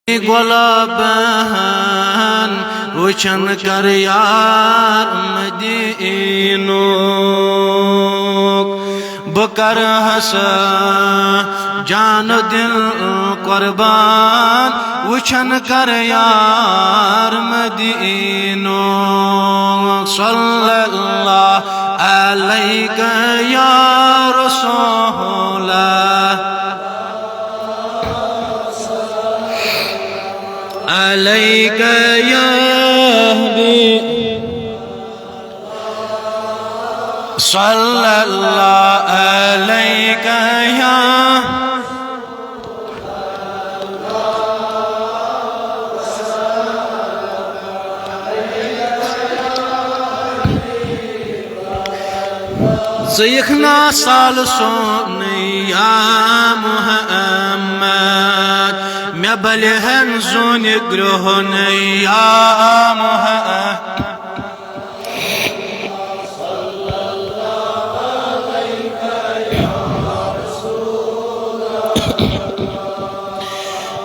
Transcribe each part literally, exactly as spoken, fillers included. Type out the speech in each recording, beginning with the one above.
گۄلابن وٕچھن کر یار مدینُک۔ بہٕ کرٕ ہسا جان دل قربان وٕچھن کر یار مدینُک۔ صلی اللہ علیک یا رسول اللہ، علیک یا حبیب، صلی اللہ علیک یا۔ ژٕ یِکھ نا سال سونُے یا محمد، مےٚ بلہِ ہن زوٗنہِ گرٛوہنُے یا محمد۔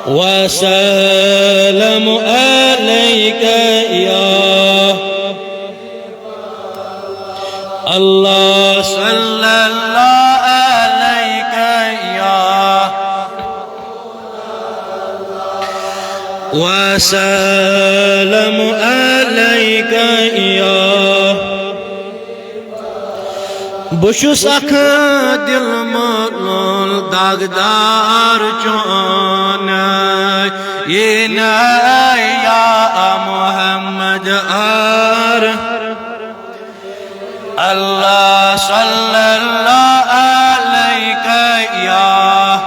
وسلام علیک یا اللہ، صلی اللہ علیک یا۔ وسلام علیک یا۔ بہٕ چھُس اکھ دِل مولوٗل داغدار چون، یہِ نہٕ یا محمد آر۔ اللہ صلی اللہ علیک یا۔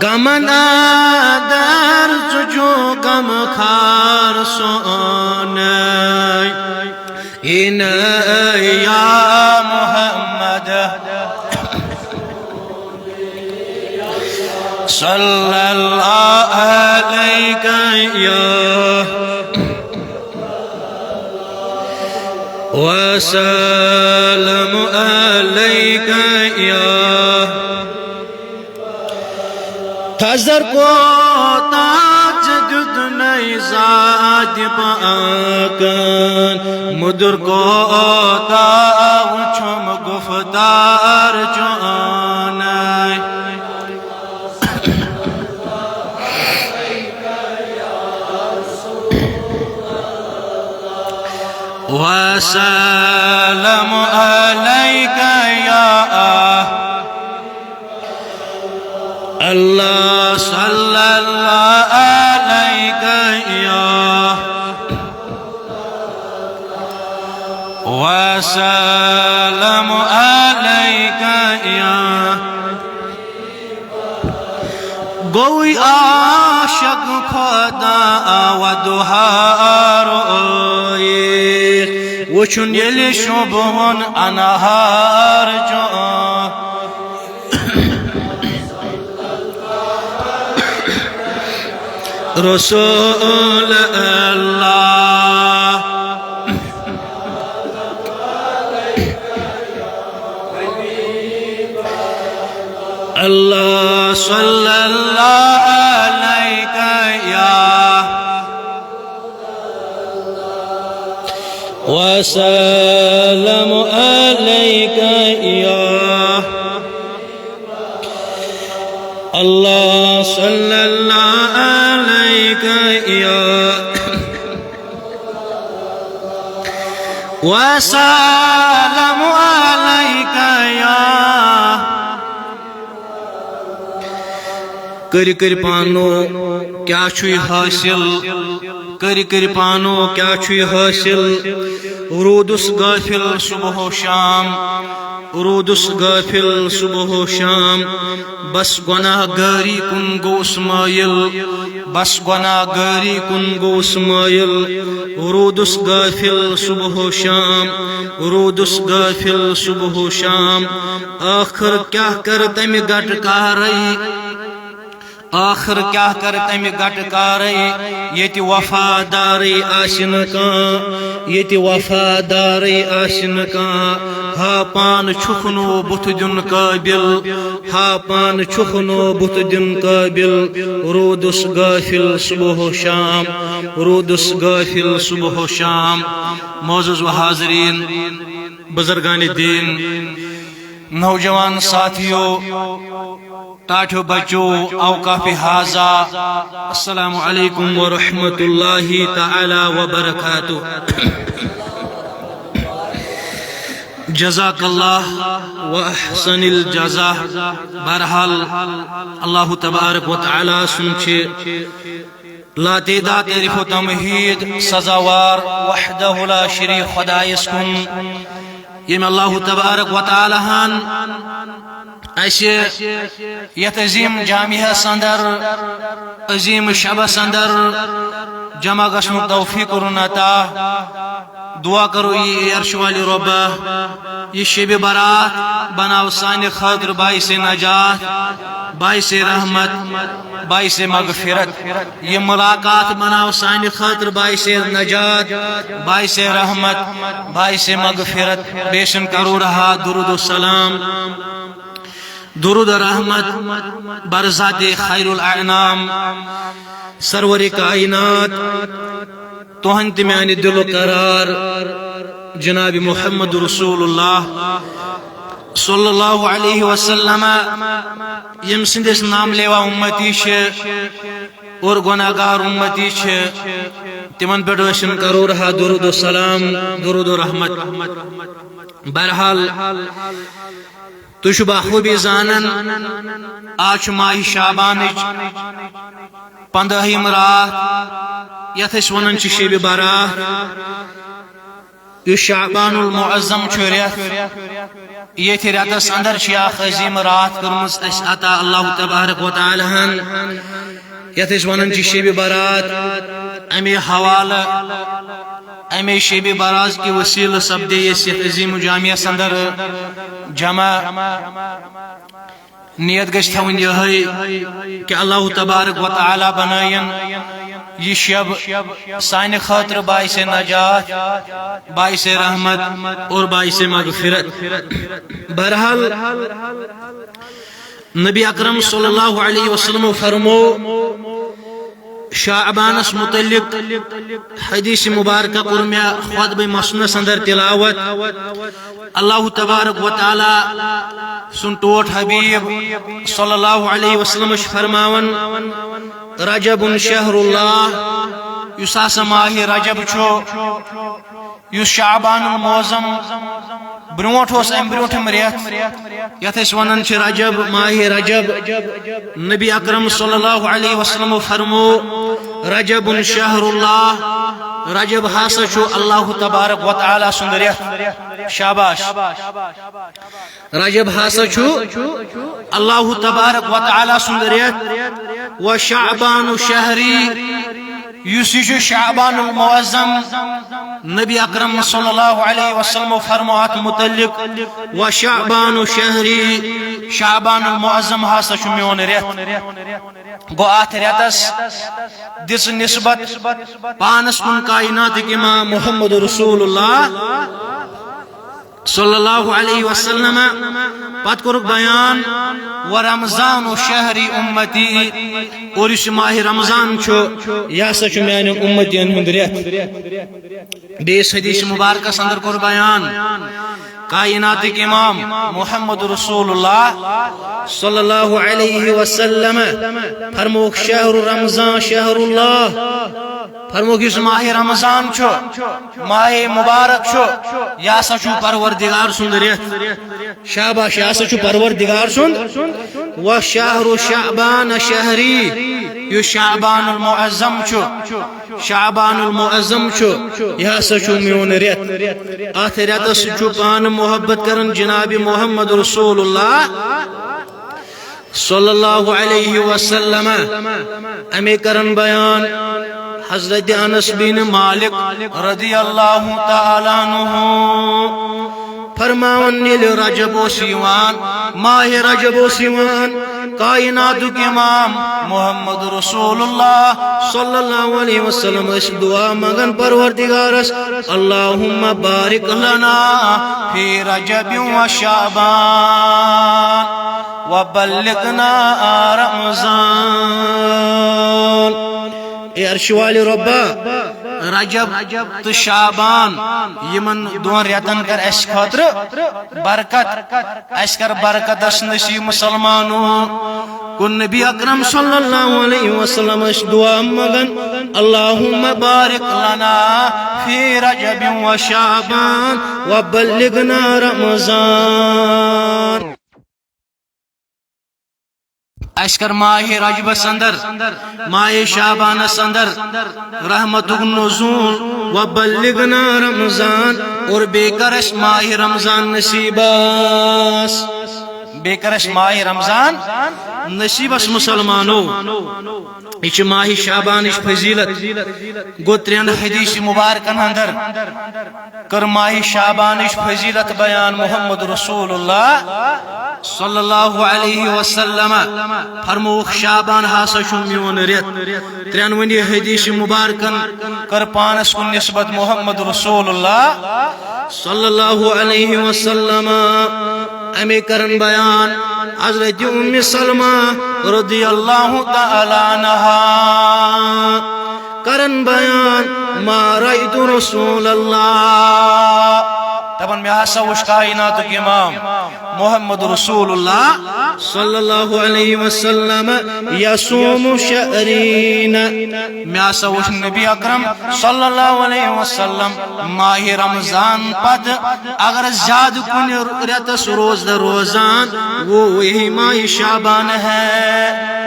غمن اندر ژٕ چھُکھ غم خار سونُے۔ ان یا محمد صلی اللہ علیک یا۔ وسلام علیک یا۔ تھزر کوتاہ ژےٚ دیُتنَے ذاتِ پاکَن، مُدُر کوتاہ وُچھُم گُفتار چونَے۔ وسلام علیک یا اللہ صلی اللہ علیک یا۔ وسلام علیک یا۔ گوٚوٕے عاشق خدا و دُہار ٲیِتھ، وٕچھُن ییٚلہِ شوبہُن انہار چھُ۔ رسول اللہ۔ اللہ صلی اللہ علیک یا۔ وسلام علیک یا۔ اللہ صلی اللہ علیک یا۔ وسلام علیک یا۔ کٔرۍ کٔرۍ پانو کیٛاہ چھُے حٲصِل؟ کٔرۍ کٔرۍ پانو کیٛاہ چھُے حٲصِل؟ روٗدُس غٲفِل صُبح و شام، روٗدُس غٲفِل صُبح و شام، بس گۄناہ گٲری کُن گوٚوُس مٲیِل، بس گۄناہ گٲری کُن گوٚوُس مٲیِل۔ روٗدُس غٲفِل صُبح و شام، روٗدُس غٲفِل صُبح و شام، ٲخٕر کیٛاہ کَرٕ تَمہِ گٹہٕ کارَے؟ آخر کیٛاہ کَرِ تَمہِ گٹہٕ کارے، ییٚتہِ وفادارٕے آسہِ نہٕ کانٛہہ، ییٚتہِ وفادارٕے آسہِ نہٕ کانٛہہ۔ ہا پانہٕ چھُکھ نہٕ بُتھ دیُن قٲبِل، ہا پانہٕ چھُکھ نہٕ بُتھ دیُن قٲبِل۔ روٗدُس غٲفِل صُبح و شام، روٗدُس غٲفِل صُبح و شام۔ معزز و حاضریٖن، بزرگان دین، نوجوان ساتھیو، ٹاٹھیو بچو، اوقاف حاضہ، السلام علیکم ورحمۃ اللہ تعالی وبرکاتہ۔ جزاک اللہ و احسن الجزا۔ بہرحال، اللہ تبارک و تعالی سُنٛد چھِ لاتعداد تعریف و تمہید سزاوار وحدہ لا شریک خدایس کُن، ییٚمۍ اللہ تبارک و تعالیٰ ہن اسہِ یتھ عظیم جامعس اندر، عظیم شبس اندر جمع گژھنُک توفیق کوٚرُن عطا۔ دعا کرو یہِ عرش والہِ رۄبہ، یہِ شبِ برات بناو سانہِ خٲطرٕ باعث نجات، باعث رحمت، باعث مغفرت۔ یہِ ملاقات بناو سانہِ خٲطرٕ باعث نجات، باعث رحمت، باعث مغفرت۔ بیٚیہِ سُنٛد کرو رہا درود و سلام، درود و رحمت بر ذات خیر الانام، سرور کائنات، تُہنٛد تہٕ میانہِ دِلُک قرار جناب محمد رسول اللہ صلی اللہ علیہ وسلم، ییٚمہِ سٕنٛدۍ أسۍ نام لیوا اُمتی چھِ اور گۄناہگار اُمتی چھِ، تِمن پٮ۪ٹھ ٲسِن کرو رہا درود و سلام، درود و رحمت۔ بہرحال، تُہۍ چھِو بخوٗبی زانان، آز چھُ ماہِ شعبانٕچ پنٛدٲہِم راتھ، یتھ أسۍ ونان چھِ شبِ برات۔ یُس شعبان المعظم چھُ رٮ۪تھ، ییٚتھۍ رٮ۪تس اندر چھِ اکھ عظیم راتھ کٔرمٕژ اسہِ عطا اللہ تبارک و تعالیٰ ہن، یتھ أسۍ ونان چھِ شبِ برات۔ امے حوالہٕ، امے شبِ برات کہِ وسیلہٕ سپدے أسۍ یتھ عظیم جامعس اندر جمع۔ نیت گژھِ تھاوٕنۍ یِہے کہ اللہ تبارک و تعالیٰ بنٲیِن یہِ شب سانہِ خٲطرٕ باعث نجات، باعث رحمت اور باعث مغفرت۔ بہرحال، نبی اکرم صلی اللہ علیہ وسلم فرمو، شعبانس متعلق حدیث مبارکہ کوٚر مےٚ خطبہ مسنونس اندر تلاوت۔ اللہ تبارک و تعالیٰ سُنٛد ٹوٹھ حبیب صلی اللہ علیہ وسلم چھُ فرماوان، رجب شہر اللہ، یُس ہسا ماہِ رجب چھُ، یُس شعبان المعظم برونٹھ اوس، امہِ برونٹھِم رٮ۪تھ، یتھ أسۍ ونان چھِ رجب، ماہِ رجب۔ نبی اکرم صلی اللہ علیہ وسلم فرمو، رجب شہر اللہ، رجب ہسا چھُ اللہ تبارک و تعالیٰ سُنٛد رٮ۪تھ۔ شاباش۔ رجب ہسا چھُ اللہ تبارک و تعالیٰ سُنٛد رٮ۪تھ۔ و شعبان شہری، یُس یہِ چھُ شعبان المعظم، نبی اکرم صلی اللہ علیہ وسلم فرمو اتھ متعلق، و شعبان شہری، شعبان المعظم ہسا چھُ میون رٮ۪تھ۔ گوٚو اتھ رٮ۪تس دِژ نسبت پانس کُن کائناتٕکۍ امام محمد رسول اللہ صلی اللہ علیہ وسلم۔ پتہٕ کوٚرُکھ بیان، و رمضان شہری امتی، اور یُس یہِ ماہِ رمضان چھُ، یہِ ہسا چھُ میانٮ۪ن امتین ہُنٛد رٮ۪تھ۔ بیٚیِس حدیث مبارکس اندر کوٚر بیان، کائناتٕکۍ امام محمد رسول اللہ صلی اللہ علیہ وسلم فرموکھ، شہر رمضان شہر اللہ۔ فرموکھ، یُس ماہِ رمضان چھُ، ماہِ مبارک چھُ، یہِ ہسا چھُ پروردگار سُنٛد رٮ۪تھ۔ شاباش، یہِ ہسا چھُ پروردگار سُنٛد۔ و شہر شعبان شہری، یُس شعبان المعظم چھُ، شعبان المعظم چھُ، یہِ ہسا چھُ میون رٮ۪تھ۔ اتھ رٮ۪تس سۭتۍ چھُ پانہٕ محبت کران جناب محمد رسول اللہ صلی اللہ علیہ وسلم۔ امے کرن بیان حضرت انس بن مالک رضی اللہ تعالیٰ عنہ فرماوان، ییٚلہِ رجب اوس یِوان، ماہِ رجب اوس یِوان، کائناتُک امام محمد رسول اللہ صلی اللہ علیہ وسلم ٲسۍ دعا منگان پروردگارس، اللہم بارک لنا فی رجب و شعبان و بلغنا رمضان۔ اے عرش والہِ رۄبا، رجب تہٕ شعبان، یِمن دۄن رٮ۪تن کر اَسہِ خٲطرٕ برکت، اَسہِ کر برکتس نصیب مسلمانو۔ گوٚو نبی اکرم صلی اللہ علیہ وسلم ٲسۍ دعا منگان، اللہم بارک لنا فی رجب و شعبان و بلغنا رمضان۔ اَسہِ کر ماہِ رجبس اندر، ماہِ شعبانس اندر رحمتُک نزول، و بلغنا رمضان، اور بیٚیہِ کر اَسہِ ماہِ رمضان نصیبس، بیٚیہِ کر اَسہِ ماہِ رمضان نصیبس مسلمانو۔ یہِ چھِ ماہِ شعبانٕچ فضیلت۔ گوٚو ترٛٮ۪ن حدیث مبارکن اندر کٔر ماہِ شعبانٕچ فضیلت بیان محمد رسول اللہ صلی اللہ علیہ وسلم۔ فرمووُکھ، شعبان ہسا چھُ میون رٮ۪تھ۔ ترٛٮ۪نوٕنی حدیث مبارکن کٔر پانس کُن نسبت محمد رسول اللہ صلی اللہ علیہ وسلم۔ اَمے کرن بیان حضرت ام سلمہ رضی اللہ تعالیٰ عنہا۔ کرن بیان، ما رأیت رسول اللہ، دپان، مےٚ ہسا وُچھ کائناتُک امام محمد رسول اللہ صلی اللہ علیہ وسلم یصوم شہرین۔ مےٚ ہسا وُچھ نبی اکرم صلی اللہ علیہ وسلم ماہِ رمضان پتہٕ اگر زیادٕ کُنہِ رٮ۪تس روزدر روزان، وہ وہی ماہِ شعبان ہے۔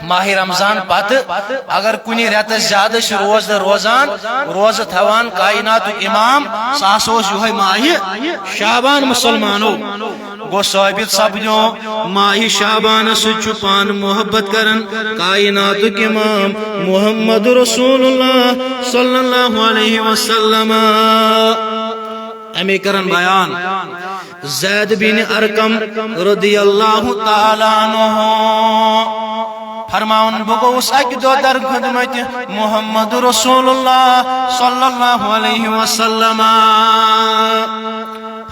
ماہِ رمضان پتہٕ اگر کُنہِ رٮ۪تس زیادٕ چھِ روزدر روزان، روزٕ تھاوان کائناتُک امام، سُہ ہسا اوس یِہوٚے ماہِ شعبان مسلمانو۔ گوٚو ثٲبت سپدیو، ماہِ شعبانس سۭتۍ چھُ پانہٕ محبت کران کائناتُک امام محمد رسول اللہ صلی اللہ علیہ وسلم۔ اَمے کرن بیان زید بن ارقم رضی اللہ تعالیٰ عنہ فرماوان، بہٕ گوٚوُس اکہِ دۄہ در خدمت محمد رسول اللہ صلی اللہ علیہ وسلم۔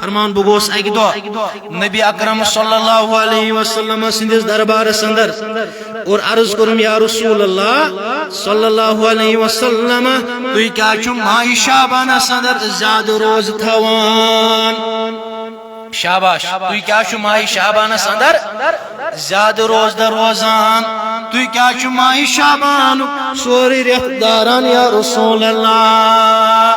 فرماوان، بہٕ گوٚوُس اکہِ دۄہ نبی اکرم صلی اللہ علیہ وسلم سٕنٛدِس دربارس اندر اور عرض کوٚرُم، یا رسول اللہ صلی اللہ علیہ وسلم، تُہۍ کیٛاہ چھِو ماہِ شعبانس اندر زیادٕ روزٕ تھاوان؟ شاباش، تُہۍ کیٛاہ چھِو ماہِ شعبانس اندر زیادٕ روزدر روزان؟ تُہۍ کیٛاہ چھِو ماہِ شعبانُک سورُے رٮ۪تھ داران یا رسول اللہ؟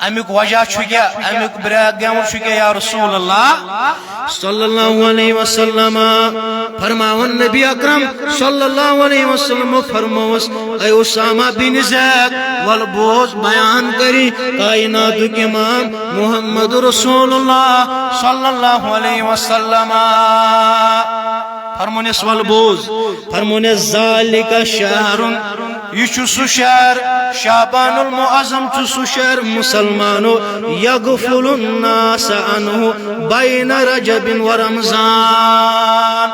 امیُک وجہ چھُ کیٛاہ؟ امیُک background چھُ کیٛاہ یا رسول اللہ صلی اللہ علیہ وسلم؟ فرماوان نبی اکرم صلی اللہ علیہ وسلم فرموس، اے اسامہ بن زید، ول بوز بیان کری کائناتُک امام محمد رسول اللہ صلی اللہ علیہ وسلم۔ فرمونس، ول بوز، فرمونس، ذالک شہر، یہِ چھُ سُہ شہر، شعبان المعظم چھُ سُہ شہر، مسلمانو، یغفل الناس عنہ بین رجب و رمضان۔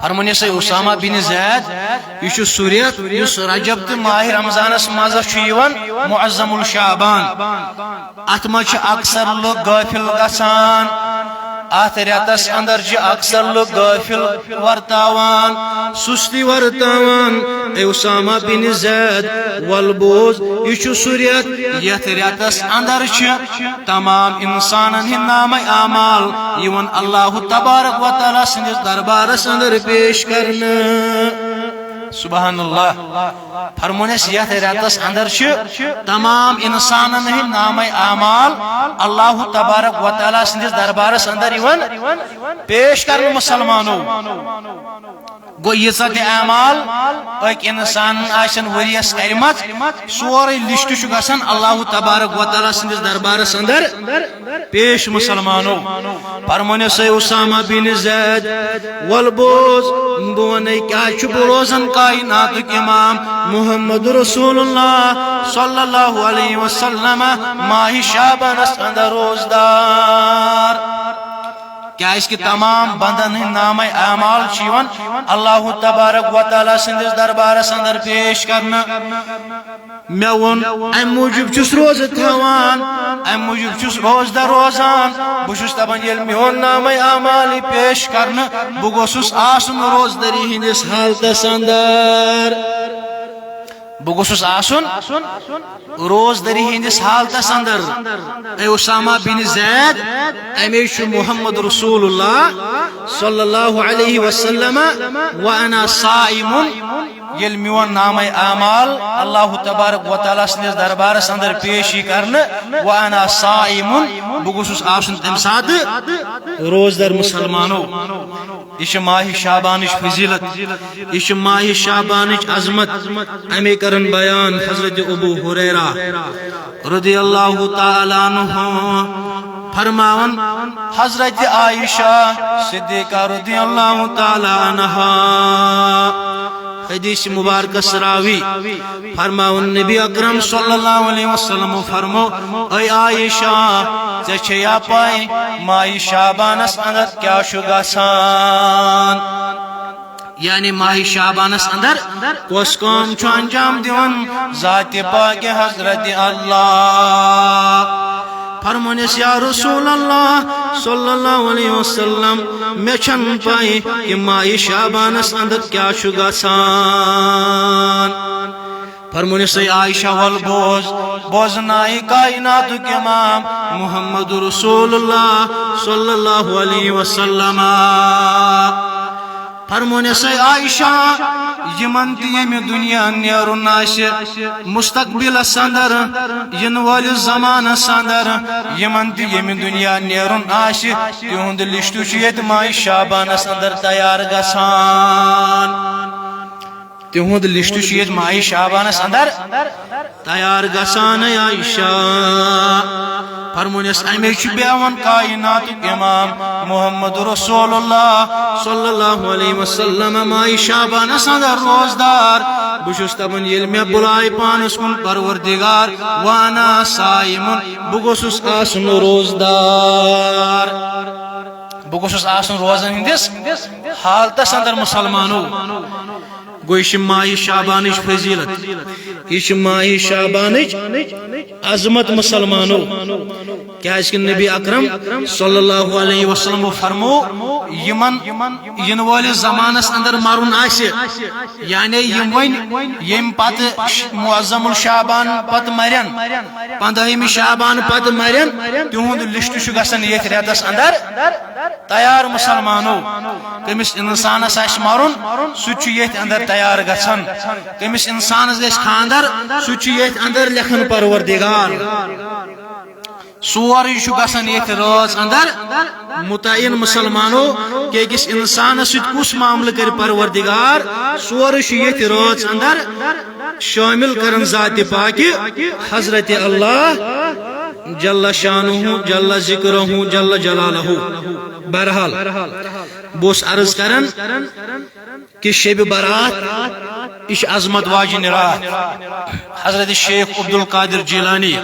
فرمونس، اے اسامہ بن زید، یہِ چھُ سُہ رٮ۪تھ یُس رجب تہٕ ماہِ رمضانس منٛز چھُ یِوان، معظم الشعبان۔ اتھ منٛز چھِ اکثر لُکھ غٲفل گژھان۔ اتھ رٮ۪تس اندر چھِ اکثر لُکھ غٲفل ورتاوان، سُستی ورتاوان۔ اے اسامہ بن زید، ول بوز، یہِ چھُ سُہ رٮ۪تھ، یتھ رٮ۪تس اندر چھِ تمام انسانن ہٕنٛدۍ نامہ اعمال یِوان اللہ تبارک و تعالیٰ سٕنٛدِس دربارس اندر پیش کرنہٕ۔ سبحان اللہ۔ فرمونس، یتھ رٮ۪تس اندر چھِ تمام انسانن ہٕنٛدۍ نامہ اعمال اللہ تبارک و تعالیٰ سٕنٛدِس دربارس اندر یِوان پیش کرنہٕ مسلمانو۔ گوٚو، ییٖژاہ تہِ اعمال أکۍ اِنسانن آسن ؤریَس کَرِمَژ، سورُے لسٹ چھُ گژھان اللہ تبارک و تعالیٰ سٕنٛدِس دربارس اندر پیش۔ مسلمانو، فرمونس اے اسامہ بن زید، وَل بوز، بہٕ وَنے کیٛاہ چھُ بہٕ روزان کائناتُک امام محمد رسول اللہ صلی اللہ علیہ وسلم ماہِ شعبانس اندر روزدار۔ کیازِ کہِ تمام بندن ہٕنٛدۍ نامہ اعمال چھِ یِوان اللہ تبارک و تعالیٰ سٕنٛدِس دربارس اندر پیش کرنہٕ۔ مےٚ ووٚن، امہِ موٗجوٗب چھُس روزٕ تھاوان، امہِ موٗجوٗب چھُس روزدار روزان۔ بہٕ چھُس دپان، ییٚلہِ میون نامہ اعمال یی پیش کرنہٕ، بہٕ گوٚژھُس آسُن روزدٲری ہٕنٛدِس حالتس اندر۔ بہٕ گوٚژھُس آسُن روزدٲری ہٕنٛدِس حالتس اندر۔ اے اسامہ بن زید، امے چھُ محمد رسول اللہ صلی اللہ علیہ وسلم، وانا صائم، ییٚلہِ میون نامہ اعمال اللہ تبارک و تعالیٰ سٕنٛدِس دربارس اندر پیش یی کرنہٕ، وانا صائم، بہٕ گوٚژھُس آسُن تمہِ ساتہٕ روزدار۔ مسلمانو، یہِ چھِ ماہِ شعبانٕچ فضیلت، یہِ چھِ ماہِ شعبانٕچ عظمت۔ اَمے کرن بیان حضرت ابو ہریرہ رضی اللہ تعالیٰ عنہ فرماون، حضرت عائشہ صدیقہ رضی اللہ تعالیٰ عنہا حدیث مبارکس راوی فرماون، نبی اکرم صلی اللہ علیہ وسلم فرمو، اے عائشہ، ژےٚ چھے یا پاے ماہِ شعبانس اندر کیٛاہ چھُ گژھان؟ یعنی ماہِ شعبانس اندر کۄس کٲم چھُ انجام دِوان ذاتِ پاکِ حضرت اللہ؟ فرمونس، یا رسول اللہ صلی اللہ علیہ وسلم، مےٚ چھَنہٕ پَے کہِ ماہِ شعبانس اندر کیٛاہ چھُ گژھان۔ فرمونس، اے عائشہ، وَل بوز، بوزناے کائناتُک امام محمد رسول اللہ صلی اللہ علیہ وسلم۔ فرمونس، اے عائشہ، یِمن تہِ ییٚمہِ دُنیا نیرُن آسہِ، مستقبلس اندر، یِنہٕ وٲلِس زمانس اندر، یِمن تہِ ییٚمہِ دُنیا نیرُن آسہِ، تِہُنٛد لسٹ چھُ ییٚتہِ ماہِ شعبانس اندر تیار گژھان۔ تِہُنٛد لسٹ چھُ ییٚتہِ ماہِ شعبانس اندر تیار گژھان۔ اے عائشہ، فرمونس، امے چھُ بیوان کائناتُک امام محمد رسول اللہ صلی اللہ علیہ وسلم ماہِ شعبانس اندر روزدار۔ بہٕ چھُس دپان، ییٚلہِ مےٚ بُلایہِ پانس کُن پروردگار، وانا صائم، بہٕ گوٚژھُس آسُن روزدار، بہٕ گوٚژھُس آسُن روزن ہٕنٛدِس حالتس اندر۔ مسلمانو، گوٚو، یہِ چھِ ماہِ شعبانٕچ فضیلت، یہِ چھِ ماہِ شعبانٕچ عظمت۔ مسلمانو، کیازِ کہِ نبی اکرم صلی اللہ علیہ وسلم فرمو، یِمن یِنہٕ وٲلِس زمانس اندر مرُن آسہِ، یعنی یِم وۄنۍ ییٚمہِ پتہٕ معظم الشعبان پتہٕ مرن، پندہمہِ شعبان پتہٕ مرن، تِہُنٛد لسٹ چھُ گژھان ییٚتھۍ رٮ۪تس اندر تیار۔ مسلمانو، کٔمِس انسانس آسہِ مرُن، سُہ تہِ چھُ ییٚتھۍ اندر تیار گژھان۔ کٔمِس انسانس گژھِ خاندر، سُہ تہِ چھُ ییٚتھۍ اندر لیکھان پروردگار۔ سورُے چھُ گژھان ییٚتھۍ رٲژ اندر متعین۔ مسلمانو، کہِ أکِس انسانس سۭتۍ کُس معاملہٕ کرِ پروردگار، سورُے چھُ ییٚتھۍ رٲژ اندر شٲمِل کران ذاتِ پاکہِ حضرت اللہ جل شانہ، جل ذکرہ، جل جلالہ۔ بہرحال، بہٕ اوسُس عرض کران کہِ شبِ برات، یہِ چھِ عظمت واجِنۍ راتھ۔ حضرت شیخ عبدالقادر جیلانی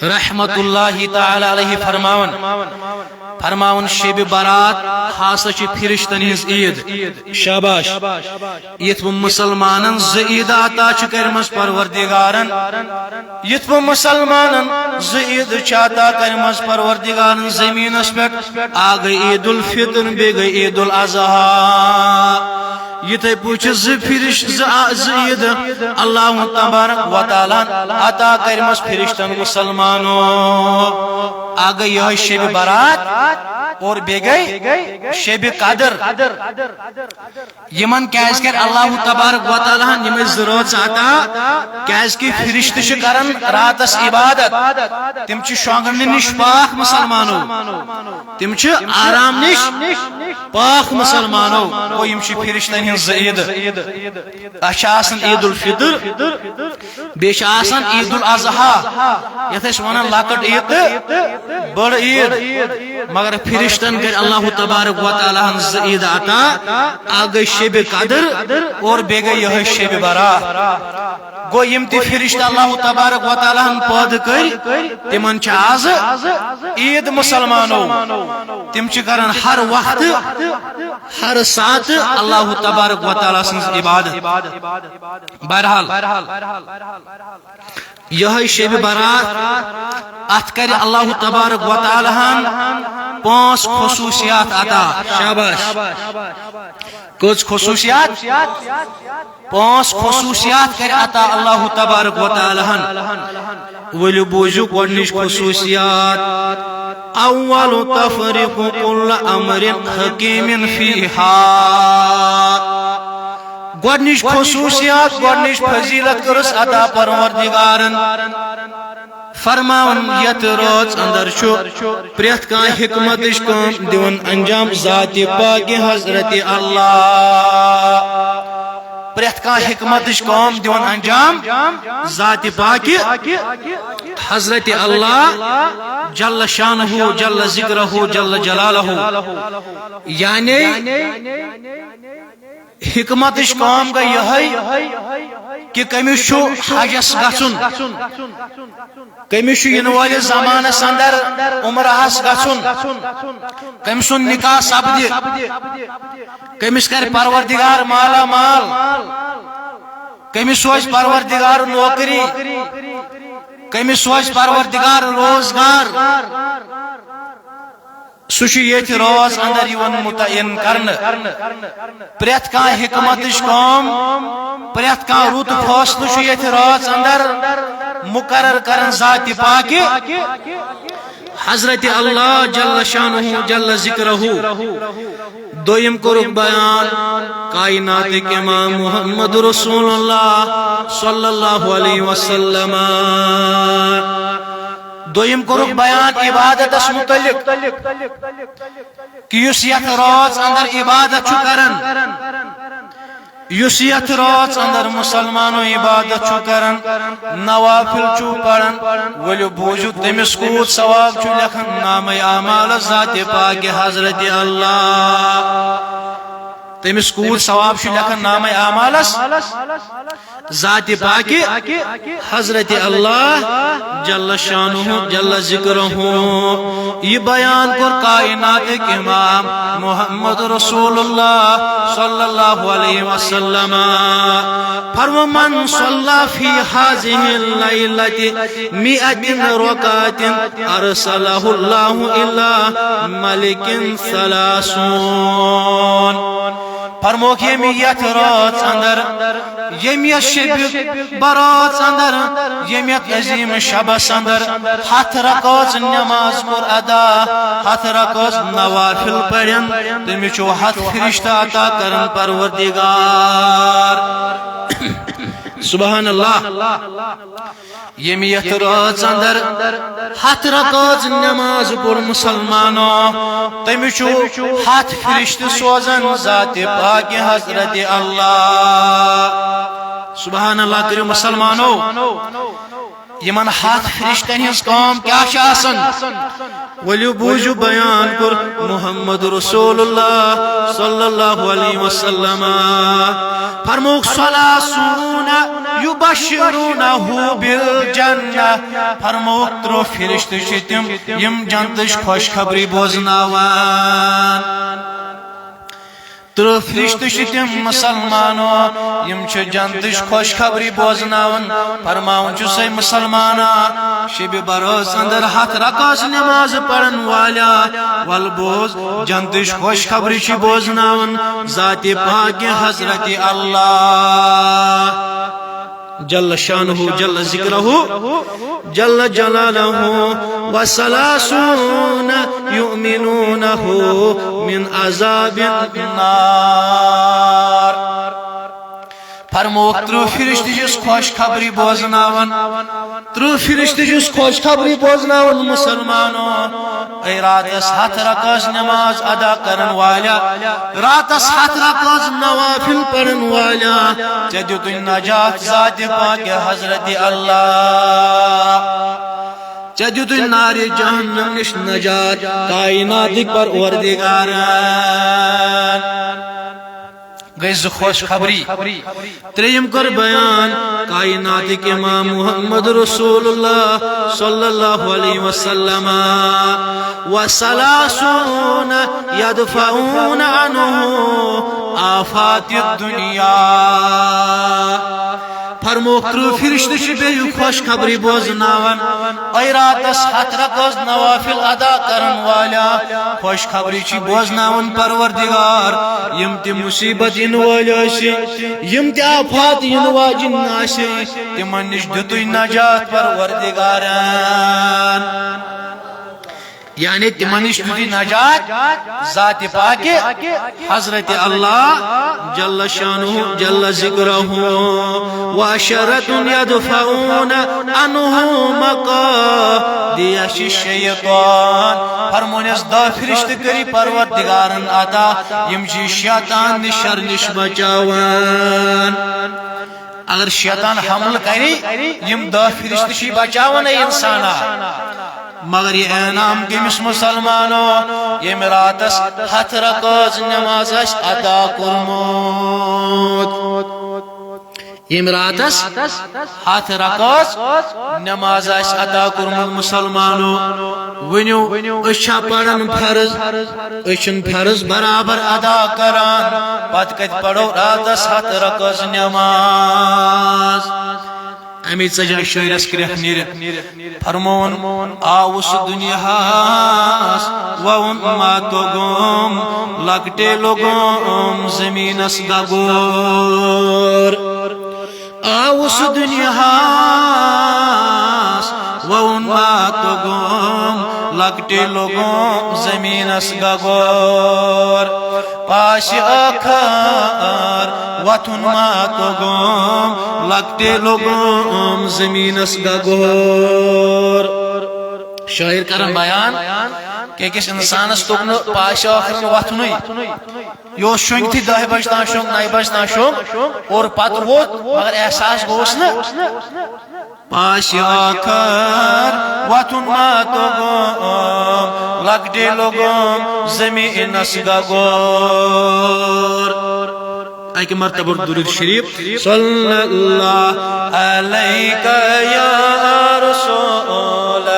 رحمت اللہ تعالیٰ علیہ فرماوان، فرماوان، شبِ برات ہسا چھِ فرشتن ہٕنٛز عید۔ شاباش۔ یِتھ پٲٹھۍ مسلمانن زٕ عیدٕ عطا چھِ کٔرمٕژ پروردگارن، یِتھ پٲٹھۍ مسلمانن زٕ عیدٕ چھِ عطا کٔرمٕژ پروردگارن زمینس پٮ۪ٹھ، اکھ گٔے عید الفطر، بیٚیہِ گٔے عید الاضحیٰ۔ یِتھے پٲٹھۍ چھِ زٕ فرش-، زٕ آ-، زٕ عیٖدٕ اللہ تبارک و تعالیٰ ہن عطا کٔرمٕژ فرشتن مسلمانو۔ اکھ گٔے یِہوٚے شبِ برات اور بیٚیہِ گٔے شبِ قدر۔ یِمن کیازِ کَرِ اللہ تبارک و تعالیٰ ہن یِمے زٕ رٲژ عطا؟ کیازِ کہِ فرشتہٕ چھِ کران راتس عبادت، تِم چھِ شۄنٛگنہٕ نِش پاک مسلمانو، تِم چھِ آرام نِش پاک مسلمانو۔ گوٚو، یِم چھِ فرشتن ہٕنٛز زٕ عیٖدٕ۔ اَسہِ چھِ آسان عید الفطر، بیٚیہِ چھِ آسان عید الاضحیٰ، یَتھ أسۍ وَنان لۄکٕٹ عید تہٕ بٔڑ عید۔ مگر فرشتن کٔرۍ اللہ تبارک و تعالیٰ ہن زٕ عیٖدٕ عطا، اکھ گٔے شبِ قدر اور بیٚیہِ گٔے یِہوٚے شبِ برات۔ گوٚو، یِم تہِ فرشتہٕ اللہ تبارک و تعالیٰ ہن پٲدٕ کٔرۍ، تِمن چھِ آز عید مسلمانو۔ تِم چھِ کران ہر وقتہٕ، ہر ساتہٕ اللہ تبارک و تعالیٰ سٕنٛز عبادت۔ بہرحال، یِہوٚے شبِ برات، اتھ کرِ اللہ تبارک و تعالیٰ ہن پانٛژھ خصوٗصیات عطا۔ شاباش۔ کٔژ خصوٗصیات؟ پانٛژھ خصوٗصیات کرِ عطا اللہ تبارک و تعالیٰ ہن۔ ؤلِو بوٗزِو گۄڈٕنِچ خصوٗصیات۔ اول تفرق کل امر حکیم فیہا۔ گۄڈٕنِچ خصوٗصیات، گۄڈٕنِچ فضیلت کٔرٕس عطا پروردگارن۔ فرماوان، یتھ رٲژ اندر چھُ پرٛٮ۪تھ کانٛہہ حکمتٕچ کٲم دِوان انجام ذاتِ پاکہِ حضرت اللہ۔ پرٛٮ۪تھ کانٛہہ حکمتٕچ کٲم دِوان انجام ذاتِ پاکہِ حضرت اللہ جل شانہ، جل ذکرہ، جل جلالہ۔ یعنی، حکمتٕچ کٲم گٔے یِہوٚے کہِ کٔمِس چھُ حجس گژھُن، کٔمِس چھُ یِنہٕ وٲلِس زمانس اندر عمرہس گژھُن، کٔمۍ سُنٛد نکاح سپدِ، کٔمِس کرِ پروردگار مالا مال، کٔمِس سوزِ پروردگار نوکری، کٔمِس سوزِ پروردگار روزگار۔ سُہ چھُ ییٚتھۍ رٲژ اندر یِوان متعین کرنہٕ۔ پرٛٮ۪تھ کانٛہہ حکمتٕچ کٲم، پرٛٮ۪تھ کانٛہہ رُت فٲصلہٕ چھُ ییٚتھۍ رٲژ اندر مقرر کران ذاتِ پاکہِ حضرت اللہ جل شانہ جل ذکرہ۔ دوٚیِم کوٚرُکھ بیان کائناتٕکۍ امام محمد رسول اللہ صلی اللہ علیہ وسلم۔ دوٚیِم کوٚرُکھ بیان عبادتس متعلق، کہِ یُس یتھ رٲژ اندر عبادت چھُ کران، یُس یتھ رٲژ اندر مسلمانو عبادت چھُ کران، نوافل چھُ پران، ؤلِو بوٗزِو، تٔمِس کوٗت ثواب چھُ لیکھان نامہ اعمالس ذاتِ پاکہِ حضرت اللہ۔ تٔمِس کوٗت ثواب چھُ لیکھان نامہ اعمالس ذاتِ پاکہِ حضرت اللہ جل شانہ جل ذکرہ۔ یہِ بیان کوٚر کائناتٕکۍ امام محمد رسول اللہ صلی اللہ علیہ وسلم۔ فرمو، من صلی فی هذه الليلة مئة ركعة أرسله الله إلى ملك ثلاثون۔ فرموکھ، ییٚمہِ یتھ رٲژ اندر، ییٚمہِ یتھ شبِ برات اندر، ییٚمہِ یتھ عظیم شبس اندر ہتھ رکٲژ نماز کوٚر ادا، ہتھ رکٲژ نوافل پرن، تٔمِس چھُ ہتھ فرشتہٕ عطا کران پروردگار۔ سبحان اللہ۔ ییٚمہِ یتھ رٲژ اندر ہتھ رکٲژ نماز پوٚر مسلمانو، تٔمِس چھُ ہتھ فرشتہٕ سوزان ذاتِ پاکہِ حضرت اللہ۔ سبحان اللہ، کٔرِو مسلمانو، یِمن ہتھ فرشتن ہٕنٛز کٲم کیٛاہ چھِ آسان؟ ؤلِو بوٗزِو بیان کوٚر محمد رسول اللہ صلی اللہ علیہ وسلم۔ فرموکھ، ثلاثون یبشرونہ بالجنہ۔ فرموکھ، ترٛہ فرشتہٕ چھِ تِم، یِم جنتٕچ خۄشخبری بوزناوان۔ ترٕٛہ فرشتہٕ چھِ تِم مسلمانو، یِم چھِ جنتٕچ خۄشخبری بوزناوان۔ فرماوان چھُ سُے مسلمانا، شبِ برٲژ اندر ہتھ رکعژ نماز پرن والیا، ول بوز، جنتٕچ خۄشخبری چھِ بوزناوان ذاتِ پاکِ حضرت اللہ جل شانہ جل ذکرہ جل جلالہ، وثلاثون یؤمنونہ من عذاب النار۔ فرمووُکھ، ترٕٛہ فرشتہٕ چھِس خۄشخبری بوزناوان، ترٕٛہ فرشتہٕ چھِس خۄشخبری بوزناوان مسلمانو۔ اے راتس ہتھ رکعژ نماز ادا کرن والیا، راتس ہتھ رکعژ نوافل پرن والیا، ژےٚ دیُتُے نجات ذاتِ پاکِ حضرت اللہ۔ ژےٚ دیُتُے نارِ جہنم نِش نجات کائناتٕکۍ پروردگارن۔ گٔے زٕ خۄشخبری۔ ترٛیٚیِم کٔر بیان کائناتٕکۍ امام محمد رسول اللہ صلی اللہ علیہ وسلم۔ وثلاثون یدفعون عنہ آفات الدنیا۔ فرمووُکھ، ترٕٛہ فرشتہٕ چھِ بیٚیہِ خۄشخبری بوزناوان۔ اے راتس ہتھ رکعژ نوافل ادا کرن والیا، خۄشخبری چھِ بوزناوان پروردگار۔ یِم تہِ مصیبت یِنہٕ وٲلۍ ٲسۍ، یِم تہِ آفات یِنہٕ واجِنۍ آسہِ، تِمن نِش دیُتُے نجات پروردگارن۔ یعنی تِمن نِش دیُتُے نجات ذاتِ پاکِ حضرت اللہ جل شانہ جل ذکرہ۔ وعشرة یدفعون عنہ مقادیش الشیطان۔ فرمونس، دہ فرشتہٕ کٔری پروردگارن عطا، یِم چھِ شیطان نِش، شر نِش بچاوان۔ اگر شیطان حملہٕ کرِ، یِم دہ فرشتہٕ چھِ بچاوان اے انسانا۔ مگر یہِ انعام کٔمِس مسلمانو، ییٚمہِ راتس ہتھ رکعژ نماز آسہِ ادا کوٚرمُت؟ ییٚمہِ راتس ہتھ رکعژ نماز آسہِ ادا کوٚرمُت مسلمانو؟ ؤنِو، أسۍ چھا پران فرض؟ أسۍ چھِنہٕ فرض برابر ادا کران، پتہٕ کتہِ پرو راتس ہتھ رکعژ نماز؟ امی ژجا شٲعرس کرٛیکھ نیٖرِتھ۔ فرمون، آوُس دُنیاہس ووُن ما توٚگُم، لۄکٹے لوٚگُم زٔمیٖنس گگُر۔ آوُس دُنیاہس ووُن ما توٚگُم، لۄکٹے لوٚگُم زٔمیٖنس گگُر۔ پاسہِ ٲخر وۄتھُن ما توٚگُم، لۄکٹے لوٚگُم زٔمیٖنس گگُر۔ شٲعر کران بیان کہ أکِس انسانس توٚگ نہٕ پاسہِ ٲخرن وۄتھنُے۔ یہِ اوس شۄنٛگتھٕے دَہہِ بجہِ تام شۄنٛگ، نَیہِ بجہِ تام شۄنٛگ اور پتہٕ ووٚتھ، مگر احساس گوٚوس نہٕ۔ پاسہِ ٲخر وۄتھُن ما توٚگُم، لۄکٹے لوٚگُم زٔمیٖنس گگُر۔ اکہِ مرتبہ درود شریف۔ صلی اللہ علیک یا رسول۔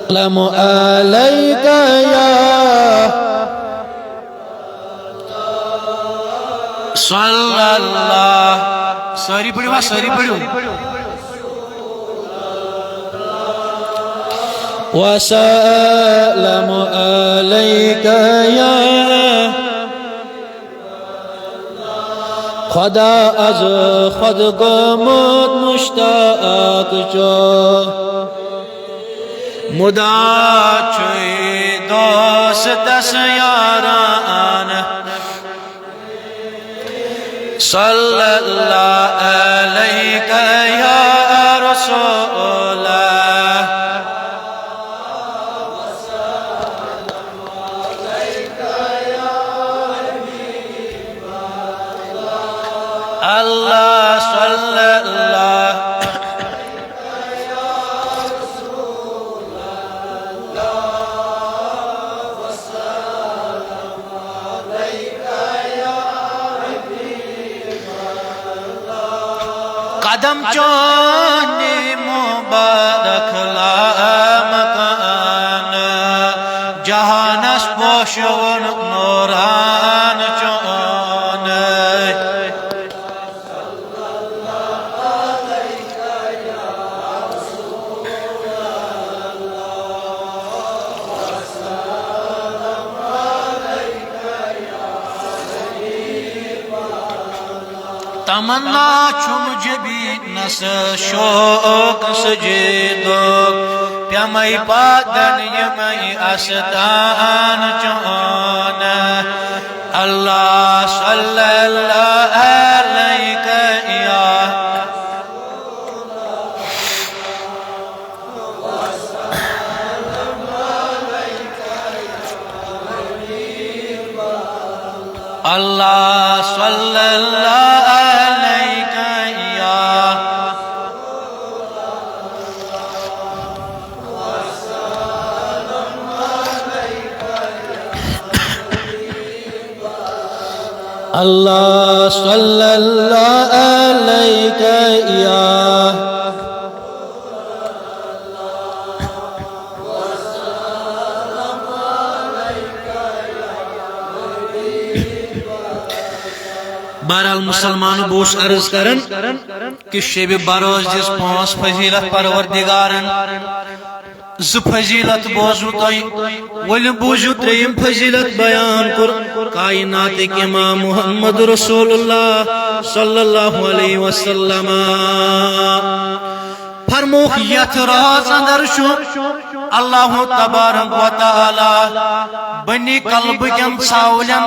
سلام علیک یا صلی اللہ۔ سٲری پٔرِو حظ، سٲری پٔرِو۔ وسلام علیک یا خدا از خود گوٚمُت مشتاق چھُ۔ مُدا چھُے دوستس یاران۔ صلی اللہ علیک یا رسول۔ اللہ صلی اللہ۔ قدم چون مبارک لامکان، جہانس تمنا چھُم جبینس شوق سجدُک، پیمے پادن یمے استان چون۔ اللہ صلی اللہ علیک یا اللہ صلی اللہ علیک یا اللہ صلی اللہ علیک یا بہرحال مسلمانو، بہٕ اوسُس عرض کران کہِ شبِ برٲژ دِژ پانٛژھ فضیلت پروردگارن۔ زٕ فضیلت بوزوٕ تۄہہِ، ؤلِو بوٗزِو ترٛیٚیِم فضیلت بیان کوٚر کائناتٕکۍ امام محمد رسول اللہ صلی اللہ علیہ وسلم۔ فرمووُکھ، یتھ رٲژ اندر چھُ اللہ تبارک و تعالیٰ بنی کلبہٕ کٮ۪ن ژھاولٮ۪ن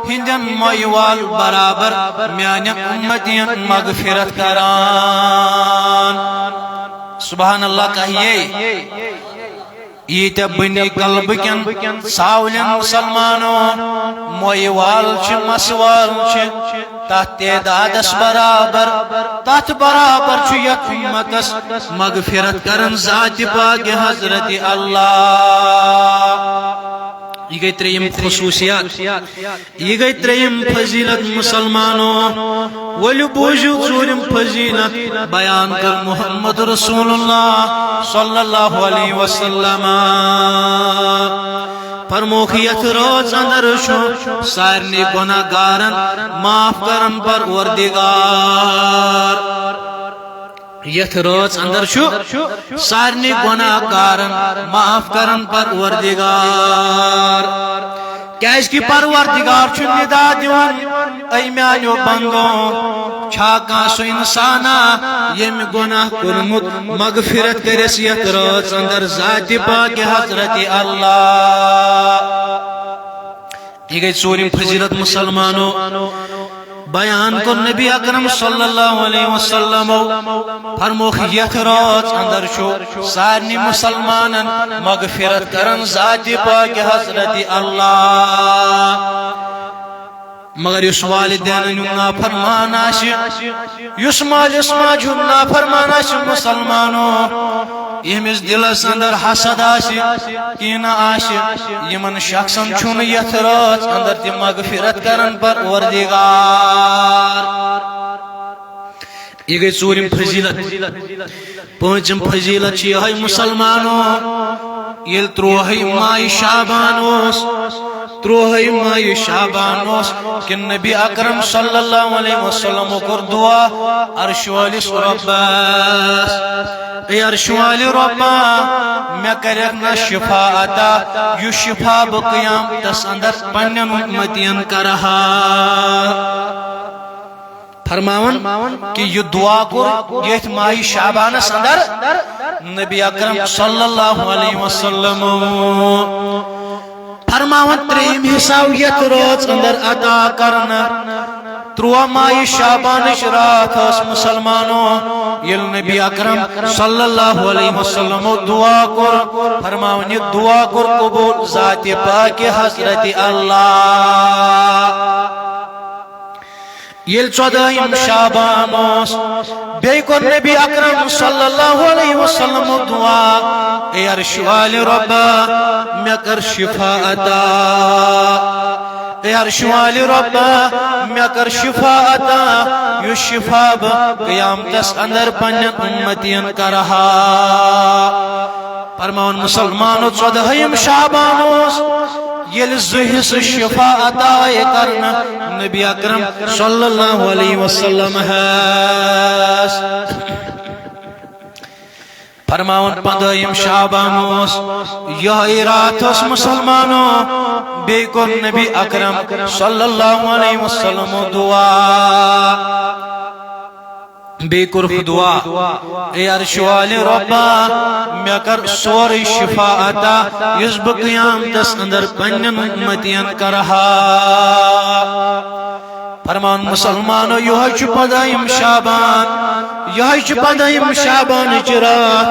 ہٕنٛدٮ۪ن مۄیہِ وال برابر میانٮ۪ن اُمتین مغفرت کران۔ سبحان اللہ کہیے۔ ییٖتیٛاہ بنی کلبہٕ کٮ۪ن ژھاولٮ۪ن مسلمانو مۄیہِ وال چھِ، مسہٕ وال چھِ، تتھ تعدادس برابر، تتھ برابر چھُ یتھ اُمتس مغفرت کران ذاتِ پاکِ حضرت اللہ۔ یہِ گٔے ترٛیٚیِم خصوٗصیات۔ یہِ گٔے ترٛیٚیِم فضیلت مسلمانو۔ ؤلِو بوٗزِو ژوٗرِم فضیلت بیان کٔر محمد رسول اللہ صلی اللہ علیہ وسلم۔ فرمووُکھ، یتھ رٲژ اندر چھُ سارنٕے گۄناہ گارن معاف کران پروردگار۔ یتھ رٲژ اندر چھُ سارنٕے گۄناہ گارن معاف کران پروردگار۔ کیازِ کہِ پروردگار چھُ ندا دِوان، اے میانیو بندو، چھا کانٛہہ سُہ انسانا ییٚمۍ گۄناہ کوٚرمُت، مغفرت کٔرِس یتھ رٲژ اندر ذاتِ پاکِ حضرت اللہ۔ یہِ گٔے ژوٗرِم فضیلت مسلمانو۔ بیان کوٚر نبی اکرم صلی اللہ علیہ وسلمو، فرمووُکھ، یتھ رٲژ اندر چھُ سارنٕے مسلمانن مغفرت کران ذاتِ پاکِ حضرت اللہ۔ مگر یُس والدینن ہُنٛد نافرمان آسہِ، یُس مٲلِس ماجہِ ہُنٛد نافرمان آسہِ، مسلمانو، ییٚمِس دِلس اندر حسد آسہِ، کینہہ آسہِ، یِمن شخصن چھُنہٕ یتھ رٲژ اندر تہِ مغفرت کران پروردگار۔ یہِ گٔے ژوٗرِم فضیلت۔ پٲنٛژِم فضیلت چھِ یِہوٚے مسلمانو، ییٚلہِ تُرٛوہے ماہِ شعبان اوس، تُرٛوہے ماہِ شعبان اوس کہِ نبی اکرم صلی اللہ علیہ وسلم کوٚر دعا عرش وٲلِس رۄبس، اے عرش والہِ رۄبا، مےٚ کَرٮ۪کھ نہ شفا عطا، یُس شفا بہٕ قیامتس اندر پننٮ۪ن اُمتین کرٕ ہا۔ فرماوان کہِ یہِ دعا کوٚر ییٚتھۍ ماہِ شعبانس اندر نبی اکرم صلی اللہ علیہ وسلم۔ فرماوان ترٛیٚیِم حصہٕ آو یتھ رٲژ اندر عطا کرنہٕ۔ تُرٛواہ ماہِ شعبانٕچ راتھ ٲس مسلمانو، ییٚلہِ نبی اکرم صلی اللہ علیہ وسلمو دعا کوٚر، فرماوان یہِ دعا کوٚر قبول ذاتِ پاکِ حضرت اللہ۔ ییٚلہِ ژۄدٲہِم شعبان اوس، بیٚیہِ کوٚر نبی اکرم صلی اللہ علیہ وسلم دعا، اے عرش والہِ رۄبا، مےٚ کر شفا عطا۔ اے عرش والہِ رۄبا، مےٚ کر شفا عطا، یُس شفا بہٕ قیامتس اندر پننٮ۪ن اُمتین کرٕ ہا۔ فرماوان مسلمانو، ژۄدٲہِم شعبان اوس، ییٚلہِ زٕ حصہٕ شفا عطا آیہِ کرنہٕ نبی اکرم صلی اللہ علیہ وسلم ہس۔ فرماوان پندٲہِم شعبان اوس، یِہوٚے راتھ ٲس مسلمانو، بیٚیہِ کوٚر نبی اکرم صلی اللہ علیہ وسلم دعا۔ بیٚیہِ کوٚرُکھ دُعا، اے عرش والہِ رۄبا، مےٚ کر سورُے شفا عطا، یُس بہٕ قیامتس اندر پننٮ۪ن امتین کرٕ ہا۔ فرمان مسلمانو، یہے چھُ پندہم شعبان، یہے چھُ پندہم شعبانٕچ راتھ۔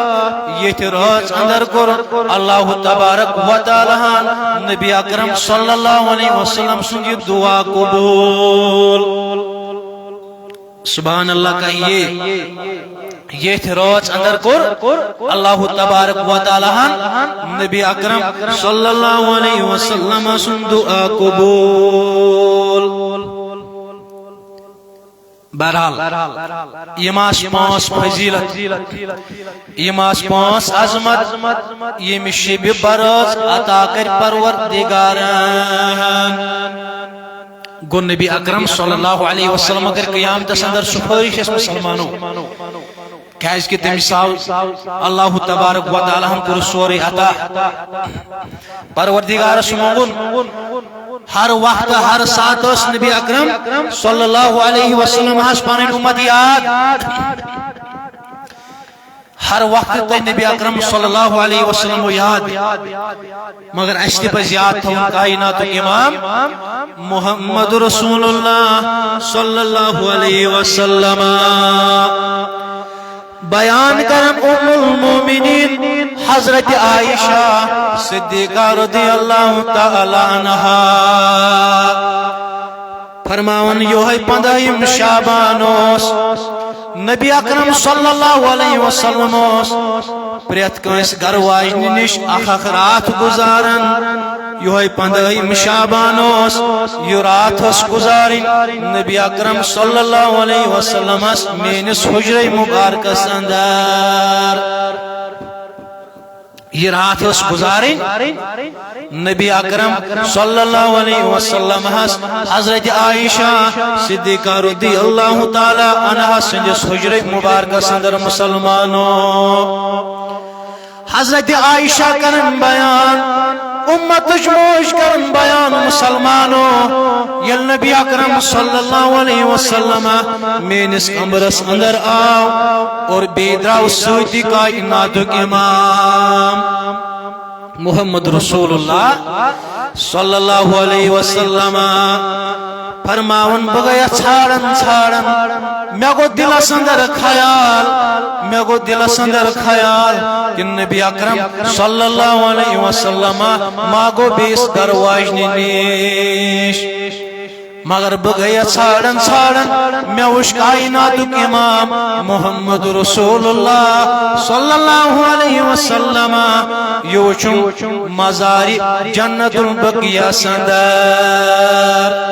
ییٚتھۍ رٲژ اندر کوٚر اللہ تبارک و تعالیٰ ہن نبی اکرم صلی اللہ علیہ وسلم سُنٛد یہِ دُعا قبوٗل۔ سبحان اللہ کہیے۔ ییٚتھۍ رٲژ اندر کوٚر اللہ تبارک و تعالیٰ ہن نبی اکرم صلی اللہ علیہ وسلم سُنٛد دُعا قبوٗل۔ بہرحال، یِم آسہٕ پانٛژھ فضیلت، یِم آسہٕ پانٛژھ عظمت، ییٚمہِ شبِ برٲژ عطا کرِ پروردگارن۔ گوٚو نبی اکرم صلی اللہ علیہ وسلم اگر قیامتس اندر سفٲرِش آسہِ مسلمانو، کیازِ کہ تٔمِس آو اللہ تبارک و تعالیٰ ہن کوٚر سورُے عطا۔ پروردگارس منٛگُن ہر وقت، ہر ساتہٕ ٲس نبی اکرم صلی اللہ علیہ وسلم ہس پنٕنۍ امت یاد۔ ہر وقت تھٲے نبی اکرم صلی اللہ علیہ وسلم یاد۔ مگر اسہِ تہِ پزِ یاد تھاوُن کائناتُک امام محمد رسول اللہ صلی اللہ علیہ وسلم۔ بیان کرن ام المومنین حضرت عائشہ صدیقہ رضی اللہ تعالیٰ عنہا۔ فرماوان، یہے پندہم شعبان اوس، نبی اکرم صلی اللہ علیہ وسلم اوس پرٛٮ۪تھ کٲنٛسہِ گرٕ واجنہِ نِش اکھ اکھ راتھ گُزاران۔ یہے پندہم شعبان اوس، یہِ راتھ ٲس گُزارٕنۍ نبی اکرم صلی اللہ علیہ وسلمس میٲنِس حجرے مبارکس اندر۔ یہِ راتھ ٲس گُزارٕنۍ نبی اکرم صلی اللہ علیہ وسلم ہس حضرت عائشہ صدیقہ رضی اللہ تعالیٰ عنہا سٕنٛدِس حجرے مبارکس اندر مسلمانو۔ حضرت عائشہ کرن بیان، امتٕچ موج کرن بیان مسلمانو، ییٚلہِ نبی اکرم صلی اللہ علیہ وسلم میٲنِس کمرس اندر آو اور بیٚیہِ درٛاو سۭتی کائناتُک امام محمد رسول اللہ صلی اللہ علیہ وسلم۔ فرماوان، بہٕ گٔیَس ژھانٛڈان، ژھانٛڈان، مےٚ گوٚو دِلس اندر خیال، مےٚ گوٚو دِلس اندر خیال کہ نبی اکرم صلی اللہ علیہ وسلم ما گوٚو بیٚیِس گرٕ واجنہِ نِش۔ مگر بہٕ گٔیَس ژھانٛڈان، ژھانٛڈان، مےٚ وُچھ کائناتُک امام محمد رسول اللہ صلی اللہ علیہ وسلم۔ یہِ وُچھُم مزارِ جنت البقیعس اندر۔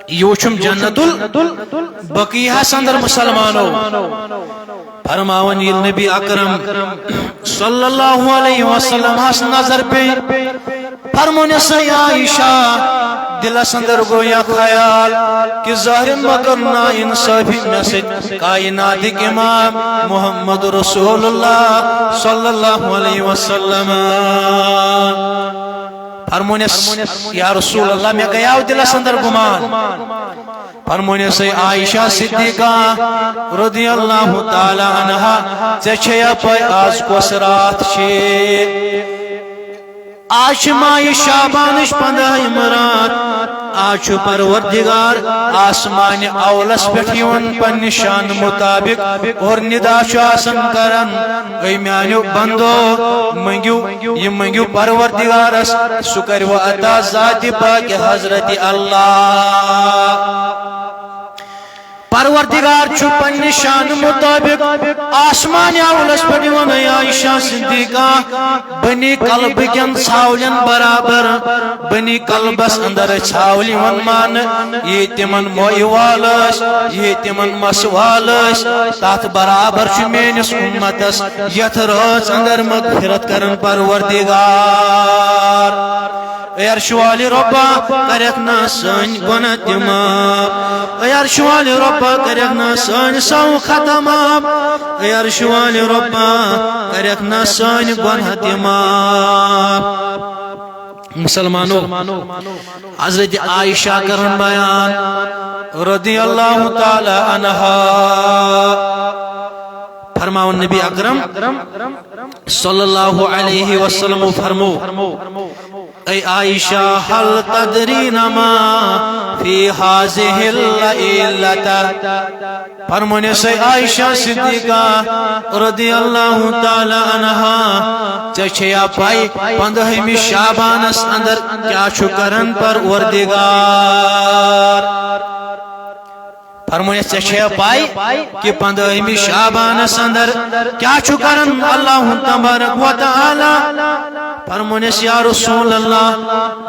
یہِ وُچھُم جنت البقیعس اندر مسلمانو۔ فرماوان، ییٚلہِ نبی اکرم صلی اللہ علیہ وسلم ہس نظر پیٚیہِ، فرمونس، اے عائشہ، دِلس اندر گوٚو یا خیال کہ ظٲہرن مہ کر نا انصافی مےٚ سۭتۍ، کائناتٕکۍ امام محمد رسول اللہ صلی اللہ علیہ وسلم۔ فرمونس، یا رسول اللہ، مےٚ گٔیاو دِلس اندر گُمان۔ فرمونس، اے عائشہ صدیقہ رضی اللہ تعالیٰ عنہا، ژےٚ چھےٚ یا پے آز کۄس راتھ چھِ؟ آز چھِ ماہِ شعبانٕچ پندہِم راتھ۔ آز چھُ پروردگار آسمانِ اولس پٮ۪ٹھ یِوان پننہِ شانہٕ مطابق اور ندا چھُ آسان کران، اے میانیو بندو، مٔنگِو، یہِ مٔنگِو پروردگارس، سُہ کرِوٕ عطا ذاتِ پاکِ حضرت اللہ۔ پروردگار چھُ پننہِ شانہٕ مطابق آسمانِ اولس پٮ۪ٹھ یِوان، اے عائشہ صدیقہ، بنی کلبہٕ کٮ۪ن ژھاولٮ۪ن برابر، بنی کلبس اندر ژھاولۍ یِوان مانہٕ، یہِ تِمن مویہِ وال ٲسۍ، یہِ تِمن مسہٕ وال ٲسۍ، تتھ برابر چھُ میٲنِس امتس یتھ رٲژ اندر مغفرت کران پروردگار۔ اے عرش والہِ رۄبا، کرکھ نا سٲنۍ گۄناہ تہِ معاف۔ اے عرش والہِ رۄبا، کرکھ نا سٲنۍ سو خطا معاف۔ اے عرش والہِ رۄبا، کرکھ نا سٲنۍ گۄناہ تہِ معاف۔ مسلمانو، حضرت عائشہ کرن بیان رضی اللہ تعالی عنہا، فرماون نبی اکرم صلی اللہ علیہ وسلم فرمو، اے عائشہ، هل تدرين ما في هذه الليلة؟ فرمونس، اے عائشہ صدیقہ رضی اللہ تعالی عنہا، ژےٚ چھیا پاے پندہمہِ شعبانس اندر کیا چھُ کران پروردگار؟ فرمونس، ژےٚ چھیا پاے کہ پندہمہِ شعبانس اندر کیا چھُ کران اللہ تبارک و تعالی؟ فرمونس، یا رسول اللہ،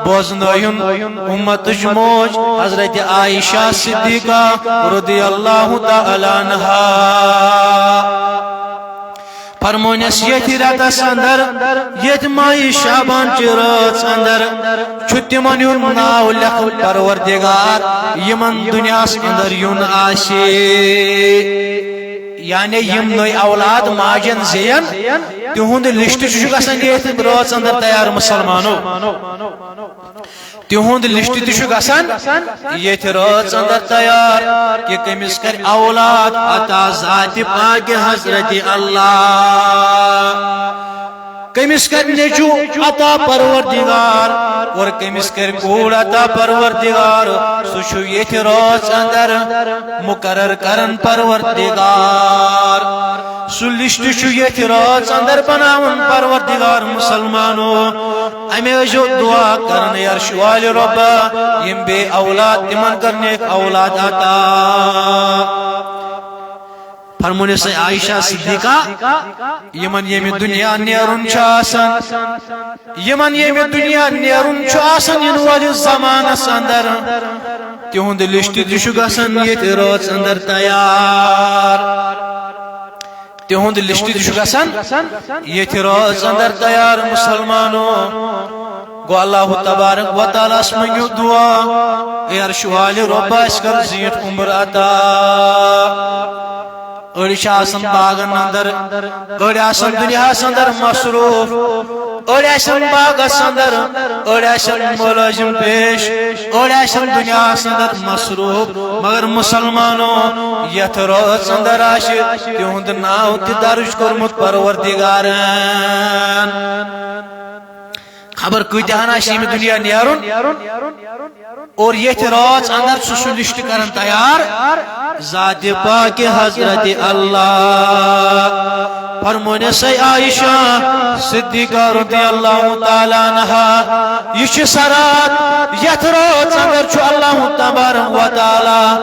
بوزنٲیُن امتٕچ موج حضرت عائشہ صدیقہ رضی اللہ تعالی عنہا۔ فرمونس، یتھ رتس اندر، یتھ ماہ شعبان چہ رٲژ اندر، چھُ تِمن ہُنٛد ناو لیکھُن پروردگار، یِمن دنیاہس اندر یُن آسہِ۔ یعنی یِم نٔے اولاد ماجن زیٚین، تِہُنٛد لسٹ چھُ گژھان یتھ رٲژ اندر تیار مسلمانو۔ تِہُنٛد لسٹ تہِ چھُ گژھان یتھ رٲژ اندر تیار کہ کٔمِس کرِ اولاد عطا ذات پاک حضرت اللہ، کٔمِس کرِ نیٚچو عطا پروردگار اور کٔمِس کرِ کوٗر عطا پروردگار۔ سُہ چھُ یتھ رٲژ اندر مقرر کران پروردگار۔ سُہ لسٹ چھُ یتھ رٲژ اندر بناوان پروردگار مسلمانو۔ امی ٲسۍزیو دعا کران، اے عرش والہِ رۄبا، یِم بے اولاد، تِمن کر نیک اولاد عطا۔ فرمونس، اے عائشہ صدیقہ، یِمن ییٚمہِ دُنیا نیرُن چھُ آسان، یِمن ییٚمہِ دُنیا نیرُن چھُ آسان یِنہٕ وٲلِس زمانس اندر، تِہُنٛد لسٹ تہِ چھُ گژھان یتھ رٲژ اندر تیار۔ تِہُنٛد لسٹ تہِ چھُ گژھان یتھ رٲژ اندر تیار مسلمانو۔ گوٚو اللہ تبارک و تعالیٰ ہس منٛگِو دعا، اے عرش والہِ رۄبا، اسہِ کر زیٖٹھ عمر عطا۔ أڑۍ چھِ آسان باغن اندر، أڑۍ آسان دُنیاہس اندر مصروف، أڑۍ آسن باغس اندر، أڑۍ آسن ملٲزم پیش، أڑۍ آسن دُنیاہس اندر مصروف، مگر مسلمانو، یتھ رٲژ اندر آسہِ تِہُنٛد ناو تہِ درج کوٚرمُت پروردگارن۔ خبر کۭتیاہن آسہِ ییٚمہِ دُنیا نیرُن، اور یتھ رٲژ اندر چھُ سُہ لسٹ کران تیار ذات پاک حضرت اللہ۔ فرمونس، اے عائشہ صدیقہ رضی اللہ تعالیٰ عنہا، یہِ چھُ سۄ رات یتھ رٲژ اندر چھُ اللہ تبارک و تعالیٰ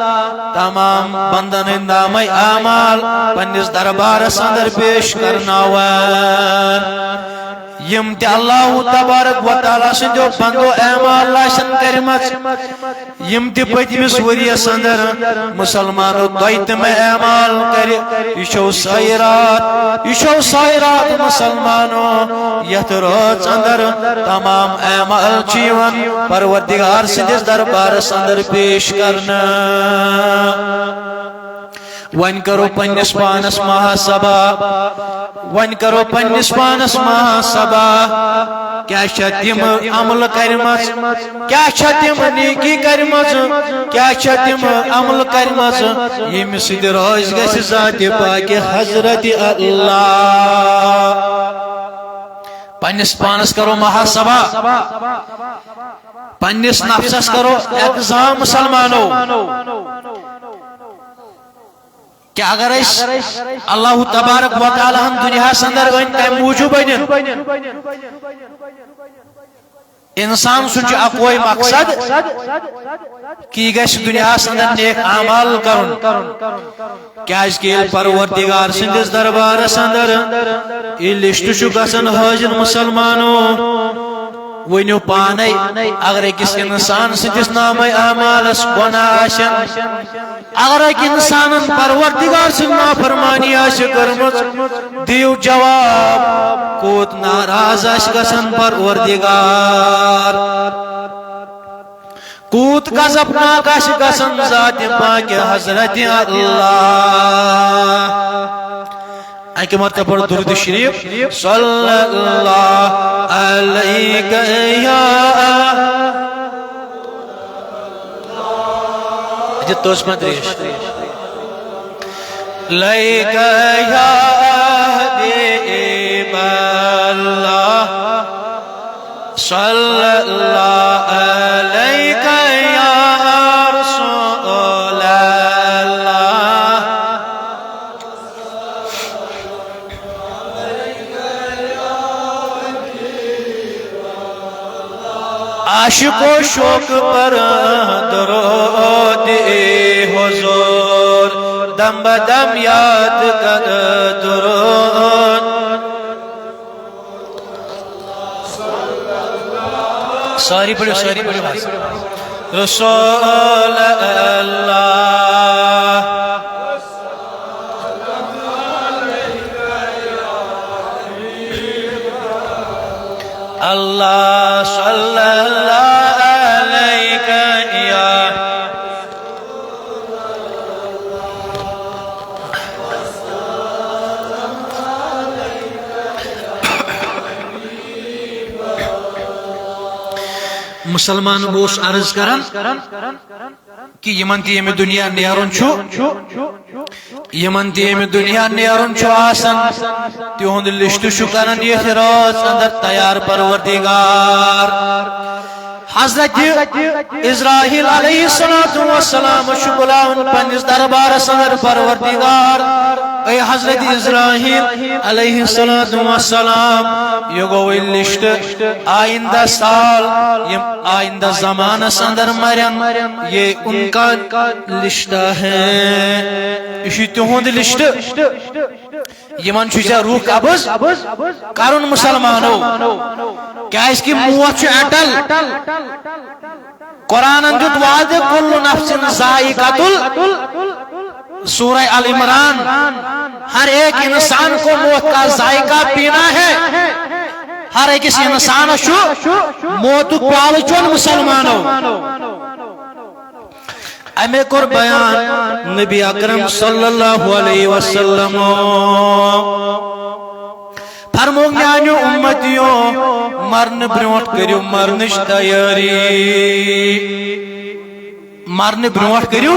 تمام بندن ہٕنٛدۍ نامہ اعمال پننِس دربارس اندر پیش کرناوان۔ یِم تہِ اللہ تبارک و تعالیٰ سٕنٛدیو بندو اعمال آسن کٔرمٕژ، یِم تہِ پٔتمِس ؤریَس اندر مسلمانو تۄہہِ تِم اعمال کٔرِ، یہِ چھو سۄے راتھ، یہِ چھو سۄے راتھ مسلمانو، یتھ رٲژ اندر تمام اعمال چھِ یِوان پروردگار سٕنٛدِس دربارس اندر پیش کرنہٕ۔ وۄنۍ کرو پننِس پانس محاسبہ، وۄنۍ کرو پننِس پانس محاسبہ۔ کیٛاہ چھےٚ تِم عمل کرِمژ؟ کیٛاہ چھےٚ تِم نیکی کرِمژ؟ کیٛاہ چھےٚ تِم عمل کرِمژ، ییٚمہِ سۭتۍ رٲضۍ گژھِ ذاتِ پاکِ حضرت اللہ؟ پننِس پانس کرو محاسبہ، پننِس نفسس کرو ایگزام مسلمانو۔ کہ اگر أسۍ اللہ تبارک و تعالیٰ ہن دنیاہس اندر أنۍ کمہِ موٗجوٗب أنِن؟ انسان سُنٛد چھُ اکوے مقصد کہ یہِ گژھِ دنیاہس اندر نیک اعمال کرُن۔ کیازِ کہ ییٚلہِ پروردگار سٕنٛدِس دربارس اندر یہِ لسٹ چھُ گژھان حٲضِر مسلمانو، ؤنِو پانے، اگر أکِس انسان سٕنٛدِس نامہ اعمالس گۄناہ آسن، اگر أکۍ انسانن پروردگار سٕنٛز نافرمانی آسہِ کٔرمٕژ، دِیِو جواب، کوٗت ناراض آسہِ گژھان پروردگار، کوٗت غضبناک آسہِ گژھان ذاتِ پاکِ حضرت اللہ۔ اکہِ مرتبہ پرو درود شریف۔ صلی اللہ علیک یا، اچھا، توس مت ریش۔ علیک یا حبیب اللہ، صلی اللہ علیک یا رسول اللہ۔ عاشق و شوق پر درود حضور، دم بدم یاد کر درود۔ ساری پڑھو، ساری پڑھو۔ رسول اللہ۔ اللہ صلی اللہ علیک یا۔ مسلمان، بہٕ اوسُس عرض کران کہ یمن تہِ ییٚمہِ دُنیا نیرُن چھُ، یمن تہِ ییٚمہِ دُنیا نیرُن چھُ آسان، تِہُنٛد لسٹ چھُ کران یتھ رٲژ اندر تیار پروردگار۔ حضرت عزرائیل علیہ الصلوۃ والسلام چھُ بُلاوان پننِس دربارس اندر پروردگار۔ اے حضرت عزرائیل علیہ الصلوۃ والسلام، یہ گوٚو لسٹ، آئندہ سال، یم آئندہ زمانس اندر مرن، یہ ان کا لسٹ ہے، یہ چھُ تِہُنٛد لسٹ۔ یمن چھُ ژےٚ روح قبض کرُن مسلمانو، کیازِ کہ موت چھُ اٹل۔ قرآنن دیُت وعدٕ، کل نفس ذائقۃ ال، سورہ ال عمران، ہر ایک انسان کو موت کا ذائقہ پینا ہے۔ ہر أکِس انسانس چھُ موتُک پیالہٕ چیوٚن مسلمانو۔ أمۍ کوٚر بیان نبی اکرم صلی اللہ علیہ وسلم۔ فرموو، میانیو امتیو، مرنہٕ برونٛٹھ کٔرِو مرنٕچ تیٲری۔ مرنہٕ برونٛٹھ کٔرِو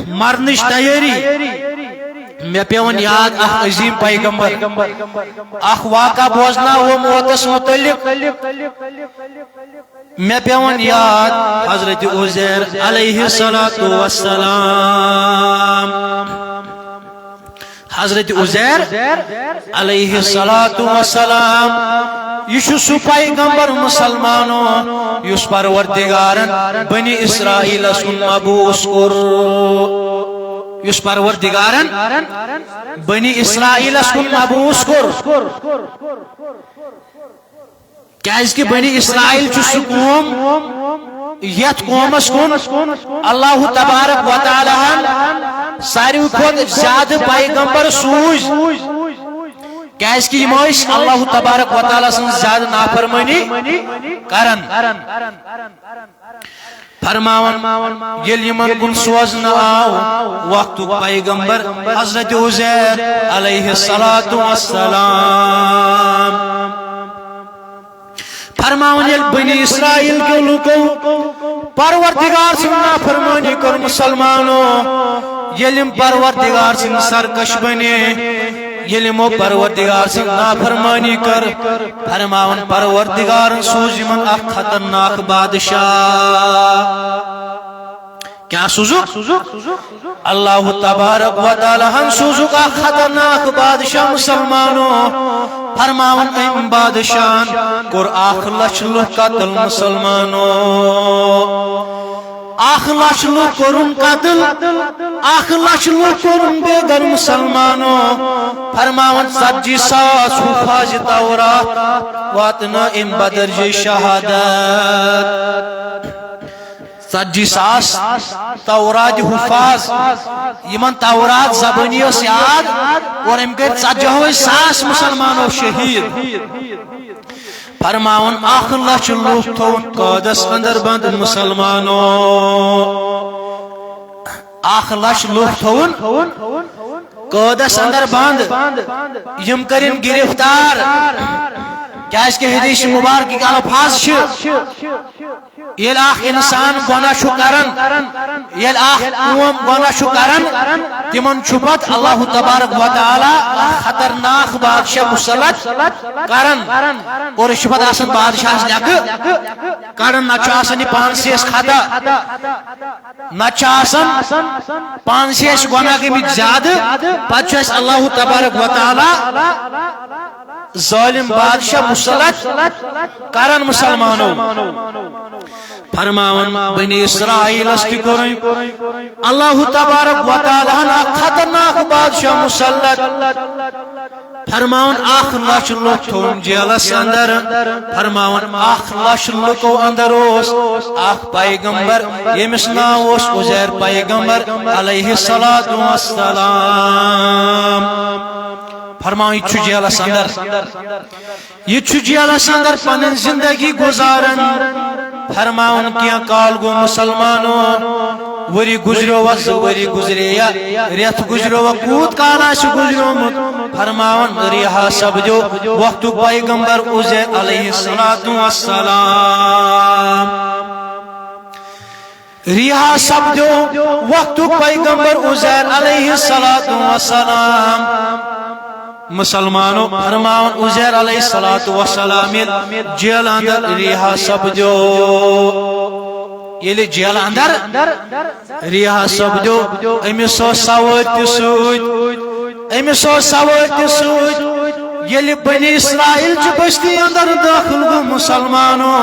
مرنٕچ تیٲری۔ مےٚ پیوٚون یاد اکھ عظیم پیغمبر، اکھ واقعہ بوزناوو موتس متعلق۔ مےٚ پیوٚون یاد حضرت عزیر علیہ الصلوۃ والسلام۔ حضرت عزیر علیہ الصلوۃ والسلام، یہِ چھُ سُہ پیغمبر مسلمانو یُس پروردگارن بنی اسرائیلس کُن مبعوث کوٚر، یُس پروردگارن بنی اسرائیلس کُن مبعوث کوٚر۔ کیازِ کہ بنی اسرائیل چھُ سُہ قوم، یتھ قومس کُن اللہ تبارک و تعالیٰ ہن ساروی کھۄتہٕ زیادٕ پیغمبر سوٗزۍ۔ کیازِ کہ یِم ٲسۍ اللہ تبارک و تعالیٰ سٕنٛز زیادٕ نافرمٲنی کران۔ فرماوان، ییٚلہِ یِمن کُن سوزنہٕ آو وقتُک پیغمبر حضرت عزیر علیہ الصلوۃ والسلام۔ فرماوان، ییٚلہِ بنی اسرائیل کیو لوٗکو پروردگار سٕنٛز نافرمٲنی کٔر مسلمانو، ییٚلہِ یِم پروردگار سٕنٛدۍ سرکش بنے، ییٚلہِ یِمو پروردگار سٕنٛز نافرمٲنی کٔر، فرماوان پروردگارن سوٗز یِمن اکھ خطرناک بادشاہ۔ کیا سوٗزُکھ؟ اللہ تبارک و تعالیٰ ہن سوٗزُکھ اکھ خطرناک بادشاہ مسلمانو۔ فرماوان أمۍ بادشاہن کوٚر اکھ لچھ لُکھ قتل مسلمانو۔ اکھ لچھ لُکھ کوٚرُن قتل، اکھ لچھ لُکھ کوٚرُن بے گھر مسلمانو۔ فرماوان ژتجی ساس حفاظ تورات واتنٲو أمۍ بدرجے شہادت۔ ژتجی ساس تورات حفاظ، یِمن تورات زبٲنی ٲس یاد، اور أمۍ کٔرۍ ژتجی ساس مسلمانو شہید۔ فرماوُن، اکھ لچھ لُکھ تھووُن قٲدس اندر بند مسلمانو۔ اکھ لچھ لُکھ تھووُن قٲدس اندر بند، یم کرن گرفتار، کیازِ کہ حدیث مبارک کہِ الفاظ چھِ، ییٚلہِ اکھ انسان گۄناہ چھُ کران، ییٚلہِ اکھ قوم گۄناہ چھُ کران، تِمن چھُ پتہٕ اللہ تبارک و تعالیٰ اکھ خطرناک بادشاہ مسلط کران۔ اور یہِ چھُ پتہٕ آسان بادشاہس لیٚکہٕ کڑان، نہ چھُ آسان یہِ پانسٕے اَسہِ خطا، نہ چھُ آسان پانسٕے اَسہِ گۄناہ گٔمٕتۍ زیادٕ، پتہٕ چھُ اَسہِ اللہ تبارک و تعالیٰ ظٲلم بادشاہ مسلط کران مسلمانو۔ فرماوان بنی اسرائیلس تہِ کوٚرُن اللہ تبارک و تعالیٰ ہن اکھ خطرناک بادشاہ مسلط۔ فرماوان اکھ لچھ لُکھ تھوٚوُن جیلس اندر۔ فرماوان اکھ لچھ لُکو اندر اوس اکھ پیغمبر، ییٚمِس ناو اوس عزیر پیغمبر علیہ الصلوۃ والسلام۔ فرماوان یہِ چھُ جیلس اندر، یہِ چھُ جیلس اندر پنٕنۍ زندگی گُزاران۔ فرماوان کینٛہہ کال گوٚو مسلمانو، ؤری گُزریو، زٕ ؤری گُزرے یا رٮ۪تھ گُزریو، کوٗت کال آسہِ گُزریومُت۔ فرماوان ریہا سپدیو وقتُک پیغمبر عزیر علیہ الصلوۃ والسلام۔ ریہا سپدیو وقتُک پیغمبر عزیر علیہ الصلوۃ والسلام۔ مسلمانو، فرماوان عزیر علیہ الصلوۃ والسلام ییٚلہِ جیل اندر ریہا سپدیو، ییٚلہِ جیل اندر ریہا سپدیو، أمِس اوس سوٲرۍ تہِ سۭتۍ، أمِس اوس سوٲرۍ تہِ سۭتۍ۔ ییٚلہِ بنی اسرائیل چہِ بستی اندر دٲخل گوٚو مسلمانو،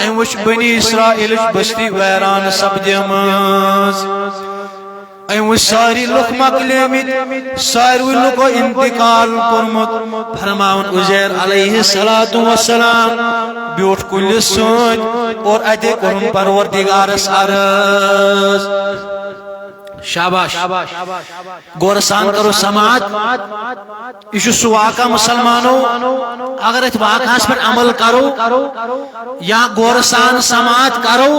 أمۍ وٕچھ بنی اسرائیلٕچ بستی ویران سپدیمٕژ۔ أمۍ وٕچھ سٲری لُکھ مۄکلیمٕتۍ، ساروٕے لُکو انتقال کوٚرمُت۔ فرماوان عزیر علیہ الصلوۃ والسلام بیوٗٹھ کُلِس سۭتۍ اور اتے کوٚرُن پروردگارس عرض۔ شاباش۔ غور سان کرو سماعت۔ یہِ چھُ سُہ واقعہ مسلمانو، اگر أتھۍ واقعس پٮ۪ٹھ عمل کرو یا غور سان سماعت کرو،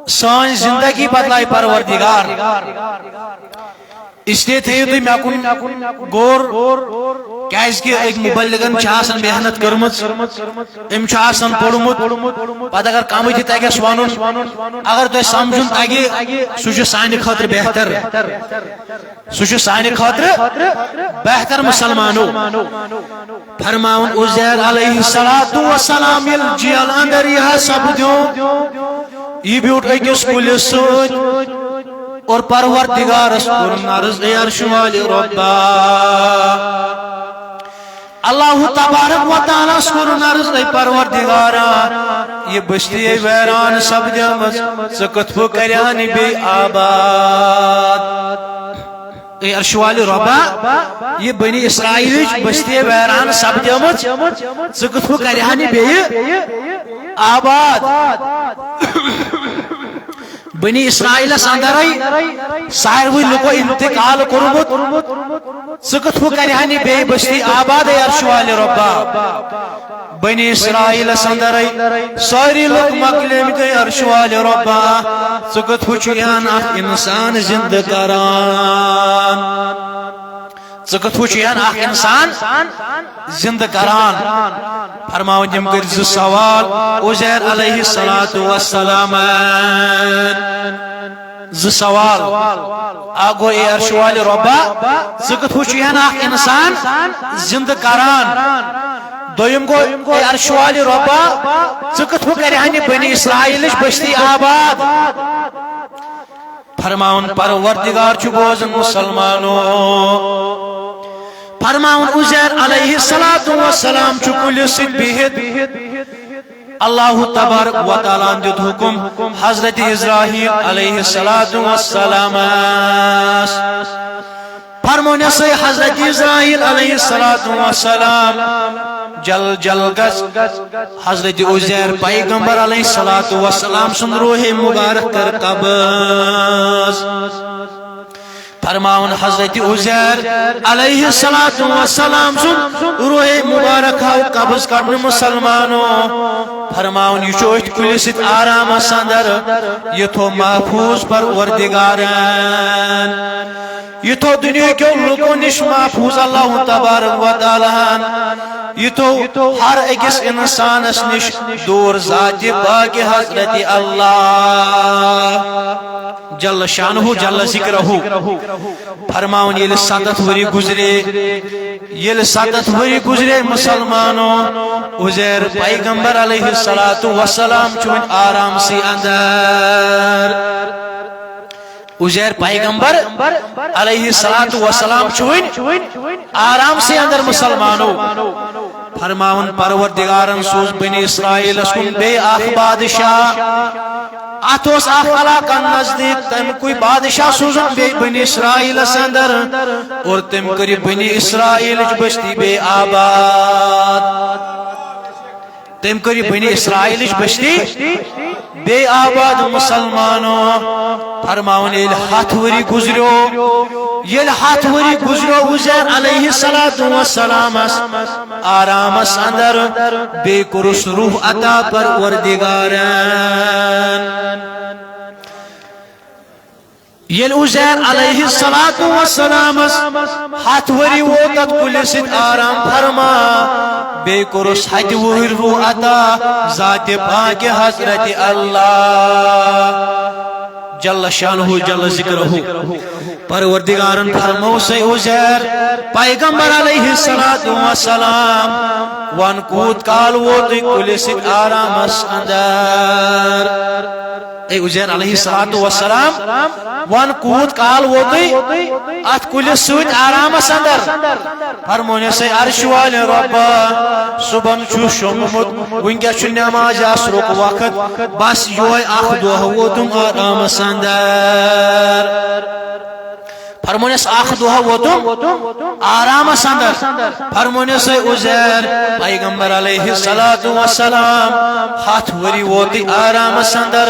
سٲنۍ زندگی بدلایہِ پروردگار۔ اس لیے تھٲیِو تُہۍ مےٚ کُن غور، کیازِ کہِ أکۍ مُبلِغن چھِ آسان محنت کٔرمٕژ، أمۍ چھُ آسان پوٚرمُت، پتہٕ اگر کمٕے تہِ تگٮ۪س ونُن، اگر تۄہہِ سمجھُن تگہِ، سُہ چھُ سانہِ خٲطرٕ بہتر۔ سُہ چھُ سانہِ خٲطرٕ بہتر مسلمانو۔ فرماوُن عزیر علیہ الصلوۃ والسلام ییٚلہِ جیل اندر یہِ ہا سپدیو، یہِ بیوٗٹھ أکِس کُلِس سۭتۍ اور پروردگارس کوٚرُن عرض، اے عرش والہِ رۄبا، اللہ تبارک و تعالیٰ ہس کوٚرُن عرض، اے پروردگارا، یہِ بستی ویران سپدیمٕژ، ژٕ کِتھ پٲٹھۍ کرِہن یہِ بیٚیہِ آباد؟ اے عرش والہِ رۄبا، یہِ بنی اسرائیلٕچ بستی ویران سپدیمٕژ، ژٕ کِتھ پٲٹھۍ کرِہن یہِ بیٚیہِ آباد؟ بنی اسرائیلس اندرے ساروٕے لُکو انتقال کوٚرمُت، ژٕ کِتھ پٲٹھۍ کرِہن یہِ بیٚیہِ بستی آباد، اے عرش والہِ رۄبا؟ بنی اسرائیلس اندرے سٲری لُکھ مۄکلیمٕتۍ، اے عرش والہِ رۄبا، ژٕ کِتھ پٲٹھۍ چھُ یِہن اکھ انسان زندٕ کران؟ ژٕ کِتھ پٲٹھۍ چھُ یِہن اکھ انسان زندٕ کران؟ فرماوان تِم کٔرۍ زٕ سوال عزیر علیہ الصلوۃ والسلامن۔ زٕ سوال۔ اکھ گوٚو، اے عرش والہِ رۄبا، ژٕ کِتھ پٲٹھۍ چھُ یِہن اکھ انسان زندٕ کران؟ دوٚیِم گوٚو، اے عرش والہِ رۄبا، ژٕ کِتھ پٲٹھۍ کرِہن یہِ بنی اسرائیلٕچ بستی آباد؟ فرماوُن پروردگار چھُ بوزان مسلمانو۔ فرماوُن عزیر علیہ الصلوۃ والسلام چھُ کُلِس سۭتۍ بِہِتھ۔ اللہ تبارک و تعالیٰ ہن دیُت حکم حضرت عزرائیل علیہ الصلوۃ والسلامس۔ فرمونس، اے حضرت عزرائیل علیہ الصلوۃ والسلام، جل جل گژھ حضرت عزیر پیغمبر علیہ الصلوۃ والسلام سُنٛد روح مبارک کر قبض۔ فرماوُن حضرت عزیر علیہ الصلوۃ والسلام سُنٛد روح مبارک آو قبض کرنہٕ مسلمانو۔ فرماوُن یہِ چھُ أتھۍ کُلِس سۭتۍ آرامس اندر، یہِ تھوٚو محفوظ پروردگارن۔ یہِ تھوٚو دُنیہکیو لُکو نِش محفوٗظ اللہ تبارک و تعالیٰ ہن۔ یہِ تھوٚو ہر أکِس اِنسانس نِش دوٗر ذاتِ پاکِ حضرت اللہ جل شانہ جل ذکرہ۔ فرماوان، ییٚلہِ ستتھ ؤری گُزرے، ییٚلہِ ستتھ ؤری گُزرے مسلمانو، عزیر پیغمبر علیہ الصلوۃ والسلام چھُ وۄنۍ آرام سٕے اندر۔ عزیر پیغمبر علیہ الصلوۃ والسلام چھُ وۄنۍ آرام سٕے اندر مسلمانو۔ فرماوان، پروردگارن سوٗز بنی اسرائیلس کُن بیٚیہِ اکھ بادشاہ۔ اتھ اوس اکھ علاقہٕ نزدیٖک، تمہِ کُے بادشاہ سوٗزُن بیٚیہِ بنی اسرائیلس اندر، اور تٔمۍ کٔر یہِ بنی اسرائیلٕچ بستی بیٚیہِ آباد۔ تٔمۍ کٔر یہِ بنی اسرائیلٕچ بستی بیٚیہِ آباد مسلمانو۔ فرماوان، ییٚلہِ ہتھ ؤری گُزریو، ییٚلہِ ہتھ ؤری گُزریو عزیر علیہ الصلوۃ والسلامس آرامس اندر، بیٚیہِ کوٚرُس روح عطا پروردگارن۔ ییٚلہِ عزیر علیہ الصلوۃ والسلامس ہتھ ؤری ووت اتھ کُلِس سۭتۍ آرام فرما، بیٚیہِ کوٚرُس ہتہِ وُہٕرۍ روح عطا ذاتِ پاکِ حضرت اللہ جل شانہ جل ذکرہ۔ پروردگارن فرموو، سے عزیر پیغمبر علیہ الصلوۃ والسلام، وَن کوٗت کال ووتُے کُلِس سۭتۍ آرامس اندر؟ اے عزیر علیہ الصلوۃ والسلام، وَن کوٗت کال ووتُے اتھ کُلِس سۭتۍ آرامس اندر؟ فرمونس، اے عرش والے رۄبا، صبحن چھُ شۄنٛگمُت، وٕنکیٚس چھُ نماز عصرُک وقت، بس یُہوے اکھ دۄہ ووتُم آرامس اندر۔ فرمونس، اکھ دۄہ ووتُم آرامس اندر۔ فرمونس، اے عزیر پیغمبر علیہ الصلوۃ والسلام، ہتھ ؤری ووتُے آرامس اندر۔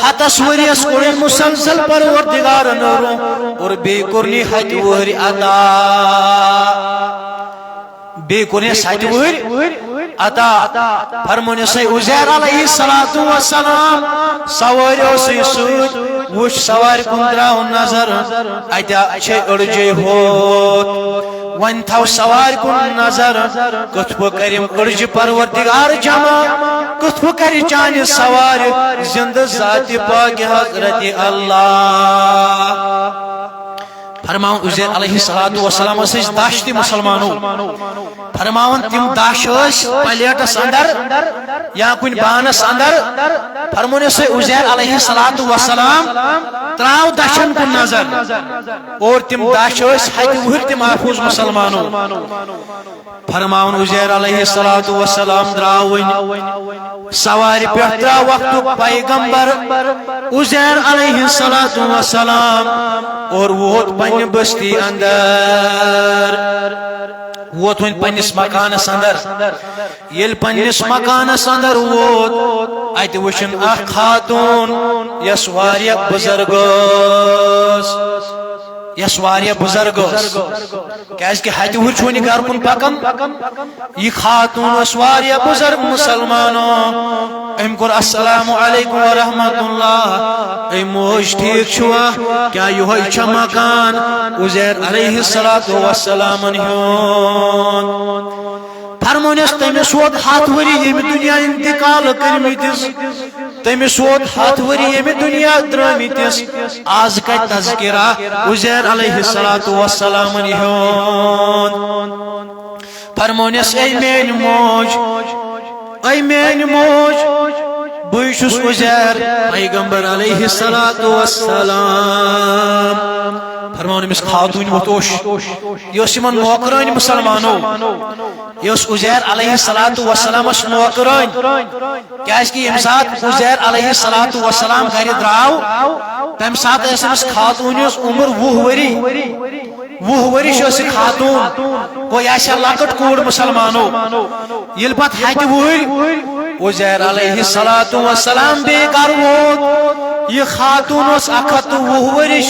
ہتس ؤریس کوٚرُے مسلسل پروردگارن روح، اور بیٚیہِ کوٚرنی ہتہِ وُہٕرۍ عطا۔ بیٚیہِ کوٚرنس ہتہِ وُہٕرۍ عطا۔ فرمونس، اے عزیر علیہ الصلوۃ والسلام، سوٲرۍ اوسُے سۭتۍ، وٕچھ سوارِ کُن تراو نظر، اتہِ چھے أڑجے ہوت۔ وۄنۍ تھاو سوارِ کُن نظر، کتھ پٲٹھۍ کریم أڑجہِ پروردگار جمع، کتھ پٲٹھۍ کرِ چانہِ سوارِ زندٕ ذاتِ پاکِ حضرت اللہ۔ فرماوان، عزیر علیہ الصلوۃ والسلام ٲسۍ دَچھ تہِ مسلمانو۔ فرماوان، تِم دَچھ ٲسۍ پلیٹس اندر یا کُنہِ بانس اندر۔ فرمونس، عزیر علیہ الصلوۃ والسلام، تراو دَچھن کُن نظر۔ اور تِم دَچھ ٲسۍ ہتہِ وُہٕرۍ تہِ محفوٗظ مسلمانو۔ فرماوان، عزیر علیہ الصلوۃ والسلام دراو وۄنۍ سوارِ پٮ۪ٹھ، دراو وقتُک پیغمبر عزیر علیہ الصلوۃ والسلام، اور ووت پننہِ بستی اندر، ووت وۄنۍ پننِس مکانس اندر۔ ییٚلہِ پننِس مکانس اندر ووت، اتہِ وٕچھن اکھ خاتون، یۄس واریاہ بُزرگ ٲس، یۄس واریاہ بُزرگ ٲس۔ کیازِ کہِ ہتہِ وُہٕرۍ چھُ وۄنۍ یہِ گرٕ کُن پکان۔ یہِ خاتون ٲس واریاہ بُزرگ مسلمانو۔ أمۍ کوٚر، السلام علیکم ورحمۃ اللہ۔ اے موج، ٹھیک چھُوا؟ کیا یُہوے چھا مکان عزیر علیہ الصلوۃ والسلامن ہُنٛد؟ فرمونس، تٔمِس ووت ہتھ ؤری ییٚمہِ دُنیا انتقال کٔرمٕتِس، تٔمِس ووت ہتھ ؤری ییٚمہِ دُنیا درٛٲمٕتِس۔ از کتہِ تذکرہ عزیر علیہ الصلوۃ والسلامن ہُنٛد؟ فرمونس، اے میٲنۍ موج، اے میٲنۍ موج، بٕے چھُس عزیر پیغمبر علیہ الصلوۃ والسلام۔ فرماوان أمِس خاتوٗنۍ ووٚتھ اوٚش، یہِ ٲس یِمن نوکرٲنۍ مسلمانو، یہِ ٲس عزیر علیہ الصلوۃ والسلامس نوکرٲنۍ۔ کیازِ کہِ ییٚمہِ ساتہٕ عزیر علیہ الصلوۃ والسلام گرِ درٛاو، تمہِ ساتہٕ ٲس أمِس خاتوٗنہِ ہٕنٛز عمر وُہ ؤری۔ وُہ ؤرِش ٲس یہِ خاتوٗن، گوٚو یہِ آسہِ ہا لۄکٕٹ کوٗر مسلمانو۔ ییٚلہِ پتہٕ ہتہِ وُہٕرۍ عزیر علیہ الصلوۃ والسلام بیٚیہِ گرٕ ووت، یہِ خاتوٗن اوس اکھ ہتھ تہٕ وُہ ؤرِش۔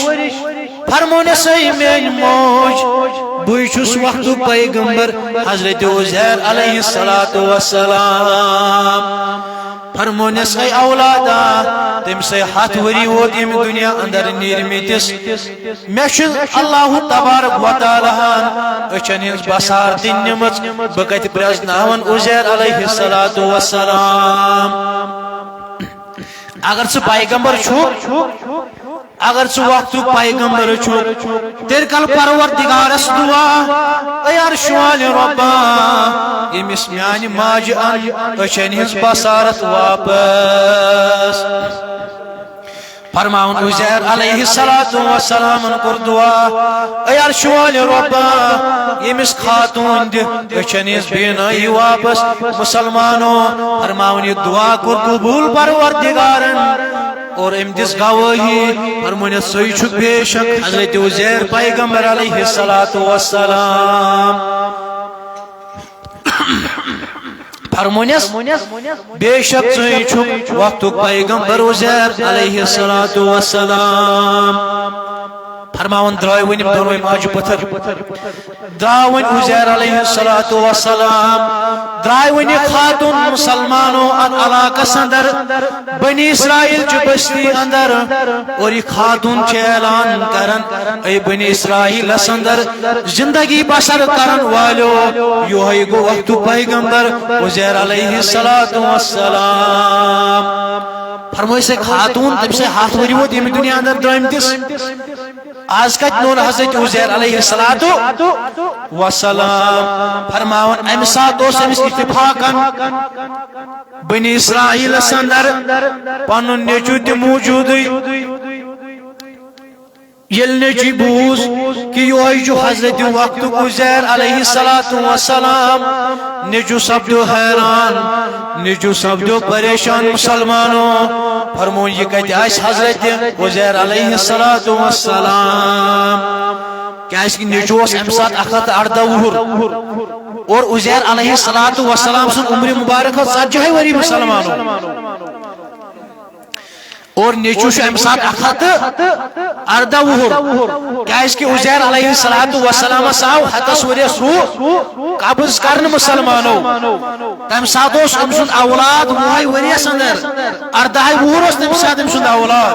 فرمونس، اے میٲنۍ موج، بٕے چھُس وقتُک پیغمبر حضرت عزیر علیہ الصلوۃ والسلام۔ فرمونس، اے اولادا، تٔمۍ سٕے ہتھ ؤری ووت ییٚمہِ دُنیا اندر نیٖرمٕتِس۔ مےٚ چھُ اللہ تبارک و تعالیٰ ہن أچھن ہٕنٛز بصارت نِمٕژ، بہٕ کتہِ پرزناون عزیر علیہ الصلوۃ والسلام؟ اگر ژٕ پیغمبر چھُکھ، اگر ژٕ وقتُک پیغمبر چھُکھ، تیٚلہِ کر پروردگارس دعا، اے عرش والہِ رۄبا، ییٚمِس میانہِ ماجہِ ان أچھن ہٕنٛز بصارت واپس۔ فرماوُن عزیر علیہ الصلوۃ والسلامن کوٚر دعا، اے عرش والہِ رۄبا، ییٚمِس خاتوٗن دِ أچھن ہٕنٛز بینٲیی واپس۔ مسلمانو، فرماوُن یہِ دعا کوٚر قبوٗل پروردگارن۔ اور أمۍ دِژ گوٲہی، فرمونس، ژٕے چھُکھ بے شک حضرت عزیر پیغمبر علیہ الصلوۃ والسلام۔ فرمونس، بے شک ژٕے چھُکھ وقتُک پیغمبر عزیر علیہ الصلوۃ والسلام۔ فرماوان درٛاے وۄنۍ یِم دۄنوَے ماجہِ پٔتھر۔ درٛاو وۄنۍ عزیر علیہ الصلوۃ والسلام، درٛاے وۄنۍ یہِ خاتوٗن مسلمانو اتھ علاقس اندر، بنی اسرائیل چہِ بستی اندر، اور یہِ خاتوٗن چھِ اعلان کران، اے بنی اسرائیلس اندر زندگی بسر کرن والیو، یہوے گوٚو وقتُک پیغمبر عزیر علیہ الصلوۃ والسلام۔ فرمٲے سۄ خاتوٗن، تٔمۍ سٕے ہتھ ؤری ووت ییٚمہِ دُنیا اندر درٛٲمتِس۔ از کتہِ نوٚن حضرت عزیر علیہ الصلوۃ والسلام؟ فرماوان، امہِ ساتہٕ اوس أمِس اتفاقن بنی اسرائیلس اندر پنُن نیٚچو تہِ موجودٕے۔ ییٚلہِ نیٚچوۍ بوٗز کہِ یہوے چھُ حضرت وقتُک عزیر علیہ الصلوۃ والسلام، نیٚچو سپدیو حیران، نیٚچو سپدیو پریشان۔ مسلمانو، فرمون، یہِ کتہِ آسہِ حضرت عزیر علیہ الصلوۃ والسلام؟ کیازِ کہِ نیٚچو اوس امہِ ساتہٕ اکھ ہتھ تہٕ ارداہ وُہُر، اور عزیر علیہ الصلوۃ والسلام سٕنٛز عمر مبارک ٲس ژتجی ؤری۔ مسلمانو، اور نیٚچو چھُ امہِ ساتہٕ اکھ ہتھ تہٕ ارداہ وُہُر، کیازِ کہِ عزیر علیہ الصلوۃ والسلامس آو ہتس ؤریس روح قبض کرنہٕ۔ مسلمانو، تمہِ ساتہٕ اوس أمۍ سُنٛد اولاد وُہے ؤریس اندر، ارداہے وُہُر اوس تمہِ ساتہٕ أمۍ سُنٛد اولاد۔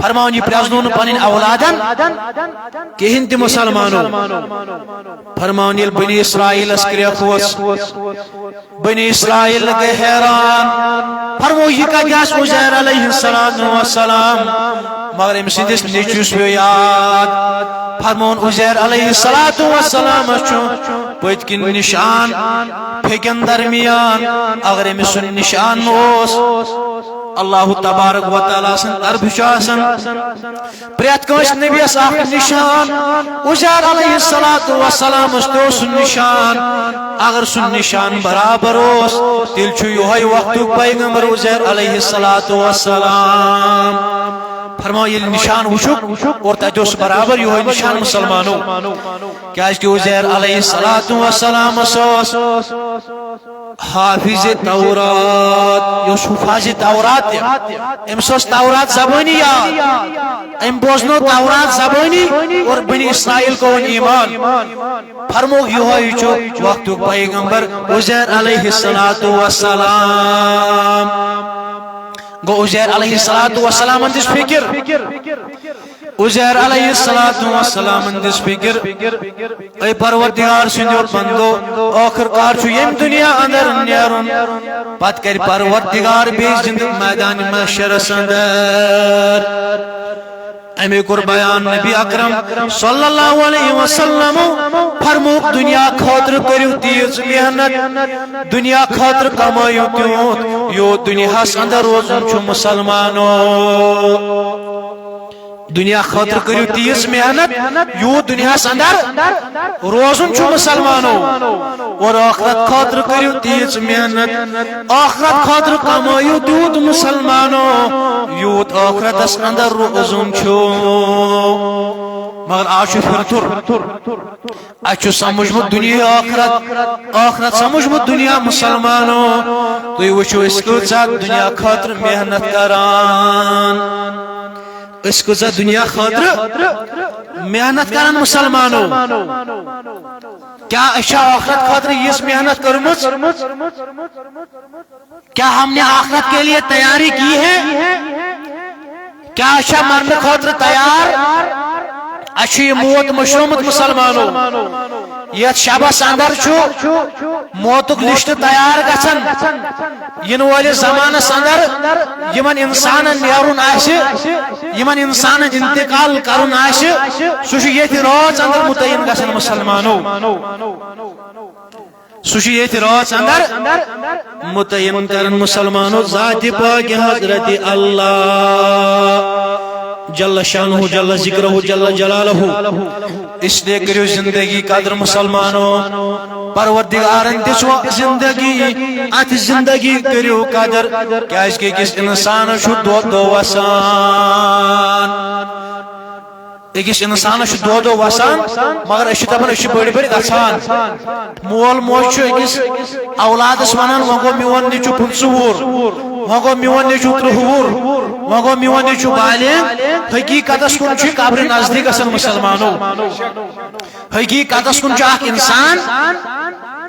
فرماوان، یہِ پرزنو نہٕ پنٕنۍ اولادن کِہینۍ تہِ۔ مسلمانو، فرماوان، ییٚلہِ بنی اسرائیلس کرٛیکھ ؤژھ، بنی اسرائیل گٔے حیران۔ فرمو، یہِ کتہِ آسہِ عزیر علیہ الصلوۃ والسلام؟ مگر أمۍ سٕنٛدِس نیٚچوِس پیوٚو یاد۔ فرمون، عزیر علیہ الصلوۃ والسلامس چھُ پٔتۍ کِنۍ نشان، پھیٚکٮ۪ن درمیان۔ اگر أمِس سُہ نشان اوس، اللہ تبارک و تعالیٰ سٕنٛدِ طرفہٕ چھُ آسان پرٛٮ۪تھ کٲنٛسہِ نبیَس اکھ نشان۔ عزیر علیہ الصلوۃ والسلامس تہِ اوس سُہ نشان۔ اگر سُہ نشان برابر اوس، تیٚلہِ چھُ یِہوٚے وقتُک پیغمبر عزیر علیہ الصلوۃ والسلام۔ فرماو، ییٚلہِ نشان وٕچھُکھ اور تتہِ اوس برابر یِہوٚے نشان۔ مسلمانو، کیازِ کہِ عزیر علیہ الصلوۃ والسلامس اوس حافظ تورات، یہِ اوس حفاظ تورات تہِ۔ أمِس اوس تورات زبٲنی یاد۔ أمۍ بوزنو تورات زبٲنی اور بنی اسرائیل گوٚو وۄنۍ ایمان۔ فرمووُکھ، یِہوٚے چھُ وقتُک پیغمبر عزیر علیہ الصلوۃ والسلام۔ گوٚو عزیر علیہ الصلوۃ والسلامن دِژ فکر۔ عزیر علیہ الصلوۃ والسلامن دِژ فکر، اے پروردگار سٕنٛدیو بندو، ٲخٕر کار چھُ ییٚمہِ دُنیا اندر نیرُن، پتہٕ کرِ پروردگار بیٚیہِ زِندٕ میدان محشرس اندر۔ اَمے کوٚر بیان نبی اکرم صلی اللہ علیہ وسلم، فرمووُکھ، دُنیا خٲطرٕ کٔرِو تیٖژ محنت، دُنیا خٲطرٕ کمٲیِو تیوٗت، یوٗت دُنیاہس اندر روزُن چھُ مسلمانو۔ دُنیا خٲطرٕ کٔرِو تیٖژ محنت، یوٗت دُنیاہس اندر روزُن چھُ مسلمانو۔ اور ٲخرت خٲطرٕ کٔرِو تیٖژ محنت، ٲخرت خٲطرٕ کمٲیِو تیوٗت مسلمانو، یوٗت ٲخرتس اندر روزُن چھُ۔ مگر آز چھُ پھِرتھُر۔ اَسہِ چھُ سمجھمُت دُنیا ٲخرت، ٲخرت سمجھمُت دُنیا۔ مسلمانو، تُہۍ وٕچھِو، أسۍ کۭژاہ دُنیا خٲطرٕ محنت کران، أسۍ کۭژاہ دُنیا خٲطرٕ محنت کران۔ مسلمانو، کیٛاہ أسۍ چھا ٲخرت خٲطرٕ یِژھ محنت کٔرمٕژ؟ کیا ہم نے آخرت کے لیے تیاری کی ہے؟ کیا اچھا مرنہٕ خٲطرٕ تیار؟ اَسہِ چھُ یہِ موت مٔشرومُت مسلمانو۔ یتھ شبس اندر چھُ موتُک لسٹ تیار گژھان۔ یِنہٕ وٲلِس زمانس اندر یِمن انسانن نیرُن آسہِ، یِمن انسانن انتقال کرُن آسہِ، سُہ چھُ ییٚتھۍ رٲژ اندر متعین گژھان مسلمانو۔ سُہ چھُ ییٚتھۍ رٲژ اندر متعین کرن مسلمانو ذاتِ پاکِ حضرت اللہ جل شانہ جل ذکرہ جل جلالہ۔ اس لیے کٔرِو زندگی قدر مسلمانو، پروردگارن دِژوٕ زندگی، اتھ زندگی کٔرِو قدر، کیازِ کہِ أکِس انسانس چھُ دۄہ دۄہ وسان۔ أکِس انسانس چھُ دۄہ دۄہ وسان، مگر أسۍ چھِ دپان أسۍ چھِ بٔڑۍ بٔڑۍ گژھان۔ مول موج چھُ أکِس اولادس ونان، "وۄنۍ گوٚو میون نیٚچُو پٕنٛژٕہ وُہُر، وۄنۍ گوٚو میون نیٚچُو ترٕٛہ وُہُر، وۄنۍ گوٚو میون نیٚچُو بالغ۔" حقیقتس کُن چھُ قبرِ نزدیٖک گژھان مسلمانو۔ حقیقتس کُن چھُ اکھ انسان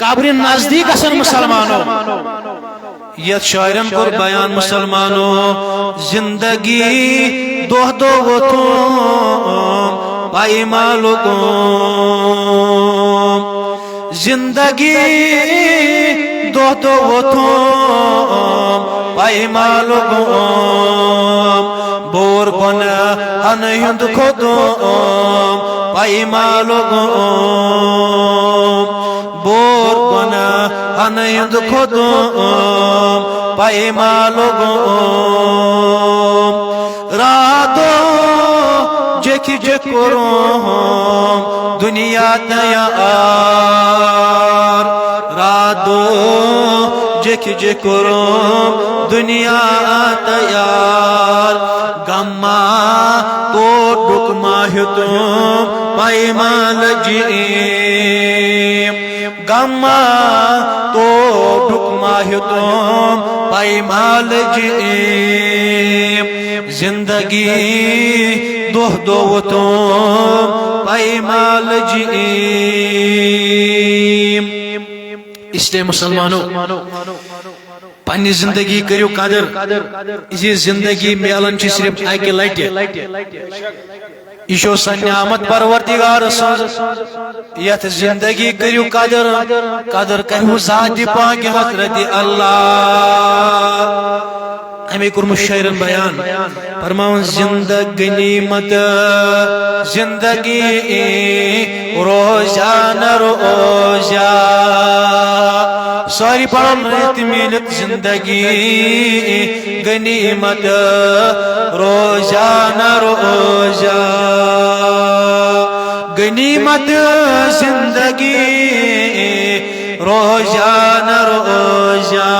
قبرِ نزدیٖک گژھان مسلمانو۔ یتھ شاعرن کوٚر بیان مسلمانو، زندگی دۄہ دۄہ ووتھُم پایمالُک۔ زندگی دۄہ دۄہ ووتھُم پایمالُک۔ بور گۄناہن ہُنٛد کھوٚتُم پایمالُک۔ بور گۄناہن ہُنٛد کھوٚتُم پایمالُک۔ راتو جکھ جکھ کوٚرُم دُنیا تیار۔ راتو جکھ جکھ کوٚرُم دُنیا تیار۔ غم ما توٚرُکھ ما ہیوٚتُم پایمال جیم۔ غم ما توٚرُکھ ما ہیوٚتُم پایمال جیم۔ زندگی دۄہ دۄہ ووتھُم پایمال جیم۔ اس لیے مسلمانو، پننہِ زندگی کٔرِو قدر، زِ زندگی میلان چھِ صرف اکہِ لٹہِ۔ یہِ چھو سۄ نعمت پروردگار سٕنٛز، یتھ زندگی کٔرِو قدر، قدر کرِو ذاتِ پاکِ حضرت اللہ۔ امی کوٚرمُت شٲعرن بیان، فرماوان، زندگ غنیمت زندگی روزہ نہ روزہ۔ سٲری پرو رٔتۍ میٖلِتھ، زندگی غنیمت روزہ نہ روزہ۔ غنیمت زندگی روزہ نہ روزہ۔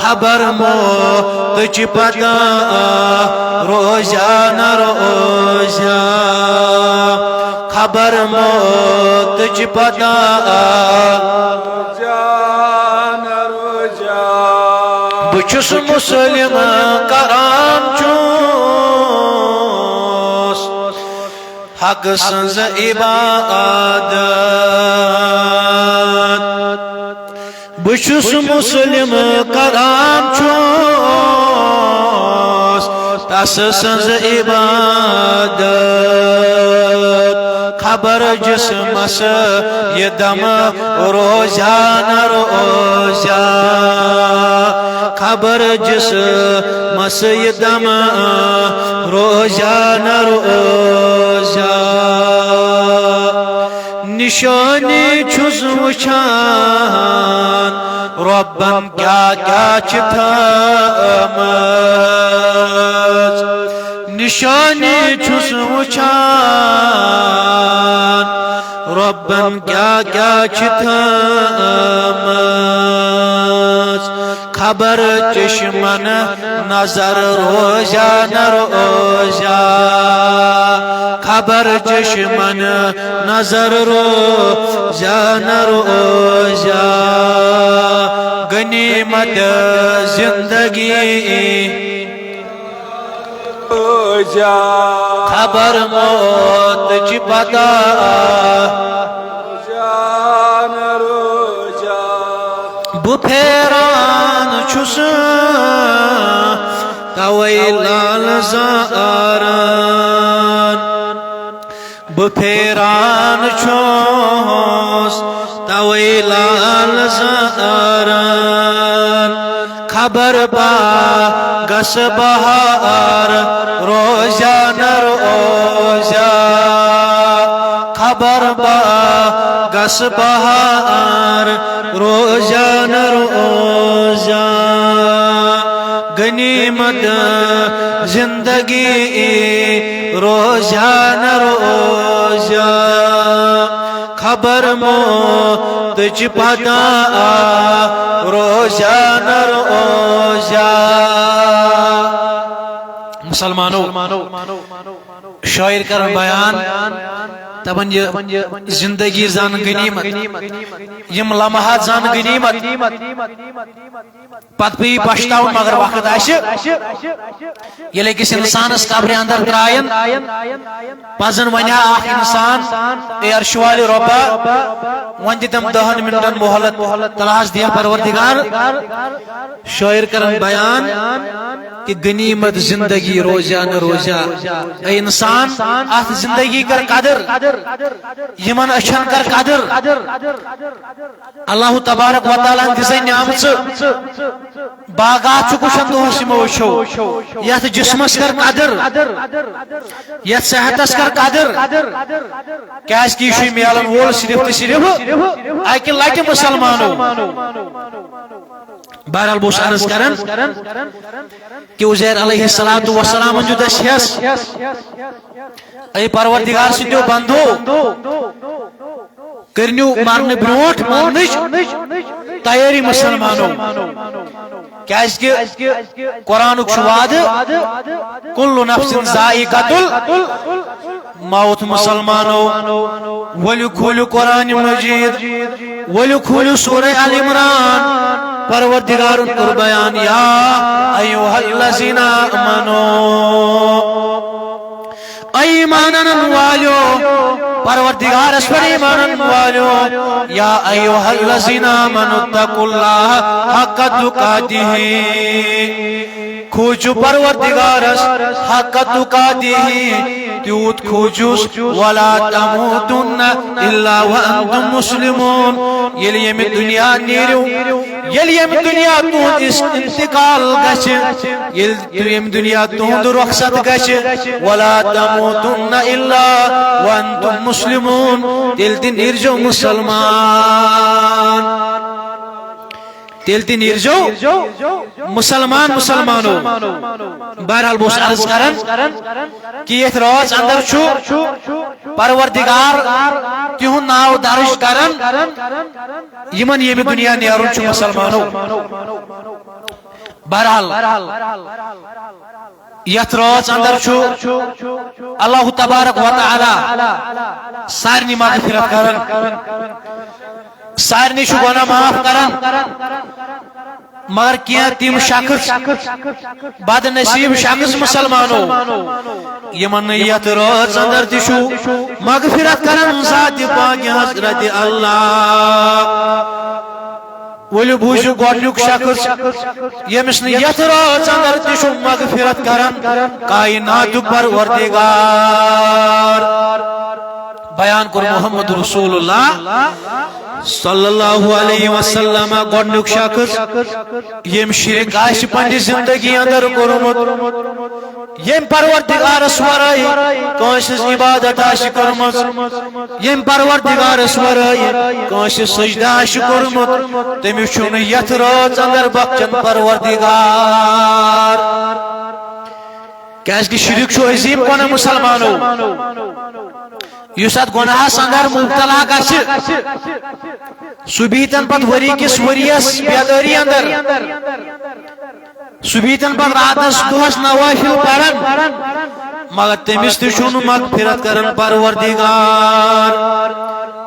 خبر موتٕچ پتہ روزہ نہ روزہ۔ خبر موتٕچ پتہ۔ بہٕ چھُس مسلم کران چھُس حق سٕنٛز عبادت۔ بہٕ چھُس مسلم کران چھُس تس سٕنٛز عبادت۔ خبر جسمس یہِ دم روزہ نہ روزہ۔ خبر جسمس یہِ دم روزہ نہ روزہ۔ نشانی چھُس وٕچھان رۄبن کیٛاہ کیٛاہ چھِ تھٲومٕژ۔ نشانی چھُس وٕچھان رۄبن کیٛاہ کیٛاہ چھِ تھٲومٕژ۔ خبر چشمن نظر روزہ نہ روزہ۔ خبر چشمن نظر روزہ نہ روزہ۔ غنیمت زندگی روزہ۔ خبر موتٕچ پتہ۔ روزہ نہ روزہ۔ بہٕ پھیران چھُ توے لال زاران۔ بہٕ پھیران چھُس توے لال زاران۔ خبر با گس بہار روزہ نہ روزہ۔ خبر با گس بہار روزہ نہ روزہ۔ غنیمت زندگی روزہ نہ روزہ۔ خبر موتٕچ پتہ آ روزہ نہ روزہ۔ مسلمانو، شاعر کرن بیان، دپان، یہ زندگی زان غنیمت، یم لمحات زان غنیمت۔ پتہٕ پیٚیہِ پشتاوُن، مگر وقت آسہِ۔ ییٚلہِ أکِس انسانس قبرِ اندر ترٛاین، پتہٕ زن ونہِ ہا اکھ انسان، "اے عرشہِ والہِ رۄبا، وۄنۍ دِ تٔمۍ دہن منٹن مہلت، تلہٕ حظ دِیا پروردگار۔" شٲعر کرن بیان کہ غنیمت زندگی روزہ نہ روزہ۔ اے انسان، اتھ زندگی کر قدر، یمن أچھن کر قدر۔ اللہ تبارک و تعالیٰ ہن دِژے نعمژٕ۔ باغات چھُکھ وٕچھان دۄہس یِمو أچھو۔ یتھ جسمس کر قدر، یتھ صحتس کر قدر، کیازِ کہِ یہِ چھُے میلن وول صرف تہٕ صرف اکہِ لٹہِ، مسلمانو۔ بہرحال، بہٕ اوسُس عرض کران کہ عزیر علیہ الصلوۃ والسلام دیُت اَسہِ حٮ۪س، اے پروردگار سٕنٛدیو بندو، کٔرنیو مرنہٕ برونٛٹھ مرنٕچ تیٲری مسلمانو۔ کیازِ کہ قرآنُک چھُ وعدٕ، "کل نفس ذائقۃ الموت" مسلمانو۔ ؤلِو کھوٗلِو قرآن مجید، ؤلِو کھوٗلِو سورہ آل عمران۔ پروردگارن کوٚر بیان، یا ایھا الذین آمنو، اے ایمان انن والیو، پروردگارس پر ایمان انن والیو، یا ایھا الذین آمنوا اتقوا اللہ حق تقاتہ، کھوٗژِو پروردگارس حق تقاتہ، تیوٗت کھوٗژِوس، ولا تموتن الا وانتم مسلمون، ییٚلہِ ییٚمہِ دُنیا نیٖرِو، ییٚلہِ ییٚمہِ دُنیا تُہُنٛد اِس-، انتقال گژھِ، ییٚلہِ تُہۍ ییٚمہِ دُنیا تُہُنٛد رۄخصت گژھِ، ولا تموتن الا وانتم مسلمون، تیٚلہِ تہِ نیٖرزیو مسلمان۔ تیٚلہِ تہِ نیٖرزیو مسلمان، مسلمانو۔ بہرحال، بہٕ اوسُس عرض کران کہ یتھ رٲژ اندر چھُ پروردگار تِہُنٛد ناو درج کران، یِمن ییٚمہِ دُنیا نیرُن چھُ، مسلمانو۔ بہرحال، یتھ رٲژ اندر چھُ اللہ تبارک و تعالیٰ سارنٕے مغفرت کران، سارنٕے چھُ گۄناہ معاف کران۔ مگر کینٛہہ تِم شخص، بد نصیب شخص مسلمانو، یِمن نہٕ یتھ رٲژ اندر تہِ چھُ مغفرت کران ذات پاک حضرت اللہ۔ ؤلِو بوٗزِو گۄڈٕنیُک شخص، ییٚمِس نہٕ یتھ رٲژ اندر تہِ چھُ مغفرت کران کائناتُک پروردگار۔ بیان کوٚر محمد رسول اللہ صلی اللہ علیہ وسلم، گۄڈٕنیُک شخص، ییٚمۍ شرک آسہِ پننہِ زندگی اندر کوٚرمُت، ییٚمۍ پروردگارس ورٲے کٲنٛسہِ ہٕنٛز عبادت آسہِ کٔرمٕژ، ییٚمۍ پروردگارس ورٲے کٲنٛسہِ سجدٕ آسہِ کوٚرمُت، تٔمِس چھُنہٕ یتھ رٲژ اندر بخشن پروردگار۔ کیازِ کہِ شرک چھُ عظیم گۄناہ مسلمانو۔ یُس اتھ گۄناہس اندر مبتلا گژھِ، سُہ بِہتن پتہٕ ؤری کِس ؤریس بیدٲری اندر، سُہ بِہتن پتہٕ راتس دۄہس نوافل پران، مگر تٔمِس تہِ چھُنہٕ مغفرت کران پروردگار۔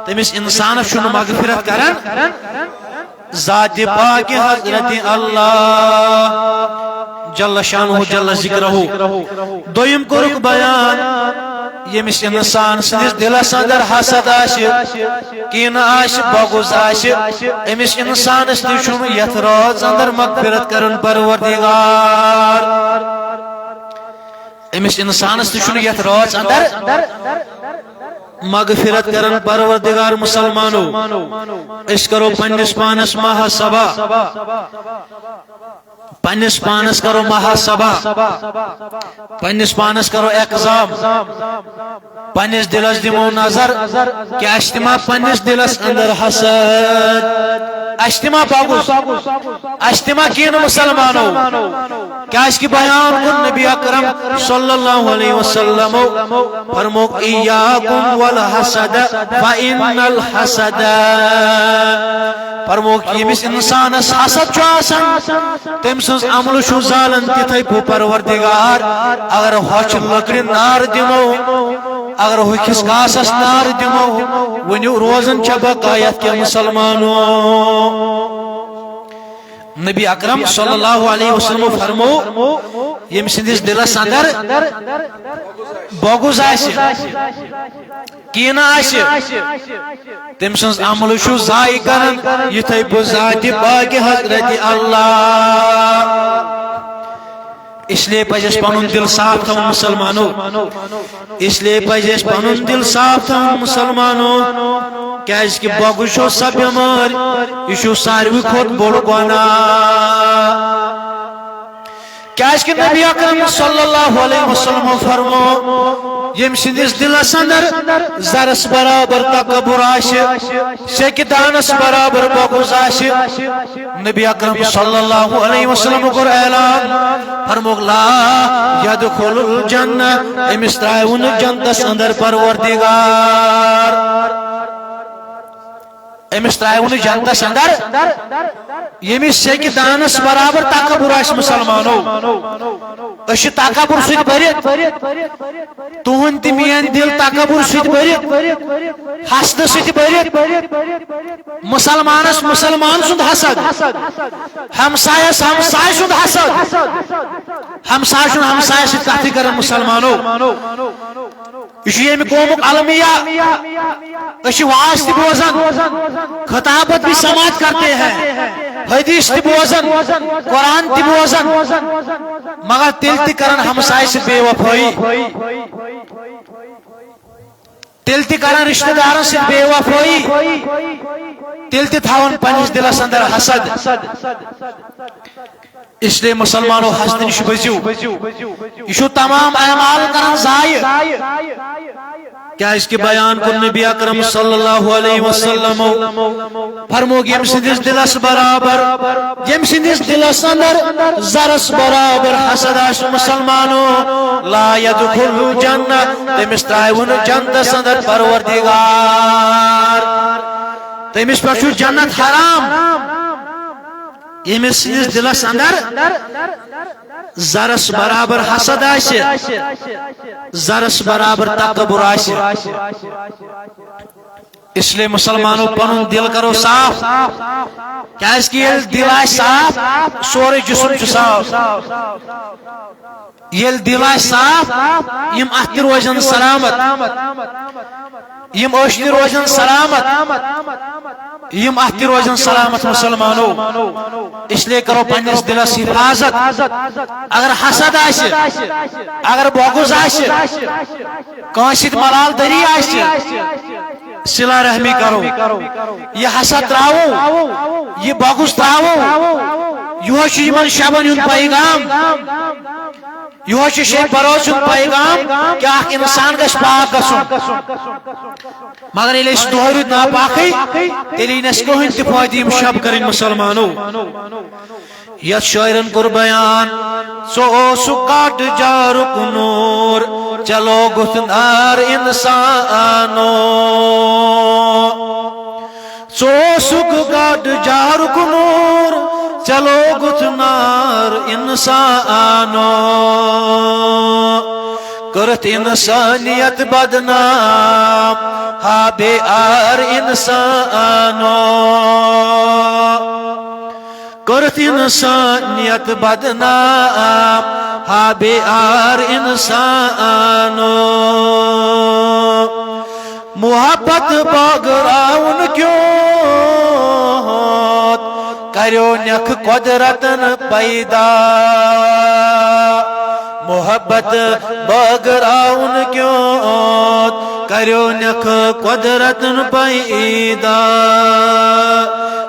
تٔمِس انسانس چھُنہٕ مغفرت کران ذات پاک حضرت اللہ جل شانہ جل ذکرہ۔ دوٚیِم کوٚرُکھ بیان، ییٚمِس اِنسان سٕنٛدِس دِلس اندر حسد آسہِ، کینہٕ آسہِ، بغض آسہِ، أمِس اِنسانس تہِ چھُنہٕ یتھ رٲژ اندر مغفرت کرُن پروردگار۔ أمِس اِنسانس تہِ چھُنہٕ یتھ رٲژ اندر مغفرت کرُن پروردگار۔ مسلمانو، أسۍ کرو پننِس پانس محاسبہ۔ پننِس پانس کرو محاسبہ، پننِس پانس کرو ایگزام، پننِس دِلس دِمو نظر کہ اَسہِ تہِ ما پننِس دِلس اندر حسد، اَسہِ تہِ ما بغض، اَسہِ تہِ ما کینہٕ مسلمانو۔ کیازِ کہ بیان کوٚر نبی اکرم صلی اللہ علیہ وسلم، فرمووُکھ، "ایاکم والحسد فإن الحسد"۔ فرمووُکھ، ییٚمِس اِنسانس حسد چھُ آسان، تٔمۍ سٕنٛز عملہٕ چھُ زالان تِتھے پٲٹھۍ پروردگار۔ اگر ہۄچھ لٔکرِ نار دِمو، اگر ہوٚکھِس گاسس نار دِمو، ؤنِو، روزان چھا بقا یتھ کینہہ مسلمانو؟ نبی اکرم صلی اللہ علیہ وسلم فرمو، ییٚمہِ سٕنٛدِس دِلس اندر بغض آسہِ، کینہہ آسہِ، تٔمۍ سٕنٛز عملہٕ چھُ ضایع کران، یِتھے پٲٹھۍ ذاتِ پاکِ حضرت اللہ۔ اس لیے پزِ اَسہِ پنُن دِل صاف تھاوُن مسلمانو۔ اس لیے پزِ اَسہِ پنُن دِل صاف تھاوُن مسلمانو۔ کیازِ کہ بغض چھو سۄ بٮ۪مٲرۍ، یہِ چھُ ساروی کھۄتہٕ بوٚڑ گۄناہ۔ کیازِ کہ نبی اکرم صلی اللہ علیہ وسلم فرمو، ییٚمہِ سٕنٛدِس دِلس اندر ذرس برابر تکبر آسہِ، سیٚکہِ دانس برابر بغض آسہِ، نبی اکرم صلی اللہ علیہ وسلم کوٚر اعلان، فرمووُکھ، "لا یدخل الجنہ"، أمِس ترٛاوِ نہٕ جنتس اندر پروردگار۔ أمِس ترٛاوِ نہٕ جنتس اندر، ییٚمِس سیٚکہِ دانس برابر تکبر آسہِ مسلمانو۔ أسۍ چھِ تکبر سۭتۍ بٔرِتھ، تُہُنٛد تہِ میٲنۍ دِل تکبر سۭتۍ بٔرِتھ، حسدٕ سۭتۍ بٔرِتھ۔ مسلمانس مسلمان سُنٛد حسد، ہمسایس ہمسایہِ سُنٛد حسد۔ ہمسایہِ چھُنہٕ ہمسایس سۭتۍ کتھٕے کران مسلمانو۔ یہِ چھُ ییٚمہِ قومُک المیہ۔ أسۍ چھِ واز تہِ بوزان، خطابت بھی سماعت کرتے ہیں، حدیث تہِ بوزان، قرآن تہِ بوزان، مگر تیٚلہِ تہِ کران ہمسایہِ سۭتۍ بے وفٲیی۔ تیٚلہِ تہِ کران رشتہٕ دارن سۭتۍ بے وفٲیی، تیٚلہِ تہِ تھاوان پننِس دِلس اندر حسد۔ اس لیے مسلمانو، حسدٕ نِش بٔچِو، یہِ چھُ تمام اعمال کران ضایع۔ کیازِ کہ بیان کوٚر نبی اکرم صلی اللہ علیہ وسلم، فرمووُکھ، ییٚمہِ سٕنٛدِس دِلس برابر، ییٚمہِ سٕنٛدِس دِلس اندر ذرس برابر حسد آسہِ مسلمانو، لا یدخل الجنہ، تٔمِس ترٛاوِ نہٕ جنتس اندر پروردگار۔ تٔمِس پٮ۪ٹھ چھُ جنت حرام۔ ییٚمِس سٕنٛدِس دِلس اندر ذرس برابر حسد آسہِ، ذرس برابر تکبر آسہِ۔ اس لیے مسلمانو، پنُن دِل کرو صاف، کیازِ کہ ییٚلہِ دِل آسہِ صاف، سورُے جسم چھُ صاف۔ ییٚلہِ دِل آسہِ صاف، یِم اتھٕ تہِ روزن سلامت، یِم أچھ تہِ روزن سلامت، یِم اتھٕ تہِ روزن سلامت مسلمانو۔ اس لیے کرو پننِس دِلس حفاظت۔ اگر حسد آسہِ، اگر بغض آسہِ، کٲنٛسہِ سۭتۍ ملال دٲری آسہِ، صلہ رحمی کرو۔ یہِ حسد تراوو، یہِ بغض تراوو۔ یِہوٚے چھُ یِمن شبن ہُنٛد پیغام۔ یِہوٚے چھُ شیٚیہِ بروسُک پیغام کہ اکھ انسان گژھِ پاک گژھُن۔ مگر ییٚلہِ أسۍ دۄہے روٗدۍ ناپاکٕے، تیٚلہِ یی نہٕ اَسہِ کٕہٕنۍ تہِ فٲیدٕ یِم شب کَرٕنۍ مسلمانو۔ یَتھ شٲعرن کوٚر بیان، ژٕ اوسُکھ گاٹہٕ جارُک نوٗر، ژےٚ لوگُتھ نار انسانو۔ ژٕ اوسُکھ گاٹہٕ جارُک نوٗر، ژےٚ لوگُتھ نار انسانو۔ کٔرٕتھ انسانیت بدنام، ہا بے آر انسانو۔ کٔرٕتھ انسانیت بدنام، ہا بے عار انسانو۔ محبت بٲگراوُن کیُتھ کریو نکھ قدرتن پیدا۔ محبت بٲگراوُن کیُتھ کریو نکھ قدرتن پیدا۔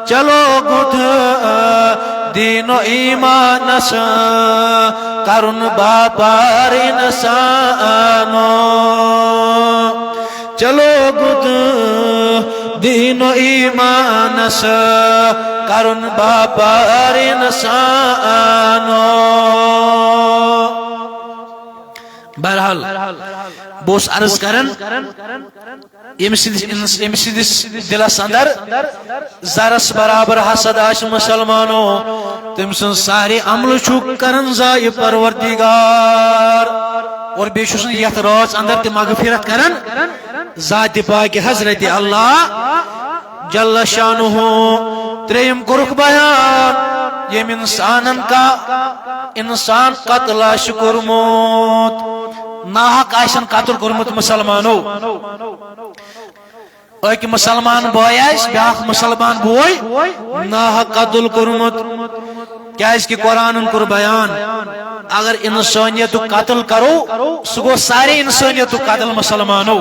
چلو گُتھ دین و ایمانس کرُن باپار انسانو۔ چلو گُتھ دین و ایمانس کرُن باپار انسانو۔ بہرحال، بہٕ اوسُس عرض کران، ییٚمہِ سٕنٛدِس اِنس-، ییٚمہِ سٕنٛدِس دِلس اندر ذرس برابر حسد آسہِ مسلمانو، تٔمۍ سٕنٛز سارے عملہٕ چھُ کران ضایع پروردگار۔ اور بیٚیہِ چھُس نہٕ یتھ رٲژ اندر تہِ مغفرت کران ذاتِ پاکہِ حضرت اللہ جل شانہ۔ ترٛیٚیِم کوٚرُکھ بیان، ییٚمۍ انسانن کا انسان قتل آسہِ کوٚرمُت، ناحق آسن قتل کوٚرمُت مسلمانو۔ أکۍ مسلمان بٲے آسہِ بیٛاکھ مسلمان بوے ناحق قتل کوٚرمُت، کیازِ کہِ قرآنن کوٚر بیان، اگر انسانیتُک قتل کرو، سُہ گوٚو سارے انسانیتُک قتل مسلمانو۔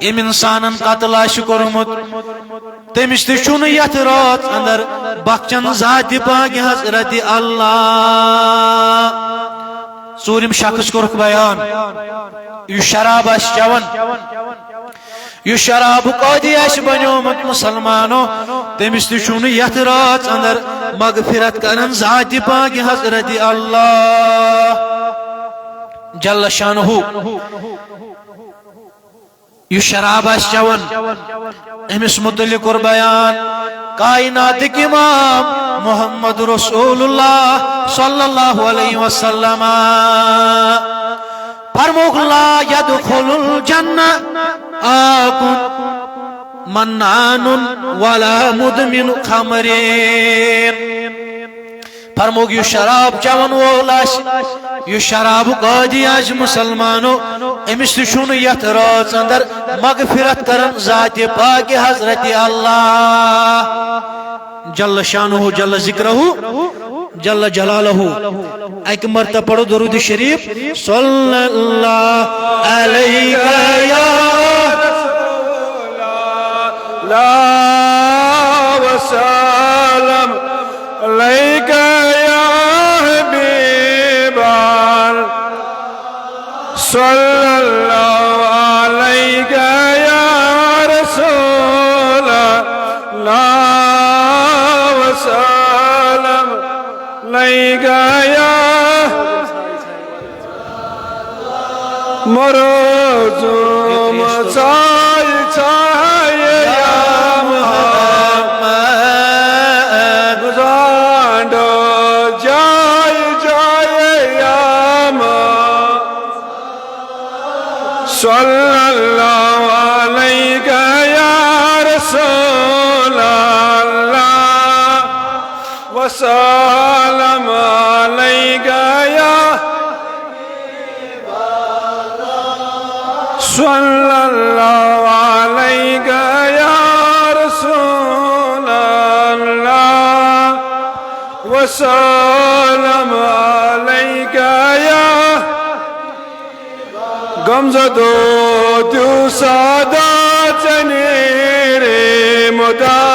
ییٚمۍ انسانن قتل آسہِ کوٚرمُت، تٔمِس تہِ چھُنہٕ یتھ رٲژ اندر بخچن ذاتِ پاکہِ حضرت اللہ۔ ژوٗرِم شخص کوٚرُکھ بیان، یُس شراب آسہِ چٮ۪وان، یُس شرابُک عٲدی آسہِ بنیومُت مسلمانو، تٔمِس تہِ چھُنہٕ یتھ رٲژ اندر مغفرت کران ذاتِ پاکہِ حضرت اللہ جل شانہ۔ یُس شراب آسہِ چٮ۪وان، أمِس مُتعلِق کوٚر بیان کائناتٕکۍ امام محمد رسول اللہ صلی اللہ علیہ وسلم۔ فرمووُکھ، لا یدخل الجنہ آکن منان ولا مدمن خمرین۔ فرمووُکھ، یُس شراب چٮ۪وَن وول آسہِ، یُس شرابُک عٲدی آسہِ مسلمانو، أمِس تہِ چھُنہٕ یَتھ رٲژ اندر مغفرت کرن ذاتِ پاکہِ حضرت اللہ جل شانہ جل ذکرہ جل جلالہ۔ اکہِ مرتبہ پرو درود شریف، صلی اللہ علیک یا رسول اللہ وسلم علیک یا حبیب اللہ، صلی اللہ علیک یا رسول اللہ وسلم علیک یا مرزوم سای سای یا محمد، گزانڈو جای جای یا محمد، صلی اللہ علیک یا رسول اللہ، وسلم علیک یا صلی اللہ علیک یا رسول اللہ، وسلم علیک یا غمزدو دیو سادا چنیر مدا،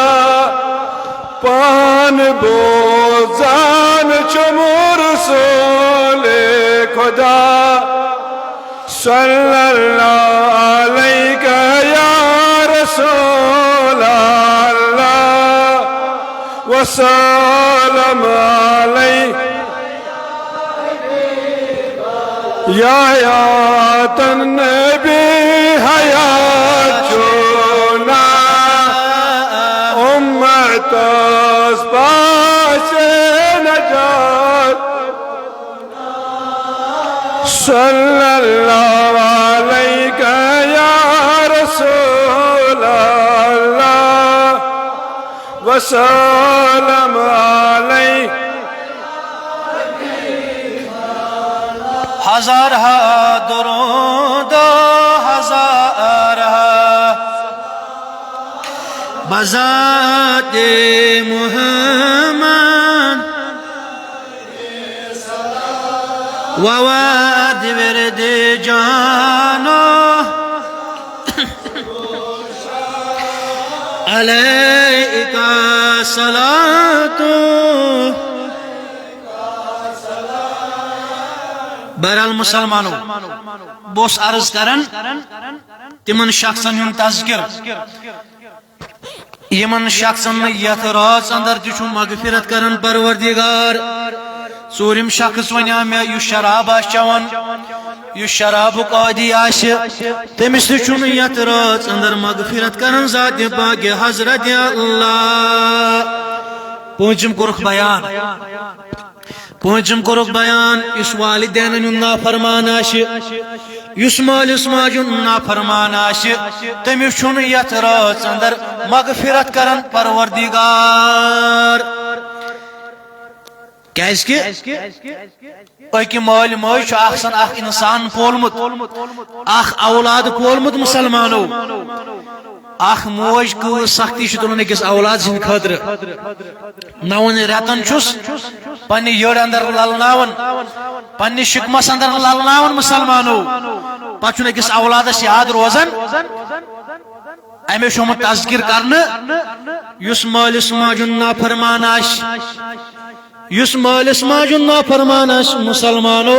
پان بوزان چمو رسول خدا، صلی اللہ علیک یا رسول اللہ، وسلم علیک یا حیات النبی حیات چونا، امت اس پاس نجات، صلی اللہ علیک یا رسول اللہ، سلام علیک۔ ہزارہا درود و ہزارہا بذات محمد و وعد ورد جانو۔ علیک صلاتو۔ بہرحال مسلمانو، بہٕ اوسُس عرض کران تِمن شخصن ہُنٛد تذکر، یِمن شخصن نہٕ یتھ رٲژ اندر تہِ چھُ مغفرت کران پروردگار۔ ژوٗرِم شخص وَنیٛاو مےٚ، یُس شراب آسہِ چٮ۪وان، یُس شرابُک عٲدی آسہِ، تٔمِس تہِ چھُنہٕ یتھ رٲژ اندر مغفرت کران ذاتِ پاکِ حضرت اللہ۔ پوٗنٛژِم کوٚرُکھ بیان۔ پوٗنٛژِم کوٚرُکھ بیان، یُس والدینن ہُنٛد نافرمان آسہِ، یُس مٲلِس ماجہِ ہُنٛد نافرمان آسہِ، تٔمِس چھُنہٕ یتھ رٲژ اندر مغفرت کران پروردگار۔ کیازِ کہِ أکہِ مٲلۍ مٲج چھُ آسان اکھ انسان پولمُت، اکھ اولاد پولمُت مسلمانو۔ اکھ موج کۭژ سختی چھِ تُلان أکِس اولاد سٕنٛدِ خٲطرٕ۔ نَوَن رٮ۪تن چھُس پننہِ یٔڑ اندر للناوان، پننہِ شِکمس اندر للناوان مسلمانو۔ پتہٕ چھُنہٕ أکِس اولادس یاد روزان۔ أمِس چھُ آمُت تذکر کرنہٕ، یُس مٲلِس ماجہِ ہُنٛد نافرمان آسہِ، یُس مٲلِس ماجہِ ہُنٛد نافرمان آسہِ مسلمانو،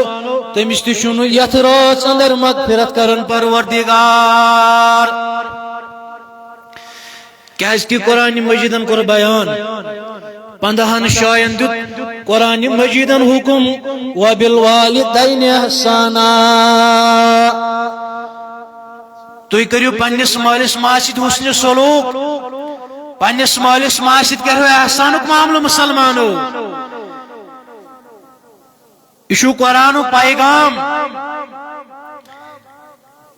تٔمِس تہِ چھُنہٕ یتھ رٲژ اندر مغفرت کران پروردگار۔ کیازِ کہِ قرآن مجیدن کوٚر بیان، پندہن جاین دیُت قرآن مجیدن حکم، وبالوالدین احسانا۔ تُہۍ کٔرِو پننِس مٲلِس ماجہِ سۭتۍ حسنِ سلوک، پننِس مٲلِس ماجہِ سۭتۍ کٔرِو احسانُک معاملہٕ مسلمانو۔ یہِ چھُ قرآنُک پیغام۔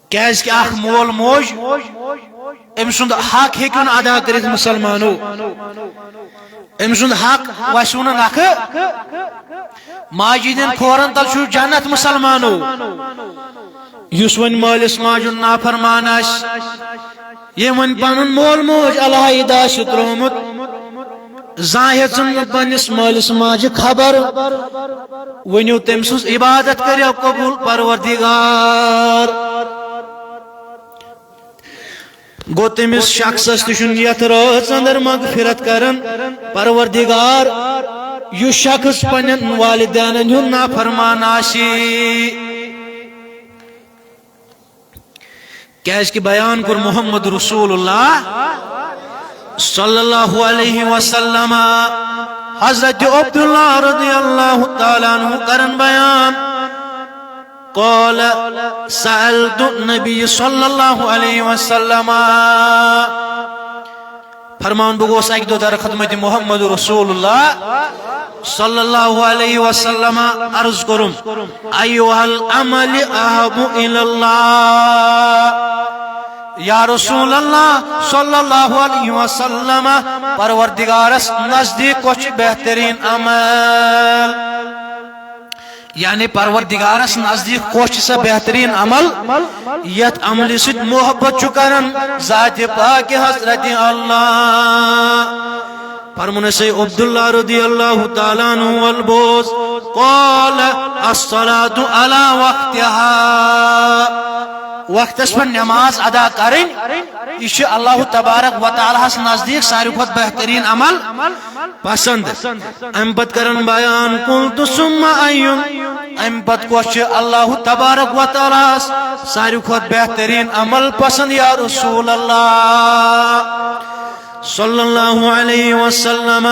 کیازِ کہِ اکھ مول موج أمۍ سُنٛد حق ہیٚکہِ نہٕ ادا کٔرِتھ مسلمانو۔ أمۍ سُنٛد حق وسیو نہٕ نکھٕ۔ ماجہِ ہٕنٛدٮ۪ن کھورن تل چھُ جنت مسلمانو۔ یُس وۄنۍ مٲلِس ماجہِ ہُنٛد نافرمان آسہِ، ییٚمۍ وۄنۍ پنُن مول موج علیحدہ چھُ ترٛوومُت، زانٛہہ ہیٚژٕن نہٕ پننِس مٲلِس ماجہِ خبر، ؤنِو تٔمۍ سٕنٛز عبادت کٔرِو قبول پروردگار۔ گوٚو تٔمِس شخصس تہِ چھُنہٕ یتھ رٲژ اندر مغفرت کران پروردگار، یُس شخص پننٮ۪ن والدینن ہُنٛد نافرمان آسہِ۔ کیازِ کہِ بیان کوٚر محمد رسول اللہ صلی اللہ علیہ وسلم۔ حضرت عبداللہ رضی اللہ تعالیٰ عنہ کرن بیان، قال سألت النبی صلی اللہ علیہ وسلم۔ فرمان، بہٕ گوس اکہِ دۄہ در خدمت محمد رسول اللہ صلی اللہ علیہ وسلم، عرض کوٚرُم، ایہا العمل احب الی اللہ؟ یا رسول اللہ صلی اللہ علیہ وسلم، پروردگارس نزدیک کۄس چھِ بہترین عمل؟ یعنی پروردگارس نزدیک کۄس چھِ سۄ بہترین عمل، یتھ عملہِ سۭتۍ محبت چھُ کران ذاتِ پاکِ حضرت اللہ؟ فرمونس ہے عبداللہ رضی اللہ تعالیٰ عنہ ول بوز، قال الصلاة علی وقتها، وقتس پٮ۪ٹھ نماز ادا کرٕنۍ، یہِ چھِ اللہ تبارک و تعالیٰ ہس نزدیک ساروی کھۄتہٕ بہترین عمل پسند۔ امہِ پتہٕ کرن بیان، قلت ثم ای؟ امہِ پتہٕ کۄس چھِ اللہ تبارک و تعالیٰ ہس ساروی کھۄتہٕ بہترین عمل پسند یا رسول اللہ صلی اللہ علیہ وسلم؟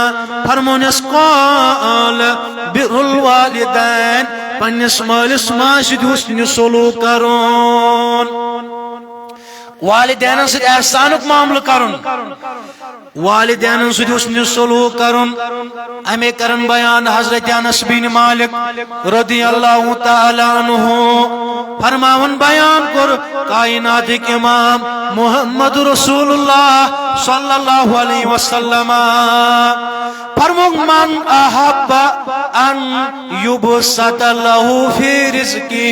فرمونس، قال بر الوالدین، پننِس مٲلِس ماجہِ سۭتۍ حسنِ سلوک کرُن، والدینن سۭتۍ احسانُک معاملہٕ کرُن۔ والدینن سۭتۍ حسن سلوک کرُن۔ اَمے کرن بیان حضرت انس بن مالک رضی اللہ تعالیٰ عنہ، فرماون بیان کوٚر کائناتٕکۍ امام محمد رسول اللہ صلی اللہ علیہ وسلم۔ فرمووُکھ، من احب ان یبسط لہ فی رزقہ۔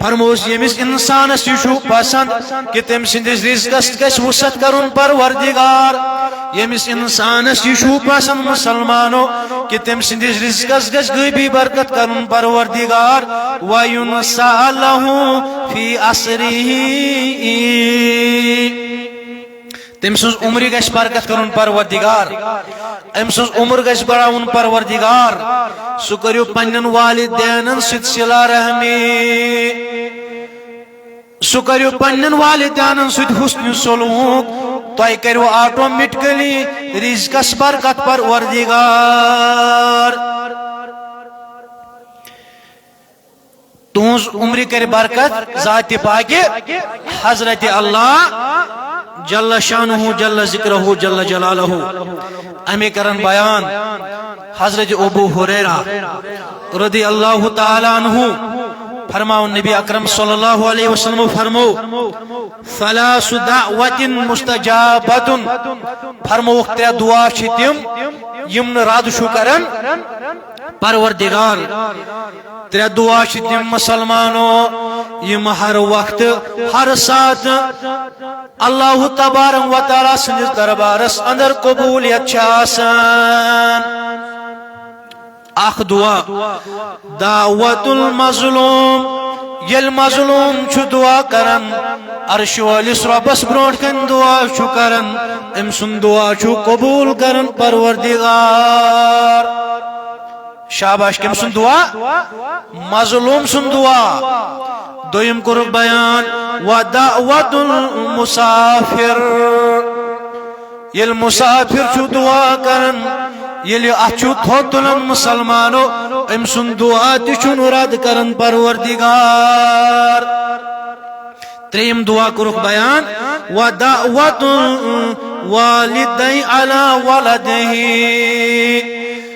فرموس، ییٚمِس اِنسانَس یہِ چھُ پسند کہِ تٔمۍ سٕنٛدِس رِزقَس گژھِ وُسعت کرُن پروردگار، ییٚمِس اِنسانَس یہِ چھُ پسند مُسلمانو کہِ تٔمۍ سٕنٛدِس رِزقَس گژھِ غٲبی برکت کرُن پروردگار، وَيُنسَأَ لَهُ فِي عَسِّرِهِ۔ تٔمۍ سٕنٛز عمرِ گژھِ برکت کرُن پروردگار، أمۍ سٕنٛز عمر گژھِ بڑاوُن پروردگار۔ سُہ کٔرِو پننٮ۪ن والدینن سۭتۍ صلہ رحمی، سُہ کٔرِو پننٮ۪ن والدینن سۭتۍ حسن سلوک، تۄہہِ کٔرِو آٹومیٹکلی رزقس برکت پروردگار۔ تُہٕنٛز عمرِ کرِ برکت ذاتِ پاکہِ حضرت اللہ جل شانہ جل ذکرہ جل جلالہ۔ اَمے کرن بیان حضرت ابو ہریرہ رضی اللہ تعالیٰ عنہ فرماوان، نبی اکرم صلی اللہ علیہ وسلم فرمو، ثلاث دعوات مستجابات، فرمووُکھ، ترٛےٚ دعا چھِ تِم یِم نہٕ رد چھُ کران پروردگار۔ ترٛےٚ دعا چھِ تِم مُسلمانو، یِم ہر وقتہٕ، ہر ساتہٕ اللہ تبارک و تعالیٰ سٕنٛدِس دربارس اندر قبولیت چھِ آسان۔ اکھ دعا، دعوت المظلوم، ییٚلہِ مظلوم چھُ دعا کران، عرش وٲلِس رۄبس برونٛٹھ کنہِ دعا چھُ کران، أمۍ سُنٛد دعا چھُ قبوٗل کران پروردگار۔ شاباش، کٔمۍ سُنٛد دعا؟ مظلوم سُنٛد دعا۔ دوٚیِم کوٚرُکھ بیان، ودعوت المسافر۔ ییٚلہِ مسافر چھُ دعا کران، ییٚلہِ اَتھ چھُ تھوٚد تُلان مُسلمانو، أمۍ سُنٛد دعا تہِ چھُنہٕ رد کران پروردگار۔ ترٛیٚیِم دعا کوٚرُکھ بیان، ودعوت والدی علی ولدہ۔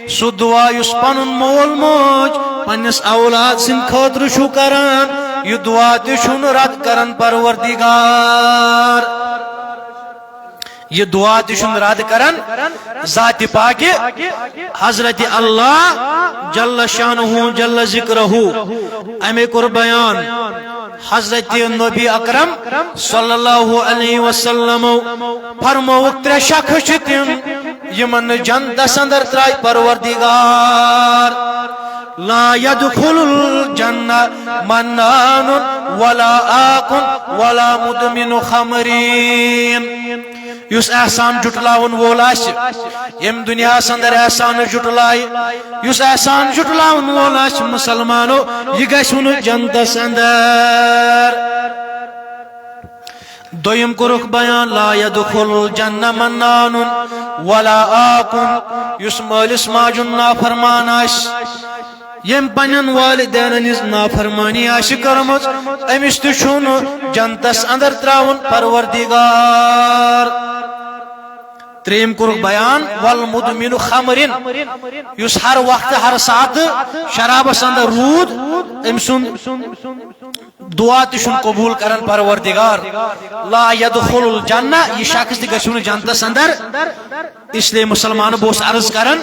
سُہ دعا یُس پنُن مول موج پننِس اولاد سٕنٛدِ خٲطرٕ چھُ کران، یہِ دعا تہِ چھُنہٕ رد کران پروردگار۔ یہِ دعا تہِ چھُنہٕ رد کران ذاتِ پاکہِ حضرت اللہ جل شانہ جل ذکرہ۔ اَمے کوٚر بیان حضرت نبی اکرم صلی اللہ علیہ وسلم فرمووُکھ، ترٛےٚ شخص چھِ تِم یِمن نہٕ جنتس اندر ترٛایہِ پروردگار۔ لا يدخل الجنة منان ولا آق ولا مدمن خمر۔ یُس احسان جُٹلاون وول آسہِ، ییٚمہِ دُنیاہس اندر احسان جُٹلایہِ، یُس احسان جُٹلاون وول آسہِ مُسلمانو، یہِ گژھِ نہٕ جنتس اندر۔ دوٚیِم کوٚرُکھ بیان، لا يدخل الجنة منان ولا آق، یُس مٲلِس ماجہِ ہُنٛد نافرمان آسہِ، ییٚمۍ پننٮ۪ن والدینن ہٕنٛز نافرمٲنی آسہِ کٔرمٕژ، أمِس تہِ چھُنہٕ جنتس اندر ترٛاوُن پروردگار۔ ترٛیٚیِم کوٚرُکھ بیان، والمدمن خمر، یُس ہر وقتہٕ ہر ساتہٕ شرابس اندر روٗد، أمۍ سُنٛد دعا تہِ چھُنہٕ قبوٗل کران پروردگار۔ لا يدخل الجنة، یہِ شخص تہِ گژھِ نہٕ جنتس اندر۔ اس لیے مُسلمان، بہٕ اوسُس عرض کران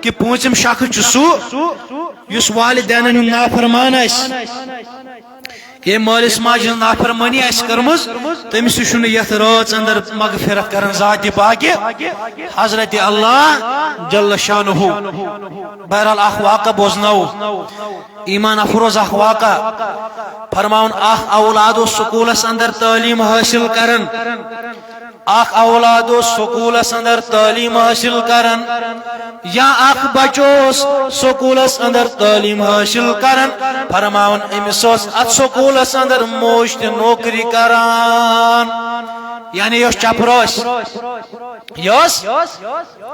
کہِ پوٗنٛژِم شخص چھُ سُہ یُس والدینن ہُنٛد نافرمان آسہِ، ییٚمۍ مٲلِس ماجہِ ہٕنٛز نافرمٲنی آسہِ کٔرمٕژ، تٔمِس تہِ چھُنہٕ یتھ رٲژ اندر مغفرت کران ذاتِ پاکہِ حضرت اللہ جل شانہ۔ بہرحال، اکھ واقعہ بوزناوو۔ ایمان افروز اکھ واقعہ۔ فرماوُن، اکھ اولاد اوس سکوٗلس اندر تعلیٖم حٲصِل کران۔ اکھ اولاد اوس سکوٗلس اندر تعلیٖم حٲصِل کران، یا اکھ بچہٕ اوس سکوٗلس اندر تعلیٖم حٲصِل کران۔ فرماوُن، أمِس اوس اتھ سکوٗلس اندر موج تہِ نوکری کران، یعنی یۄس چپرٲسۍ، یۄس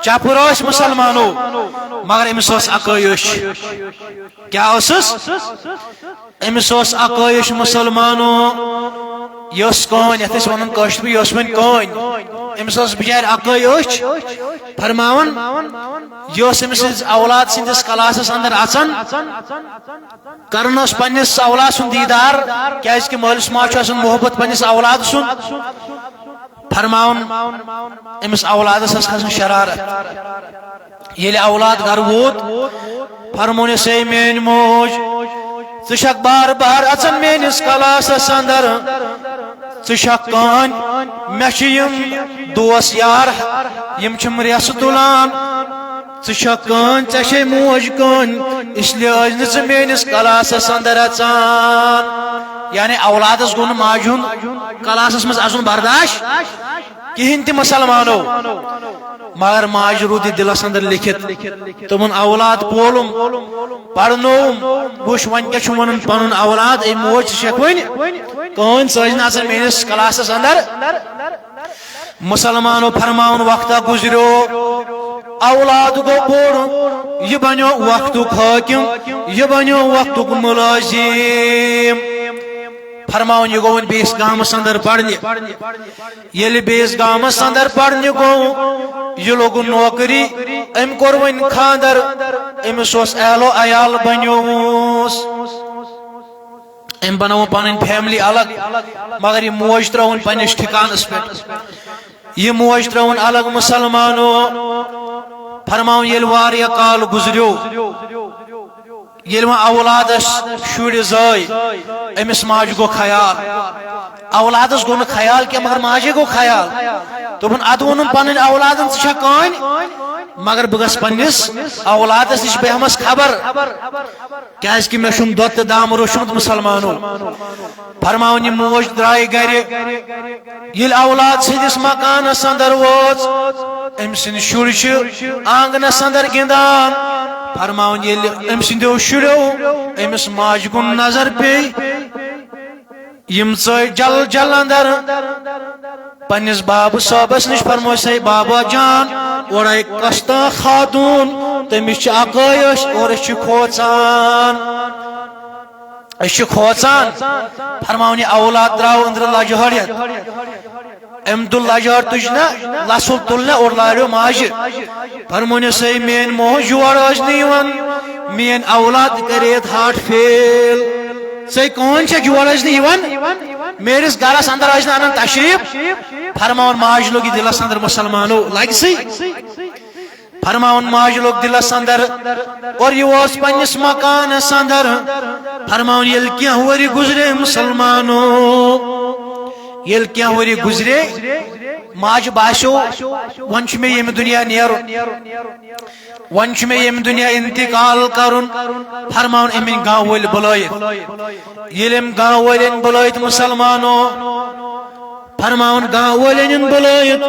چپرٲسۍ مُسلمانو، مگر أمِس اوس اکٲیِش۔ کیٛاہ اوسُس؟ أمِس اوس اکٲیِش مُسلمانو۔ یہِ ٲس کٲنۍ، یَتھ أسۍ وَنان کٲشِر پٲٹھۍ، یہِ ٲس وۄنۍ کٲنۍ۔ أمِس ٲس بِچارِ اَکٲے أچھ۔ فرماوان، یہِ ٲس أمۍ سٕنٛدِس اولاد سٕنٛدِس کلاسَس اندر اَژان، کران ٲس پنٛنِس اولاد سُنٛد دیٖدار، کیٛازِکہِ مٲلِس ماجہِ چھُ آسان محبت پنٛنِس اولاد سُنٛد۔ فرماوان، أمِس اولادس ٲس کھسان شرارت۔ ییٚلہِ اولاد گرٕ ووت، فرمونس، "اے میٲنۍ موج، ژٕ چھکھ بار بار اژان میٲنِس کلاسس اندر، ژٕ چھکھ کٲنۍ، مےٚ چھِ یِم دوس یار، یِم چھِم ریسہٕ تُلان، ژٕ چھکھ کٲنۍ، ژےٚ چھے موج کٲنۍ، اس لیے ٲسۍ نہٕ ژٕ میٲنِس کلاسس اندر اژان۔" یعنی اولادس گوٚو نہٕ ماجہِ ہُنٛد کلاسس منٛز اژُن برداش کِہیٖنۍ تہِ مسلمانو۔ مگر ماجہِ روٗد یہِ دِلس اندر لیکھِتھ۔ تِمن اولاد پولُم، پرنووُم، وٕچھ وۄنۍ کیٛاہ چھُ ونان پنُن اولاد، "اے موج، ژٕ چھکھ وۄنۍ کٲنۍ، ژٕ ٲسۍ نہٕ آسان میٲنِس کلاسس اندر۔" مسلمانو فرماوُن وقتہ گُزریو، اولاد گوٚو بوٚڑ، یہِ بنیو وقتُک حٲکِم، یہِ بنیو وقتُک مُلٲزِم۔ فرماوُن، یہِ گوٚو وۄنۍ بیٚیِس گامس اندر پرنہِ۔ ییٚلہِ بیٚیِس گامس اندر پرنہِ گوٚو، یہِ لوٚگُن نوکری، أمۍ کوٚر وۄنۍ خاندر، أمِس اوس اہل و عیال بنیومُت۔ أمۍ بنٲو پنٕنۍ فیملی الگ، مگر یہِ موج ترٲوٕن پننِس ٹھکانس پٮ۪ٹھ۔ یہِ موج ترٲوٕن الگ مسلمانو۔ فرماوُن، ییٚلہِ واریاہ کال گُزریو، ییٚلہِ وۄنۍ اولادس شُرۍ زٲے، أمِس ماجہِ گوٚو خیال۔ اولادس گوٚو نہٕ خیال کینٛہہ، مگر ماجے گوٚو خیال۔ دوٚپُن، ادٕ ووٚنُن پنٕنۍ اولادن، "ژٕ چھکھ کٲنۍ؟" مگر بہٕ گژھٕ پننِس اولادس نِش، بہٕ ہٮ۪مس خبر، کیازِ کہِ مےٚ چھُم دۄد تہٕ دام روٚچھمُت مسلمانو۔ فرماوُن، یہِ موج درٛاے گرِ۔ ییٚلہِ اولاد سٕنٛدِس مکانس اندر وٲژ، أمۍ سٕنٛدۍ شُرۍ چھِ آنگنس اندر گِنٛدان۔ فرماوُن، ییٚلہِ أمۍ سٕنٛدیو شُریو أمِس ماجہِ کُن نظر پیٚیہِ، یِم ژٲے جل جل اندر پننِس بابہٕ صٲبس نِش، فرمووُس، "ہے بابا جان، اورے کۄس تام خاتوٗن، تٔمِس چھِ اکٲے أچھ اور أسۍ چھِ کھوژان۔" أسۍ چھِ کھوژان۔ فرماوُن، یہِ اولاد درٛاو أنٛدرٕ لجہِ ہٲڑِتھ۔ أمۍ تُل لجہِ ہٲڑ تُج نہ، لژھُل تُل نہ اور لاریو ماجہِ۔ فرمونس، ہے میٲنۍ موج، یور ٲسۍ نہٕ یِوان، میٲنۍ اولاد کرے یتھ ہارٹ فیل۔ ژے کون چھکھ، یور ٲسۍ نہٕ یِوان، میٲنِس گرس اندر ٲسۍ نہٕ انان تشریف۔ فرماوُن، ماجہِ لوٚگ یہِ دِلس اندر مسلمانو لگہِ سٕے۔ فرماوُن، ماجہِ لوٚگ دِلس اندر اور یہِ اوس پننِس مکانس اندر۔ فرماوُن، ییٚلہِ کینٛہہ ؤری گُزرے مسلمانو، ییٚلہِ کینٛہہ ؤری گُزرے، ماجہِ باسیو، وۄنۍ چھُ مےٚ ییٚمہِ دُنیا نیرُن، وۄنۍ چھُ مےٚ ییٚمہِ دُنیا انتقال کرُن۔ فرماوُن، أمۍ أنۍ گامہٕ وٲلۍ بُلٲیِتھ۔ ییٚلہِ أمۍ گامہٕ وٲلۍ أنۍ بُلٲیِتھ مسلمانو، فرماوان گام والٮ۪ن بُلٲیِتھ،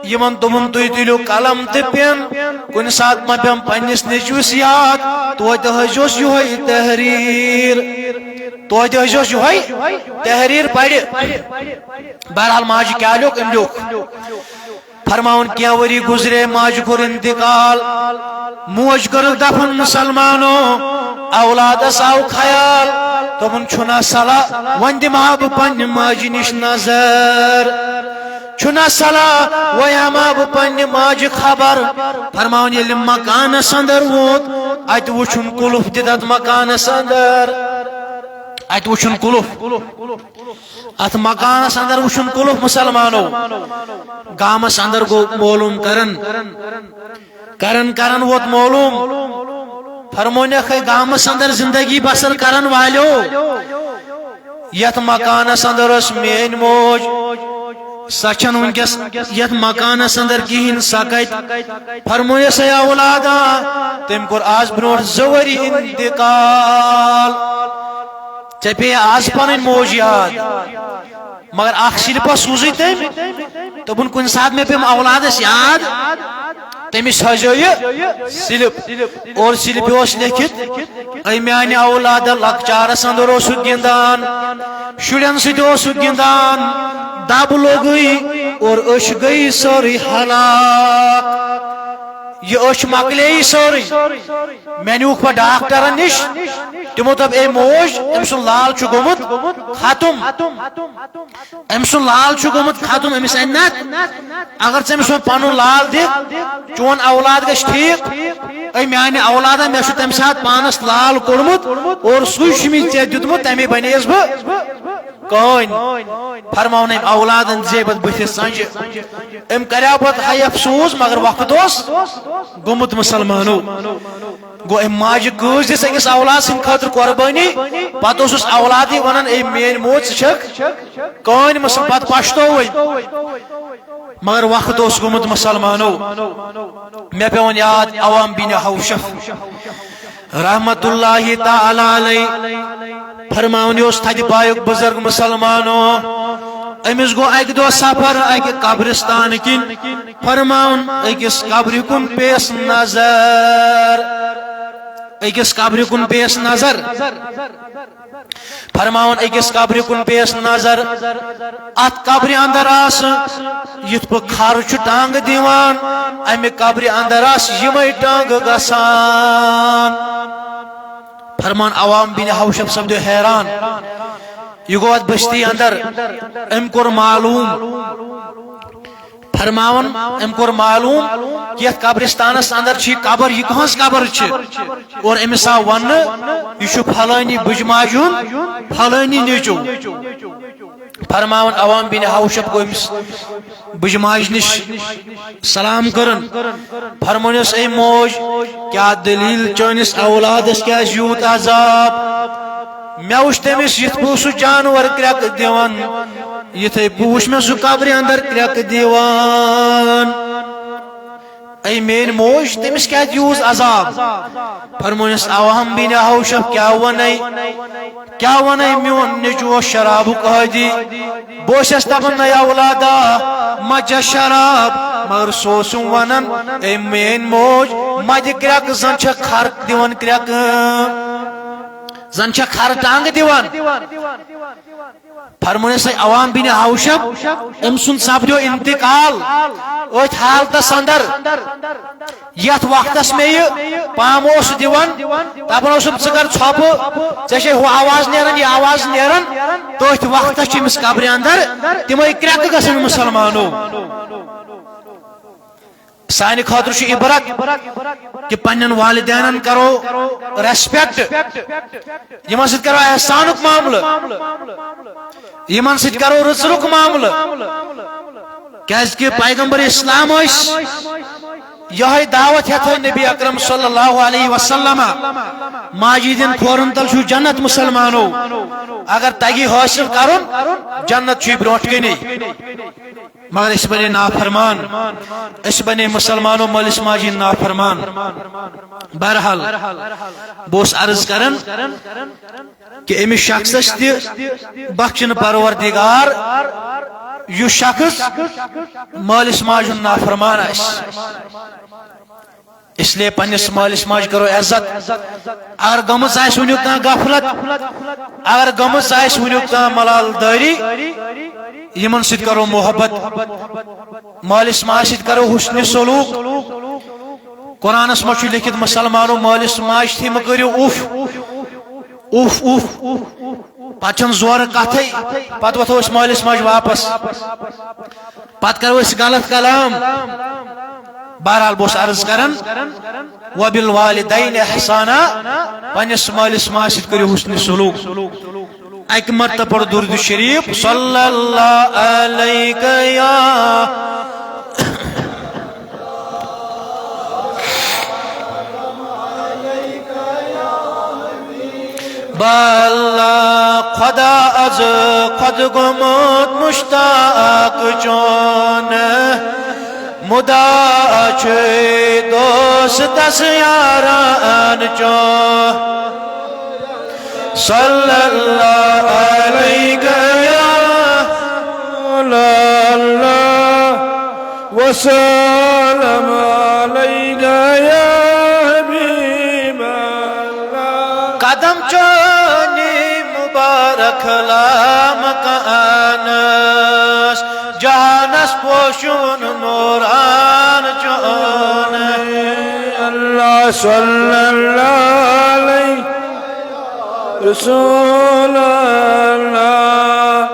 یِمن دوٚپُن، "تُہۍ تُلِو قلم تہٕ پٮ۪ن، کُنہِ ساتہٕ مہ پٮ۪م پننِس نیٚچوِس یاد، توتہِ ہٲوزیوس یِہوٚے تحریر، توتہِ ہٲوزیوس یِہوٚے تحریر پرِ۔" بہرحال، ماجہِ کیٛاہ لیوٚکھ؟ أمۍ لیوٚکھ۔ فرماوُن، کینٛہہ ؤری گُزرے، ماجہِ کوٚر انتقال، موج کٔرٕکھ دفن مسلمانو، اولادس آو خیال، دوٚپُن، چھُنہ صلاح، وۄنۍ دِمہٕ ہا بہٕ پننہِ ماجہِ نِش نظر، چھُنہ صلاح، وۄنۍ ہٮ۪مہٕ ہا بہٕ پننہِ ماجہِ خبر۔ فرماوُن، ییٚلہِ مکانس اندر ووت، اتہِ وُچھُن قُلُف دِتھ اتھ مکانس اندر، اتہِ وُچھُن قُلُف۔ اتھ مکانس اندر وُچھُن قُلُف مسلمانو۔ گامس اندر گوٚو معلوم کرن، کرن کرن ووت معلوم۔ فرمونکھ، ہے گامس اندر زندگی بسر کرن والیو، یتھ مکانس اندر ٲس میٲنۍ موج، سۄ چھنہٕ وٕنکیٚس یتھ مکانس اندر کہیٖنۍ۔ سۄ کتہِ؟ فرمونس، ہے اولادا، تٔمۍ کوٚر از برونٹھ زٕ ؤری انتقال۔ ژےٚ پیٚیہِ از پنٕنۍ موج یاد، مگر اکھ سِلپا سوٗزٕے تٔمۍ۔ دوٚپُن، کُنہِ ساتہٕ مےٚ پیٚم اولادس یاد، تٔمِس ہٲوزیو یہِ سِلپ۔ اور سِلپہِ اوس لیٚکھِتھ، اے میانہِ اولادا، لۄکچارس اندر اوسُکھ گِنٛدان، شُرٮ۪ن سۭتۍ اوسُکھ گِنٛدان، دب لوٚگُے اور أچھ گٔیہِ سٲرٕے ہلاک۔ یہِ أچھ مۄکلییہِ سٲرٕے۔ مےٚ نیوٗکھ پتہٕ ڈاکٹرن نِش، تِمو دوٚپ، "اے موج، أمۍ سُنٛد لال چھُ گوٚمُت ختم۔ أمۍ سُنٛد لال چھُ گوٚمُت ختم، أمِس اَنہِ نہ۔ اگر ژٕ أمِس وۄنۍ پنُن لال دِکھ، چون اولاد گژھِ ٹھیٖک۔ اے میانہِ اولادہ، مےٚ چھُ تَمہِ ساتہٕ پانس لال کوٚڑمُت اور سُے چھُ مےٚ ژےٚ دیُتمُت، تَمے بنییَس بہٕ کٲنۍ۔" فرماوُن أمۍ اولادن زیبت بٕتھِس سنجہِ۔ أمۍ کریو پتہٕ ہاے افسوس، مگر وقت اوس گوٚمُت مسلمانو۔ گوٚو أمۍ ماجہِ کٲج دِژ أکِس اولاد سٕنٛدِ خٲطرٕ قۄربٲنی۔ پتہٕ اوسُس اولادٕے ونان، "اے میٲنۍ موج، ژٕ چھکھ کٲنۍ مسل-، پتہٕ پشتووٕے۔" مگر وقت اوس گوٚمُت مسلمانو۔ مےٚ پیوٚون یاد عوام بن حوشف رحمت اللہ تعالی علیہ۔ فرماوان یہِ اوس تھدِ پایُک بُزرگ مسلمانو۔ أمِس گوٚو اکہِ دۄہ سفر اکہِ قبرستان کِنۍ۔ فرماوان أکِس قبرِ کُن پیس نظر۔ أکِس قبرِ کُن پیس نظر۔ فرماوان أکِس قبرِ کُن پیس نظر۔ اتھ قبرِ اندر آسہٕ، یِتھ پٲٹھۍ کھر چھُ ٹانٛگہٕ دِوان، امہِ قبرِ اندر آسہٕ یِمے ٹانٛگہٕ گژھان۔ فرمان عوام بن حوشب سپدیو حیران۔ یہِ گوٚو اتھ بستی اندر، أمۍ کوٚر معلوم۔ فرماوان، أمۍ کوٚر معلوم کہِ یتھ قبرستانس اندر چھِ یہِ قبر، یہِ کٕہٕنٛز قبر چھِ؟ اور أمِس آو وننہٕ، یہِ چھُ فلٲنی بُجہِ ماجہِ ہُنٛد فلٲنی نیٚچو۔ فرماوان عوام بن حوشب گوٚو أمِس بُجہِ ماجہِ نِش سلام کٔرٕن۔ فرمٲنِس، "اے موج، کیٛاہ دٔلیٖل، چٲنِس اولادس کیٛازِ یوٗت عذاب؟ مےٚ وُچھ تٔمِس یِتھ پٲٹھۍ سُہ جانور کرٛٮ۪کہٕ دِوان، یِتھے پٲٹھۍ وُچھ مےٚ سُہ قبرِ اندر کرٛٮ۪کہٕ دِوان۔ اے میٲنۍ موج، تٔمِس کیٛازِ یوٗت عذاب؟" فرمٲنِس عوام بن حوشب، کیٛاہ ونے؟ کیٛاہ ونے، میون نیٚچو اوس شرابُک عٲدی۔ بہٕ اوسُس دپان، "نَے اولادا، مہ چےٚ شراب"، مگر سُہ اوسُم ونان، "اے میٲنۍ موج، مہ دِ کرٛٮ۪کہٕ، زن چھےٚ کھر دِوان کرٛٮ۪کہٕ، زن چھےٚ کھر ٹانٛگہٕ دِوان۔" فرمٲنِس عوام بن حوشب، أمۍ سُنٛد سپدیو انتقال أتھۍ حالتس اندر۔ یتھ وقتس مےٚ یہِ پامہٕ اوس دِوان، دپان اوسُم، "ژٕ کر ژھۄپہٕ، ژےٚ چھے ہُہ آواز نیران، یہِ آواز نیران"، تٔتھۍ وقتس چھِ أمِس قبرِ اندر تِمے کرٛٮ۪کہٕ گژھان۔ مسلمانو، سانہِ خٲطرٕ چھُ عبرت کہِ پننٮ۪ن والدینن کرو respect، یِمن سۭتۍ کرو احسانُک معاملہٕ، یِمن سۭتۍ کرو رٕژرُک معاملہٕ۔ کیازِ کہِ پیغمبر اسلام ٲسۍ یِہوٚے دعوت ہٮ۪تھ نبی اکرم صلی اللہ علیہ وسلم، ماجہِ ہٕنٛدٮ۪ن کھورن تل چھُ جنت۔ مسلمانو، اگر تگہِ حٲصِل کرُن، جنت چھُے برونٛٹھ کنے۔ مگر أسۍ بنے نافرمان، أسۍ بنے مسلمانو مٲلِس ماجہِ ہٕنٛدۍ نافرمان۔ بہرحال، بہٕ اوسُس عرض کران، کہ أمِس شخصس تہِ بخشن پروردگار، یُس شخص مٲلِس ماجہِ ہُنٛد نافرمان آسہِ۔ اس لیے پننِس مٲلِس ماجہِ کرو عزت۔ اگر گٔمٕژ آسہِ وُنیُک تام غفلت، اگر گٔمٕژ آسہِ وُنیُک تام ملال دٲری، یِمن سۭتۍ کرو محبت، مٲلِس ماجہِ سۭتۍ کرو حسن سلوک۔ قرآنس منٛز چھُ لیکھِتھ، مسلمانو، مٲلِس ماجہِ تھی مہٕ کٔرِو اُف۔ اُف، اُف۔ پتہٕ چھَنہٕ زورٕ کتھٕے۔ پتہٕ وۄتھو أسۍ مٲلِس ماجہِ واپس۔ پتہٕ کرو أسۍ غلط کلام۔ بہرحال، بہٕ اوسُس عرض کران، "وبالوالدین احسانا"، پننِس مٲلِس ماجہِ سۭتۍ کٔرِو حسن سلوک۔ اکہِ مرتبہ پرو درود شریف، صلی اللہ علیک یا باللہ، خدا از خود گمت مشتاق چون، مدا چھ دوستس یاران چون۔ صلی اللہ علیک یا اللہ، وسلم علیک یا حبیب اللہ۔ قدم چونی مبارک لامکانس، جہانس پوشون نوران چون۔ اللہ صلی اللہ علیہ رسول اللہ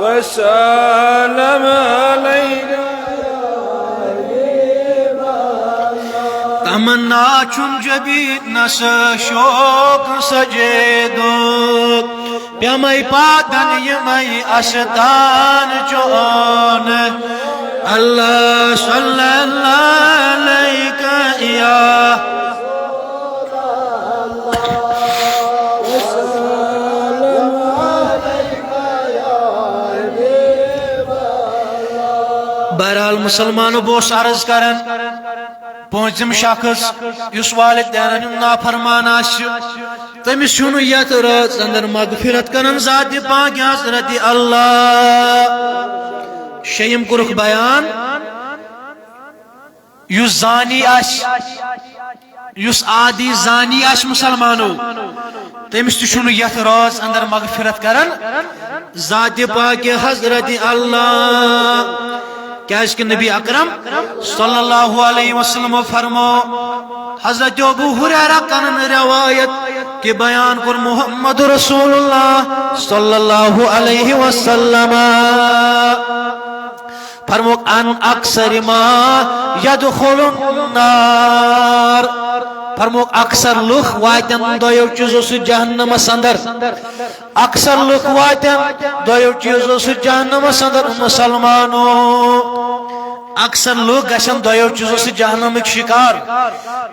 وسلم علیک۔ تمنا چھُم جبینس شوق سجیدُک، پیمے پادن یمے استان چون۔ اللہ صلی اللہ علیک یا بہرحال مسلمانو، بہٕ اوسُس عرض کران، پوٗنٛژِم شخص یُس والدینن ہُنٛد نافرمان آسہِ، تٔمِس چھُنہٕ یتھ رٲژ اندر مغفرت کران ذات پاک حضرت اللہ۔ شیٚیِم کوٚرُکھ بیان، یُس زانی آسہِ، یُس عادی زانی آسہِ مسلمانو، تٔمِس تہِ چھُنہٕ یتھ رٲژ اندر مغفرت کران ذات پاک حضرت اللہ۔ کیازِ کہ نبی اکرم صلی اللہ علیہ وسلم فرمو، حضرت ابو ہریرہ کرن روایت کہ بیان کوٚر محمد رسول اللہ صلی اللہ علیہ وسلم۔ فرموک، ان اکثر ما یدخل النار۔ فرموک، اکثر لُکھ واتن دۄیو چیٖزو سۭتۍ جہنمس اندر۔ اکثر لُکھ واتن دۄیو چیٖزو سۭتۍ جہنمس اندر، مسلمانو۔ اکثر لُکھ گژھن دۄیو چیٖزو سۭتۍ جہنمٕکۍ شکار۔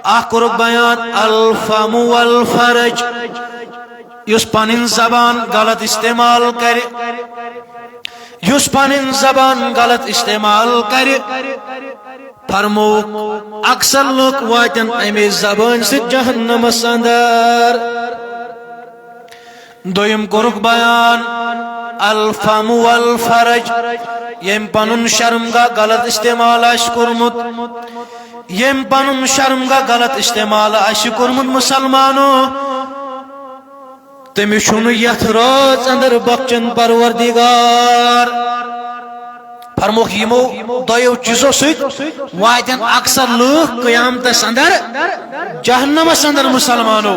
اکھ کوٚرُکھ بیان، الفم والفرج۔ یُس پنٕنۍ زبان غلط استعمال کرِ، یُس پنٕنۍ زبان غلط استعمال کرِ، فرمووُکھ، اکثر لُکھ واتن اَمے زبٲنۍ سۭتۍ جہنمس اندر۔ دوٚیِم کوٚرُکھ بیان، الفم والفرج، ییٚمۍ پنُن شرمگاہ غلط استعمال آسہِ کوٚرمُت، ییٚمۍ پنُن شرمگاہ غلط استعمال آسہِ کوٚرمُت مسلمانو، تٔمِس چھُنہٕ یتھ رٲژ اندر بخشن پروردگار۔ فرموکھ، یِمو دۄیو چیٖزو سۭتۍ واتن اکثر لُکھ قیامتس اندر جہنمس اندر مسلمانو۔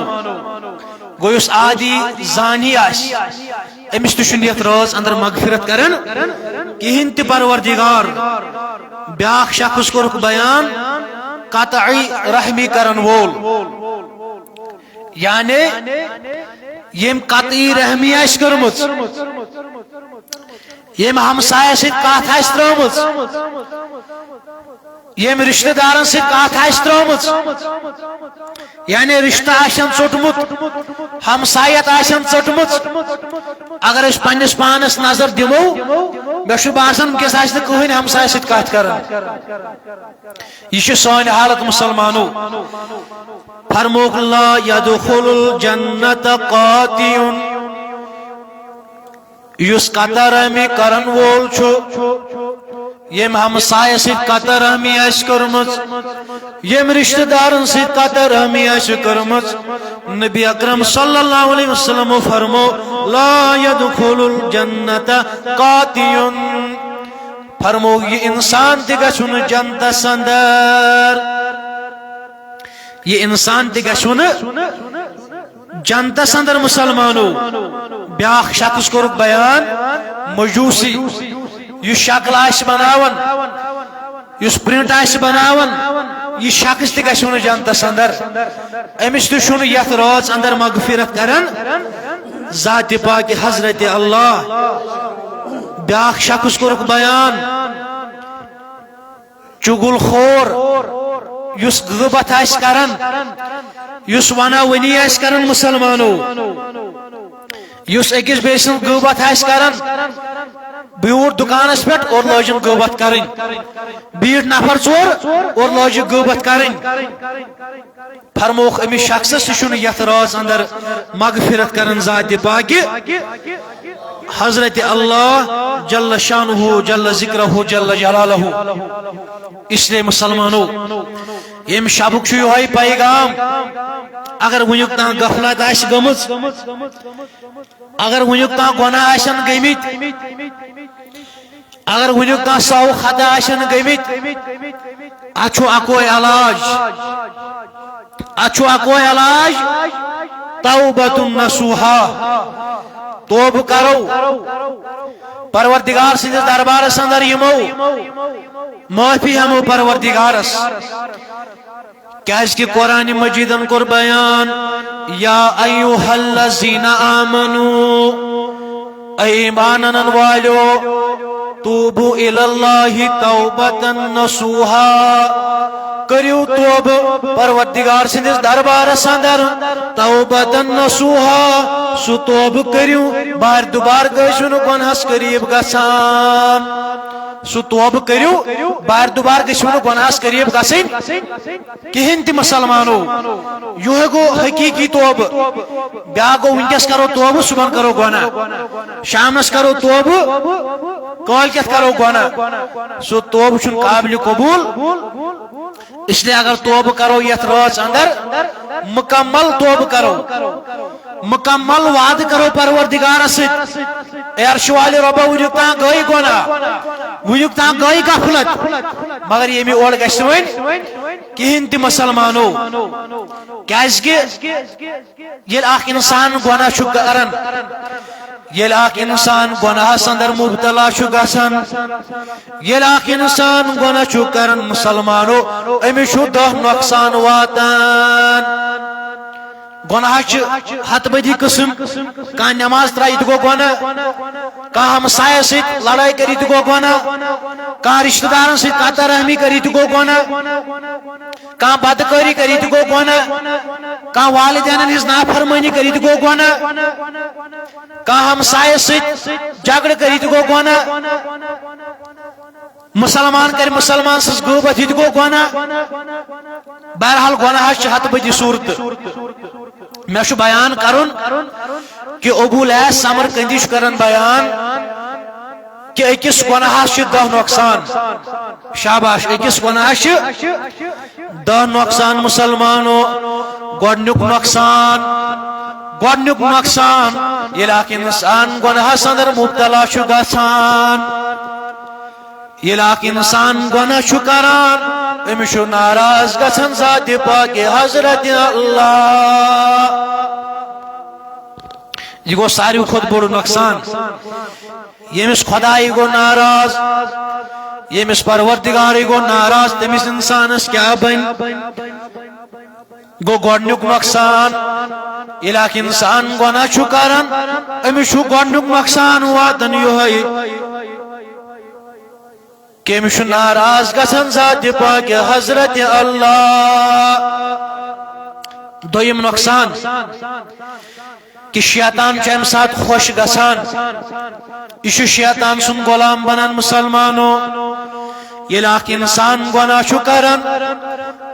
گوٚو یُس عادی زانی آسہِ، أمِس تہِ چھُنہٕ یتھ رٲژ اندر مغفرت کران کِہیٖنۍ تہِ پروردگار۔ بیاکھ شخص کوٚرُکھ بیان، قطعی رحمی کرن وول۔ یعنی ییٚمۍ قطعی رحمی آسہِ کٔرمٕژ، ییٚمۍ ہمسایس سۭتۍ کتھ آسہِ ترٲومٕژ، ییٚمۍ رشتہٕ دارن سۭتۍ کتھ آسہِ ترٲومٕژ، یعنی رشتہٕ آسن ژوٚٹمُت، ہمسایت آسن ژٔٹمٕژ۔ اگر أسۍ پننِس پانس نظر دِمو، مےٚ چھُ باسان وٕنکیٚس آسہِ نہٕ کٕہٕنۍ ہمسایس سۭتۍ کتھ کران۔ یہِ چھِ سٲنۍ حالت مسلمانو۔ فرموکھ، لا یدخل الجنت قاطع، یُس قطع رحمی کرن وول چھُ، ییٚمۍ ہمسایس سۭتۍ قطع رحمی آسہِ کٔرمٕژ، ییٚمۍ رشتہٕ دارن سۭتۍ قطع رحمی آسہِ کٔرمٕژ، نبی اکرم صلی اللہ علیہ وسلم فرمو، لا یدخل الجنت قاطع۔ فرمو، یہِ انسان تہِ گژھِ نہٕ جنتس اندر، یہِ انسان تہِ گژھِ نہٕ جنتس اندر مسلمانو۔ بیاکھ شخص کوٚرُکھ بیان، مجوسی، یُس شکل آسہِ بناوان، یُس پرنٹ آسہِ بناوان، یہِ شخص تہِ گژھِ نہٕ جنتس اندر۔ أمِس تہِ چھُنہٕ یتھ رٲژ اندر مغفرت کران ذات پاک حضرت اللہ۔ بیاکھ شخص کوٚرُکھ بیان، چُغل خور، یُس غیبت آسہِ کران، یُس ونا ونی آسہِ کران مسلمانو، یُس أکِس بیٚیہِ سٕنٛز غیبت آسہِ کران، بیوٗٹھ دُکانس پٮ۪ٹھ اور لٲجِن غیبت کرٕنۍ، بیٖٹھ نفر ژور اور لٲجِکھ غیبت کرٕنۍ۔ فرمووُکھ، أمِس شخصس تہِ چھُنہٕ یتھ رٲژ اندر مغفرت کران ذات پاکہِ حضرت اللہ جل شانہ جل ذکرہ جل جلالہ۔ اس لیے مسلمانو، ییٚمہِ شبُک چھُ یِہوٚے پیغام، اگر وٕنیُک تام غفلت آسہِ گٔمٕژ، اگر وٕنیُک تام گۄناہ آسن گٔمٕتۍ، اگر وٕنیُک تام سہو خطا آسن گٔمٕتۍ، اتھ چھُ اکوے علاج، اتھ چھُ اکوے علاج، توبة نصوحا، توبہٕ کرو پروردگار سٕنٛدِس دربارس اندر، یِمو معٲفی ہٮ۪مو پروردگارس۔ کیازِ کہِ قرآن مجیدن کوٚر بیان، یا ایھا الذین آمنو، اے ایمان انن والیو، توبوا الی اللہ توبۃ نصوحا، کٔرِو توبہٕ پروردگار سٕنٛدِس دربارس اندر، توبۃ نصوحا، سُہ توبہٕ کٔرِو، بار دُبار گٔژھِو نہٕ گۄنہس قریب گژھان۔ سُہ توبہٕ کٔرِو، بار دُبار گٔژھِو نہٕ گۄنہس قریب گژھٕنۍ کِہیٖنۍ تہِ مسلمانو۔ یِہوٚے گوٚو حقیٖقی توبہٕ۔ بیٛاکھ گوٚو، وٕنکیٚس کرو توبہٕ، صُبحن کرو گۄناہ، شامنس کرو توبہٕ، کٲلۍ کٮ۪تھ کرو گۄناہ۔ سُہ توبہٕ چھُنہٕ قابلِ قبوٗل۔ اس لیے اگر توبہٕ کرو یتھ رٲژ اندر، مکمل توبہٕ کرو، مکمل وعدٕ کرو پروردگارس سۭتۍ، اے عرشہِ والہِ رۄبا، وٕنیُک تام گٔے گۄناہ، وٕنیُک تام گٔے غفلت، مگر ییٚمہِ اورٕ گژھِ نہٕ وۄنۍ کِہیٖنۍ تہِ مسلمانو۔ کیازِ کہِ ییٚلہِ اکھ انسان گۄناہ چھُ کران، ییٚلہِ اکھ انسان گۄناہس اندر مبتلا چھُ گژھان، ییٚلہِ اکھ انسان گۄناہ چھُ کران مسلمانو، أمِس چھُ دَہ نۄقصان واتان۔ گۄناہ چھِ ہتہٕ بٔدی قٕسم۔ کانٛہہ نماز ترٛایہِ تہِ گوٚو گۄناہ، کانٛہہ ہمسایس سۭتۍ لڑٲے کٔرِتھ تہِ گوٚو گۄناہ، کانٛہہ رشتہٕ دارن سۭتۍ قطع رحمی کٔرِتھ تہِ گوٚو گۄناہ، کانٛہہ بدکٲری کٔرِتھ تہِ گوٚو گۄناہ، کانٛہہ والدینن ہٕنٛز نافرمٲنی کٔرِتھ تہِ گوٚو گۄناہ، کانٛہہ ہمسایس سۭتۍ جھگڑٕ کٔرِتھ تہِ گوٚو گۄناہ، مسلمان کرِ مسلمان سٕنٛز غٲبت، یہِ تہِ گوٚو گۄناہ۔ بہرحال، گۄناہس چھِ ہتہٕ بٔدی صورتہٕ۔ مےٚ چھُ بیان کرُن کہِ ابو الیاس سمرقندی چھُ کران بیان کہِ أکِس گۄناہس چھِ دَہ نۄقصان۔ شاباش، أکِس گۄناہس چھِ دَہ نۄقصان مسلمانو۔ گۄڈنیُک نۄقصان، گۄڈنیُک نۄقصان، ییٚلہِ اکھ انسان گۄناہس اندر مبتلا چھُ گژھان، ییٚلہِ اکھ انسان گۄناہ چھُ کران، أمِس چھُ ناراض گژھان ذاتِ پاکِ حضرت اللہ۔ یہِ گوٚو ساروی کھۄتہٕ بوٚڑ نۄقصان۔ ییٚمِس خۄدایہِ گوٚو ناراض، ییٚمِس پروردگارٕے گوٚو ناراض، تٔمِس انسانس کیٛاہ بنہِ؟ گوٚو گۄڈنیُک نۄقصان۔ ییٚلہِ اکھ انسان گۄناہ چھُ کران، أمِس چھُ گۄڈنیُک نۄقصان واتان یِہوٚے کہِ أمِس چھُ ناراض گژھان ذاتِ پاکِ حضرت اللہ۔ دوٚیِم نۄقصان کہِ شیطان چھُ اَمہِ ساتہٕ خۄش گژھان۔ یہِ چھُ شیطان سُنٛد غلام بنان مسلمانو۔ ییٚلہِ اکھ انسان گۄناہ چھُ کران،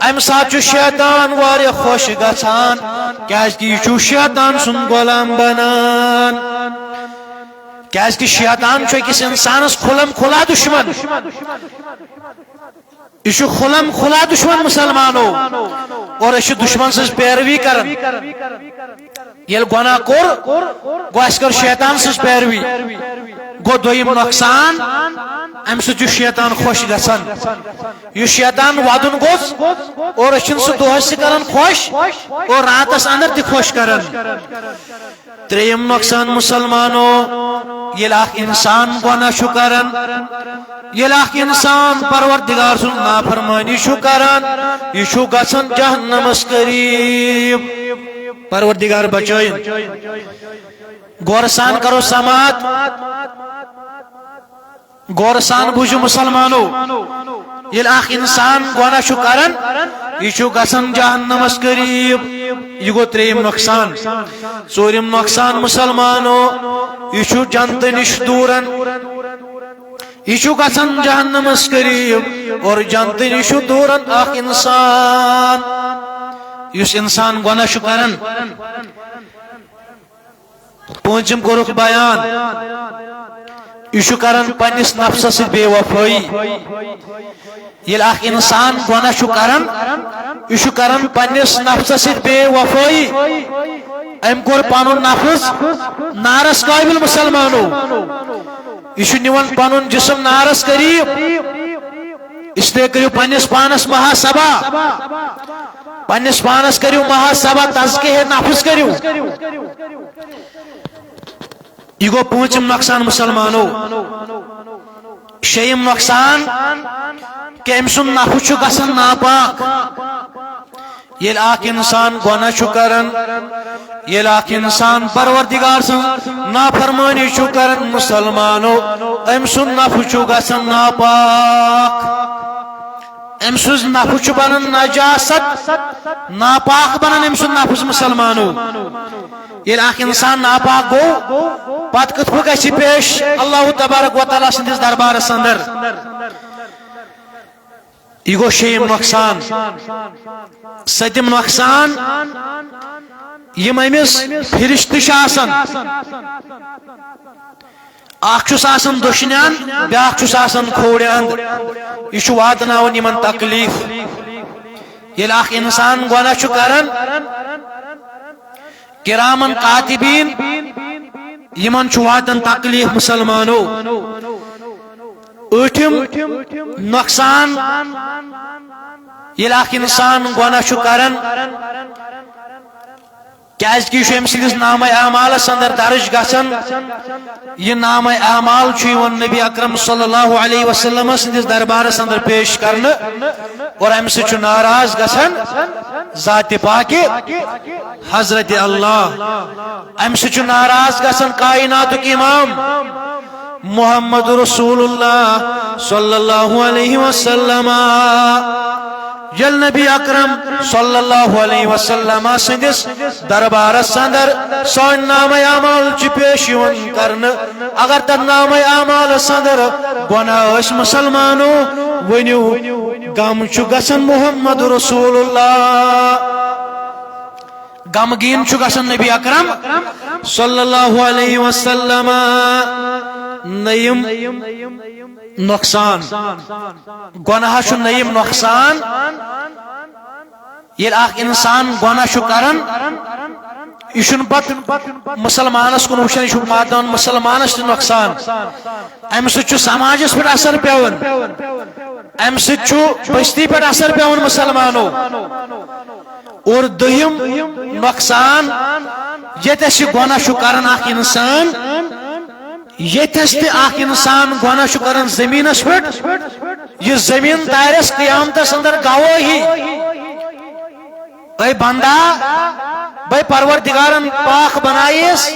اَمہِ ساتہٕ چھُ شیطان واریاہ خۄش گژھان، کیازِ کہِ یہِ چھُ شیطان سُنٛد غلام بنان۔ کیازِ کہِ شیطان چھُ أکِس انسانس کھُلم کھُلا دُشمن۔ یہِ چھُ کھُلم کھُلا دُشمن مسلمانو، اور أسۍ چھِ دُشمن سٕنٛز پیروی کران۔ ییٚلہِ گۄناہ کوٚر، گوٚو اَسہِ کٔر شیطان سٕنٛز پیروی۔ گوٚو دوٚیِم نۄقصان، اَمہِ سۭتۍ چھُ شیطان خۄش گژھان۔ یُس شیطان وَدُن گوٚژھ، اور أسۍ چھِنہٕ سُہ دۄہَس تہِ کران خۄش، اور راتَس اندر تہِ خۄش کران۔ ترٛیٚیِم نۄقصان مسلمانو، ییٚلہِ اکھ انسان گۄناہ چھُ کران، ییٚلہِ اکھ انسان پروردگار سٕنٛز نافرمٲنی چھُ کران، یہِ چھُ گژھان جہنمس قریب۔ پروردگار بچٲیِن۔ غورٕ سان کرو سماعت۔ غورٕ سان بوٗزِو مسلمانو، ییٚلہِ اکھ انسان گۄناہ چھُ کران، یہِ چھُ گژھان جہنمس قریب۔ یہِ گوٚو ترٛیٚیِم نۄقصان۔ ژوٗرِم نۄقصان مسلمانو، یہِ چھُ جنتہٕ نِش دوٗرن۔ یہِ چھُ گژھان جہنمس قریب اور جنتہٕ نِش چھُ دوٗرن اکھ انسان۔ یُس انسان گۄناہ چھُ کران، پوٗنٛژِم کوٚرُکھ بیان، یہِ چھُ کران پننِس نفسس سۭتۍ بے وفٲیی۔ ییٚلہِ اکھ انسان گۄناہ چھُ کران، یہِ چھُ کران پننِس نفسس سۭتۍ بے وفٲیی۔ أمۍ کوٚر پنُن نفس نارس قٲبل مسلمانو۔ یہِ چھُ نِوان پنُن جسم نارس قریب۔ اس لیے کٔرِو پننِس پانس محاسبہ۔ پننِس پانس کٔرِو محاسبہ، تزکیہ نفس کٔرِو۔ یہِ گوٚو پوٗنٛژِم نۄقصان مسلمانو۔ شیٚیِم نۄقصان کہِ أمۍ سُنٛد نفس چھُ گژھان ناپاک۔ ییٚلہِ اکھ انسان گۄناہ چھُ کران، ییٚلہِ اکھ انسان پروردگار سٕنٛز نافرمٲنی چھُ کران مسلمانو، أمۍ سُنٛد نفس چھُ گژھان ناپاک۔ أمۍ سٕنٛز نفس چھُ بنان نجاست، ناپاک بنان أمۍ سُنٛد نفس مسلمانو۔ ییٚلہِ اکھ انسان ناپاک گوٚو، پتہٕ کِتھ پٲٹھۍ گژھِ پیش اللہ تبارک و تعالیٰ سٕنٛدِس دربارس اندر؟ یہِ گوٚو شیٚیِم نۄقصان۔ سٔتِم نۄقصان، یِم أمِس فرشتہٕ چھِ آسان، اکھ چھُس آسان دٔچھنہِ اند، بیاکھ چھُس آسان کھوورِ اند۔ یہِ چھُ واتناوان یِمن تکلیف۔ ییٚلہِ اکھ انسان گۄناہ چھُ کران، کرامن کاتبین، یِمن چھُ واتان تکلیف مسلمانو۔ ٲٹھِم نۄقصان، ییٚلہِ اکھ انسان گۄناہ چھُ کران، کیازِ کہِ یہِ چھُ أمۍ سٕنٛدِس نامہ اعمالس اندر درج گژھان۔ یہِ نامہ اعمال چھُ یِوان نبی اکرم صلی اللہ علیہ وسلم سٕنٛدِس دربارس اندر پیش کرنہٕ، اور امہِ سۭتۍ چھُ ناراض گژھان ذات پاک حضرت اللہ۔ امہِ سۭتۍ چھُ ناراض گژھان کائناتُک امام محمد رسول اللہ صلی اللہ علیہ وسلم۔ ییٚلہِ نبی اکرم صلی اللہ علیہ وسلم سٕنٛدِس دربارس اندر سٲنۍ نامہ اعمال چھِ پیش یِوان کرنہٕ، اگر تتھ نامہ اعمالس اندر گۄناہ ٲسۍ مسلمانو، ؤنِو، غم چھُ گژھان محمد رسول اللہ۔ غمگیٖن چھُ گژھان نبی اکرم صلی اللہ علیہ وسلم۔ نٔیِم نۄقصان، گۄناہ چھُ نٔیِم نۄقصان۔ ییٚلہِ اکھ انسان گۄناہ چھُ کران، یہِ چھُنہٕ پتہٕ مسلمانس کُن وٕچھان، یہِ چھُ واتناوان مسلمانس تہِ نۄقصان۔ امہِ سۭتۍ چھُ سماجس پٮ۪ٹھ اثر پٮ۪وان، امہِ سۭتۍ چھُ بستی پٮ۪ٹھ اثر پٮ۪وان مسلمانو۔ اور دوٚیِم نۄقصان، ییٚتٮ۪س یہِ گۄناہ چھُ کران اکھ انسان، ییٚتٮ۪س تہِ اکھ انسان گۄناہ چھُ کران زٔمیٖنس پٮ۪ٹھ، یہِ زٔمیٖن تارٮ۪س قیامتس اندر گوٲہی، اے بندہ، بے پروردگارن پاک بنایس،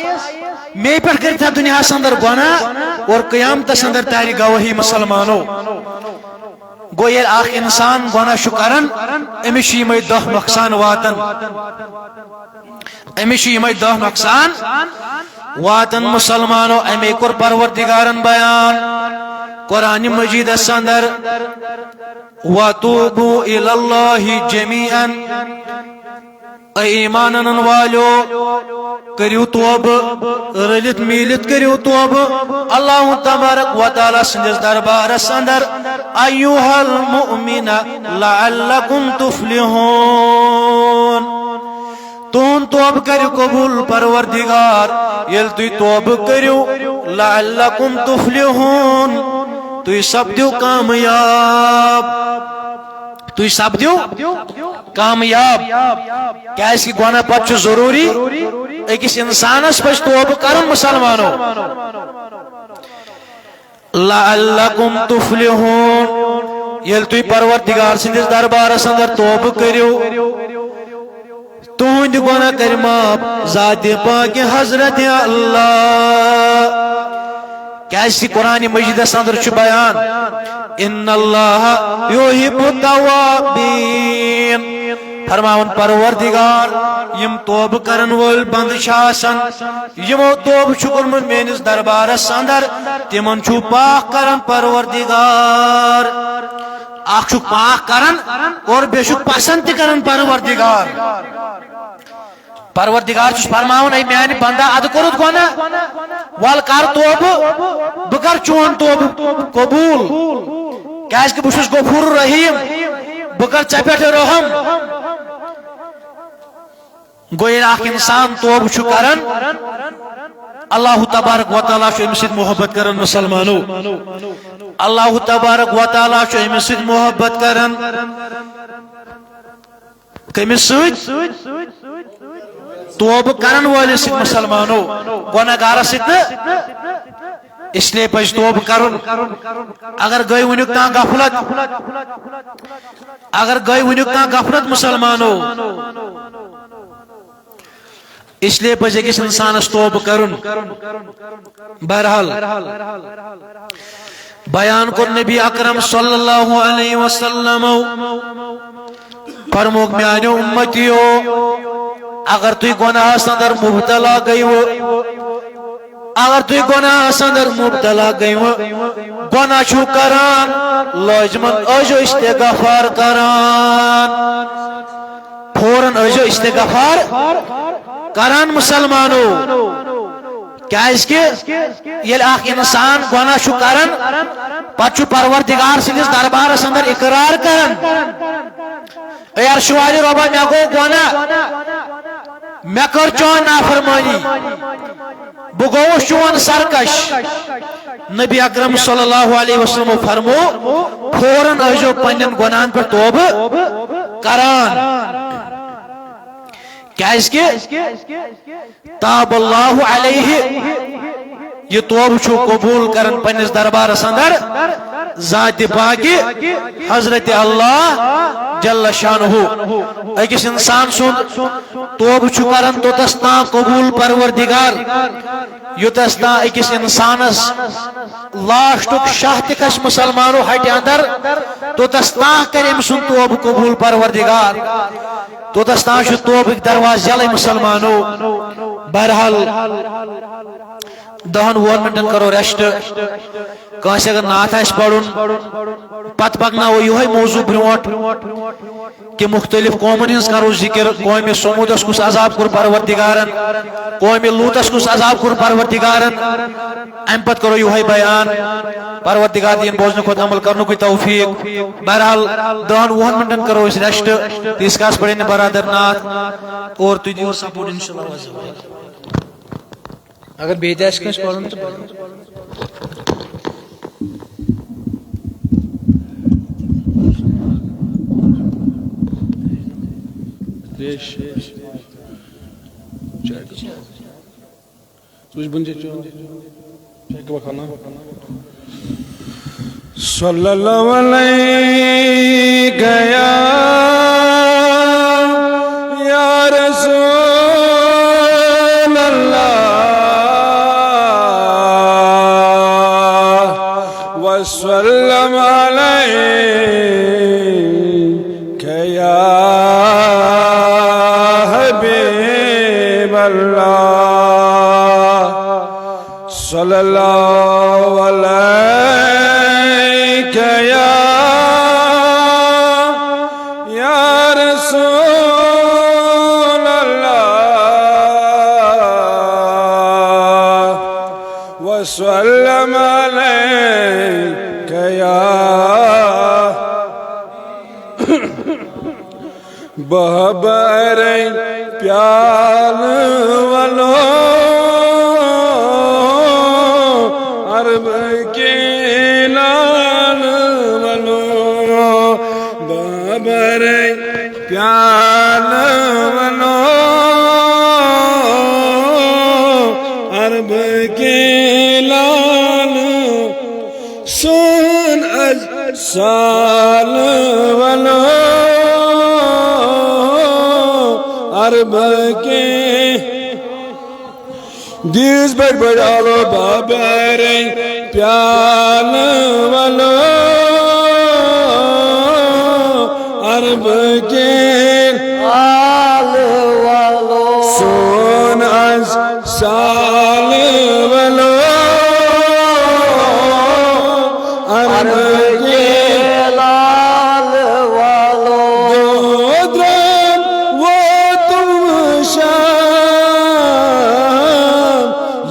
مے پٮ۪ٹھ کٔرِتھ دُنیاہس اندر گۄناہ، اور قیامتس اندر تارِ گوٲہی مسلمانو۔ گوٚو ییٚلہِ اکھ انسان گۄناہ چھُ کران، أمِس چھِ یِمے دَہ نۄقصان واتان۔ أمِس چھِ یِمے دَہ نۄقصان واتان مسلمانو۔ اَمے کوٚر پروردگارن بیان قرآن مجیدس اندر، "وتوبوا إلى الله جميعا"۔ اے ایمان انن والیو، کٔرِو توبہٕ، رٔلِتھ میٖلِتھ کٔرِو توبہٕ اللہ تبارک و تعالیٰ سٕنٛدِس دربارس اندر، ایُّہَ الْمُؤْمِنَ لَعَلَّکُمْ تُفْلِحُونَ۔ تُہُنٛد توبہٕ کٔرِو قبوٗل پروردگار، ییٚلہِ تُہۍ توبہٕ کٔرِو، لَعَلَّکُمْ تُفْلِحُونَ، تُہۍ سپدِو کامیاب۔ تُہۍ سپدِو کامیاب۔ کیازِ کہِ گۄناہ پتہٕ چھُ ضروٗری أکِس اِنسانَس پَزِ توبہٕ کَرُن، مُسلمانو۔ لَعَلَّکُمْ تُفْلِحُونَ۔ ییٚلہِ تُہۍ پروردگار سٕنٛدِس دربارَس اندر توبہٕ کٔرِو، تُہٕنٛدۍ گۄناہ کَرِ معاف ذاتِ پاکِ حضرت اللہ۔ کیازِ کہِ قرآن مجیدس اندر چھُ بیان، ان اللہ یحب التوابین۔ فرماوان پروردگار، یِم توبہٕ کرن وٲلۍ بندٕ چھِ آسان، یِمو توبہٕ چھُ کوٚرمُت میٲنِس دربارس اندر، تِمن چھُ پاک کران پروردگار۔ اکھ چھُکھ پاک کران اور بیٚیہِ چھُکھ پسند تہِ کران پروردگار۔ پروردگار چھُس فرماوان، اے میانہِ بندا، ادٕ کوٚرُتھ گۄناہ، ول کر توبہٕ، بہٕ کر چون توبہٕ قبوٗل، کیازِ کہِ بہٕ چھُس غفور رحیم، بہٕ کر ژےٚ پٮ۪ٹھ رحم۔ گوٚو ییٚلہِ اکھ انسان توبہٕ چھُ کران، اللہ تبارک و تعالیٰ چھُ أمِس سۭتۍ محبت کران، مُسلمانو۔ اللہ تبارک و تعالیٰ چھُ أمِس سۭتۍ محبت کران۔ کٔمِس سۭتۍ؟ توبہٕ کرن وٲلِس سۭتۍ، مسلمانو، گۄناہ گارس سۭتۍ نہٕ۔ اس لیے پزِ توبہٕ کرُن۔ اگر گٔے وٕنیُک تام غفلت، اگر گٔے وٕنیُک تام غفلت، مسلمانو، اس لیے پزِ أکِس انسانس توبہٕ کرُن۔ بہرحال، بیان کوٚر نبی اکرم صلی اللہ علیہ وسلم، فرمووُکھ، میانیو امتیو، اگر تُہۍ گۄناہس اندر مبتلا گٔیوٕ، اگر تُہۍ گۄناہس اندر مبتلا گٔیوٕ، گۄناہ چھُو کران، لٲزمن ٲسۍزیو استغفار کران۔ فوراً ٲسۍزیو استغفار کران، مسلمانو۔ کیازِ کہِ ییٚلہِ اکھ انسان گۄناہ چھُ کران، پتہٕ چھُ پروردگار سٕنٛدِس دربارس اندر اقرار کران، اے عرشہٕ والہِ رۄبا، مےٚ گوٚو گۄناہ، مےٚ کٔر چٲنۍ نافرمٲنی، بہٕ گوٚوُس چون سرکش۔ نبی اکرم صلی اللہ علیہ وسلم فرمو، فوراً ٲسۍزیو پننٮ۪ن گۄناہن پٮ۪ٹھ توبہٕ کران۔ کیازِ کہِ تاب اللہ علیہ، یہِ توبہٕ چھُ قبول کران پننِس دربارس اندر ذاتِ پاکہِ حضرت اللہ جل شانہ۔ أکِس انسان سُنٛد توبہٕ چھُ کران توٚتس تام قبول پروردگار، یوٚتس تام أکِس انسانس لاسٹُک شاہ تہِ کھسہِ، مسلمانو، ہٹہِ اندر، توٚتس تام کرِ أمۍ سُنٛد توبہٕ قبول پروردگار۔ توٚتس تام چھُ توبٕکۍ دروازٕ یلے، مسلمانو۔ بہرحال، دہن وُہن منٹن کرو ریسٹ۔ کٲنٛسہِ اگر نعت آسہِ پرُن، پتہٕ پکناوو یِہوٚے موضوع برونٛٹھ کہِ مختلف قومن ہٕنٛز کرو ذکر، قومِ ثمودس کُس عذاب کوٚر پروردگارن، قومِ لوطس کُس عذاب کوٚر پروردگارن۔ امہِ پتہٕ کرو یِہوٚے بیان۔ پروردگار دِیِن بوزنہٕ کھۄتہٕ عمل کرنُکُے توفیق۔ بہرحال، دہن وُہن منٹن کرو أسۍ ریسٹ۔ تیٖتِس کالس پرن برادر نعت اور تُہۍ دِیِو سپورٹ، انشاءاللہ عز و جل۔ اگر بیٚیہِ تہِ آسہِ کٲنٛسہِ پرُن تہٕ پرُن۔ ترٛیش۔ چاے کٔژ؟ سُہ چھُ بُنہِ تہِ چیوٚن۔ چاے کَپا کھالنا؟ صلی اللہ علیک یا، یا رسول اللہ، وسلم علیک یا حبیب اللہ۔ صلی اللہ علیک یا، یا رسول اللہ، وسلم علیک یا۔ بابرے پیال والو، عرب کے لال والو۔ بابرے پیال والو، عرب کے لال، سون از سال ولو، عرب کے۔ دیز بڑ بڑ آلو بابرے پیال ولو، عرب کے آل ولو۔ سون از سال ولو، عرب کے لال والو۔ دودرم ووتم شام،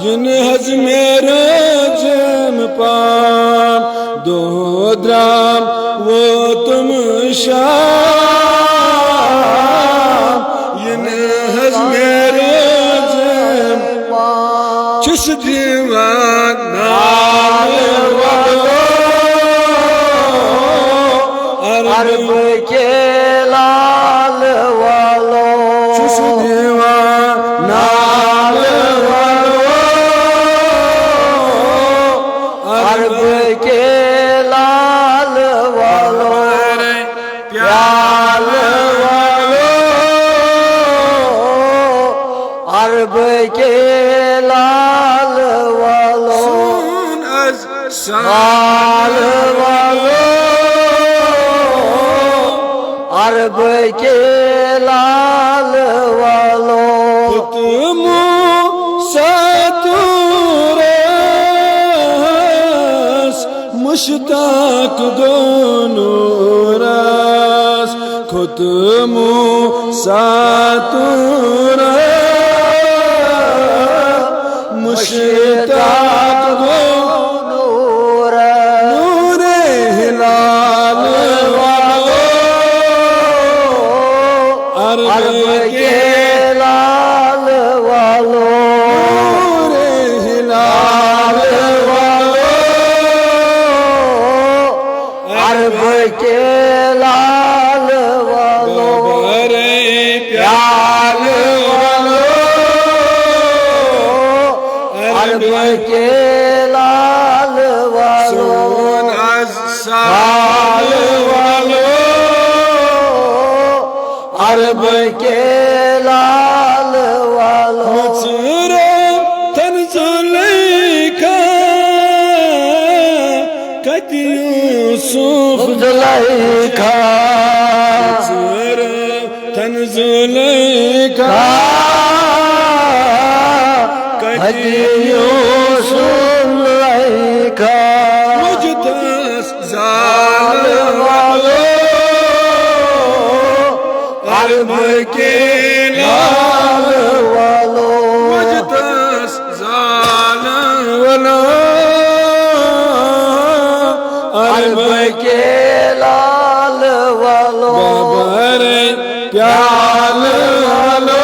ین حظ معراجم پان۔ دودرم ووتم شام، ین حظ معراجم پان۔ چھُس دِوان نال ولو، عرب کے لال والو۔ چھُس دِوان نال والو۔ عرب کے لال والو۔ پیالہٕ والو، عرب کے لال والو۔ سون از سال والو، عرب کے لال والو۔ ختم ساتورس مشتاق گو نورس، ختم ساتورس مشتاق گو نورس۔ نور ہلال والو، عرب کے لال والو۔ نور ہلال والو، عرب کے لال والو۔ بابر پیال والو، عرب کے لال والو۔ سون از سال والو، عرب کے لال والو۔ مژ رٲتن زلیخا، کتہِ یوسف زلیخا۔ مژ رٲتن زلیخا، کتہِ یوسف زلیخا۔ مژ تس زال والو، عرب کے لال والو۔ مژ تس زال والو، عرب کے لال والو۔ بابر پیال والو،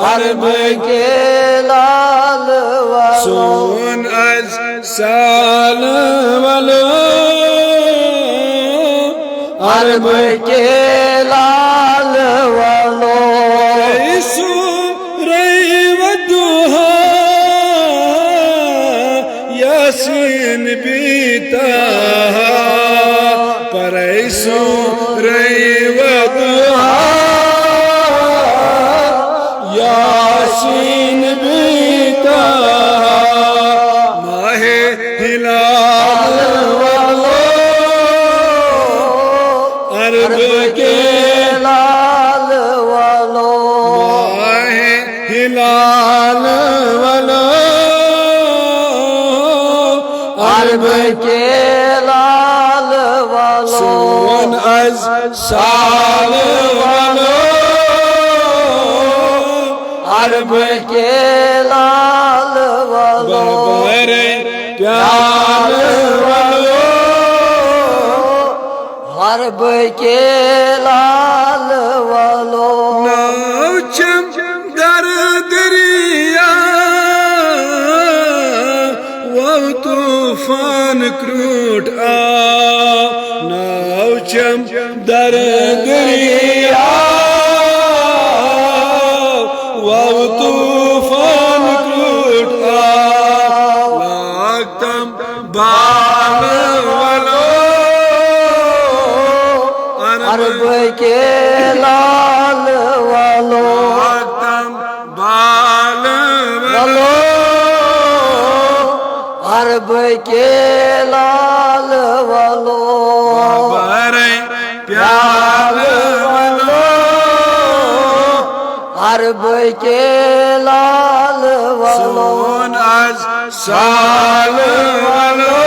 عرب کے لال والو۔ سون از سال والو، عرب کے لال والو۔ سورہ والضحیٰ، یاسین بطٰہٰ، پرے سورہ والضحیٰ، یاسین بطٰہٰ۔ ماہ ہلال والو، عرب کے لال والو۔ ماہ ہلال والو، عرب کے لال والو۔ سون از سال والو، عرب کے لال والو۔ بابر پیال والو، عرب کے لال والو۔ ناو چھم در دریا، وو طوفان کروٹ آو۔ ناو چھم در دریا، وو طوفان کروٹ آو۔ لاگ تم بال والو، عرب کے لال والو۔ لاگ تم بال والو، عرب کے لال والو۔ بابر پیال والو، عرب کے لال والو۔ سون از سال والو،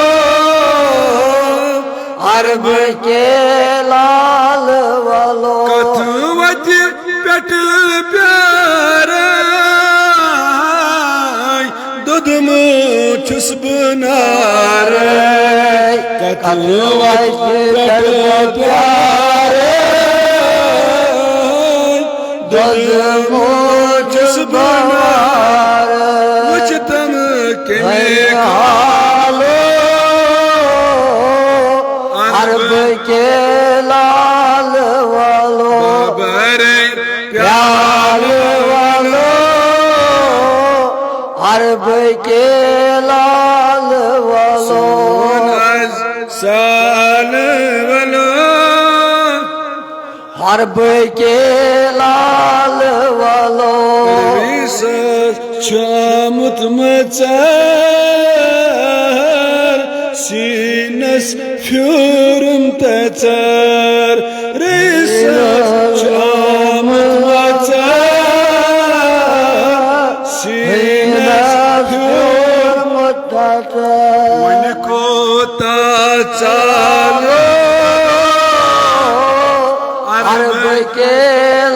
عرب کے لال والو۔ کتھ وتہِ پٮ۪ٹھ پیارے، دوٚدمُت چھُس بہٕ نارے۔ کتھ وتہِ پٮ۪ٹھ پیارے، دوٚدمُت چھُس بہٕ نارے۔ وٕچھ تم کمہِ حالو، عرب کے لال والو، بابر پیالہٕ والو، عرب کے لال والو، سون از سال والو، عرب کے لال والو۔ رئیسس چھُ آمُت مژر، سیٖنس پھیوٗرُن تژر۔ رئیسس چھُ آمُت مژر، سیٖنس پھیوٗرمُت تژر۔ وۄنۍ کوٗتاہ ژالو عرب کے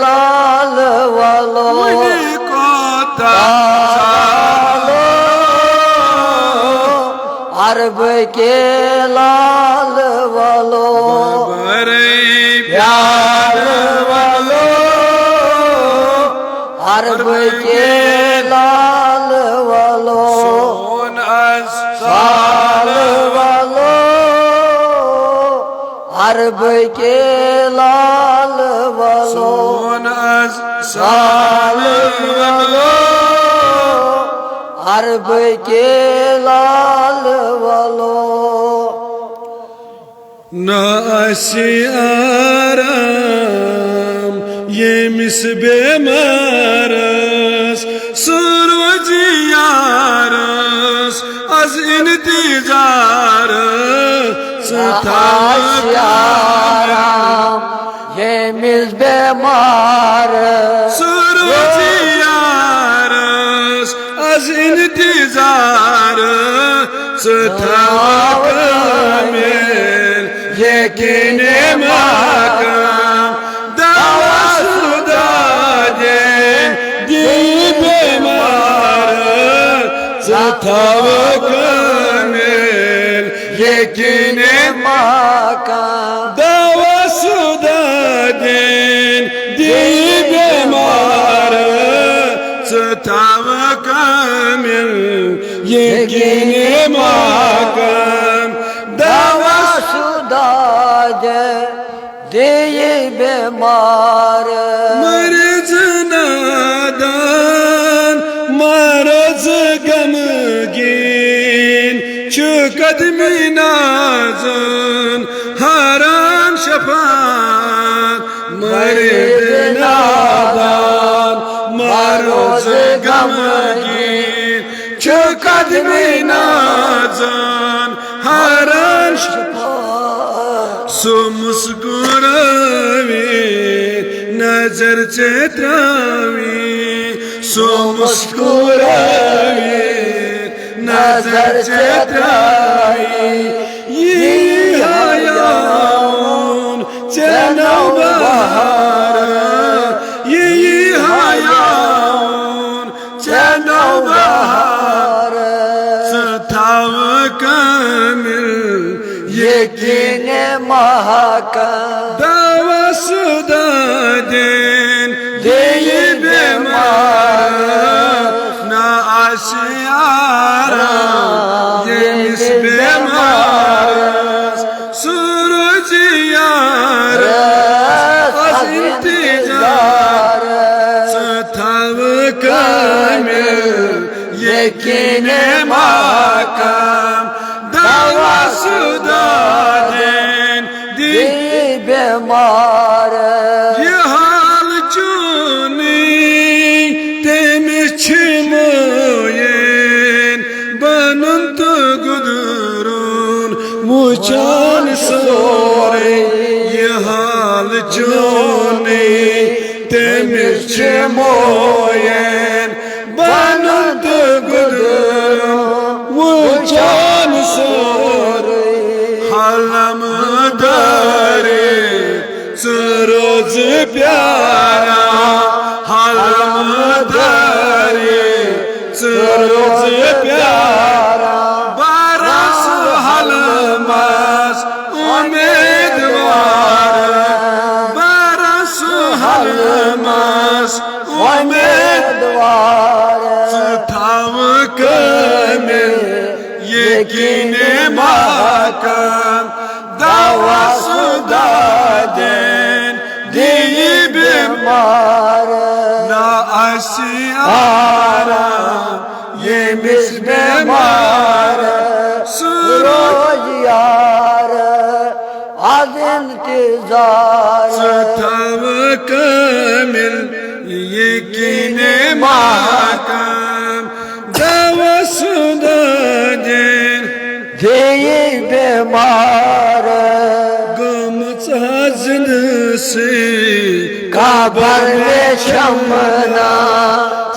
لال والو، وۄنۍ کوٗتاہ ژالو عرب کے لال والو، بابر پیالہٕ والو، عرب کے لال والو، سون از سال والو، عرب کے لال والو، سون از سال والو، عرب کے لال والو۔ نہ آسہِ آرام ییٚمِس بٮ۪مارس، سُہ روزِ یارس از انتظار۔ ژٕ تھاو آرام ییٚمِس بٮ۪مار، سُہ روزِ یارس از انتظار۔ ژٕ تھاو کامل یقین مقام، دوا سودا دِن دی بٮ۪مار۔ ژٕ تھاو کامل یقین مقام، دوا سودا دِن دی بٮ۪مار۔ ژٕ تھاو کامل یقین مقام، دوا سودا دِن دی بٮ۪مار۔ مریض نادان، مرض غمگین، چھُ قدمِ نازن حرام شفاعت۔ مریض نادان، مرض غمگین، چھُ قدمِ نازن حرام شفاعت۔ سُہ مسکراوی، نظر ژےٚ تراوی، سُہ مسکراوی، نظر ژےٚ تراوی۔ یی حیاوُن ژےٚ نوبہار، یی حیاوُن ژےٚ نوبہار۔ ژٕ تھاو کامل یقین محکم، دوا سودا دِن دی بٮ۪مار۔ نہ آسہِ آرام ییٚمِس بٮ۪مارس، سُہ روزِ یارس از انتظار۔ ژٕ تھاو کامل یقین محکم، دوا سودا دِن دی بٮ۪مار۔ یہِ حال چونُے تٔمِس چھِ معین، بنُن تہٕ گُدرُن وٕچھان سورُے۔ یہِ حال چونُے تٔمِس چھِ معین، بنُن تہٕ گُدرُن وٕچھان سورُے۔ حلم دٲرِتھ ژٕ روز پیاران، حلم دٲرِتھ ژٕ روز پیاران۔ بارس حلمس امیدوار، بارس حلمس امیدوار۔ ژٕ تھاو کامل یقین محکم، دوا یار، نہ آسہِ آرام ییٚمِس بٮ۪مارَس، سُہ روزِ یار از انتظار۔ ژٕ تھاو کٲمِل یقیٖن محکم، دوا سُنٛد دِن دِیہِ بٮ۪مار۔ گٔمٕژ ہا زِندٕ سٕے قبر مےٚ چھَم نا،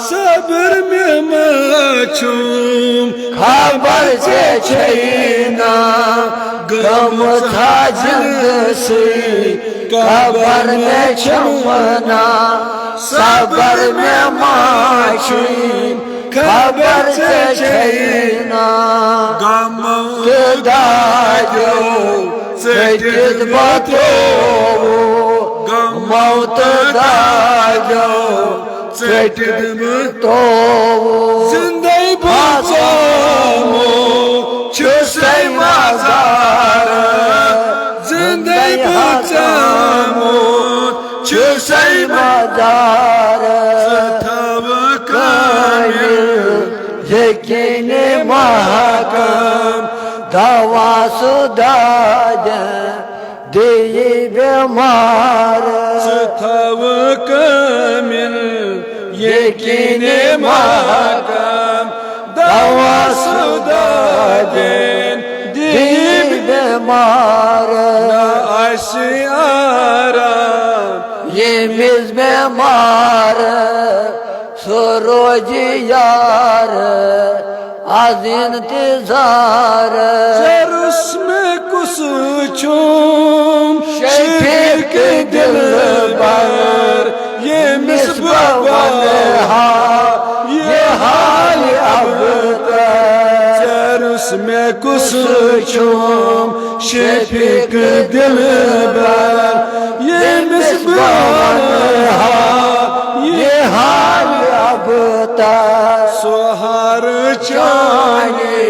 صبر مےٚ ما چھُم، خبر ژےٚ چھَے نا۔ گٔمٕژ ہا زِندٕ سٕے قبر مےٚ چھَم نا، صبر مےٚ ما چھُم، خبر ژےٚ چھَے نا۔ غمو تہٕ دادیو ژٔٹِتھ بہٕ ترووُکھ، غمو تہٕ دادیو ژٔٹِتھ بہٕ ترووُکھ۔ زِندَے بہٕ ژامُت چھُسَے مزارَس، زِندَے بہٕ ژامُت چھُسَے مزارَس۔ ژٕ تھاو کٲمِل یقیٖن محکم، دوا سُہ دادٮ۪ن دِیہِ بٮ۪مار۔ ژٕ تھاو کٲمِل یقیٖن محکم، دوا سُہ دادٮ۪ن دِیہِ بٮ۪مار۔ نہ آسہِ آرام ییٚمِس بٮ۪مار، سُہ روزِ یار از انتظار۔ ژےٚ روٚس مےٚ کُس چھُم شفیق دلبر، ییٚمِس بہٕ وَنہٕ ہا یہِ حال ابتر۔ ژےٚ روٚس مےٚ کُس چھُم شفیق دلبر، ییٚمِس بہٕ وَنہٕ ہا یہِ حال ابتر۔ سہارٕ چانی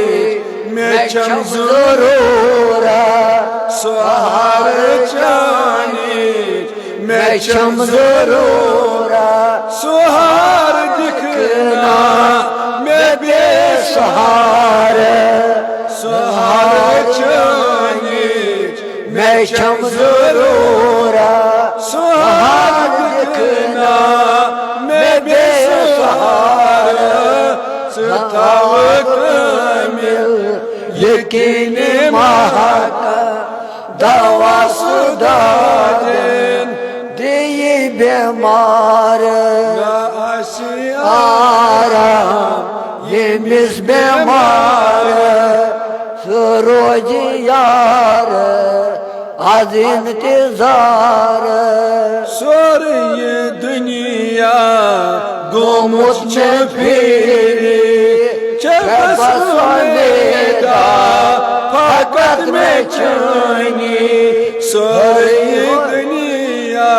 مےٚ چھَم ضروٗرت، سہارٕ چانی مےٚ چھَم ضروٗرت۔ سہارٕ دِکھ نا مےٚ بے سہارٕ، سہارٕ چانی مےٚ چھَم ضروٗرت۔ سہارٕ دِکھ نا مےٚ بے سہارٕ، ژٕ تھاو کٲمِل یقیٖن محکم، دوا سُہ دادٮ۪ن دِیہِ بٮ۪مار۔ نہ آسہِ آرام ییٚمِس بٮ۪مار، سُہ روزِ یار از انتظار۔ سورُے یہِ دُنیا گوٚمُت چھُ پھیٖرِ، چھےٚ بس اُمیدا فقط مےٚ چٲنی۔ سورُے یہِ دُنیا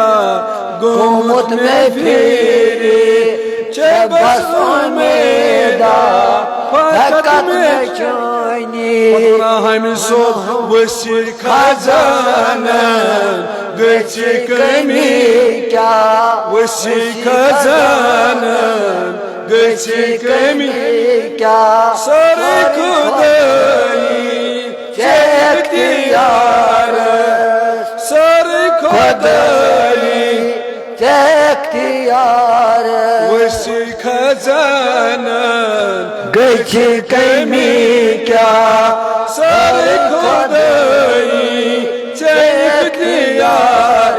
گوٚمُت مےٚ پھیٖرِ، چھےٚ بس اُمیدا فقط مےٚ چٲنی۔ مطلب ہمہِ سُنٛد ؤسیع خزانن گٔژھِ کٔمی کیٛاہ؟ ؤسیع خزانن گٔژھِ کٔمی کیٛاہ؟ سٲرٕے خدٲیی ژےٚ اختیارس، سٲرٕے خدٲیی ژےٚ اختیارس۔ ؤسیع خزانن گٔژھِ کٔمی کیٛاہ؟ سٲرٕے خدٲیی ژےٚ اختیار۔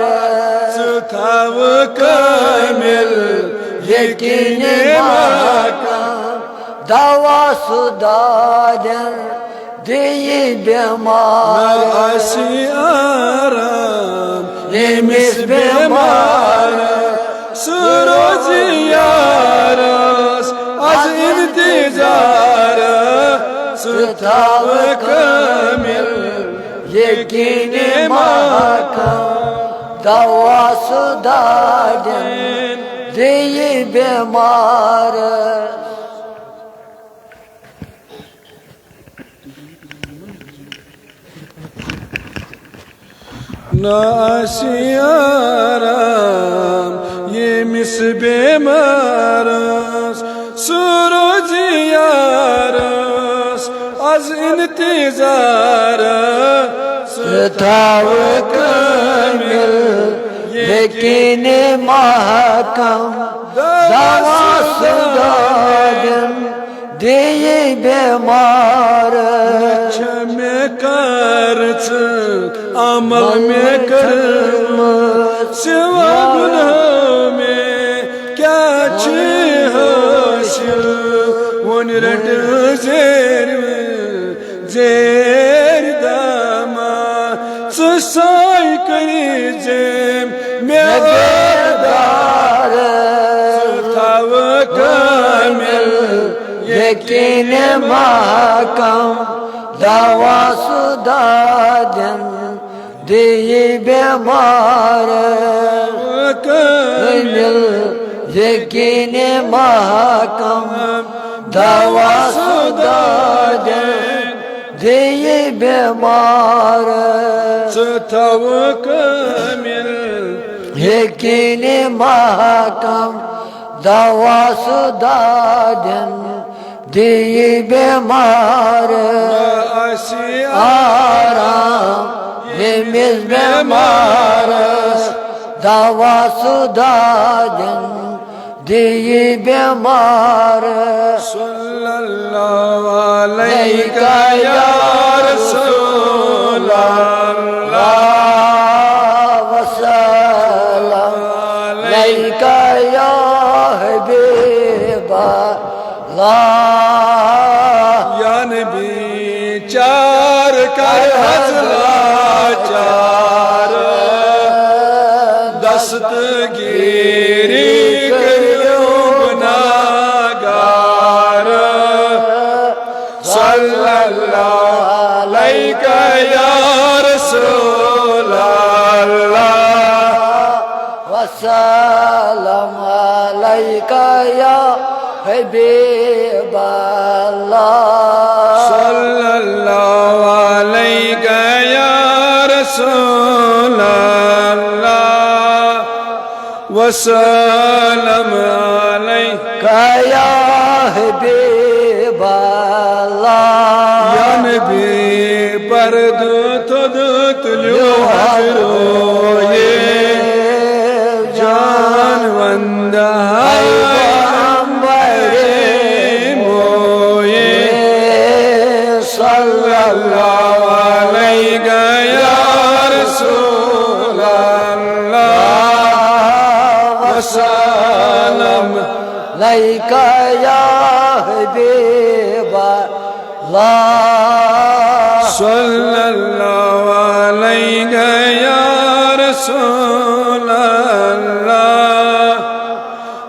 ژٕ تھاو کٲمِل یقیٖن محکم، دوا سُہ دادٮ۪ن دِیہِ بٮ۪مار۔ نہ آسہِ آرام ییٚمِس بٮ۪مار، سُہ روزِ یارس از انتظار۔ ژٕ تھاو کٲمِل یقیٖن محکم، دوا سُہ دادٮ۪ن دِیہِ بٮ۪مار۔ نہ آسہِ آرام اس بیمارس سوروزی یارس از انتظار۔ ژٕ تھاو کٲمِل یقین محکم، دوا سُہ دادن دِیہِ بیمار۔ نہ چھےٚ مےٚ کٔرمٕژ عمل مےٚ کٔرمٕژ سوا گناہ مےٚ کیٛاہ چھِ حٲصِل؟ وۄنۍ رٔٹہٕ زیٖر زیٖر دما، ژٕ ساے کٔرۍ زِ مےٚ بیدار۔ ژٕ تھاو کٲمِل یقین محکم، دوا سُہ دادن دِیہِ بیمار۔ کٲمِل یقین محکم، دوا سُہ دادن دِیہِ بیمار۔ ژٕ تھاو کٲمِل یقین محکم، دوا سُہ دادن دِیہِ بیمار۔ آسہِ آرام ییٚمِس بیمارس، دوا سُہ دادن دِیہِ بیمار۔ صلی اللہ علیک یا رسول اللہ، وسلم علیک یا حبیب اللہ۔ یا نبی چار کر حض لاچار، دستگیری کریو گناہگار۔ صلی اللہ علیک یا رسول اللہ، وسلم علیک یا حبیب اللہ۔ صلی اللہ علیک یا رسول اللہ، وسلم علیک یا حبیب اللہ۔ یا نبی پردٕ تھوٚد تُلیو حض رویے، جان وندہ ہے پیغمبر مویے۔ صلی اللہ علیک یا رسول اللہ، وسلم علیک یا حبیب اللہ۔ صلی اللہ علیک یا رسول اللہ،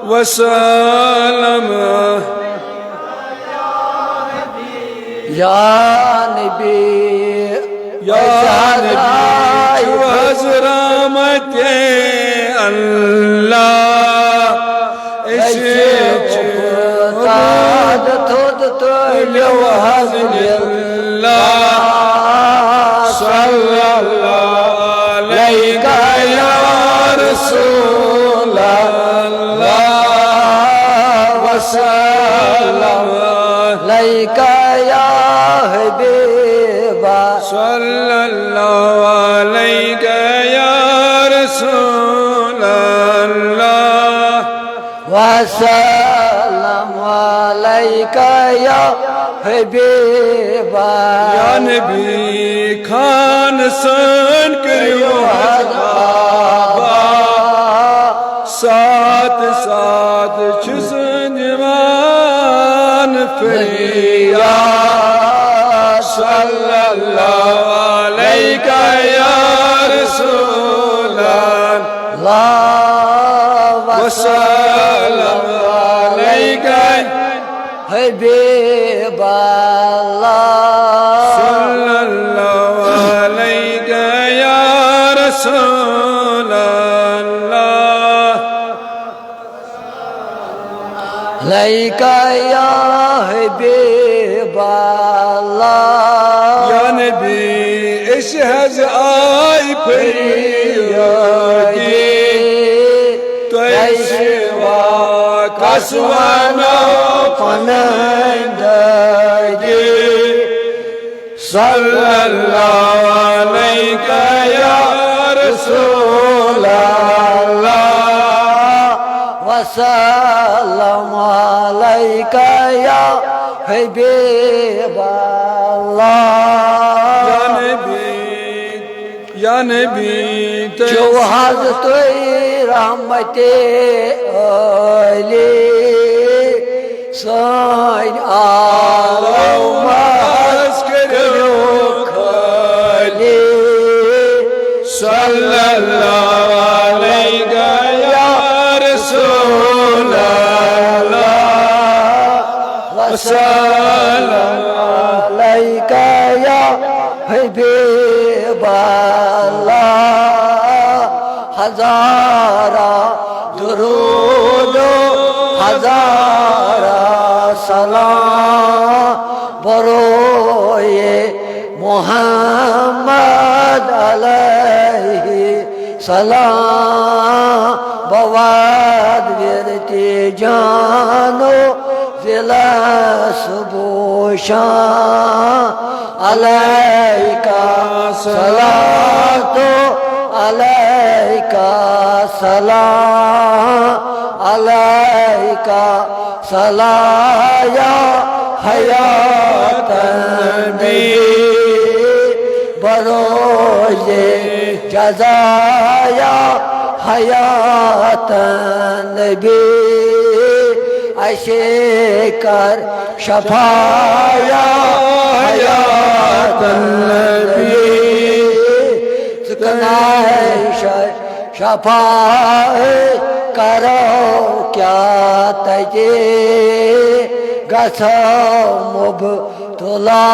وسلم۔ یا نبی، یا نبی، چھُ حض رحمت اللہ۔ أسۍ چھِ تاد تھوٚد تُلیو حض للہ۔ صلی اللہ علیک یا رسول اللہ، وسلم علیک یا حبیب۔ صلی اللہ علیک یا رسول اللہ، وسلم علیک یا حبیب۔ یا نبی خان سان کریو حض آباد، ساتھ ساتھ چھُس نِوان فریاد۔ صلی اللہ علیک یا رسول اللہ، وسلم علیک حبیب اللہ۔ صلی اللہ علیک یا رسول اللہ، علیک یا حبیب اللہ۔ یا نبی، أسۍ حض آے فریادی، تۄہہِ چھِ أسۍ ونو پنٕنۍ دٲدی۔ صلی اللہ علیک یا رسول اللہ، وسلم علیک یا حبیب اللہ۔ یا نبی، یا نبی، تُہۍ چھِو حض تُہۍ رحمتِ عٲلی۔ سٲنۍ آلو مہ حض کٔرِو خٲلی۔ صلی اللہ علیک یا رسول اللہ، وسلم علیک یا حبیب اللہ۔ ہزارہ درود و ہزارہ سلام بروئے محمد علیہ سلام۔ بواد ورتی جانو ضلع سبوشان۔ علیک صلات و علیک سلام، علیک سلام یا حیات نبی۔ بروز جزا یا حیات نبی، اسے کر شفا یا حیات نبی۔ ژٕ کَنایہِ شفا کرو کیا تجے، گژھو مبتلا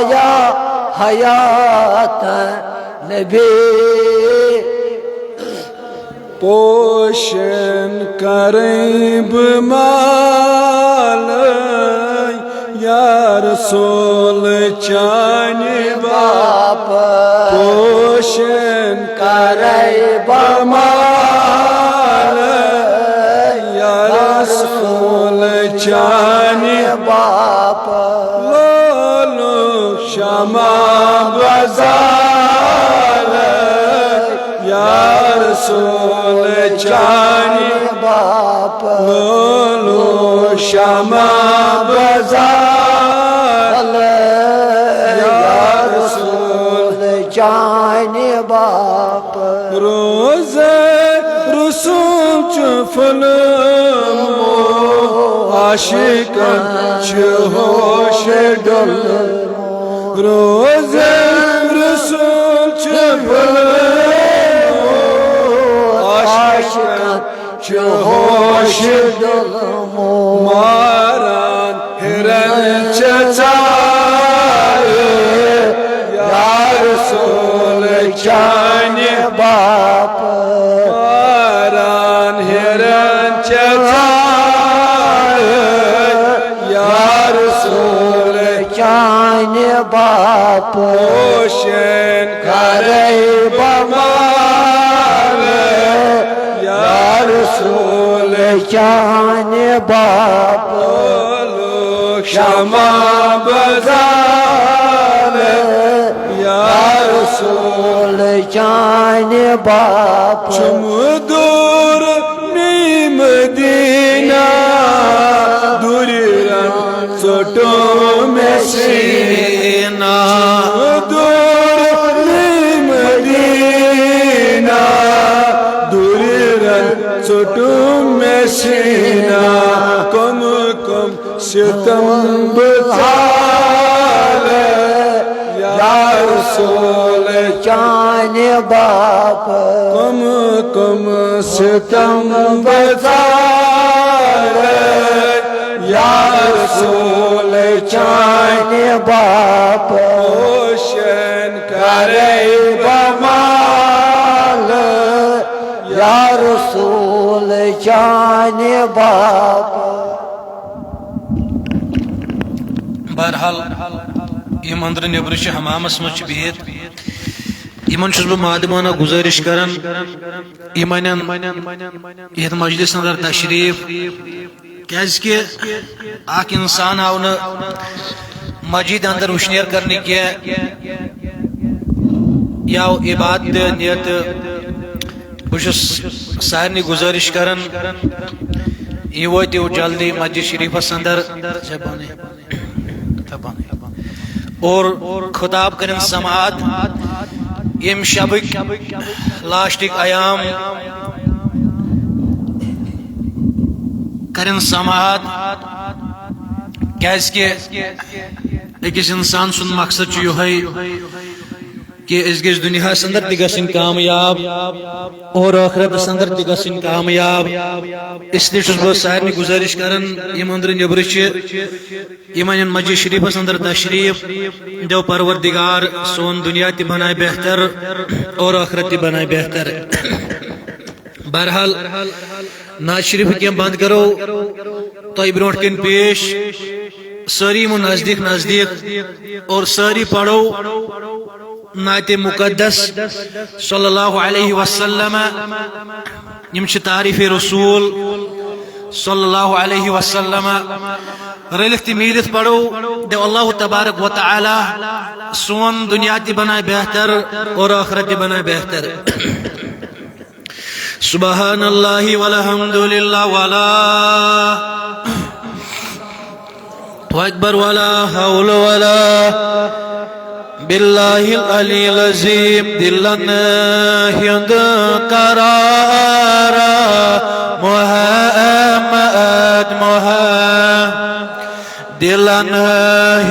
یا حیات نبی۔ پوشن کریں بمال یا رسول چانہِ باپتھ۔ پوشن کرے بمال یا رسول چانہِ باپتھ۔ لولو شمع بزال یا رسول چانہِ باپتھ۔ لولو شمع بزال یا رسول چانہِ باپتھ۔ روزے رسول چھُ پھُلمُت، عاشقن چھُ ہوش ڈوٚلمُت۔ روزے رسول چھُ پھُلمُت، عاشقن چھُ ہوش ڈوٚلمُت۔ ماران ہِرن چھِ ژارٕ یا رسول چانہِ باپتھ۔ ماران ہِرن چھِ ژارٕ یا رسول چانہِ باپتھ۔ پوشن کرے بمال یا رسول چانہِ باپتھ۔ لولو شمع بزال یا رسول چانہِ باپتھ۔ چھُم دوٗر مےٚ مدینہ، دوٗرِ رنگ ژوٚٹُم مےٚ سیٖنہ۔ دوٗر مےٚ مدینہ، دوٗرِ رنگ ژوٚٹُم مےٚ سیٖنہ۔ کم کم ستم بہٕ ژالہٕ یا رسول چانہِ باپتھ۔ کم کم ستم بہٕ ژالہٕ یا رسول چانہِ باپتھ۔ پوشن کرے بمال یا رسول چانہِ باپتھ۔ بہرحال، یِم أنٛدرٕ نیٚبرٕ چھِ حمامس منٛز چھِ بِہِتھ، یِمن چھُس بہٕ مادمانہ گُزٲرِش کران، یِم انن یتھ مجلس اندر تشریف، کیازِ کہِ اکھ انسان آو نہٕ مسجد اندر وُشنیر کرنہٕ کینٛہہ، یہِ آو عبادت نیت۔ بہٕ چھُس سارنٕے گُزٲرِش کران، یہِ وٲتِو جلدی مسجد شریفس اندر۔ اور خطاب کرن سماعت، یم شبک لاسٹک ایام کرن سماعت، کیازِ کہِ أکِس انسان سُنٛد مقصد چھُ یِہوٚے کہِ أسۍ گٔژھۍ دُنیاہس اندر تہِ گژھٕنۍ کامیاب اور ٲخرتس اندر تہِ گژھٕنۍ کامیاب۔ اس لیے چھُس بہٕ سارنٕے گُزٲرِش کران، یِم أنٛدرٕ نیٚبرٕ چھِ، یِم انن مسجد شریفس اندر تشریف، دو پروردگار سون دنیا تہِ بنائے بہتر اور آخرت تہِ بنائے بہتر۔ بہرحال، نعت شریف کینٛہہ بند کرو تۄہہِ برونٛٹھ کن پیش، سٲری یِمو نزدیٖک نزدیٖک اور سٲری پرو نعت مقدس صلی اللہ علیہ وسلم، یِم چھِ تعریف رسول صلی اللہ علیہ وسلم۔ رٔلِتھ تہٕ میٖلِتھ پرو، دِو اللہ تبارک و تعالیٰ سون دنیا تہِ بنائے بہتر اور آخرت تہِ بنائے بہتر۔ سبحان اللہ والحمد للہ ولا اکبر ولا حول ولا باللہ العلی العظیم۔ دلن ہند قرار محمد، محمد۔ دلن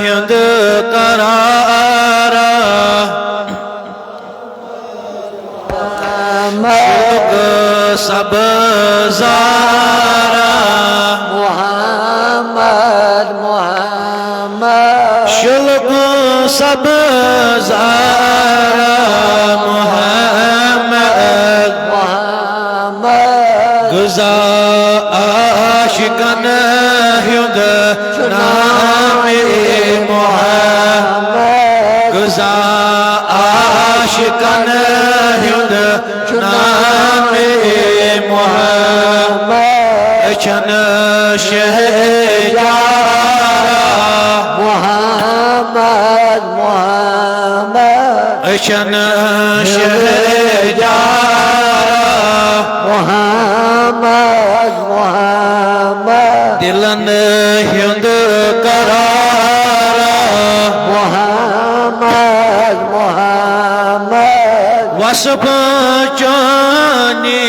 ہند قرار محمد۔ شوق سبزار محمد، محمد۔ شوق سبزار محمد، محمد۔ غذا عاشقن ہند نام محمد۔ غذا عاشقن ہند نام محمد۔ أچھن شہجار محمد، محمد۔ أچھن شہجار محمد، محمد۔ دلن ہند قرار محمد، محمد۔ وصف چانی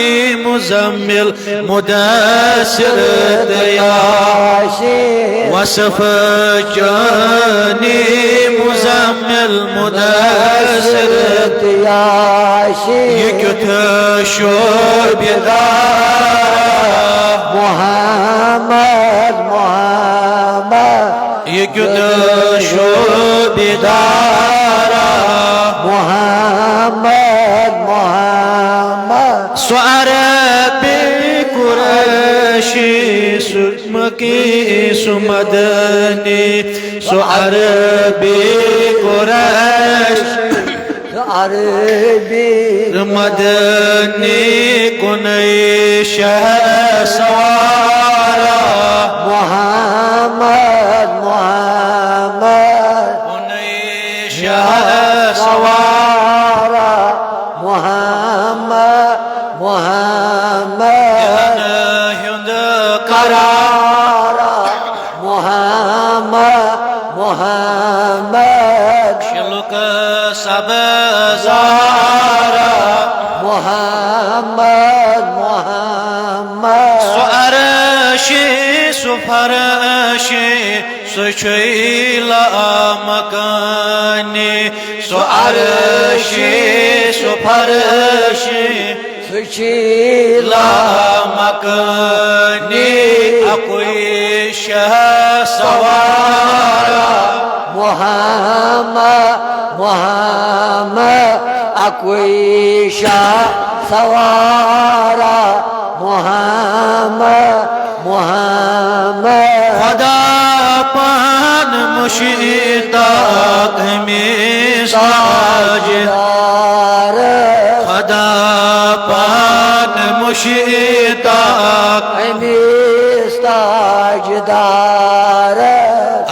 مزمل مدثر تہٕ یاسین۔ وصف چانی مزمل مدثر تہٕ یاسین۔ یہِ کیُتھ شوبہِ دار محمد، محمد۔ یہِ کیُتھ شوبہِ دار محمد، محمد۔ سُہ عربی قریشی، سُہ مکی، سُہ مدنی، سُہ عربی قریش۔ عربی۔ مدنی کُنُے شہسوار محمد، محمد۔ کُنُے شہسوار محمد، محمد۔ دلن ہند قرار محمد، محمد۔ شلک سبزار محمد، محمد۔ سُہ عرشی، سُہ فرشی، سُہ چھُے لامکانی۔ سُہ عرشی، سُہ فرشی، سُہ چھُے لامکانی۔ اکُے شہسوار محمد، محمد۔ اکُے شہسوار محمد، محمد۔ خدا پان مشتاق ہمیشہ ساجدار۔ خدا پان مشتاق ہمیشہ تاجدار۔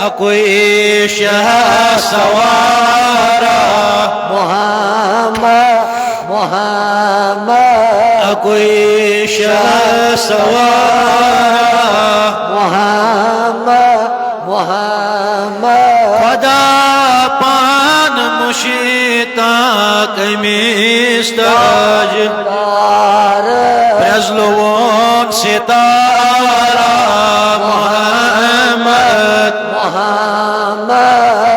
اکوئی شاہ سوارا۔ محمد، محمد۔ اکوئی شاہ سوارا۔ محمد، محمد۔ خدا پان مشتاق أمِس تاجدار۔ پرٛزلووُن ستارہ محمد۔ محمد۔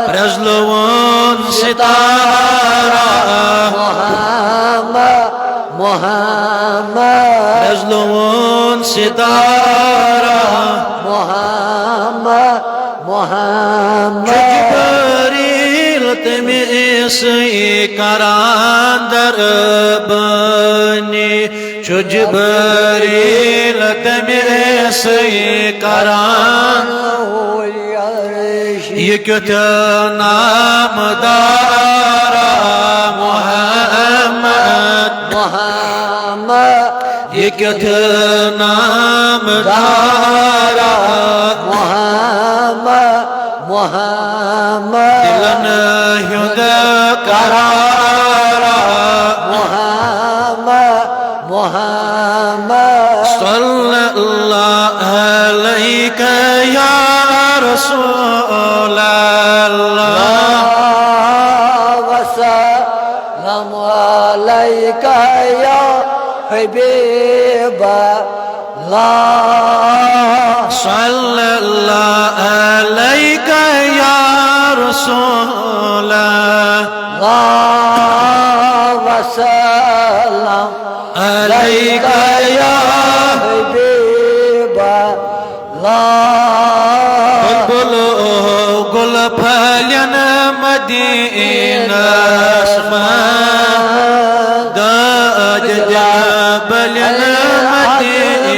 پرٛزلووُن ستارہ۔ محمد۔ محمد۔ پرٛزلووُن ستارہ۔ محمد۔ محمد۔ چھُ جبریل تٔمِس کران دربٲنی۔ چھُ جبریل تٔمِس کران۔ یہِ کیُتھ نامدارا محمد۔ محمد۔ یہِ کیُتھ نامدارا۔ محمد، محمد۔ دِلن ہُنٛد قرارا۔ محمد، محمد۔ صلی اللہ علیک یا رسول اللہ۔ وسلم علیک یا حبیب اللہ۔ صلی اللہ علیک یا رسول اللہ۔ وسلم علیک یا حبیب اللہ۔ بلبل گل پھلن مدینس منٛز، داج دِل بلن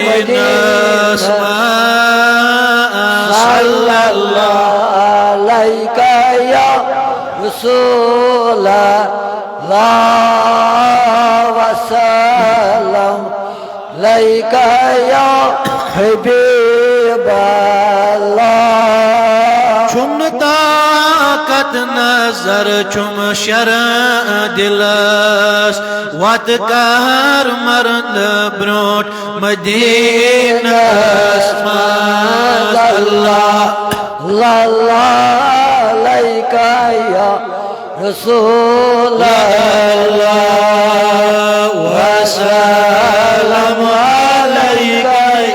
مدینس منٛز۔ صلی اللہ علیک یا رسول اللہ وسلم۔ علیک یا حبیب اللہ۔ چھُم نہٕ طاقت نظر، چھُم شرم دِلس، وَتہٕ کر مرنہٕ برٛونٛٹھ مدینس منٛز۔ اللہ، اللہ، اللہ علیک یا رسول اللہ، وسلم علیک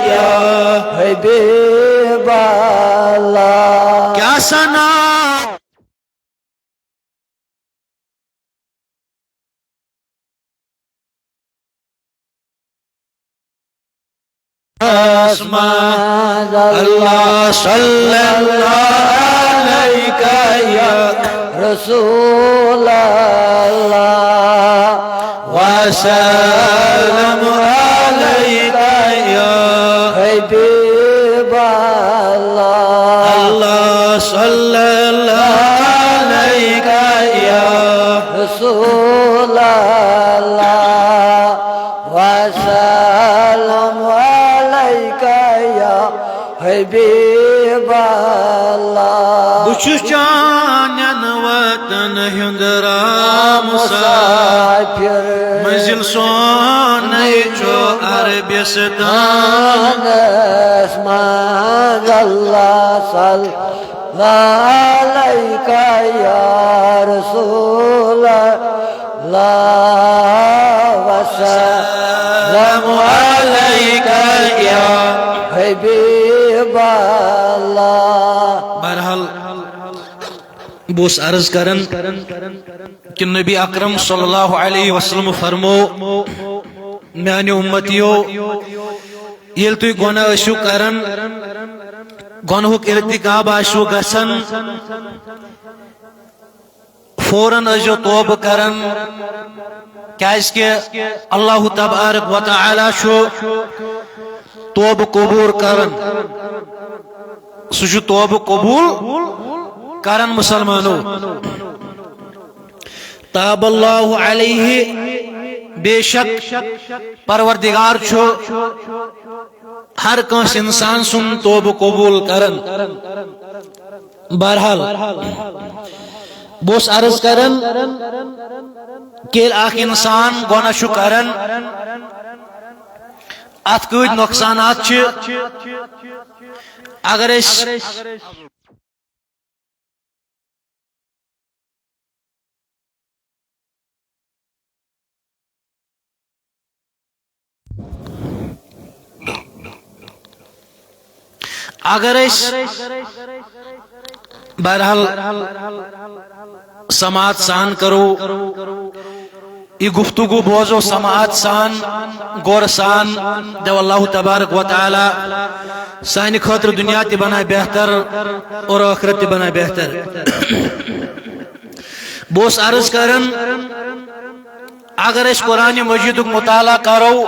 یا حبیب اللہ۔ کیا ثنا۔ آسمان۔ اللہ صلی اللہ علیک یا رسول اللہ، وسلم علیک یا حبیب اللہ۔ اللہ صلی اللہ علیک یا رسول اللہ، وسلم علیک یا حبیب اللہ۔ بہٕ چھُس چانٮ۪ن وطن ہُنٛد رام مسافر۔ مسافر۔ منزل سونٕے چھُ عربستان۔ آسمانس منٛز اللہ صلی اللہ علیک یا رسول اللہ، وسلم علیک یا حبیب اللہ۔ بہرحال، بہٕ اوسُس عرض کران کہ نبی اکرم صلی اللہ علیہ وسلم فرمو، میانہِ امتیو، ییٚلہِ تُہۍ گۄناہ ٲسِو کران، گۄنہُک ارتکاب آسِوٕ گژھان، فوراً ٲسۍزیو توبہٕ کران، کیازِ کہِ اللہ تبارک و تعالیٰ چھُ توبہٕ قبوٗل کران۔ سُہ چھُ توبہٕ قبوٗل کران مسلمانو۔ تاب اللہ علیہ، بے شک پروردگار چھُ ہر کانٛسہِ انسان سُنٛد توبہٕ قبول کران۔ بہرحال، بہٕ اوسُس عرض کران، ییٚلہِ اکھ انسان گۄناہ چھُ کران، اتھ کۭتۍ نۄقصانات چھِ۔ اگر أسۍ اگر أسۍ بہرحال سماعت سان کرو، یہِ گفتگو بوزو سماعت سان، غور سان، دو اللہ تبارک و تعالی سانہِ خٲطرٕ دنیا تہِ بناے بہتر اور ٲخرت تہِ بناے بہتر۔ بہٕ اوسُس عرض کران، اگر أسۍ قرآن مجیدُک مطالعہ کرو،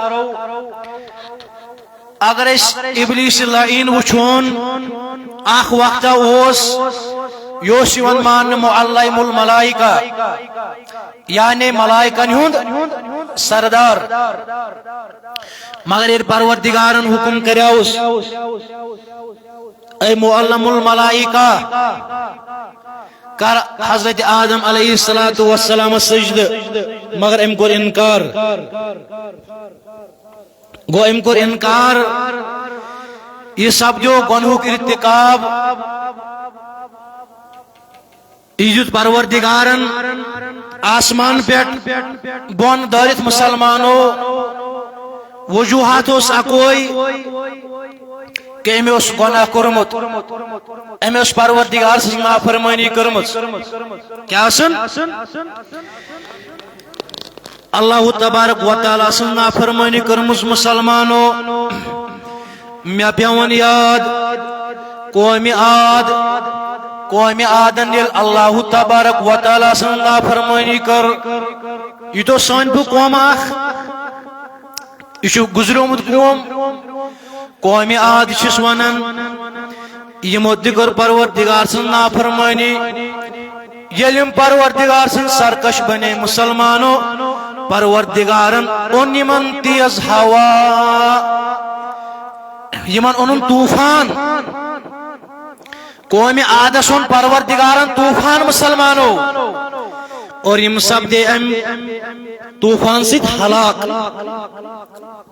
اگر أسۍ ابلیس لعین وٕچھون، اکھ وقتہ اوس، یہِ اوس یِوان ماننہٕ معلم الملائکہ، یعنی ملائکن ہُنٛد سردار۔ مگر ییٚلہِ پروردگارن حکم کریوس، اے معلم الملائکہ، کر حضرت آدم علیہ الصلوۃ والسلام سجدٕ، مگر أمۍ کوٚر انکار۔ گوٚو، أمۍ کوٚر انکار، یہِ سپدیو گۄنہُک ارتکاب۔ یہِ دیُت پروردگارن آسمان پٮ۪ٹھ بۄن دٲرِتھ مسلمانو۔ وجوہات اوس اکوے کہ أمۍ اوس گۄناہ کوٚرمُت، أمۍ اوس پروردگار سٕنٛز نافرمٲنی کٔرمٕژ۔ کیٛاہ ٲسٕن؟ اللہ تبارک و تعالیٰ سٕنٛز نافرمٲنی کٔرمٕژ مسلمانو۔ مےٚ پٮ۪وان یاد، قومِ عاد، قومِ عادن ییٚلہِ اللہ تبارک و تعالیٰ سٕنٛز نافرمٲنی کٔر، یہِ تہِ اوس سٲنۍ بہٕ قوم اکھ، یہِ چھُ گُزریومُت قوم۔ قومِ عاد چھِس ونان، یِمو تہِ کٔر پروردگار سٕنٛز نافرمٲنی۔ ییٚلہِ یِم پروردگار سٕنٛدۍ سرکش بنے مسلمانو، پروردگارن اوٚن یِمن تیز ہوا، یِمن اوٚنُن طوفان۔ قومِ عادس اوٚن پروردگارن طوفان مسلمانو، اور یِم سپدے امہِ طوفان سۭتۍ ہلاک۔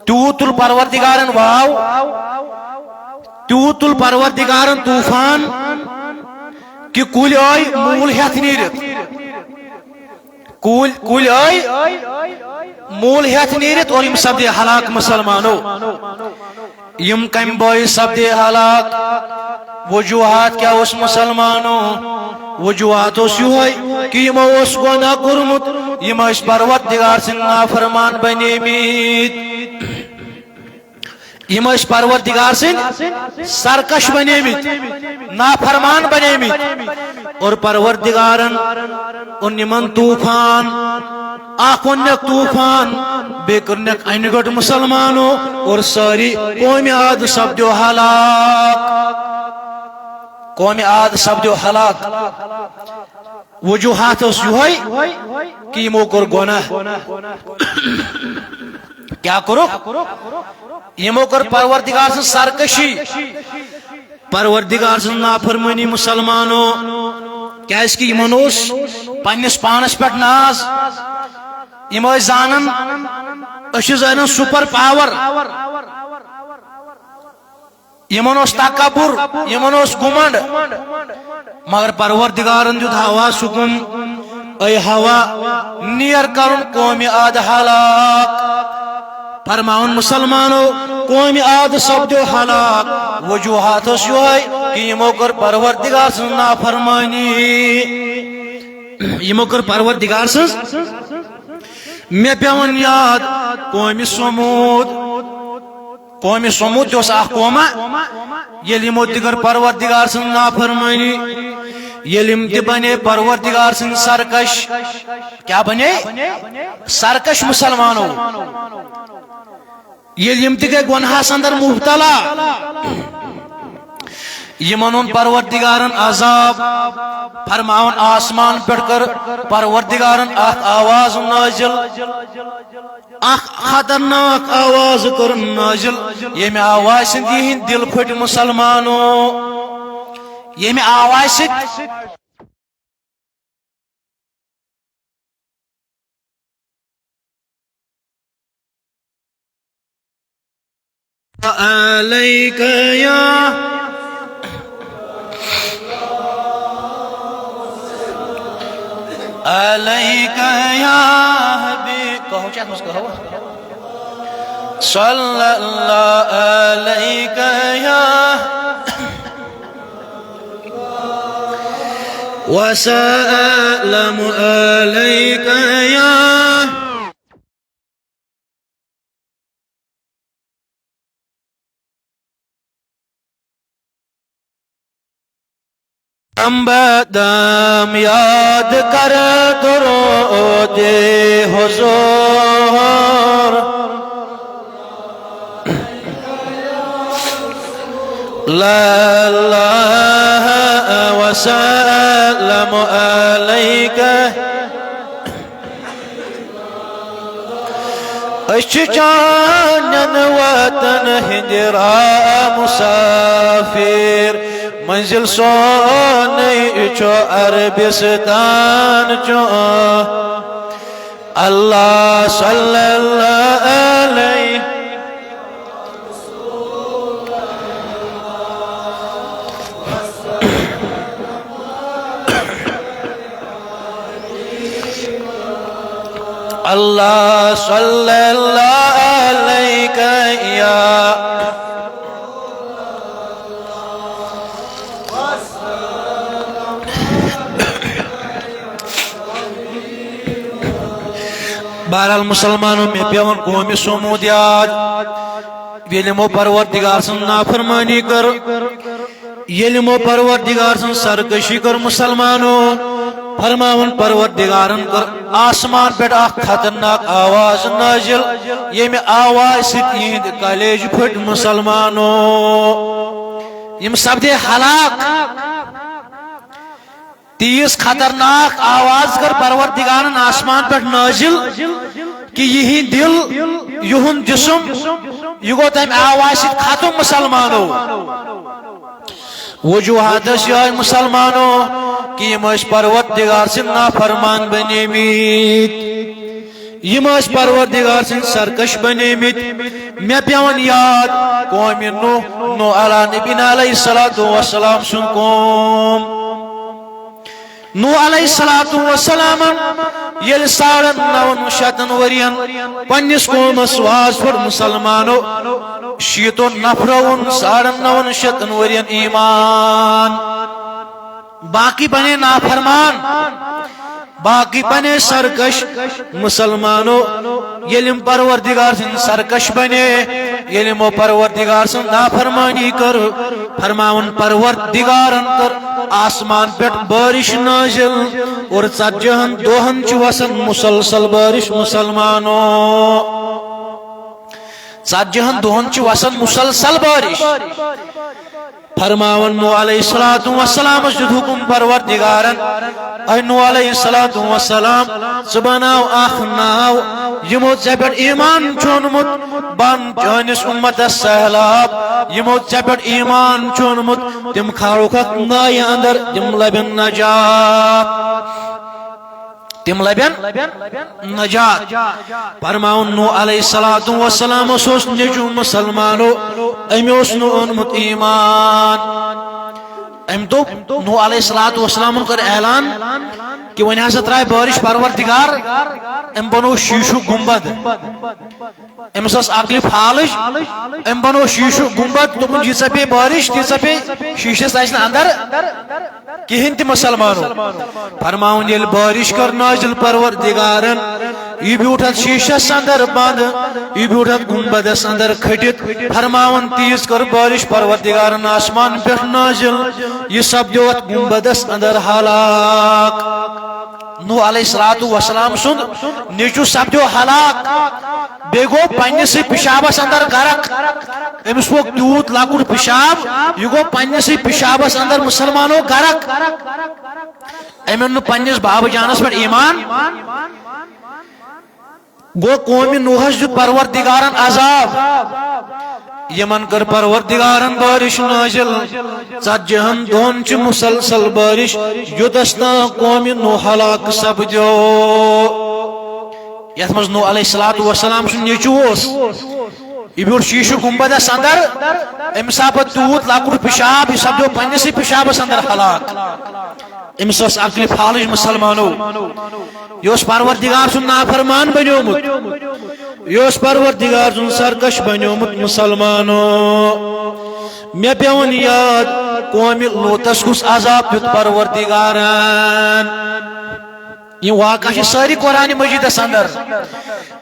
تیوٗت تُل پروردگارن واو، تیوٗت تُل پروردگارن طوفان کہ کُلۍ آے موٗل ہٮ۪تھ نیٖرِتھ۔ کُلۍ، کُلۍ آے موٗل ہٮ۪تھ نیٖرِتھ اور یِم سپدے ہلاک مسلمانو۔ یِم کمہِ باعث سپدے ہلاک؟ وجوہات کیٛاہ اوس مسلمانو؟ وجوہات اوس یِہوٚے کہ یِمو اوس گۄناہ کوٚرمُت، یِم ٲسۍ پروردگار سٕنٛدۍ نافرمان بنیمٕتۍ۔ یِم ٲسۍ پروردگار سٕنٛدۍ سرکش بنیمٕتۍ، نافرمان بنیمٕتۍ۔ اور پروردگارن اوٚن یِمن طوفان، اکھ اوٚنکھ طوفان، بیٚیہِ کوٚرنکھ انہِ گٔٹ مسلمانو اور سٲری قومِ عاد سپدیو ہلاک۔ قومِ عاد سپدیو ہلاک۔ وجوہات اوس یِہوٚے کہ یِمو کوٚر گۄناہ۔ کیٛاہ کوٚرُکھ؟ یِمو کٔر پروردگار سٕنٛز سرکشی، پروردگار سٕنٛز نافرمٲنی مسلمانو، کیٛازِ کہ یِمن اوس پننِس پانس پٮ۪ٹھ ناز۔ یِم ٲسۍ زانان، أسۍ چھِ زانان سپر پاور۔ یِمن اوس تکبر، یِمن اوس گُمنڈ، مگر پروردگارن دیُت ہوا حُکُم، اے ہوا، نیر کرُن قومِ عاد ہلاک۔ فرماوُن مسلمانو، قومِ عاد سپدیو ہلاک۔ وجوہات اوس یِہوٚے کہ یِمو کٔر پروردگار سٕنٛز نافرمٲنی۔ یِمو کٔر پروردگار سٕنٛز۔ مےٚ پٮ۪وان یاد قومِ ثمود۔ قومِ ثمود تہِ اوس اکھ قوما، ییٚلہِ یِمو تہِ کٔر پروردگار سٕنٛز نافرمٲنی، ییٚلہِ یِم تہِ بنے پروردگار سٕنٛدۍ سرکش۔ کیٛاہ بنے؟ سرکش مسلمانو۔ ییٚلہِ یِم تہِ گٔے گۄنہس اندر مبتلا، یِمن ہُنٛد پروردگارن عذاب فرماوان، آسمان پٮ۪ٹھ کٔر پروردگارن اکھ آواز نٲزِل، اکھ خطرناک آواز کٔر نٲزِل، ییٚمہِ آوازِ سۭتۍ یِہِنٛدۍ دِل پھٔٹۍ مُسلمانو، ییٚمہِ آوازِ سۭتۍ۔ عليك يا، عليك يا حبيب، کہو چھِ اَتھ منٛز کہو؟ صلى الله عليك يا، وسلم عليك يا. ہم بدم یاد کر درود حضور۔ لا الله وسلم عليك۔ أسۍ چھِ چانٮ۪ن وطن ہٕنٛدۍ را مسافر، منزل سونٕے چھُ عربستان چون۔ الله صلى الله عليه۔ الله صلى الله عليك يا۔ بہرحال مسلمانو، مےٚ پیوٚن قومِ ثمود یاد۔ ییٚلہِ یِمو پروردگار سٕنٛز نافرمٲنی کٔر، ییٚلہِ یِمو پروردگار سٕنٛز سرکشی کٔر، مسلمانو، فرماوُن پروردگارن کٔر آسمان پٮ۪ٹھ اکھ خطرناک آواز نٲزِل، ییٚمہِ آوازِ سۭتۍ یِہِنٛدۍ کلیجہِ پھٔٹۍ، مسلمانو۔ یِم سپدے ہلاک۔ تیز خطرناک آواز کٔر پروردگارن آسمان پٮ۪ٹھ نٲزِل کہِ یِہِنٛدۍ دِل، یِہُنٛد جسم، یہِ گوٚو تَمہِ آوازِ سۭتۍ ختم، مسلمانو۔ وجوہات ٲسۍ یِہوٚے، مسلمانو، کہِ یِم ٲسۍ پروردگار سٕنٛدۍ نافرمان بنیمٕتۍ۔ یِم ٲسۍ پروردگار سٕنٛدۍ سرکش بنیمٕتۍ۔ مےٚ پیوٚن یاد قومِ نوح، نوح علیٰ نبینا علیہ الصلوۃ والسلام سُنٛد قوم۔ نوح علیہ الصلوۃ والسلامن ییٚلہِ ساڑن نون شتن ؤرین پننِس قومس واز پوٚر، مسلمانو، شیٖتو نفرو اوٚن ساڑن نون شتن ؤرین ایمان۔ باقی بنے نافرمان، باقی بنے سرکش۔ مسلمانو، ییٚلہِ یِم پروردگار سٕنٛدۍ سرکش بنے، ییٚلہِ یِمو پروردگار سٕنٛز نافرمٲنی کٔر، فرماوُن پروردگارن کٔر آسمان پٮ۪ٹھ بارش نٲزِل اور ژتجی ہن دۄہن چھِ وسان مسلسل بارش، مسلمانو۔ ژتجی ہن دۄہن چھِ وسان مسلسل بارش۔ فرماوان نوح علیہ الصلوۃ والسلامس دیُت حکم پروردگارن، اے نوح علیہ الصلوۃ والسلام، ژٕ بناو اکھ ناو، یِمو ژےٚ پٮ۪ٹھ ایمان چھُ اوٚنمُت، بن چٲنِس اُمتس سہلاب، یِمو ژےٚ پٮ۪ٹھ ایمان چھُ اوٚنمُت، تِم کھالوکھ اتھ نایہِ اندر، تِم لبن نجات۔ تِم لبن نجات۔ فرماوُن نوح علیہ الصلوۃ والسلامس اوس نیٚچو مسلمانو، أمۍ اوس نہٕ اوٚنمُت ایمان۔ أمۍ دوٚپ، نوح علیہ الصلوۃ والسلامن کوٚر اعلان کہِ وۄنۍ ہسا ترٛایہِ بارش پروردگار، أمۍ بنوو شیٖشُک گُنبد۔ أمِس ٲس عقلہِ فالٕج، أمۍ بنوو شیٖشُک گُنبد، دوٚپُن، ییٖژاہ پیٚیہِ بارِش، تیٖژاہ پیٚیہِ شیٖشَس آسہِ نہٕ اَندَر کِہیٖنۍ تہِ، مُسلمانو۔ فرماوُن، ییٚلہِ بارِش کٔر نٲزِل پروردِگارَن، یہِ بیوٗٹھ اَتھ شیٖشَس اَندَر بنٛد، یہِ بیوٗٹھ اَتھ گُنبدَس اَندَر کھٔٹِتھ۔ فرماوُن، تیٖژ کٔر بارِش پروردِگارَن آسمان پٮ۪ٹھ نٲزِل، یہِ سَپدیو اَتھ گُنبدَس اَندَر ہلاک۔ نوح علیہ الصلوۃ والسلام سُنٛد نیٚچوٗ سپدیو ہلاک، بیٚیہِ گوٚو پننِسٕے پِشابس اندر غرق۔ أمِس ووٚگ تیوٗت لۄکُٹ پِشاب، یہِ گوٚو پننِسٕے پِشابس اندر مُسلمانو غرق۔ أمۍ اوٚن نہٕ پننِس بابہٕ جانس پٮ۪ٹھ ایمان۔ گوٚو قومِ نوحس دیُت پروردگارن عذاب۔ یِمن کٔر پروردگارن بارش نازل۔ ژتجی ہن دۄہن چھِ مسلسل بارش، یوٚتس تام قومِ نوح ہلاک سپدیو۔ یتھ منٛز نوح علیہ الصلوۃ والسلام سُنٛد نیٚچوٗ اوس۔ یہِ بیوٗٹھ شیٖشہٕ گُنبدس اندر۔ أمِس آو پتہٕ تیوٗت لۄکُٹ پِشاب، یہِ سپدیو پننِسٕے پِشابس اندر ہلاک۔ أمِس ٲس عقلِ فالج مُسلمانو۔ یہِ اوس پروردگار سُنٛد نافرمان بنیومُت۔ یہِ اوس پروردگار سُنٛد سرکش بنیومُت مُسلمانو۔ مےٚ پیوٚن یاد، قومِ لوٗطس کُس عذاب دیُت پروردگارن۔ یِم واقعہ چھِ سٲری قرآنِ مجیدس اندر۔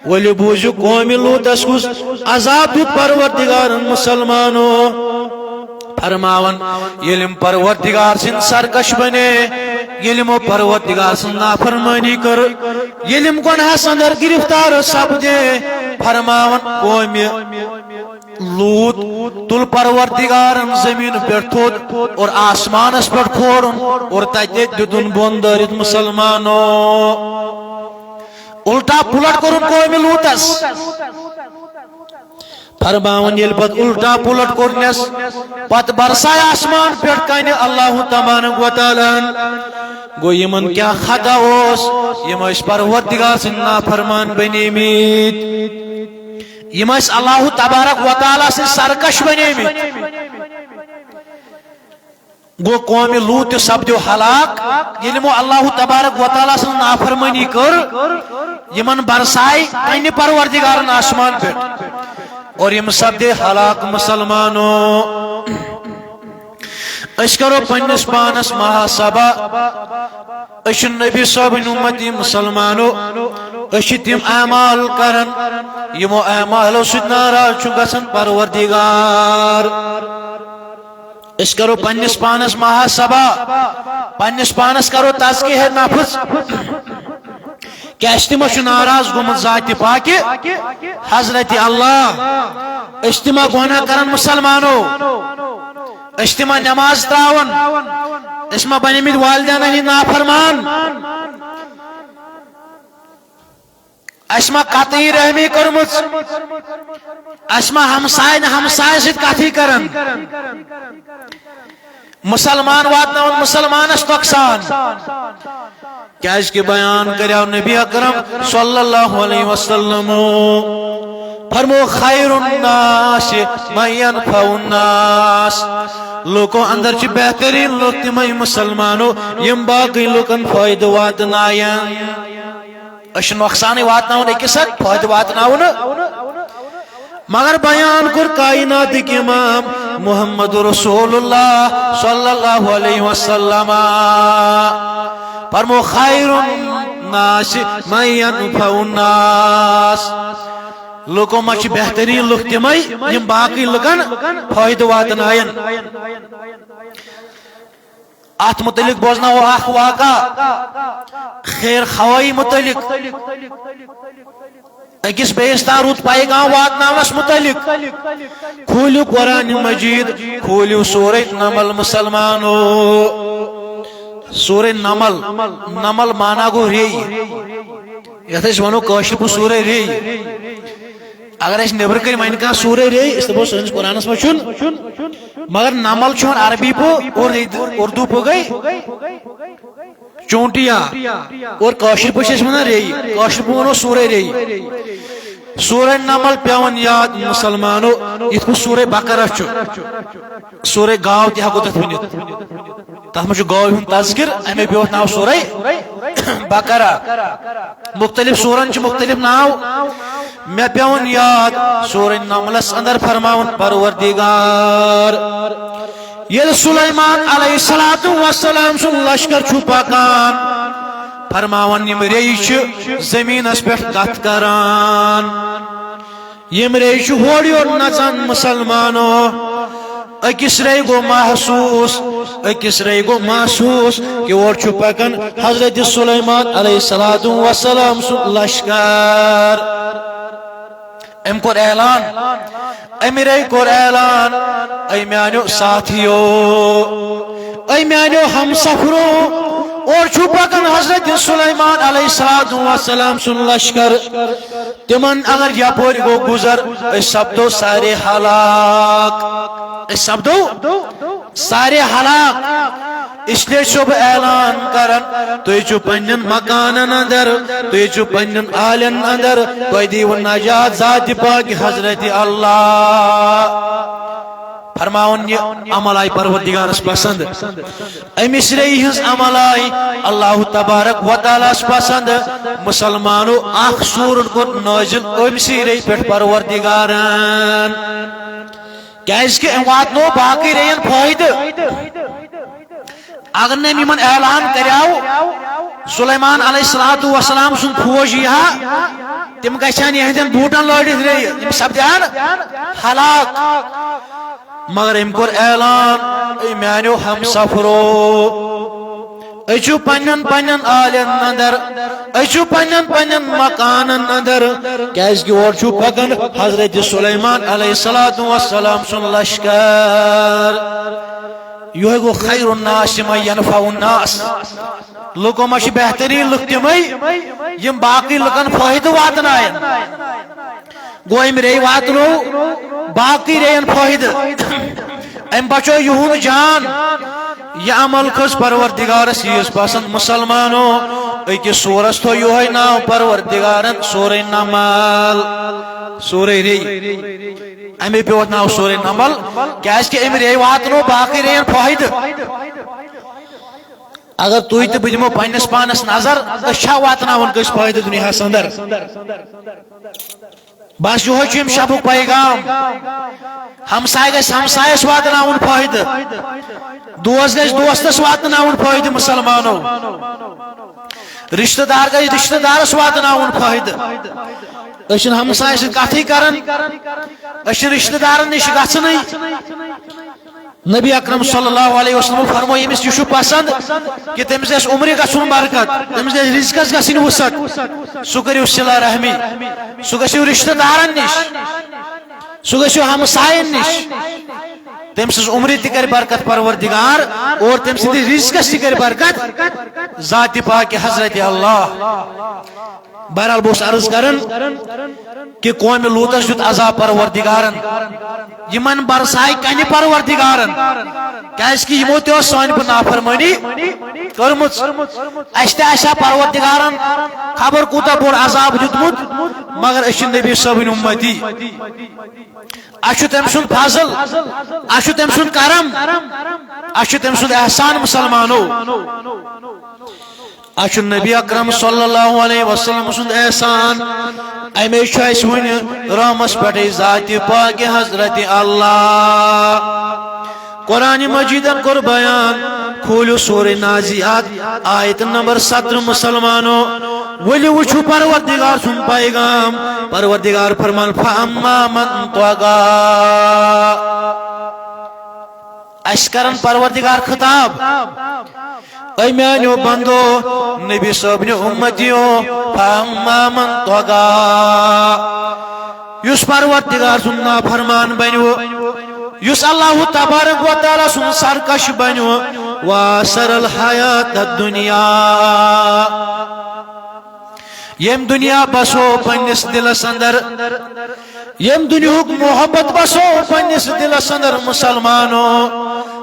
ؤلِو بوٗزِو، قومِ لوٗطس کُس عذاب دیُت پروردگارن مُسلمانو۔ فرماوان، ییٚلہِ یِم پروردگار سٕنٛدۍ سرکش بنے، ییٚلہِ یِمو پروردگار سٕنٛز نافرمٲنی کٔر، ییٚلہِ یِم گۄناہس اندر گرفتار سپدے، فرماوان، قومِ لوٗط تُل پروردگارن زمین پٮ۪ٹھ تھوٚد اور آسمانس پٮ۪ٹھ کھورُن اور تتہِ دیُتُن بۄن دٲرِتھ مُسلمانو۔ الٹا پُلٹ کوٚرُن قومِ لوٗطس۔ فرماوان، ییٚلہِ پتہٕ الٹا پُلٹ کوٚرنس، پتہٕ برسایہِ آسمان پٮ۪ٹھ کنہِ اللہ تبارک و تعالیٰ ہن۔ گوٚو، یِمن کیٛاہ خطا اوس؟ یِم ٲسۍ پروردگار سٕنٛدۍ نافرمان بنیمٕتۍ۔ یِم ٲسۍ اللہ تبارک و تعالیٰ سٕنٛدۍ سرکش بنیمٕتۍ۔ گوٚو، قومِ لوٗط تہِ سپدیو ہلاک، ییٚلہِ یِمو اللہ تبارک و تعالیٰ سٕنٛز نافرمٲنی کٔر، یِمن برسایہِ کنہِ پروردگارن آسمان پٮ۪ٹھ اور یِم سپدے ہلاک مُسلمانو۔ أسۍ کرو پننِس پانس محاسبہ۔ أسۍ چھِ نبی صٲبٕنۍ اُمتی مُسلمانو۔ أسۍ چھِ تِم اعمال کران، یِمو اعمالو سۭتۍ ناراض چھُ گژھان پروردگار۔ أسۍ کرو پننِس پانس محاسبہ، پننِس پانس کرو تزکیہ نفس۔ کیٛاہ أسۍ تہِ ما چھُ ناراض گوٚمُت ذاتِ پاکہِ حضرت اللہ؟ أسۍ تہِ ما گۄناہ کران مُسلمانو؟ أسۍ تہِ ما نماز تراوان؟ أسۍ ما بنیمٕتۍ والدینن ہٕنٛدۍ نافرمان؟ اسہِ ما قطعی رحمی کٔرمٕژ؟ اسہِ ما ہمساین ہمساین سۭتۍ کتھٕے کران؟ مُسلمان واتناوان مُسلمانس نۄقصان۔ کیازِ کہِ بیان کریو نبی اکرم صلی اللہ علیہ وسلم، فرمو، خیر الناس من ینفع الناس۔ لوٗکو اندر چھِ بہتریٖن لُکھ تِمے مُسلمانو، یِم باقٕے لُکن فٲیدٕ واتناین۔ أسۍ چھِ نۄقصانٕے واتناوان أکِس اکھ، فٲیدٕ واتناوو نہٕ۔ مگر بیان کوٚر کائناتٕکۍ امام محمد رسول اللہ صلی اللہ علیہ وسلم۔ فرمو، خیر الناس من ینفع الناس۔ لوٗکو منٛز چھِ بہتریٖن لُکھ تِمے، یِم باقٕے لُکن فٲیدٕ واتناین۔ اتھ متعلق بوزناوو اکھ واقعہ، خیر خواہی متعلق، أکِس بیٚیِس تام رُت پیغام واتناونس متعلق۔ کھوٗلِو قرآن مجید، کھوٗلِو سورہ نمل مُسلمانو۔ سورہ نمل، نمل معنی گوٚو ریٚیہِ، یتھ أسۍ ونو کٲشِر پٲٹھۍ سورہ ریٚیہِ۔ اگر أسۍ نیٚبرٕ کنہِ ونہِ کانٛہہ سورہ ریٚیہِ، أسۍ دپو سٲنِس قرآنس منٛز چھُنہٕ، مگر نمل چھُ یِوان عربی پٲٹھۍ اور اردو پٲٹھۍ گٔے چونٹیا، اور کٲشِر پٲٹھۍ چھِ أسۍ ونان ریٚیہِ، کٲشِر پٲٹھۍ ونو سورہ ریٚیہِ۔ سورہ نمل پیوان یاد مُسلمانو، یِتھ پٲٹھۍ سورہ بقرہ چھُ، سورہ گاو تہِ ہٮ۪کو تتھ ؤنِتھ۔ تتھ منٛز چھُ گٲوِ ہُنٛد تذکر، امے پیوٚو اتھ ناو سورہ بقرہ۔ مختلف سورن چھِ مختلف ناو۔ مےٚ پیوٚن یاد سورہ نملس اندر فرماوُن پروردگار، ییٚلہِ سلیمان علیہ الصلوۃ والسلام سُنٛد لشکر چھُ پکان، فرماوان یِم ریٚیہِ چھِ زٔمیٖنس پٮ۪ٹھ کتھ کران۔ یِم ریٚیہِ چھِ ہورٕ یورٕ نژان مُسلمانو۔ أکِس ریٚیہِ گوٚو محسوٗس، أکِس رے گوٚو محسوٗس کہِ اورٕ چھُ پکان حضرت سلیمان علیہ الصلوۃ والسلام سُنٛد لشکر۔ أمۍ کوٚر اعلان، أمۍ رے کوٚر اعلان، اے میانیو ساتھیو، اے میانیو ہمسفرو، اورٕ چھُ پکان حضرت سلیمان علیہ الصلوۃ والسلام سُنٛد لشکر۔ تِمن اگر یپٲرۍ گوٚو گُزر، أسۍ سپدو سارے ہلاک، أسۍ سپدو سارے ہلاک۔ اس لیے چھُس بہٕ اعلان کران، تُہۍ چھِو پننٮ۪ن مکانن اندر، تُہۍ چھِو پننٮ۪ن آلن اندر، تۄہہِ دِیِو نجات ذاتِ پاک حضرت اللہ۔ فرماوُن یہِ عمل آیہِ پروردگارس پسند۔ أمِس رے ہٕنٛز عمل آیہِ اللہ تبارک و تعالیٰ ہس پسند۔ مسلمانو، اکھ سوٗرن کوٚر نٲزِل أمۍ سٕے رے پٮ۪ٹھ پروردگارن۔ کیازِ کہِ أمۍ واتنو باقٕے ریٚیَن فٲیدٕ۔ اگر نہٕ أمۍ یِمن اعلان کریاو، سلیمان علیہ الصلوۃ والسلام سُنٛد فوج یی ہا، تِم گژھِ ہن یِہنٛدٮ۪ن بوٗٹن لٲرِتھ ریٚیہِ، یِم سپدِ ہن ہلاک۔ مگر أمۍ کوٚر اعلان، اے میانیو ہمسفرو، أسۍ چھِو پننٮ۪ن پننٮ۪ن آلن اندر، أسۍ چھِو پننٮ۪ن پننٮ۪ن مکانن اندر، کیازِ کہِ اورٕ چھُ پکان حضرت سلیمان علیہ الصلوۃ والسلام سُنٛد لشکر۔ یِہوٚے گوٚو خیر الناس من ینفع الناس۔ لُکو منٛز چھِ بہتریٖن لُکھ تِمے یِم باقٕے لُکن فٲیدٕ واتناون۔ گوٚو أمۍ رے واتنو باقٕے ریٚیَن فٲیدٕ۔ أمۍ بچو یِہُنٛد جان۔ یہِ عمل کھٔژ پروردگارس ییٖژ پسند۔ مسلمانو، أکِس سورس تھوٚو یِہوٚے ناو پروردگارن، سورہ نمل، سورہ رے۔ اَمے پیوٚو اَتھ ناو سورہ نمل، کیازِ کہِ أمۍ رے واتنو باقٕے ریٚیَن فٲیدٕ۔ اگر تُہۍ تہٕ بہٕ دِمو پننِس پانس نظر، أسۍ چھا واتناوان کٲنٛسہِ فٲیدٕ دُنیاہس اندر؟ بس یِہوٚے چھُ أمۍ شبُک پیغام۔ ہمساے گژھِ ہمسایس واتناوُن فٲیدٕ، دوست گژھِ دوستس واتناوُن فٲیدٕ۔ مسلمانو، رشتہٕ دار گژھِ رشتہٕ دارس واتناوُن فٲیدٕ۔ أسۍ چھِنہٕ ہمسایہِ سۭتۍ کتھٕے کران، أسۍ چھِنہٕ رشتہٕ دارن نِش گژھنٕے۔ نبی اکرم صلی اللہ علیہ وسلم فرموو، ییٚمِس یہِ چھُ پسند کہِ تٔمِس گژھِ عمرِ گژھُن برکت، تٔمِس گژھِ رزقس گژھٕنۍ وسعت، سُہ کٔرِو صلہ رحمی، سُہ گژھِو رشتہٕ دارن نِش، سُہ گژھِو ہمساین نِش۔ تٔمۍ سٕنٛز عمرِ تہِ کرِ برکت پروردگار اور تٔمۍ سٕنٛدِ رزقس تہِ کرِ برکت ذاتِ پاک حضرت اللہ۔ بہرحال، بہٕ اوسُس عرض کران کہِ قومِ لوٗطس دیُت عذاب پروردگارن، یِمن برسایہِ کنہِ پروردگارن، کیازِ کہِ یِمو تہِ ٲس سٲنۍ پٲٹھۍ نافرمٲنی کٔرمٕژ۔ اسہِ تہِ آسہِ ہا پروردگارن خبر کوٗتاہ بوٚڑ عذاب دیُتمُت، مگر أسۍ چھِ نبی صٲبٕنۍ اُمتی۔ اسہِ چھُ تٔمۍ سُنٛد فضل، اسہِ چھُ تٔمۍ سُنٛد کرم، اسہِ چھُ تٔمۍ سُنٛد احسان۔ مسلمانو، اسہِ چھُ نبی اکرم صلی اللہ علیہ وسلم سُنٛد احسان۔ اَمے چھُ اسہِ وُنہِ رحمس پٮ۪ٹھٕے ذاتِ پاکِ حضرت اللہ۔ قرآن مجیدن کوٚر بیان، کھوٗلِو سورہ نازعات، آیت نمبر سترہ۔ مسلمانو، ؤلِو وٕچھِو پروردگار سُنٛد پیغام۔ پروردگار فرمان، فَأَمَّا مَنْ طَغَىٰ۔ اسہِ کرن پروردگار خطاب، اے میانیو بندو، نبی صٲبنیو اُمتیو، فَأَمَّا مَنْ طَغَىٰ۔ یُس پروردگار سُنٛد نافرمان بنیو، یُس اللہ تبارک و تعالیٰ سُنٛد سرکش بنیو، وَآثَرَ الْحَيَاةَ الدُّنْيَا۔ ییٚمۍ دُنیا بسو پننِس دِلس اندر، ییٚمۍ دُنیاہُک محبت بسو پننِس دِلس اندر، مسلمانو،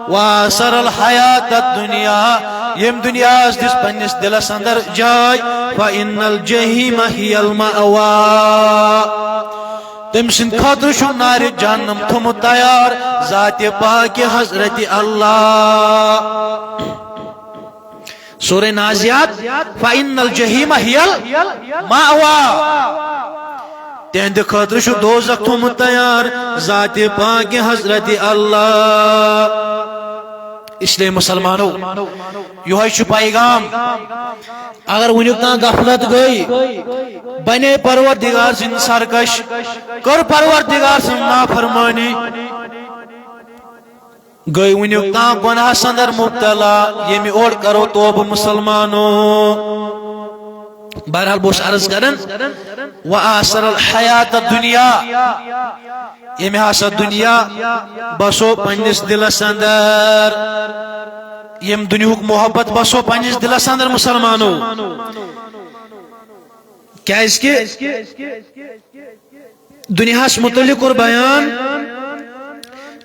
وَآثَرَ الْحَيَاةَ الدُّنْيَا، ییٚمۍ دُنیاہس دِژ پننِس دِلس اندر جاے، فَإِنَّ الْجَحِيمَ هِيَ الْمَأْوَىٰ۔ تٔمۍ سٕنٛدِ خٲطرٕ چھُ نارِ جہنم تھوٚمُت تیار ذاتِ پاکِ حضرت اللہ۔ سورہ نازعات، فَإِنَّ الْجَحِيمَ هِيَ الْمَأْوَىٰ۔ تِہنٛدِ خٲطرٕ چھُ دوزخ تھوٚمُت تیار ذاتِ پاکِ حضرت اللہ۔ اس لیے مسلمانو، یِہوٚے چھُ پیغام۔ اگر وُنیُک تام غفلت گٔے، بنے پروردگار سٕنٛدۍ سرکش، کٔر پروردگار سٕنٛز نافرمٲنی، گٔے وٕنیُک تام گۄناہس اندر مبتلا، ییٚمہِ اوٚڑ کرو توبہٕ مسلمانو۔ بہرحال، بہٕ اوسُس عرض کران، وآثر الحیات الدنیا، ییٚمہِ ہسا دُنیا بسو پننِس دِلس اندر، ییٚمہِ دُنیہُک محبت بسو پننِس دِلس اندر مسلمانو۔ کیازِ کہِ دُنیاہس متعلق کوٚر بیان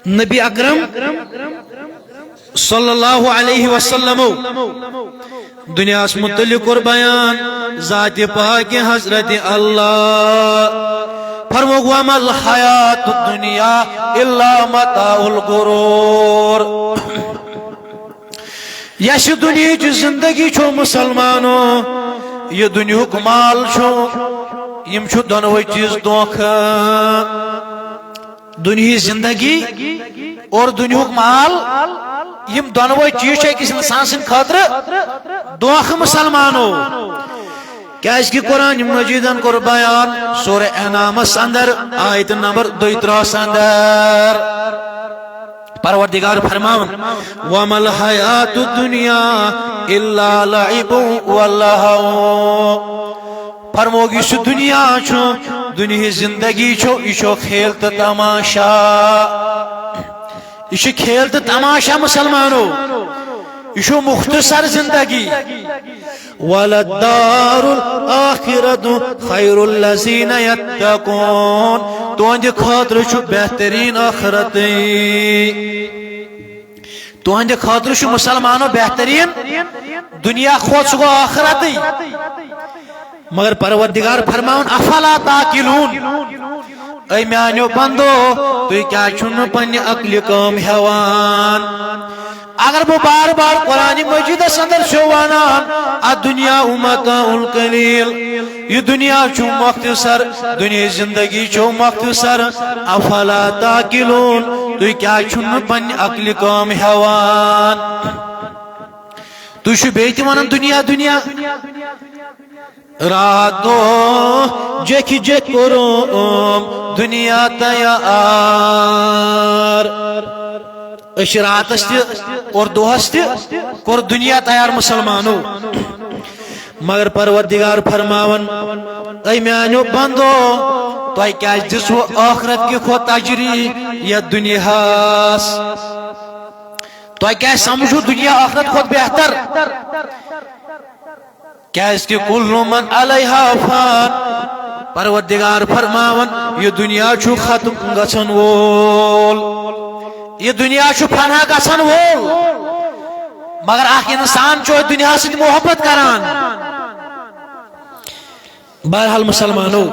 نبی اکرم صلی اللہ علیہ وسلمو۔ دُنیاہس متعلق کوٚر بیان ذات پاک حضرت اللہ۔ فرمووُکھ، وما الحیات الدنیا الا متاع الغرور۔ یۄس یہِ دُنیہٕچ زندگی چھو مسلمانو، یہِ دُنیہُک مال چھُ، یِم چھُ دۄنوَے چیٖز دھوکہٕ۔ دُنیہٕچ زندگی اور دُنیہُک مال، یِم دۄنوَے چیٖز چھِ أکِس اِنسان سٕنٛدِ خٲطرٕ دھوکہٕ مسلمانو۔ کیازِ کہِ قرآن مجیدن کوٚر بیان سورہ انعامس اندر، آیت نمبر دۄیہِ ترٕٛہس اندر۔ پروردگار فرماوان، وما الحیات الدنیا الا لعب و لہو۔ فرمووُکھ، یُس یہِ دُنیا چھُ، دُنیہٕچ زندگی چھو، یہِ چھو کھیل تہٕ تماشا۔ یہِ چھِ کھیل تہٕ تماشا مسلمانو۔ یہِ چھُ مختصر زندگی۔ وللدار الآخرة خیر للذین یتقون۔ تُہنٛدِ خٲطرٕ چھُ بہتریٖن ٲخرتٕے۔ تُہنٛدِ خٲطرٕ چھُ مسلمانو بہتریٖن دُنیا کھۄتہٕ، سُہ گوٚو ٲخرتٕے۔ مگر پروردگار فرماوان، افلا تعقلون؟ اے میانیو بندو، تُہۍ کیازِ چھِو نہٕ پننہِ عقلہِ کٲم ہٮ۪وان؟ اگر بہٕ بار بار قرآن مجیدس اندر چھُسو ونان، الدنیا متاع قلیل، یہِ دُنیا چھُ مختصر، دُنیاہٕچ زندگی چھو مختصر، افلا تعقلون؟ تُہۍ کیازِ چھِو نہٕ پننہِ عقلہِ کٲم ہٮ۪وان؟ تُہۍ چھِو بیٚیہِ تہِ ونان، دُنیا، دُنیا۔ راتو جکھ جکھ کوٚرُم دُنیا تیار۔ أسۍ چھِ راتس تہِ اور دۄہس تہِ کوٚر دُنیا تیار مسلمانو۔ مگر پروردگار فرماوان، اے میانیو بندو، تۄہہِ کیازِ دِژوٕ ٲخرت کہِ کھۄتہٕ ترجیح یتھ دُنیاہس؟ تۄہہِ کیازِ سمجھو دُنیا ٲخرت کھۄتہٕ بہتر؟ کیازِ کہِ کل من علیہا فان۔ پروردگار فرماوان، یہِ دُنیا چھُ ختم گژھن وول، یہِ دُنیا چھُ فنا گژھن وول۔ مگر اکھ انسان چھُ دُنیا سۭتۍ محبت کران۔ بہرحال مسلمانو،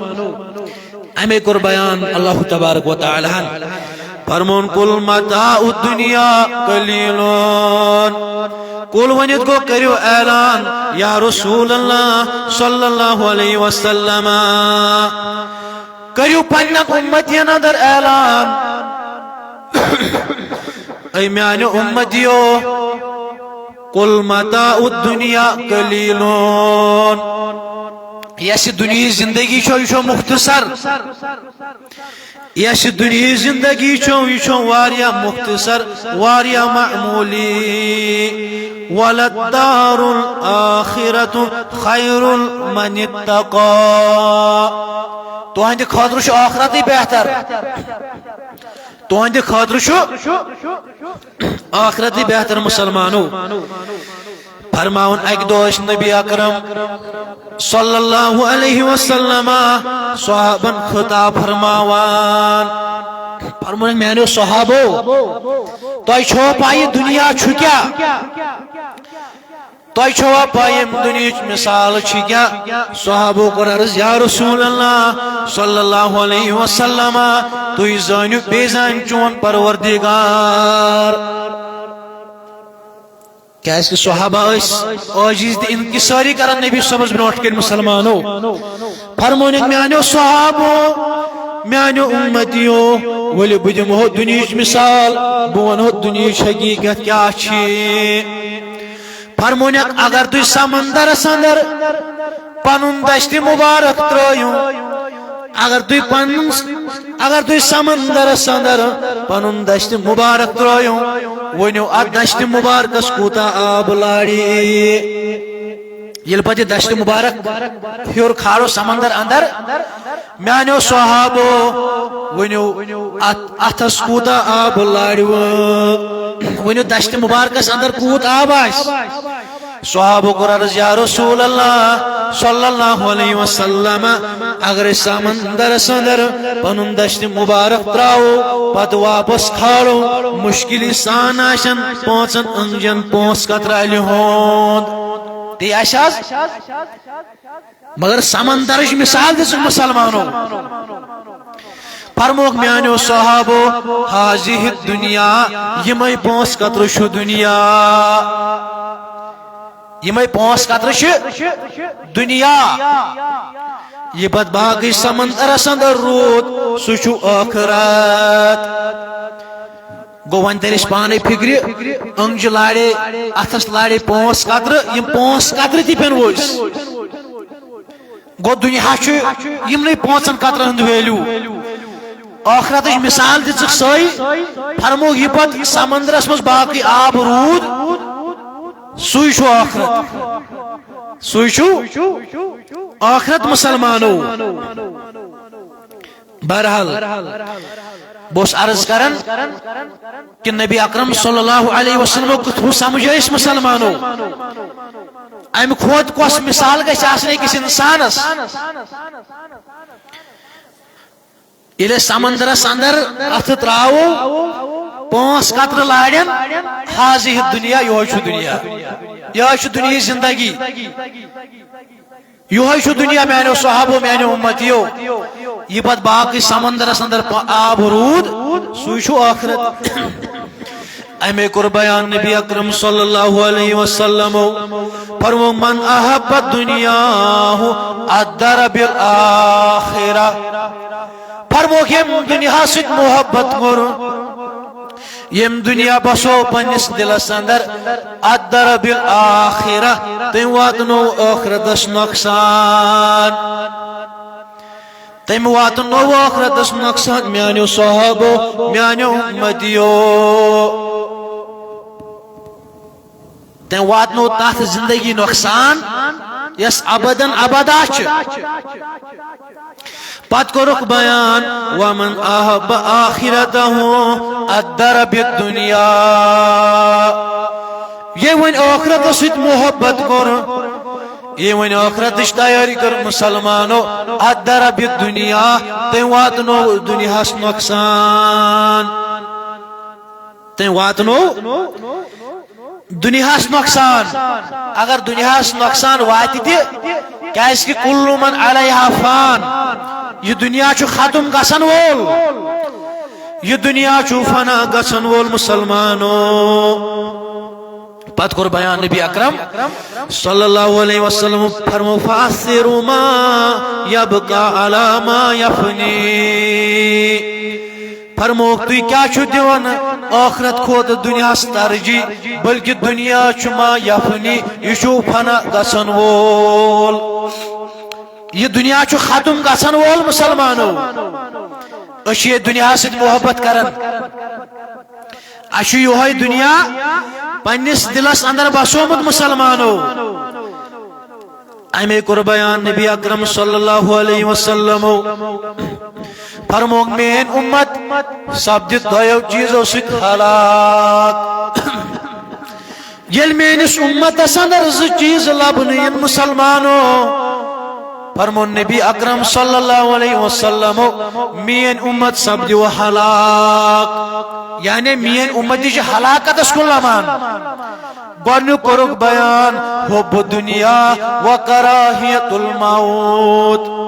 امے کوٚر بیان اللہ تبارک و تعالیٰ ہن۔ فرمون، قل متاع الدنیا قلیل۔ قل ؤنِتھ گوٚو، کٔرِو اعلان یا رسول اللہ صلی اللہ علیہ وسلم، کٔرِو پننٮ۪ن اُمتین اندر اعلان، اے میانہِ اُمتیو، قل متاع الدنیا قلیل۔ یۄس یہِ دُنیہٕچ زندگی چھو، یہِ چھو مختصر۔ یۄس یہِ دُنیہٕچ زندگی چھو، یہِ چھو واریاہ مختصر، واریاہ معمولی۔ وللدار الآخرة خیر لمن اتقى۔ تُہنٛدِ خٲطرٕ چھُ ٲخرتٕے بہتر۔ تُہنٛدِ خٲطرٕ چھُ ٲخرتٕے بہتر مسلمانو۔ فرماوُن، اکہِ دۄہ ٲسۍ نبی اکرم صلی اللہ علیہ وسلم صحابن خطاب فرماوان۔ فرمووُن، میانیو صحابو، تۄہہِ چھو پاے یہِ دُنیا چھُ کیٛاہ؟ تۄہہِ چھوا پاے ییٚمہِ دُنیہٕچ مثال چھِ کیٛاہ؟ صحابو کوٚر عرض، یا رسول اللہ صلی اللہ علیہ وسلم، تُہۍ زٲنِو بیٚیہِ زانہِ چون پروردگار۔ کیازِ کہِ صحابہ ٲسۍ عٲجزی تہٕ انکساری کران نبی صٲبس برونٛٹھ کَنۍ مسلمانو۔ فرموونکھ، میانیو صحابو، میانیو اُمتیو، ؤلِو بہٕ دِمہو دُنیہٕچ مثال، بہٕ ونہو دُنیہٕچ حقیٖقت کیٛاہ چھِ۔ فرموونکھ، اگر تُہۍ سمندرس اندر پنُن دستِ مبارک ترٲیِو، اگر تُہۍ پنُن، اگر تُہۍ سمندرس اندر پنُن دشت مبارک ترٲیِو، ؤنِو اتھ دشت مبارکس کوٗتاہ آب لارِ؟ ییٚلہِ پتہٕ یہِ دشت مبارک ہیوٚر کھالو سمندر اندر، میانیو صحابو، ؤنِو اتھ، اتھس کوٗتاہ آب لارِ؟ ؤنِو دشت مبارکس اندر کوٗت آب آسہِ؟ صحابو کوٚر عرض، یا رسول اللہ صلی اللہ علیہ وسلم، اگر أسۍ سمندرس اندر پنُن دشت مبارک تراوو، پتہٕ واپس کھالو، مشکلی سان آسن پانٛژن أنٛگجن پانٛژھ قطرٕ الہِ ہُنٛد۔ تی آسہِ حظ؟ مگر سمندرٕچ مثال دِژٕکھ مسلمانو۔ فرمووُکھ میانیو صحابو، ہذہ الدنیا، یِمے پانٛژھ قطرٕ چھُ دُنیا۔ یِمے پانٛژھ قطرٕ چھِ دُنیا۔ یہِ پتہٕ باقٕے سمندرس اندر روٗد، سُہ چھُ ٲخرت۔ گوٚو، وۄنۍ ترِ اَسہِ پانے فِکرِ، أنٛگجہِ لارے، اتھس لارے پانٛژھ قطرٕ، یِم پانٛژھ قطرٕ تہِ پٮ۪ن وۄنۍ۔ گوٚو، دُنیا چھُ یِمنٕے پانٛژن قطرن ہُنٛد ویلیو۔ ٲخرتٕچ مثال دِژٕکھ سۄے، فرموو، یہِ پتہٕ سمندرس منٛز باقٕے آب روٗد، سُے چھُ ٲخرت۔ سُے چھُ ٲخرت مسلمانو۔ بہرحال، بہٕ اوسُس عرض کران کہِ نبی اکرم صلی اللہ علیہ وسلم کیُتھ ہیوٗ سمجھ أسۍ مسلمانو۔ اَمہِ کھۄتہٕ کۄس مثال گژھِ آسٕنۍ أکِس انسانس؟ ییٚلہِ أسۍ سمندرس اندر اتھٕ تراوو، پانٛژھ قطرٕ لارن، ہذہ الدنیا، یہوے چھُ دُنیا، یہوے چھُ دُنیاہٕچ زندگی۔ یہوے چھُ دُنیا میانیو صحابو، میانیو اُمتیو۔ یہِ پتہٕ باقٕے سمندرس اندر پ-، آب روٗد، سُے چھُ ٲخرت۔ اَمے کوٚر بیان نبی اکرم صلی اللہ علیہ وسلمو۔ فرموو، من احب الدنیا ادر بالآخرہ۔ فرمووُکھ، ییٚمۍ دُنیاہس سۭتۍ محبت کوٚر، ییٚمۍ دُنیا بسو پننِس دِلس اندر، ادر بالآخرہ، تٔمۍ واتنوو ٲخرتس نۄقصان۔ تٔمۍ واتنوو ٲخرتس نۄقصان، میانیو صحابو، میانیو اُمتیو۔ تٔمۍ واتنوو تتھ زندگی نۄقصان، یۄس ابدن ابدا چھِ۔ پتہٕ کوٚرُکھ بیان، ومن احب آخرتہ ادر بالدنیا۔ ییٚمۍ وۄنۍ ٲخرتس سۭتۍ محبت کوٚر، ییٚمۍ وۄنۍ ٲخرتٕچ تیٲری کٔر مسلمانو، ادر بالدنیا، تٔمۍ واتنوو دُنیاہس نۄقصان۔ تٔمۍ واتنوو دُنیاہس نۄقصان۔ اگر دُنیاہس نۄقصان واتہِ تہِ، کیازِ کہِ کل من علیہا فان، یہِ دُنیا چھُ ختم گژھن وول، یہِ دُنیا چھُ فنا گژھن وول مسلمانو۔ پتہٕ کوٚر بیان نبی اکرم صلی اللہ علیہ وسلم، فرموو، فاثروا ما یبقی علی ما یفنی۔ فرمووُکھ، تُہۍ کیٛاہ چھِو دِوان ٲخرت کھۄتہٕ دُنیاہَس ترجیح، بلکہِ دُنیا چھُ ما یفنی، یہِ چھُ فنا گژھن وول۔ یہِ دُنیا چھُ ختم گژھن وول، مسلمانو۔ أسۍ چھِ ییٚتہِ دُنیاہَس سۭتۍ محبت کران۔ اَسہِ چھُ یِہوٚے دُنیا پننِس دِلَس اندر بسومُت، مسلمانو۔ اَمے کوٚر بیان نبی اکرم صلی اللہ علیہ وسلمو۔ فرمووُکھ، میٲنۍ اُمت سپدِ دۄیو چیٖزو سۭتۍ ہلاک۔ ییٚلہِ میٲنِس اُمتس اندر زٕ چیٖز لبنہٕ یِن، مسلمانو، فرموو نبی اکرم صلی اللہ علیہ وسلمو، میٲنۍ اُمت سپدِ ہلاک۔ یعنی میٲنۍ اُمت چھِ ہلاکتس کُن لمان۔ گۄڈٕنیُک کوٚرُکھ بیان، حب دنیا و کراہیت الموت۔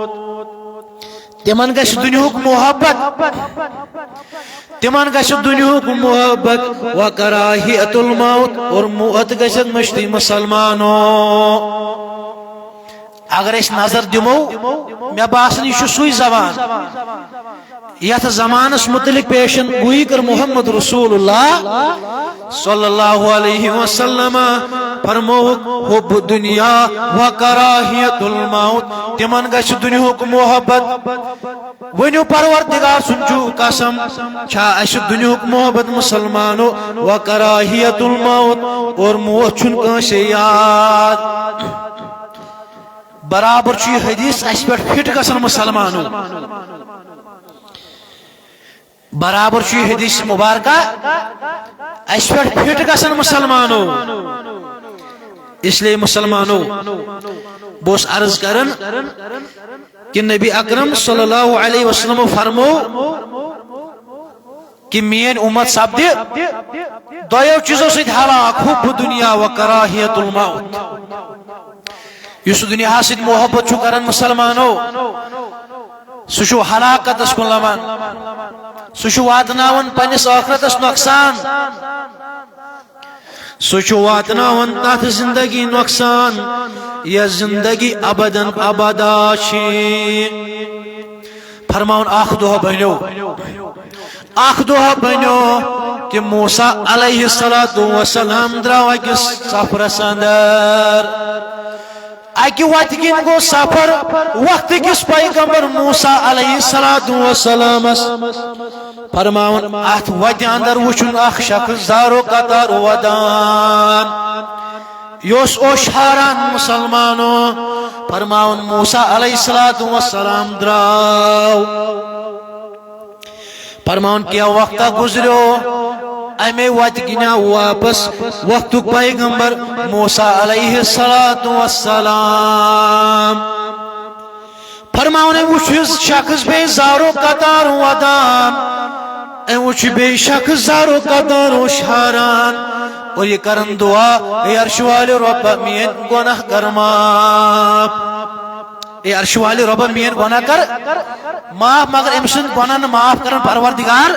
تِمن گژھِ دُنیہُک محبت، تِمن گژھِ دُنیہُک محبت، و کراہیت الموت، اور موت گژھِ مٔشتٕے، مسلمانو۔ اگر أسۍ نظر دِمو، مےٚ باسان، یہِ چھُ سُے زمان۔ یتھ زمانس متعلق پیشن گویی کر محمد رسول اللہ صلی اللہ علیہ وسلم، فرمووُکھ، حب دنیا و کراہیت الموت، تمن گژھِ دنیاہُک محبت۔ ؤنِو پروردگار سُنٛد چھُ قسم، چھا اسہِ دنیاہُک محبت مسلمانو و کراہیت الموت، اور موت چھُنہٕ کٲنٛسے یاد؟ برابر چھُ یہِ حدیث اسہِ پٮ۪ٹھ فٹ گژھان مسلمانو۔ برابر چھُ یہِ حدیث مبارکہ اسہِ پٮ۪ٹھ فٹ گژھان مسلمانو۔ اس لیے مسلمانو، بہٕ اوسُس عرض کران کہ نبی اکرم صلی اللہ علیہ وسلم فرمو کہ میٲنۍ امت سپدِ دۄیو چیٖزو سۭتۍ ہلاک، حب دنیا و کراہیت الموت۔ یُس دنیاہس سۭتۍ محبت چھُ کران مسلمانو، سُہ چھُ ہلاکتس کُن لمان، سُہ چھُ واتناوان پننِس ٲخرتس نۄقصان، سُہ چھُ واتناوان تتھ زندگی نۄقصان، یۄس زندگی ابدن ابدا چھِ۔ فرماوُن اکھ دۄہ بنیو، اکھ دۄہ بنیو کہ موسیٰ علیہ الصلوۃ والسلام درٛاو أکِس سفرس اندر۔ اکہِ وتہِ کِنۍ گوٚو سفر وقت کِس پیغمبر موسیٰ علیہ الصلوۃ والسلامس۔ فرماوُن اتھ وتہِ اندر وُچھُن اکھ شخص زارو قطار ودان۔ یہِ اوس اوشاران مسلمانو۔ فرماوُن موسیٰ علیہ الصلوۃ والسلام درٛاو۔ فرماوُن کینٛہہ وقتہ گُزریو، امے وتہِ کِنۍ آو واپس وقتُک پیغمبر موسیٰ علیہ الصلوۃ والسلام۔ فرماوُن أمۍ وُچھ یہِ شخص بیٚیہِ زارو قطار ودان، أمۍ وُچھ یہِ بیٚیہِ شخص زارو قطار اوشاران اور یہِ کران دعا، اے عرش والہِ رۄبہ میٲنۍ گۄناہ کر معاف۔ اے عرش والہِ رۄبہ میٲنۍ گۄناہ کر معاف، مگر أمۍ سٕنٛدۍ گۄناہ نہٕ معاف کران پروردگار۔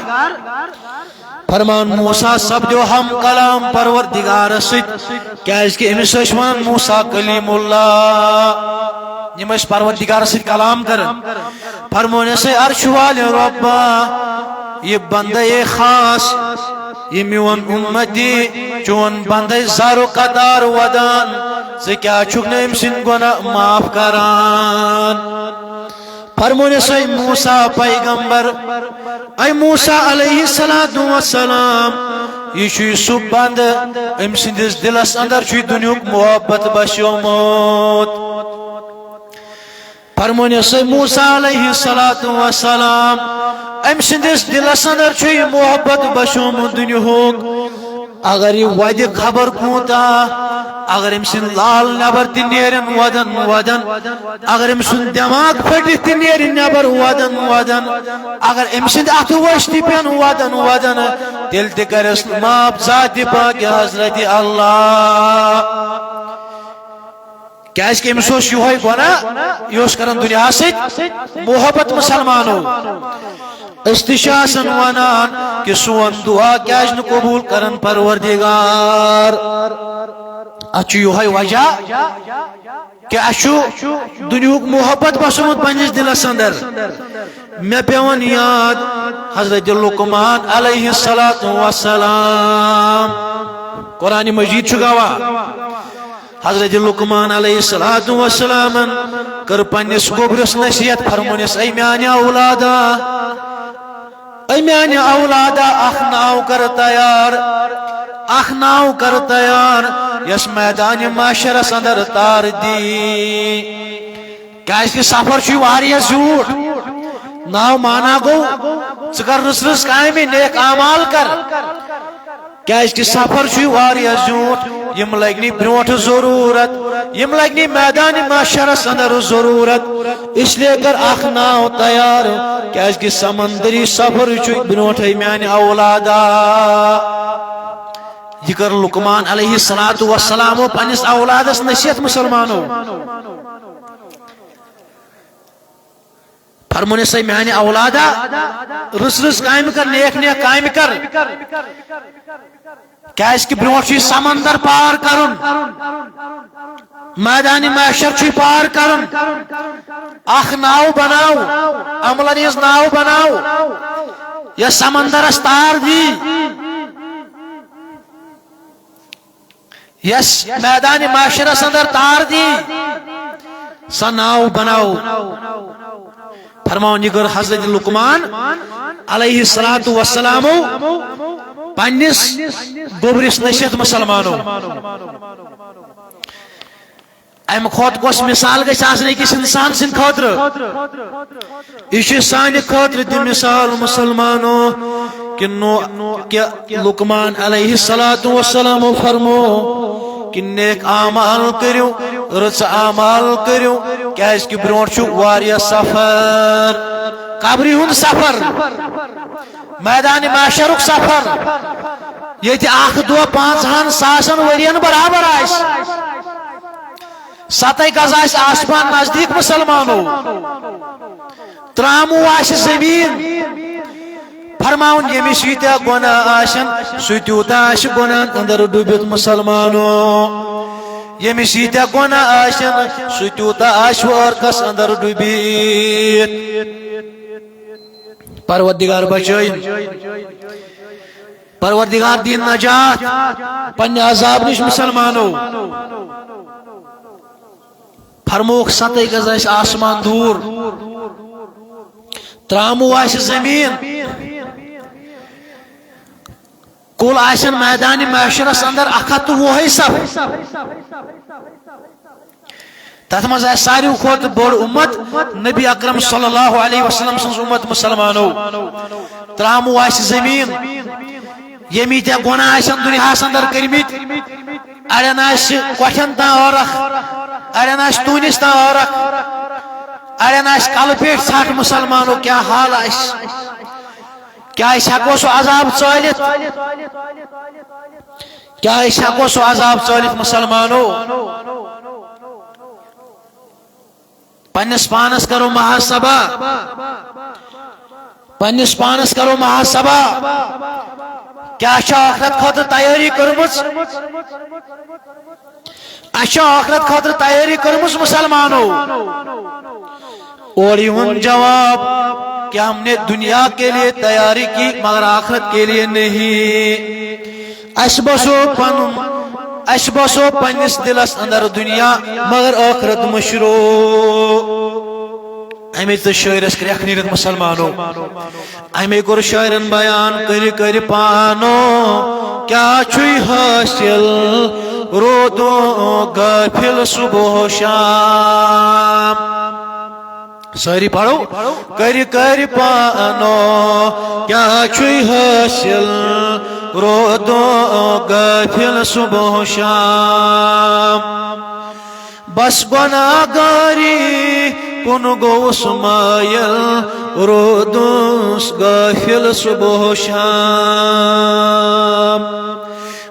فرماوُن موسیٰ سپدیو ہم کلام پروردگارس سۭتۍ، کیازِ کہِ أمِس ٲسۍ ونان موسیٰ کلیم اللہ۔ یِم ٲسۍ پروردگارس سۭتۍ کلام کران۔ فرموونس اے عرش والہِ رۄبہ، یہِ بندے خاص، یہِ میون امتی، چون بندے زارو قطار ودان، ژٕ کیازِ چھُکھ نہٕ أمۍ سٕنٛدۍ گۄناہ معاف کران؟ فرموونس اے موسیٰ پیغمبر، اے موسیٰ علیہ الصلوۃ والسلام، یہِ چھُ سُہ بندٕ، أمۍ سٕنٛدِس دِلس اندر چھُ دُنیاہُک محبت بسیومُت۔ فرموونس اے موسیٰ علیہ الصلوۃ والسلام، أمۍ سٕنٛدِس دِلس اندر چھُ یہِ محبت بسیومُت دُنیاہُک۔ اگر یہِ ودِ خبر کوٗتاہ، اگر أمۍ سٕنٛدۍ لال نٮ۪بر تہِ نیرن ودن ودن، اگر أمۍ سُنٛد دٮ۪ماغ پھٔٹِتھ تہِ نیرِ نٮ۪بر ودن ودن، اگر أمۍ سٕنٛدۍ اَتھٕ ؤسۍ تہِ پٮ۪ن ودن ودن، تیٚلہِ تہِ کرٮ۪س نہٕ معاف ذاتِ پاکِ حضرت اللہ۔ کیازِ کہِ أمِس اوس یِہوٚے گۄناہ، یہِ اوس کران دُنیاہَس سۭتۍ محبت مسلمانو۔ أسۍ تہِ چھِ آسان وَنان کہِ سون دُعا کیازِ نہٕ قبوٗل کران پروردگار؟ اَتھ چھُ یِہوٚے وجہ کہِ اَسہِ چھُ دُنیاہُک محبت بسومُت پننِس دِلس اندر۔ مےٚ پٮ۪وان یاد حضرت لقمان علیہ الصلوۃ والسلام۔ قرآن مجید چھُ گواہ۔ حضرت لقمان علیہ الصلوۃ والسلامن کٔر پننِس گوٚبرِس نصیحت، فرمونس، اے میانہِ اولادا، اے میانہِ اولادا، اکھ ناو کر تیار، اکھ ناو کر تیار، یۄس میدانِ محشرس اندر تار دی۔ کیازِ کہِ سفر چھُ واریاہ زیوٗٹھ۔ ناو معنا گوٚو، ژٕ کر رٕژ رٕژ کامہِ، نیک اعمال کر۔ کیازِ کہِ سفر چھُ واریاہ زیوٗٹھ، یِم لگنی برونٛٹھ ضروٗرت، یِم لگنی میدانِ محشرس اندر ضروٗرت۔ اس لیے کر اکھ ناو تیار، کیازِ کہِ سمندری سفر چھُ برونٛٹھے میانہِ اولادا۔ یہِ کٔر لقمان علیہ الصلوۃ والسلامو پننِس اولادس نصیحت مسلمانو۔ فرمونس، اے میانہِ اولادا، رٕژ رٕژ کامہِ کر، نیک نیک کامہِ کر۔ کیازِ کہِ برونٛٹھ چھُ یہِ سمندر پار کرُن، میدانِ محشر چھُ یہِ پار کرُن۔ اکھ ناو بناو، عملن ہٕنٛز ناو بناو، یۄس سمندرس تار دی، یۄس میدانِ محشرس اندر تار دی، سۄ ناو بناو۔ فرماون یہِ کٔر حضرت لقمان علیہ الصلوۃ والسلامو پننِس گوٚبرِس نٔسِتھ مُسلمانو۔ امہِ کھۄتہٕ کۄس مثال گژھِ آسٕنۍ أکِس انسان سٕنٛدِ خٲطرٕ؟ یہِ چھُ سانہِ خٲطرٕ تہِ مثال مُسلمانو، کہِ نو-، کہِ لقمان علیہ الصلوۃ والسلامو فرمو کہِ نیک اعمال کٔرِو، رٕژ اعمال کٔرِو، کیازِ کہِ برونٛٹھ چھُ واریاہ سفر، قبرِ ہُنٛد سفر، میدانِ محشرُک سفر، ییٚتہِ اکھ دۄہ پانٛژہن ساسن ؤرین برابر آسہِ۔ ستَے گز آسہِ آسمان نزدیٖک مُسلمانو، ترٛاموٗ آسہِ زٔمیٖن۔ فرماوُن، ییٚمِس ییٖتیٛاہ گۄناہ آسن، سُہ تیوٗتاہ آسہِ گۄناہن اندر ڈُبِتھ مُسلمانو۔ ییٚمِس ییٖتیٛاہ گۄناہ آسن، سُہ تیوٗتاہ آسہِ ٲرکس اندر ڈُبِتھ۔ پروردگار بچٲیِن۔ پروردگار دِیِن نجات پننہِ عذاب نِش مُسلمانو۔ فرمووُکھ، ستَے گز آسہِ آسمان دوٗر، ترٛاموٗ آسہِ زٔمیٖن، کُل آسن میدانِ محشرس اندر اکھ ہتھ تہٕ وُہے صف۔ تتھ منٛز آسہِ ساروی کھۄتہٕ بوٚڑ اُمت نبی اکرم صلی اللہ علیہ وسلم سٕنٛز اُمت مُسلمانو۔ ترٛاموٗ آسہِ زٔمیٖن، ییٚمۍ ییٖتیٛاہ گۄناہ آسن دُنیاہس اندر کٔرمٕتۍ، اڑٮ۪ن آسہِ کۄٹھٮ۪ن تام ٲرکھ، اڑٮ۪ن آسہِ تونِس تام ٲرکھ، اڑٮ۪ن آسہِ کلہٕ پیٹھۍ ژھٹھ مُسلمانو، کیٛاہ حال آسہِ؟ کیٛاہ أسۍ ہٮ۪کو سُہ عذاب ژٲلِتھ؟ کیٛاہ أسۍ ہٮ۪کو سُہ عذاب ژٲلِتھ مُسلمانو؟ پننِس پانس کرو محاسبہ، پننِس پانس کرو محاسبہ۔ کیٛاہ چھا ٲخرت خٲطرٕ تیٲری کٔرمٕژ؟ اَسہِ چھا ٲخرت خٲطرٕ تیٲری کٔرمٕژ مُسلمانو؟ اورٕ یِہُنٛد جواب کہ ہم نے دنیا کے لیے تیاری کی مگر آخرت کے لیے نہیں۔ اسہِ بسو پنُن، اسہِ بسو پننِس دِلس اندر دُنیا، مگر ٲخرت مٔشرو۔ امی تہٕ شٲعرس کرٛٮ۪کھ نیٖرِتھ مُسلمانو۔ امی کوٚر شٲعرن بیان، کٔرِ کٔرِ پانو، کیٛاہ چھُے حٲصِل، روٗدُن غٲفِل صبح و شام۔ سٲری پرو۔ کٔرِ کٔرِ پانو، کیٛاہ چھُے حٲصِل، روٗدُن غٲفِل صبح و شام۔ بس گۄناہ گٲری کُن گوٚوُس مٲیِل، روٗدُس غٲفِل صبح و شام۔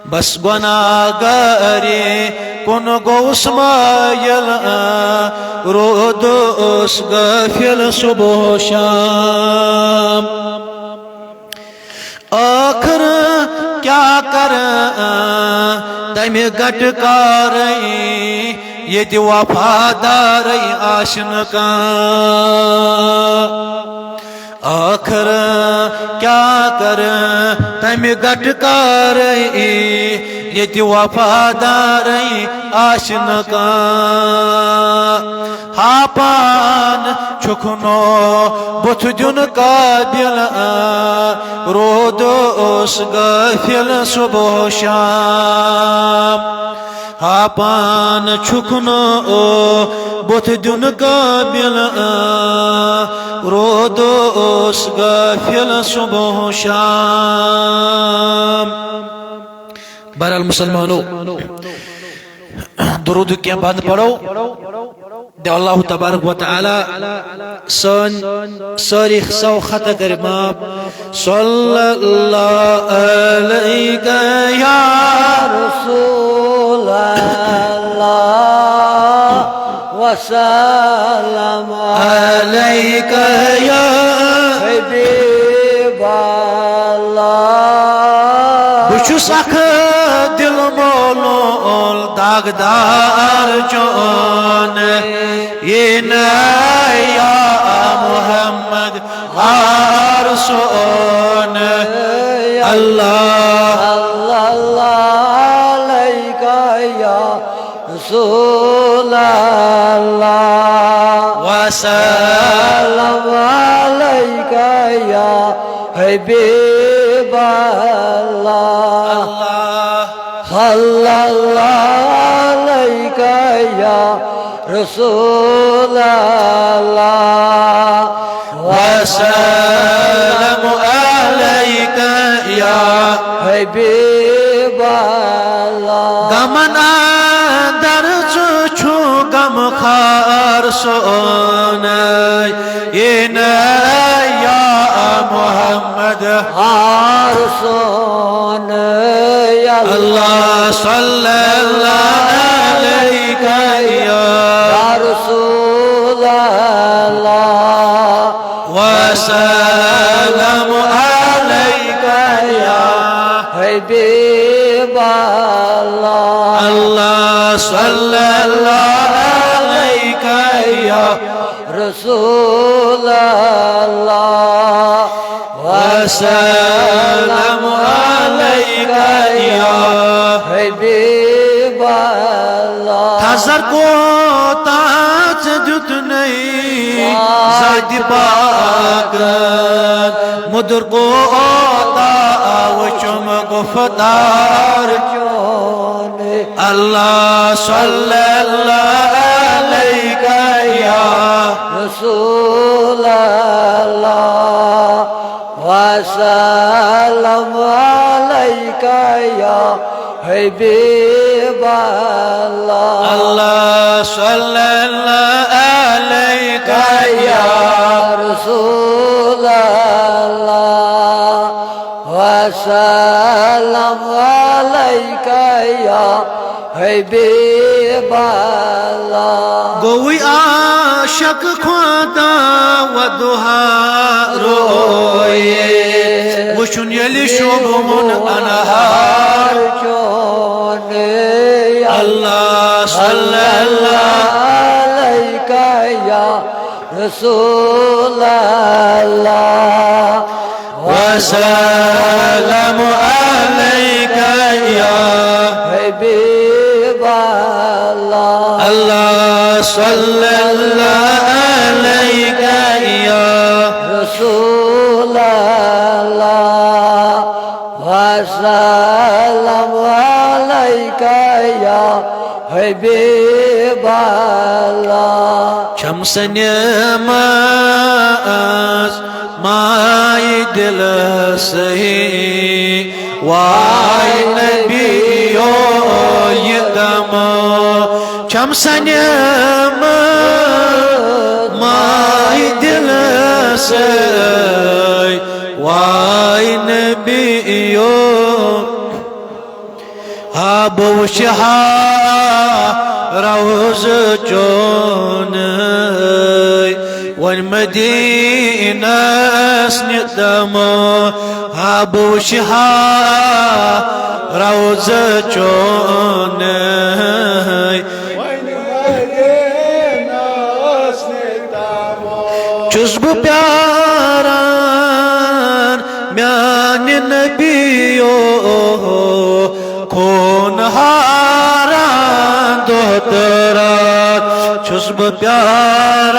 بس گۄناہ گٲری کُن گوٚوُس مٲیِل، روٗدُس غٲفِل صبح و شام۔ ٲخٕر کیٛاہ کرٕ تَمہِ گٹہٕ کارٕے، ییٚتہِ وفادارٕے آسہِ نہٕ کانٛہہ۔ ٲخٕر کیٛاہ کرٕ تَمہِ گٹہٕ کارٕے، ییٚتہِ وفادارٕے آسہِ نہٕ کانٛہہ۔ ہاپان چھُکھ نہٕ بُتھ دیُن قٲبِل، روٗدُس غٲفِل صبح و شام۔ ہاپان چھُکھ نہٕ بُتھ دیُن قٲبِل، روٗدُس غٲفِل صبح و شام۔ بہرحال مُسلمانو، درودُک کینٛہہ بند پرو۔ دِ اللہ تبارک و تعالیٰ سٲنۍ سٲری سو خطا کٔرِ معاف۔ صلی اللہ علیک یا رسول اللہ، وسلم علیک یا حبیب اللہ۔ بہٕ چھُس اکھ حقدار چون، یہِ نہ یا محمد آر سون۔ اللہ، اللہ، اللہ علیک یا رسول اللہ۔ وسلم علیک یا حبیب اللہ۔ اللہ۔ صلی اللہ علیک یا رسول اللہ۔ وسلم علیک یا حبیب اللہ۔ غمن اندر ژٕ چھُ غمخوار سون، یہِ نہ یا محمد آر سون۔ اللہ، صلی اللہ علیک یا یا رسول اللہ۔ وسلم علیک یا حبیب اللہ۔ اللہ، صلی اللہ علیک یا رسول اللہ۔ وسلم علیک یا حبیب اللہ۔ تھزر کوتاہ ژےٚ دیُتنَے زادِ پاکن، مُدُر کوتاہ وُچھُم گُفتار چون۔ اللہ، صلی اللہ علیک یا رسول اللہ۔ وسلم علیک یا حبیب اللہ۔ اللہ، صلی اللہ علیک یا یا رسول اللہ۔ وسلم علیک یا حبیب اللہ۔ گوٚوٕے عاشق خۄدا وۄدُہا رویے، وٕچھُن ییٚلہِ شوٗبوُن اَنہار چون۔ اللہ، صلی اللہ علیک یا رسول اللہ۔ وسلم علیک یا حبیب اللہ۔ اللہ، صلی اللہ علیک یا رسول اللہ۔ وسلم علیک یا حبیب اللہ۔ چھم سنیمس مائی دل سہی، وای نبیو یہ دم۔ چھم سنیمس مائی دل سہی، وای نبیو۔ ہا بہٕ وٕچھِ ہا روضہٕ چونُے، وۄنۍ مدیٖنس نِتم۔ ہا بہٕ وٕچھِ ہا روضہٕ چونُے۔ چھُس بہٕ پیاران میانہِ نبیو، خوٗن ہاران دۄہ تہٕ راتھ۔ چھُس بہٕ پیاران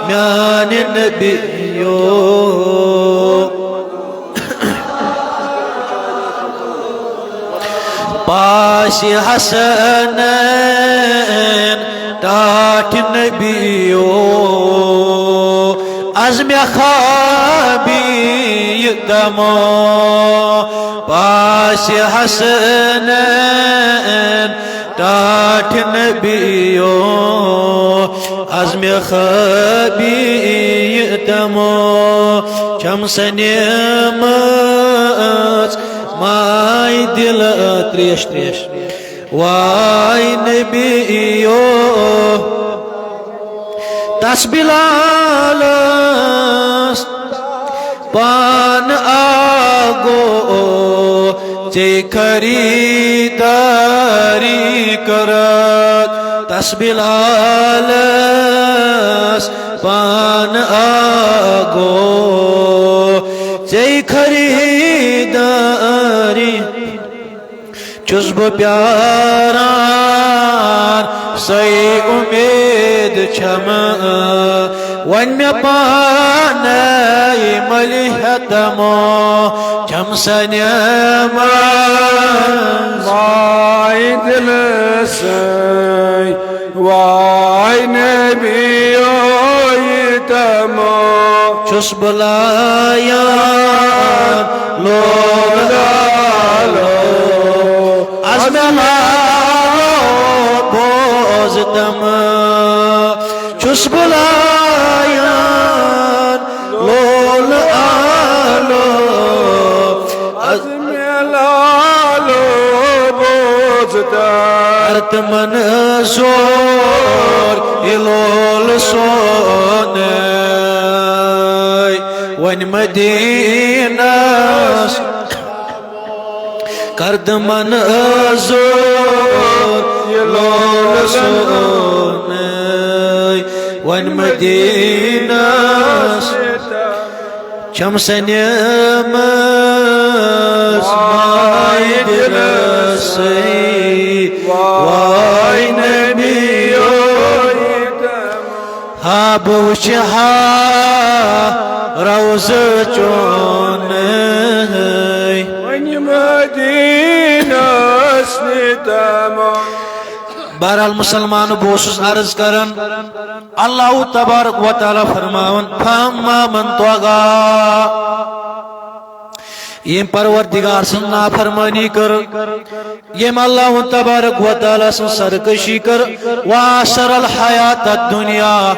میانہِ نبیو۔ پاسِ حسنین ٹاٹھۍ نبیو، از مےٚ خوابی یہِ دمو۔ پاسِ حسنین ٹاٹھۍ نبیو، از مےٚ خوابی یہِ دمو۔ چھم سنیمٕژ ماے دِل تریش تریش، وای نبیو۔ تس بلالس پان آگو ژے خریداری کٔرٕتھ تس بلالس پانہٕ آگو۔ ژے خریداری چھُس بہٕ پیاران، سۄے اُمید چھم۔ وۄنۍ مےٚ پانے مٔلۍ ہٮ۪تمو چھم سا نعمت۔ واے دِلہٕ سٲے، واے نبیو یتمو۔ چھُس بہٕ لایان لولہٕ لالو، از مےٚ لالو بوز تم۔ چھُس بہٕ لایان لولہٕ آلو، از مےٚ لالو بوز تم۔ تِمن زور یہِ لولہٕ سونٕے، وۄنۍ مدیٖنس کردمن ازور یہِ لولہٕ سونٕے، وۄنۍ مدیٖنس چھم سنیمس ماے دِلسٕے۔ واے نبیو، ہا بہٕ وٕچھِ ہا روضہٕ چونٕے۔ وۄنۍ مدیٖنس نِتمو۔ بہرحال مسلمانو، بہٕ اوسُس عرض کران، اللہ تبارک و تعالیٰ فرماوان، فاما من طغی، ییٚمۍ پروردگار سٕنٛز نافرمٲنی کٔر، ییٚمۍ اللہ تبارک و تعالیٰ سٕنٛز سرکشی کٔر، وآثر الحیات الدنیا،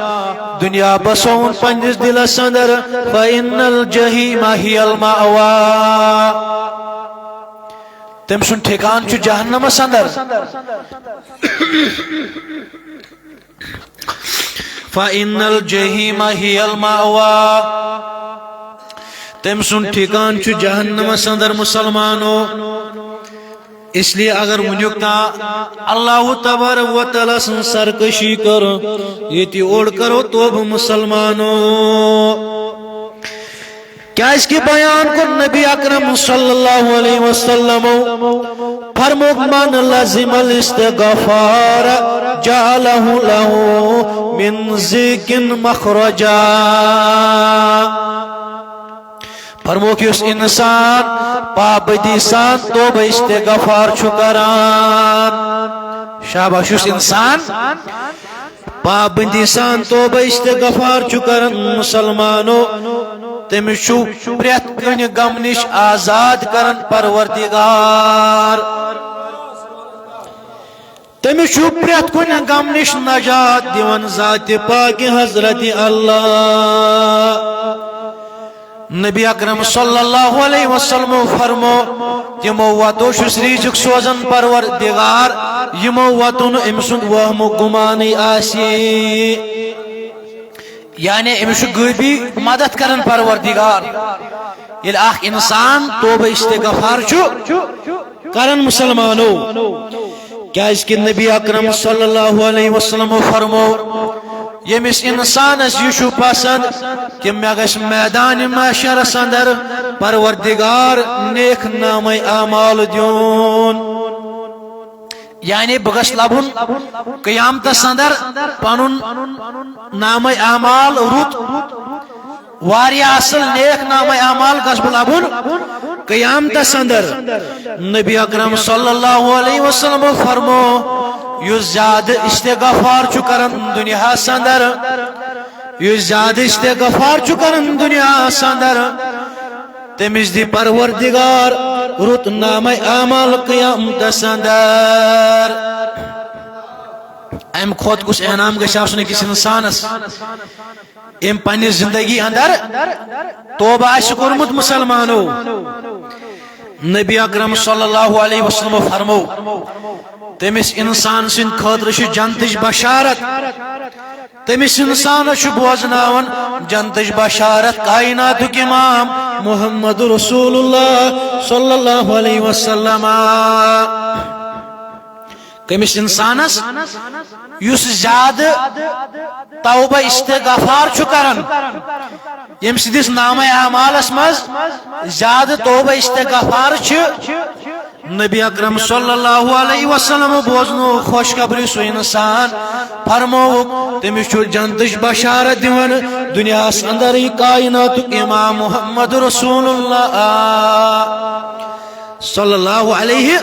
دنیا بسووُن پننِس دلس اندر، فإن الجحیم ہی المأوی، تٔمۍ سُنٛد ٹھکان چھُ جہنمس اندر۔ فإن الجحیم ہی المأوی، تٔمۍ سُنٛد ٹھکان چھُ جہنمس اندر، مسلمانو۔ اس لیے اگر وٕنیُک تام اللہ تبارک و تعالیٰ سٕنٛز سرکشی کٔر، ییٚتہِ اوٚڑ کرو توبہٕ، مسلمانو۔ کیازِ کہِ بیان کوٚر نبی اکرم صلی اللہ علیہ وسلم، فرمووُکھ، من لزم الاستغفار جعل اللہ لہ من ضیق مخرجا۔ فرمووُکھ، یُس انسان پابندی سان توبہ استغفار چھُ کران، شاباش، یُس انسان پابندی سان توبہ استغفار چھُ کران، مسلمانو، تٔمِس چھُ پرٛٮ۪تھ کُنہِ غم نِش آزاد کران پروردگار۔ تٔمِس چھُ پرٛٮ۪تھ کُنہِ غم نِش نجات دِوان ذاتِ پاکِ حضرت اللہ۔ نبی اکرم صلی اللہ علیہ وسلم فرمو، تِمو وتو چھُس رزق سوزان پروردگار، یِمو وتو نہٕ أمۍ سُنٛد وہمُک گُمانٕے آسہِ۔ یعنی أمِس چھُ غٲبی مدد کران پروردگار۔ ییٚلہِ اکھ انسان توبہ استغفار چھُ کران، مسلمانو، کیازِ کہِ نبی اکرم صلی اللہ علیہ وسلم فرمو، ییٚمِس انسانس یہِ چھُ پسند کہِ مےٚ گژھِ میدان محشرس اندر پروردگار نیک نامہ اعمال دیُن، یعنی بہٕ گژھٕ لبُن قیامتس اندر پنُن نامہ اعمال رُت، واریاہ اصل نیک نامہ اعمال گژھٕ بہٕ لبُن قیامتس اندر۔ نبی اکرم صلی اللہ علیہ وسلم فرمو، یُس زیادٕ استغفار چھُ کران دنیاہس اندر، یُس زیادٕ استغفار چھُ کران دنیاہس اندر، تٔمِس دِ پروردگار رُت نامہ اعمال قیامتس اندر۔ امہِ کھۄتہٕ کُس انعام گژھِ آسُن أکِس انسانس؟ أمۍ پننہِ زندگی اندر توبہ آسہِ کوٚرمُت، مسلمانو، نبی اکرم صلی اللہ علیہ وسلم فرمو، تٔمِس انسان سٕنٛدِ خٲطرٕ چھِ جنتٕچ بشارت۔ تٔمِس انسانس چھُ بوزناوان جنتٕچ بشارت کائناتُک امام محمد رسول اللہ صلی اللہ علیہ وسلم۔ کٔمِس انسانس یُس زیادٕ توبہ استغفار چھُ کران، ییٚمہِ سٕنٛدِس نامہ اعمالس منٛز زیادٕ توبہ استغفار چھِ، نبی اکرم صلی اللہ علیہ وسلم بوزنو خوشخبری سُہ انسان، فرمووُکھ، تٔمِس چھُ جنتٕچ بشارت دِوان دُنیاہس اندر یہِ کائناتُک امام محمد رسول اللہ صلی اللہ علیہ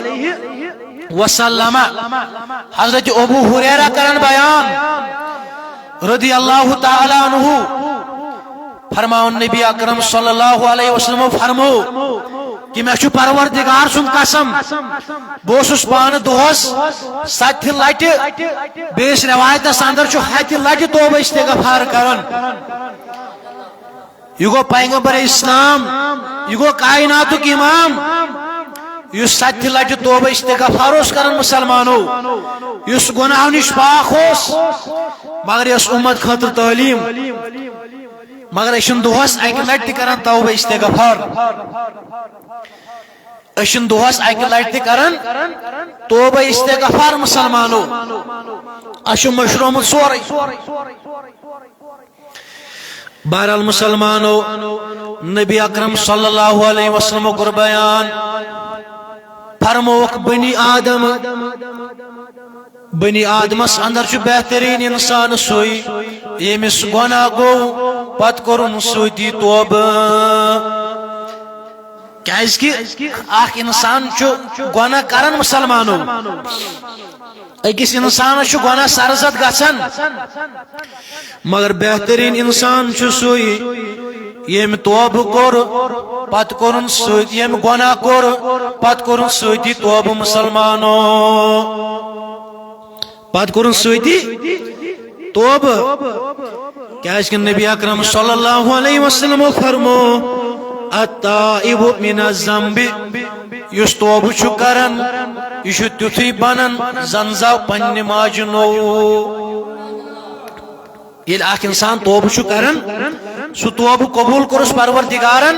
وسلم۔ حضرت ابو ہریرہ کرن بیان رضی اللہ تعالیٰ عنہ، فرماوان نبی اکرم صلی اللہ علیہ وسلم فرمو کہ مےٚ چھُ پروردگار سُنٛد قسم، بہٕ اوسُس پانہٕ دۄہس ستہِ لٹہِ، بیٚیِس روایتس اندر چھُ ہتہِ لٹہِ توبہ استغفار کران۔ یہِ گوٚو پیغمبر اسلام، یہِ گوٚو کائناتُک امام، یُس ستہِ لٹہِ توبہ استغفار اوس کران مسلمانو، یُس گناہو نِش پاک اوس، مگر یہِ ٲس امت خٲطرٕ تعلیٖم۔ مگر أسۍ چھِنہٕ دۄہس اکہِ لٹہِ تہِ کران توبہ استغفار۔ أسۍ چھِنہٕ دۄہس اکہِ لٹہِ تہِ کران توبہ استغفار مسلمانو۔ اَسہِ چھُ مٔشرومُت سورُے۔ بہرحال مسلمانو، نبی اکرم صلی اللہ علیہ وسلم کوٚر بیان، فرمووُکھ، بنی آدم، بنی آدمس اندر چھُ بہترین انسان سُے، ییٚمِس گۄناہ گوٚو، پتہٕ کوٚرُن سۭتی توبہٕ۔ کیازِ کہِ اکھ انسان چھُ گۄناہ کران مسلمانو، أکِس انسانس چھُ گۄناہ سرزد گژھان، مگر بہترین انسان چھُ سُے، ییٚمۍ توبہٕ کوٚر، پتہٕ کوٚرُن سۭتۍ، ییٚمۍ گۄناہ کوٚر، پتہٕ کوٚرُن سۭتی توبہٕ مسلمانو۔ پتہٕ کوٚرُن سۭتی توبہٕ۔ کیازِ کہِ نبی اکرم صلی اللہ علیہ وسلم فرمو، التائب من الذنب، یُس توبہٕ چھُ کران، یہِ چھُ تیُتھُے بنان زن زاو پننہِ ماجہِ نوٚو۔ ییٚلہِ اکھ انسان توبہٕ چھُ کران، سُہ توبہٕ قبول کوٚرُس پروردگارن،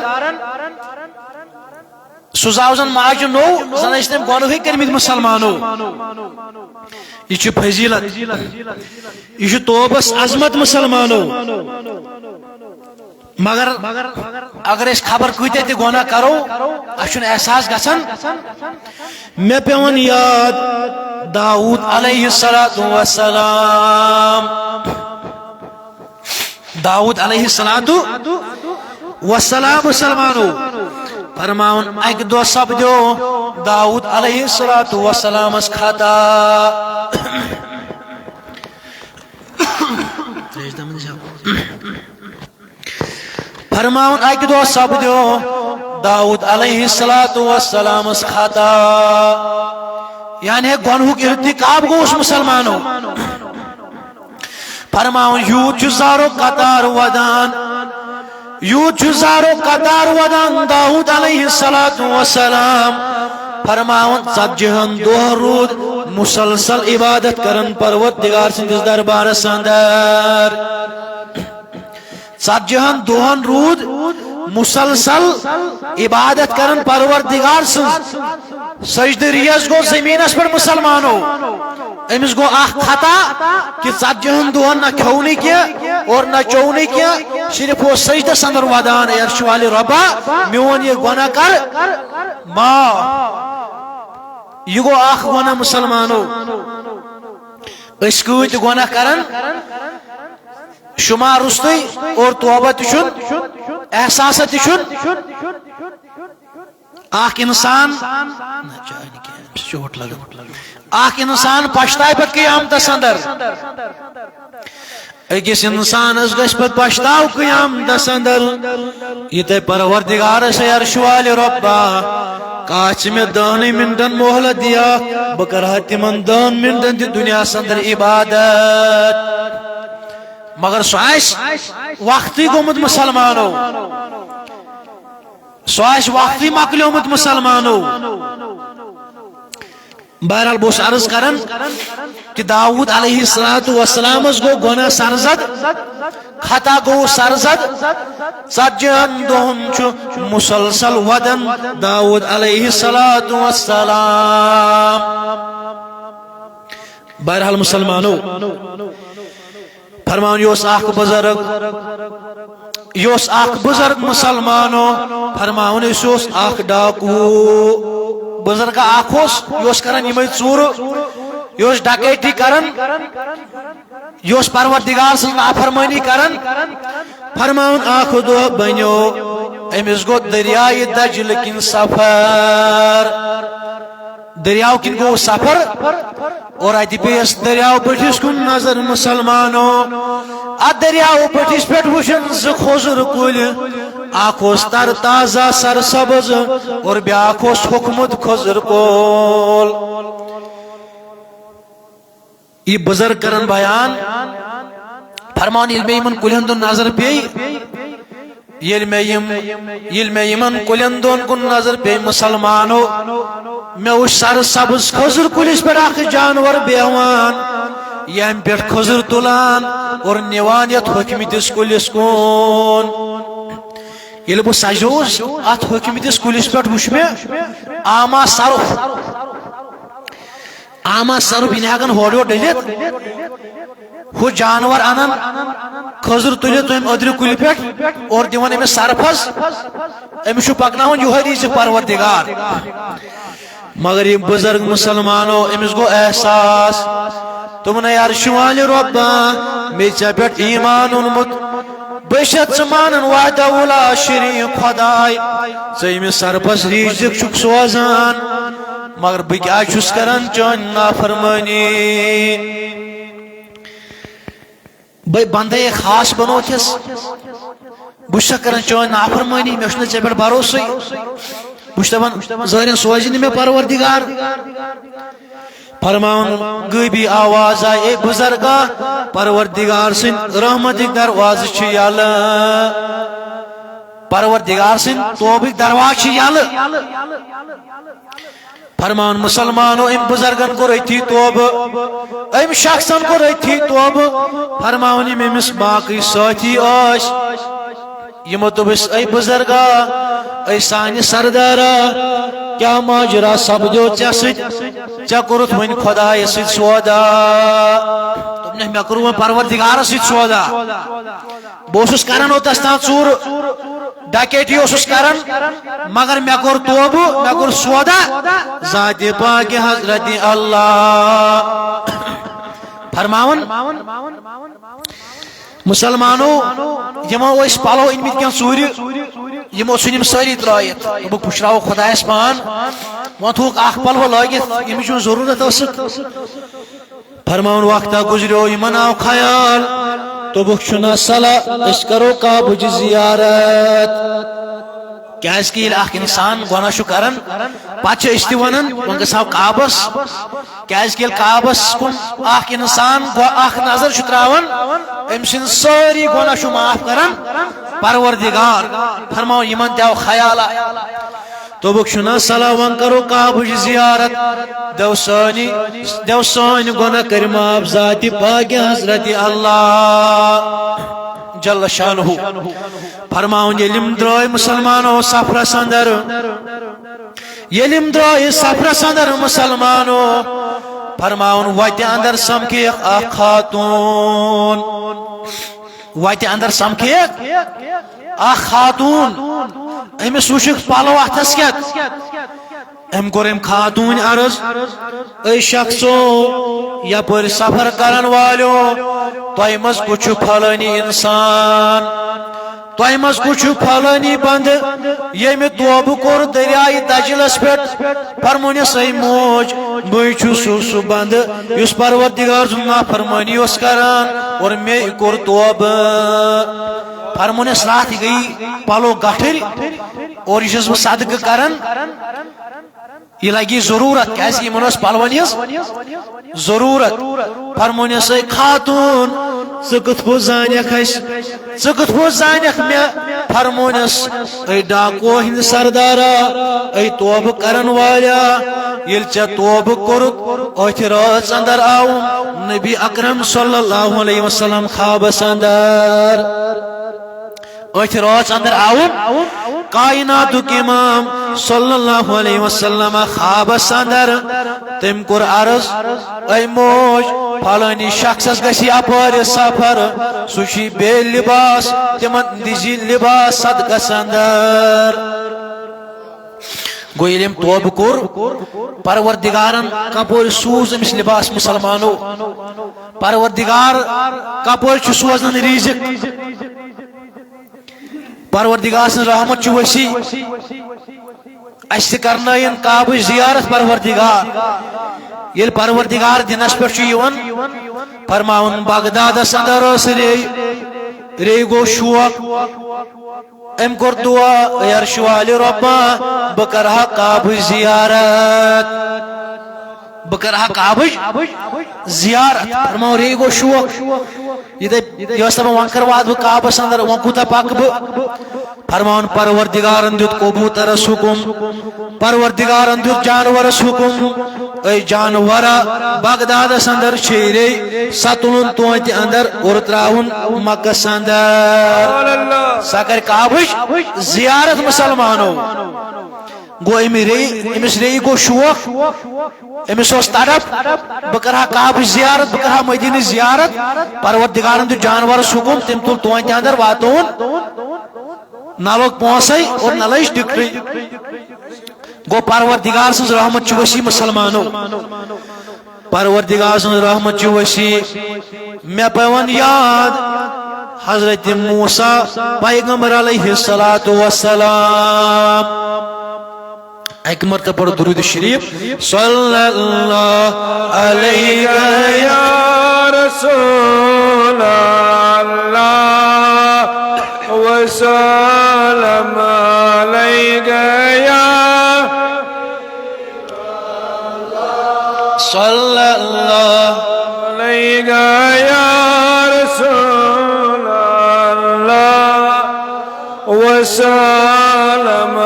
سُہ زاو زن ماجہِ نوٚو، زن ٲسۍ تٔمۍ گۄڈٕ ہٕے کٔرمٕتۍ مسلمانو۔ یہِ چھِ فضیلت، یہِ چھُ توبس عظمت مسلمانو۔ مگر اگر أسۍ خبر کۭتیاہ تہِ گۄناہ کرو، اَسہِ چھُنہٕ احساس گژھان۔ مےٚ پٮ۪وان یاد داوود علیہ الصلوۃ والسلام۔ داوود علیہ الصلوۃ والسلام مسلمانو فرماوان، اکہِ دۄہ سپدیو داوود علیہ الصلوۃ والسلامس خطا۔ فرماوان، اکہِ دۄہ سپدیو داوود علیہ الصلوۃ والسلامس خطا، یعنی گۄنہُک ارتکاب گوٚوُس مسلمانو۔ فرماوان، یوٗت چھُ زارُک قطار ودان، یوٗت چھُ زارُک قطار ودان داوود علیہ الصلوۃ والسلام۔ فرماوان، ژتجی ہن دۄہن روٗد مسلسل عبادت کران پروردگار سٕنٛدِس دربارس اندر۔ ژتجی ہن دۄہن روٗد مسلسل عبادت کران پروردگار سٕنٛز۔ سجدٕ ریز گوٚو زمینس پٮ۪ٹھ مسلمانو۔ أمِس گوٚو اکھ خطا کہ ژتجی ہن دۄہن نہ کھیوٚونٕے کینٛہہ اور نہ چوٚونٕے کینٛہہ، صرف اوس سجدس اندر ودان، اے عرش والہِ رۄبا، میون یہِ گۄناہ کر معاف۔ یہِ گوٚو اکھ گۄناہ مسلمانو۔ أسۍ کۭتۍ گۄناہ کران، شمار روٚستُے اور توبہ تہِ چھُنہٕ، احساسہ تہِ چھُنہٕ۔ اکھ انسان، نہ، چاے نہٕ کینٛہہ، أمِس چھِ چوٹ لگان۔ اکھ انسان پشتاوِ پتہٕ قیامتس اندر۔ أکِس انسانس گژھِ پتہٕ پشتاو قیامتس اندر۔ یہِ تۄہہِ پروردگارس عرش والہِ رۄبا، کاش ژٕ مےٚ دہنٕے منٹن مہلت دِیاکھ، بہٕ کرٕ ہا تِمن دہن منٹن تہِ دُنیاہس اندر عبادت۔ مگر سُہ آسہِ وقتٕے گوٚمُت مسلمانو۔ سُہ آسہِ وقتٕے مۄکلیومُت مسلمانو۔ بہرحال، بہٕ اوسُس عرض کران کہِ داوود علیہ الصلوۃ والسلامس گوٚو گۄناہ سرزد، خطا گوٚو سرزد، ژتجی ہن دۄہن چھُ مسلسل ودان داوود علیہ الصلوۃ والسلام۔ بہرحال مسلمانو، فرماوان، یہِ اوس اکھ بزرگ، یہِ اوس اکھ بزرگ مسلمانو، فرماوان، یہِ اوس اکھ ڈاکوٗ۔ بزرگ اکھ اوس، یہِ اوس کران یِمے ژوٗرٕ، یہِ اوس ڈکیتی کران، یہِ اوس پروردگار سٕنٛز نافرمٲنی کران۔ فرماوان، اکھ دۄہ بنیو أمِس گوٚو دٔریایہِ دجلہٕ کِنۍ سفر۔ دٔریاو کِنۍ گوٚو سفر اور اتہِ پیٚیس دٔریاو بٔٹھِس کُن نظر مسلمانو۔ اتھ دٔریاو بٔٹھِس پٮ۪ٹھ وٕچھن زٕ کھوزُر کُلۍ، اکھ اوس تر تازہ سرسبز اور بیاکھ اوس ہوٚکھمُت کھوزُر کُل۔ یہِ بزرگ کرن بیان، فرمان، ییٚلہِ مےٚ یِمن کُلٮ۪ن دۄن نظر پیٚیہِ، ییٚلہِ مےٚ یِم، ییٚلہِ مےٚ یِمن کُلٮ۪ن دۄن کُن نظر پیٚیہِ مسلمانو، مےٚ وٕچھ سر سبز کھٔزٕر کُلِس پٮ۪ٹھ اکھ جانور بیٚہوان، ییٚمہِ پٮ۪ٹھ کھٔزٕر تُلان اور نِوان یتھ ہوٚکھمٕتِس کُلِس کُن۔ ییٚلہِ بہٕ سجووُس، اتھ ہوٚکھمٕتِس کُلِس پٮ۪ٹھ وٕچھ مےٚ آما سرُپھ۔ آما سرُپھ، یہِ نہٕ ہٮ۪کان ہورٕ یورٕ ڈٔلِتھ۔ ہُہ جانور انان، کھٔزٕر تُلِتھ تٔمۍ أدرِ کُلہِ پٮ۪ٹھ اور دِوان أمِس سرپھس۔ أمِس چھُ پکناوان یِہوٚے رِزق پروردگار۔ مگر یہِ بزرگ مسلمانو، أمِس گوٚو احساس۔ دوٚپُن، اے عرشہِ والہِ رۄبا، مےٚ ژےٚ پٮ۪ٹھ ایمان اوٚنمُت، بہٕ چھَس ژٕ مانان وحدہ لا شریٖک خۄداے، ژٕ أمِس سرپھس رِزق چھُکھ سوزان، مگر بہٕ کیٛازِ چھُس کران چٲنۍ نافرمٲنی؟ بہٕ بندے خاص بنووتھس، بہٕ چھُسا کران چٲنۍ نافرمٲنی؟ مےٚ چھُنہٕ ژےٚ پٮ۪ٹھ بھروسٕے۔ بہٕ چھُس دپان، ظٲہرن سوزِ نہٕ مےٚ پروردگار۔ فرماوان غٲبی آواز آیہِ، اے بزرگا، پروردگار سٕنٛدۍ رحمتٕکۍ دروازٕ چھِ یلہٕ، پروردگار سٕنٛدۍ توبٕکۍ دروازٕ چھِ یلہٕ۔ فرماوان، مسلمانو، أمۍ بزرگن کوٚر أتھی توبہٕ، أمۍ شخصن کوٚر أتھی توبہٕ۔ فرماوان، یِم أمِس باقٕے سٲتھی ٲسۍ، یِمو دوٚپُس، اے بزرگا، اے سانہِ سردارا، کیٛاہ ماجرا سپدیو ژےٚ سۭتۍ؟ ژےٚ کوٚرُتھ وۄنۍ خۄدایس سۭتۍ سودا۔ دوٚپنکھ، مےٚ کوٚر وۄنۍ پروردگارس سۭتۍ سودا۔ بہٕ اوسُس کران اوٚتس تام ژوٗرٕ، ڈکیتی اوسُس کران، مگر مےٚ کوٚر توبہٕ، مےٚ کوٚر سودا ذاتِ پاکِ حضرت اللہ۔ فرماوان، مسلمانو، یِمو ٲسۍ پلو أنۍ مٕتۍ کینٛہہ ژوٗرِ، یِمو ژھٕنۍ یِم سٲری ترٲیِتھ۔ دوٚپُکھ، پُشراوو خۄدایس پان، وۄنۍ تھووُکھ اکھ پلو لٲگِتھ، ییٚمِچ نہٕ ضروٗرت ٲسٕکھ۔ فرماوُن وقتہ گُزریو، یِمن آو خیال، دوٚپُکھ، چھُنہ صلاح أسۍ کرو کعبٕچ زیارت۔ کیازِ کہِ ییٚلہِ اکھ انسان گۄناہ چھُ کران، پتہٕ چھِ أسۍ تہِ ونان، وۄنۍ گژھو کعبس۔ کیازِ کہِ ییٚلہِ کعبس کُن اکھ انسان گۄ-، اکھ نظر چھُ تراوان، أمۍ سٕنٛدۍ سٲری گۄناہ چھُ معاف کران پروردگار۔ فرماو، یِمن تہِ آو خیال۔ دوٚپُکھ، چھُنہ صلاح وۄنۍ کرو کعبٕچ زیارت، دیوسانی، دیوسٲنۍ گۄناہ کٔرۍ معاف ذاتِ پاکِ حضرت اللہ جل شانہ۔ فرماوُن، ییٚلہِ یِم درٛاے مسلمانو سفرس اندر، ییٚلہِ یِم درٛاے سفرس اندر مسلمانو، فرماوُن، وتہِ اندر سمکھیکھ اکھ خاتون۔ وتہِ اندر سمکھیکھ اکھ خاتون، أمِس وٕچھُکھ پلو اتھس کٮ۪تھ۔ أمۍ کوٚر أمۍ خاتوٗنۍ عرض، اے شخصو، یپٲرۍ سفر کرن والیو، تۄہہِ منٛز کُس چھُ فلٲنی انسان؟ تۄہہِ منٛز کُس چھُ فلٲنی بندٕ، ییٚمہِ توبہٕ کوٚر دریایہِ دجلس پٮ۪ٹھ؟ فرمونس، اے موج، بٕے چھُس سُہ، سُہ بندٕ یُس پروردگار سُنٛد نافرمٲنی اوس کران اور مےٚ کوٚر توبہٕ۔ فرمونس، راتھ گٔیی پلو گٹھٕرۍ اور یہِ چھُس بہٕ صدقہٕ کران۔ یہِ لگی ضروٗرت، کیازِ یِمن ٲس پلون ہٕنٛز ضروٗرت۔ فرمونس، اے خاتون، ژٕ کِتھ پٲٹھۍ زانکھ اسہِ؟ ژٕ کِتھ پٲٹھۍ زانکھ مےٚ؟ فرمونس، اے ڈاکو ہٕنٛدۍ سردارا، اے توبہٕ کرن والیا، ییٚلہِ ژےٚ توبہٕ کوٚرُتھ، أتھۍ رٲژ اندر آو نبی اکرم صلی اللہ علیہ وسلم خوابس اندر۔ أتھۍ رٲژ اندر آو کائناتُک امام صلی اللہ علیہ وسلم خوابس اندر۔ تٔمۍ کوٚر عرض، اے موج، فلٲنی شخصس گژھِ یپٲرۍ سفر، سُہ چھُ بے لباس، تِمن دِژ لباس صدقس اندر۔ گوٚو ییٚلہِ أمۍ توبہٕ کوٚر، پروردگارن کپٲرۍ سوٗز أمِس لباس؟ مسلمانو، پروردگار کپٲرۍ چھُ سوزان رزق؟ پروردگار سٕنٛز رحمت چھِ وسیع۔ اسہِ تہِ کرنٲیِن کعبٕچ زیارت پروردگار۔ ییٚلہِ پروردگار دِنس پٮ۪ٹھ چھُ یِوان، فرماوُن، بغدادس اندر ٲس ریٚے، ریٚے گوٚو شوق۔ أمۍ کوٚر دعا، اے عرشہِ والہِ رۄبا، بہٕ کرٕ ہا کعبٕچ زیارت۔ بہٕ کرٕ ہا کعبٕچ زیارت۔ فرماوُن، ریٚے گوٚو شوق۔ یہِ دَپہِ، یہِ ٲس دَپان، وۄنۍ کَر واتہٕ بہٕ کعبَس اَندَر، وۄنۍ کوٗتاہ پَکہٕ بہٕ؟ فرماوُن، پروردگارَن دیُت کبوٗترَس حُکُم، پروردگارَن دیُت جانوَرَس حُکُم، اے جانوَرا، بغدادَس اَندَر چھے ریٚے، سۄ تُلُن توتہِ اَندَر اور ترٛاوُن مَکَس اَندَر۔ سۄ کَرِ کعبٕچ زیارت مُسلمانو۔ گوٚو أمۍ ریٚیہِ، أمِس ریٚیہِ گوٚو شوق، أمِس اوس تڑپ، بہٕ کرٕ ہا کعبٕچ زیارت، بہٕ کرٕ ہا مدینٕچ زیارت۔ پروردگارن دیُت جانورس حکم، تٔمۍ تُل توتہِ اندر، واتووُن۔ نہ لوٚگ پونسے اور نہ لٔج ٹکٹٕے۔ گوٚو پروردگار سٕنٛز رحمت چھِ وسیع مسلمانو۔ پروردگار سٕنٛز رحمت چھِ وسیع۔ مےٚ پیوان یاد حضرت موسیٰ پیغمبر علیہ الصلوۃ والسلام۔ اکہِ مرتبہ پرو درود شریف۔ صلی اللہ علیک یا رسول اللہ، وسلم علیک یا صلی اللہ علیک یا رسول اللہ، وسلم۔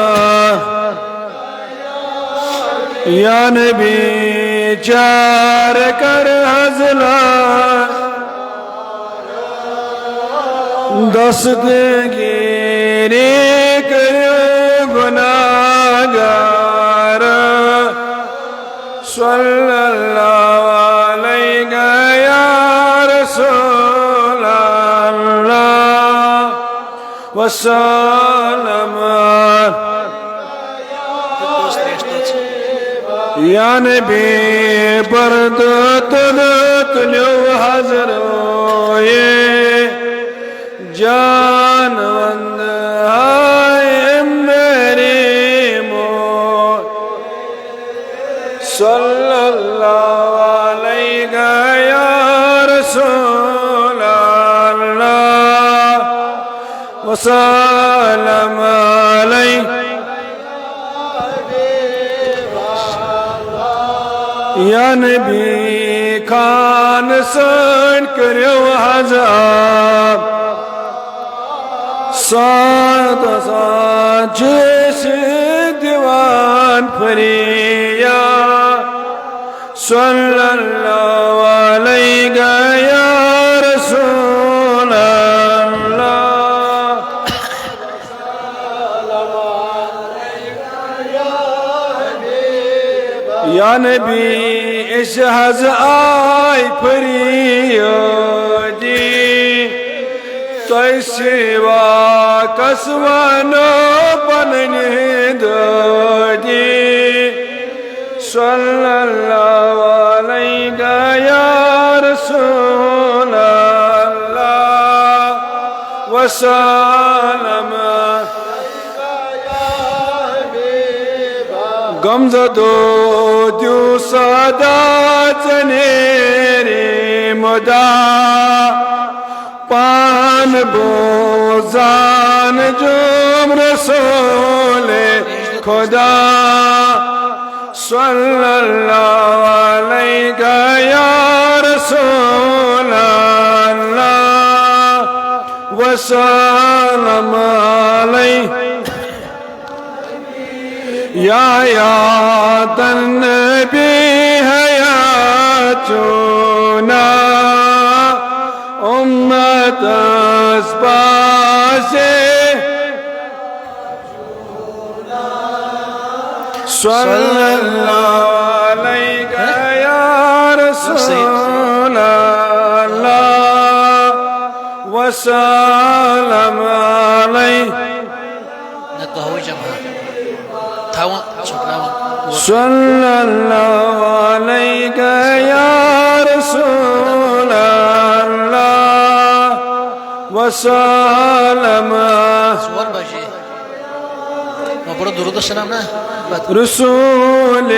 یا نبی چار کر حضلا، دستگیری کر گناہگار۔ صلی اللہ علیک یا رسول اللہ، وسلم۔ یا نبی برد تد تلیو حضر روئے، جان وند ہائے میری موت۔ صلی اللہ علیک یا رسول اللہ، وسلم علیک۔ یا نبی خان سن کریو حضاب، سات سات جس دیوان فریاد۔ صلی اللہ علیک یا رسول اللہ۔ یا نبی، اس حض آئی فریادی، تۄہہِ سوا کس ونو پنٕنۍ دٲدی۔ صلی اللہ علیک یا رسول اللہ، وسلم۔ غمزدو دیو صدا ژنیری مدا، پان بوزان جم رسول خدا۔ صلى الله عليك يا رسول الله وسلم عليه. يا يا النبي حياتنا أمة أسباسي. صلى الله عليك يا رسول الله وسلم عليه. نہ قہوٕ چمہٕ ہا۔ تھاوان، چھۄکناوان۔ صلى الله عليك يا رسول الله وسلم. ژور بجے۔ وۄنۍ پَرو درود السلام نا۔ پَتہٕ۔ رسول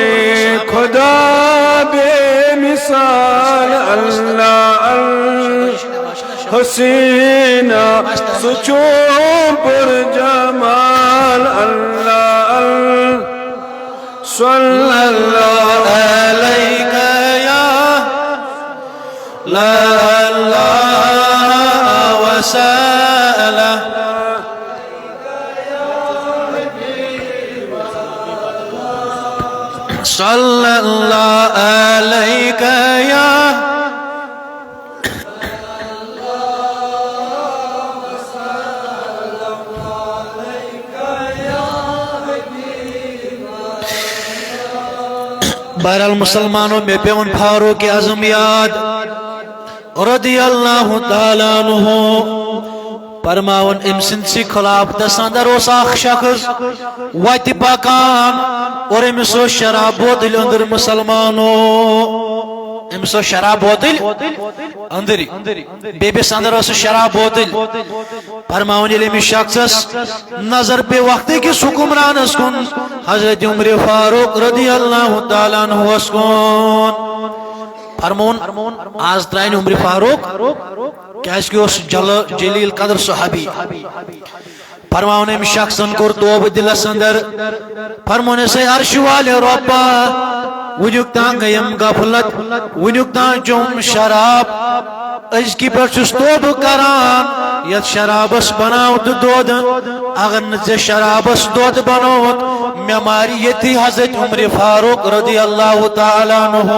خدا بے مثال اللہ، اللہ حسینہ سچوں پر جمال اللہ، اللہ صلی اللہ علیہ یا لا اللہ وسلم۔ صلى الله عليك يا بہرحال مسلمانو، مےٚ پیوٚن فاروق اعظم یاد۔ رضی اللہ تعالیٰ عنہ۔ فرماوان، أمۍ سٕنٛدسٕے خلافتس اندر اوس اکھ شخص وتہِ پکان اور أمِس اوس شراب بوتل أنٛدٕر مسلمانو۔ أمِس اوس شراب بوتل أنٛدٕرۍ۔ بیٚبِس اندر ٲسٕس شراب بوتل۔ فرماوان، ییٚلہِ أمِس شخصس نظر پیٚیہِ وقتہٕ کِس حکمرانس کُن، حضرت عمر فاروق رضی اللہ تعالیٰ عنہس کُن۔ فرمون، آز ترٛاونہِ عمر فاروق، کیازِ کہِ اوس جل-، جلیل قدر صحابی۔ فرماون، أمۍ شخصن کوٚر توبہٕ دِلس اندر۔ فرمون، ہے عرش والے رۄبا، وٕنیُک تام گٔیم غفلت، وٕنیُک تام چوٚم شراب، أزکہِ پٮ۪ٹھ چھُس توبہٕ کران، یتھ شرابس بناو تہٕ دۄد۔ اگر نہٕ ژےٚ شرابس دۄد بنووُتھ، مےٚ مارِ ییٚتھی حضرت عمر فاروق رضی اللہ تعالیٰ عنہ۔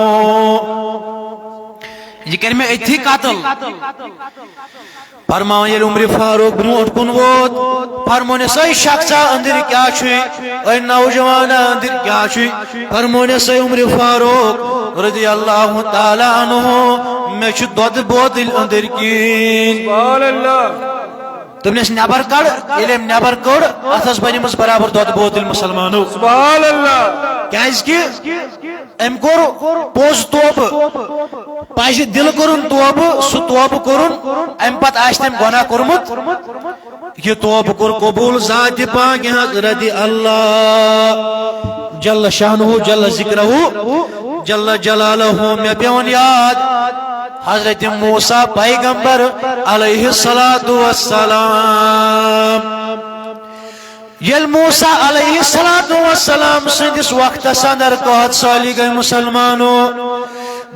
یہِ کرِ مےٚ أتھی قتل۔ فرماوان، ییٚلہِ عمر فاروق برونٛٹھ کُن ووت، فرمونس، ہے شخصا، أنٛدٕرۍ کیٛاہ چھُے؟ ہے نوجوانا، أنٛدٕرۍ کیٛاہ چھُے؟ فرمونس، ہے عمر فاروق رضی اللہ تعالیٰ عنہ، مےٚ چھُ دۄدٕ بوتل أنٛدٕرۍ کِنۍ۔ سبحان اللہ۔ دوٚپنس، نٮ۪بر کڑ۔ ییٚلہِ أمۍ نٮ۪بر کٔڑ، اتھ ٲس بنیمٕژ برابر دۄدٕ بوتل مسلمانو۔ سبحان اللہ۔ کیازِ کہِ أمۍ کوٚر پوٚز توبہٕ، پزِ دِلہٕ کوٚرُن توبہٕ، سُہ توبہٕ کوٚرُن، امہِ پتہٕ آسہِ تٔمۍ گۄناہ کوٚرمُت۔ یہِ توبہٕ کوٚر قبول ذاتِ پاکہِ حضرت اللہ جل شانہ جل ذکرہ جل جلالہ۔ مےٚ پیوٚن یاد حضرت موسیٰ پیغمبر علیہ الصلوۃ والسلام۔ ییٚلہِ موسیٰ علیہ الصلوۃ والسلام سٕنٛدِس وقتس اندر قحط سٲلی گٔے مسلمانو،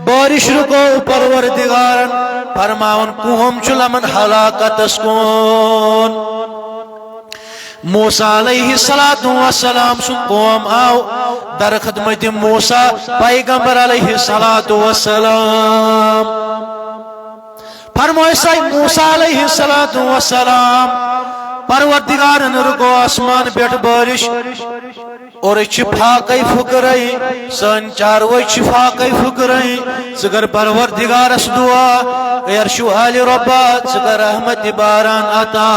بارش رُکٲو پروردگارن، فرماوان، قوم چھُ لمن ہلاکتس کُن۔ موسیٰ علیہ الصلوۃ والسلام سُنٛد قوم آو در خدمت موسیٰ پیغمبر علیہ الصلوۃ والسلام۔ فرموو سا موسیٰ علیہ الصلوۃ والسلام، پروردگارن رُکٲو آسمان پٮ۪ٹھ بارش، اور أسۍ چھِ فاقے فقرے، سٲنۍ چاروٲے چھِ فاقے فقرے۔ ژٕ کر پروردگارس دعا، اے عرش والہِ رۄبا، ژٕ کر رحمت باران عطا۔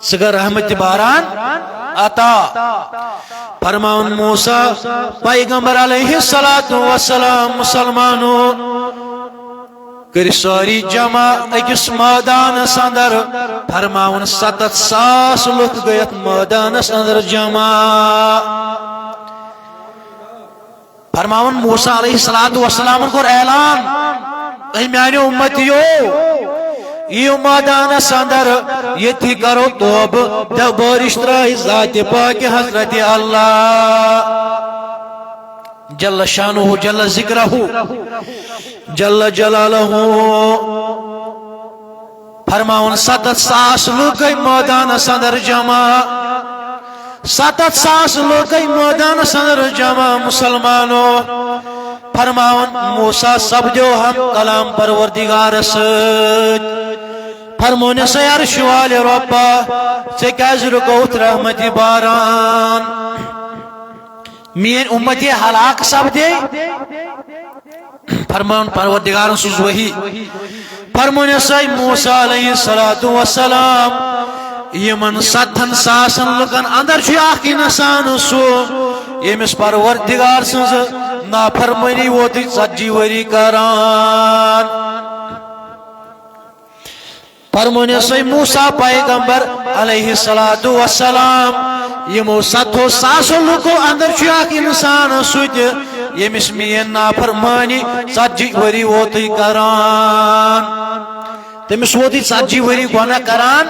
ژٕ کر رحمت باران عطا۔ فرماوان موسیٰ پیغمبر علیہ الصلوۃ والسلام، مسلمانو، کٔرۍ سٲری جمع أکِس مٲدانس اندر۔ فرماوان، ستتھ ساس لُکھ گٔے اتھ مٲدانس اندر جمع۔ فرماوان، موسیٰ علیہ الصلوۃ والسلامن کوٚر اعلان، اے میانیو امتیو، یِیِو مٲدانس اندر، ییٚتھی کرو توبہٕ، دِ بٲرِش ترٛٲوِتھ ذاتِ پاکہِ حضرت اللہ۔ جل شانہ، جل ذکرہ، جل جلالہ۔ فرماوان، ستتھ ساس لوٗکھ گٔے مٲدانس اندر جمع۔ ستتھ ساس لوٗکھ گٔے مٲدانس اندر جمع، مسلمانو۔ فرماوان، موسیٰ سپدیو ہم کلام پروردگارس سۭتۍ۔ فرمونس، اے عرش والہِ رۄبا، ژےٚ کیازِ رُکووُتھ رحمتِ باران؟ میٲنۍ اُمتی ہلاک سپدے۔ فرمان پروردگارن سوز وحی۔ فرمونس، اے موسیٰ علیہ الصلوۃ والسلام، یِمن ستتھن ساسن لُکن اندر چھُ اکھ انسان سُہ، ییٚمِس پروردگار سٕنٛز نافرمٲنی ووتُے ژتجی ؤری کران۔ فرمونس، اے موسیٰ پیغمبر علیہ الصلوۃ والسلام، یِمو ستتھو ساسو لُکو اندر چھُ اکھ انسان سُہ تہِ، ییٚمِس میٲنۍ نافرمٲنی ژتجی ؤری ووتُے کران۔ تٔمِس ووتُے ژتجی ؤری گۄناہ کران،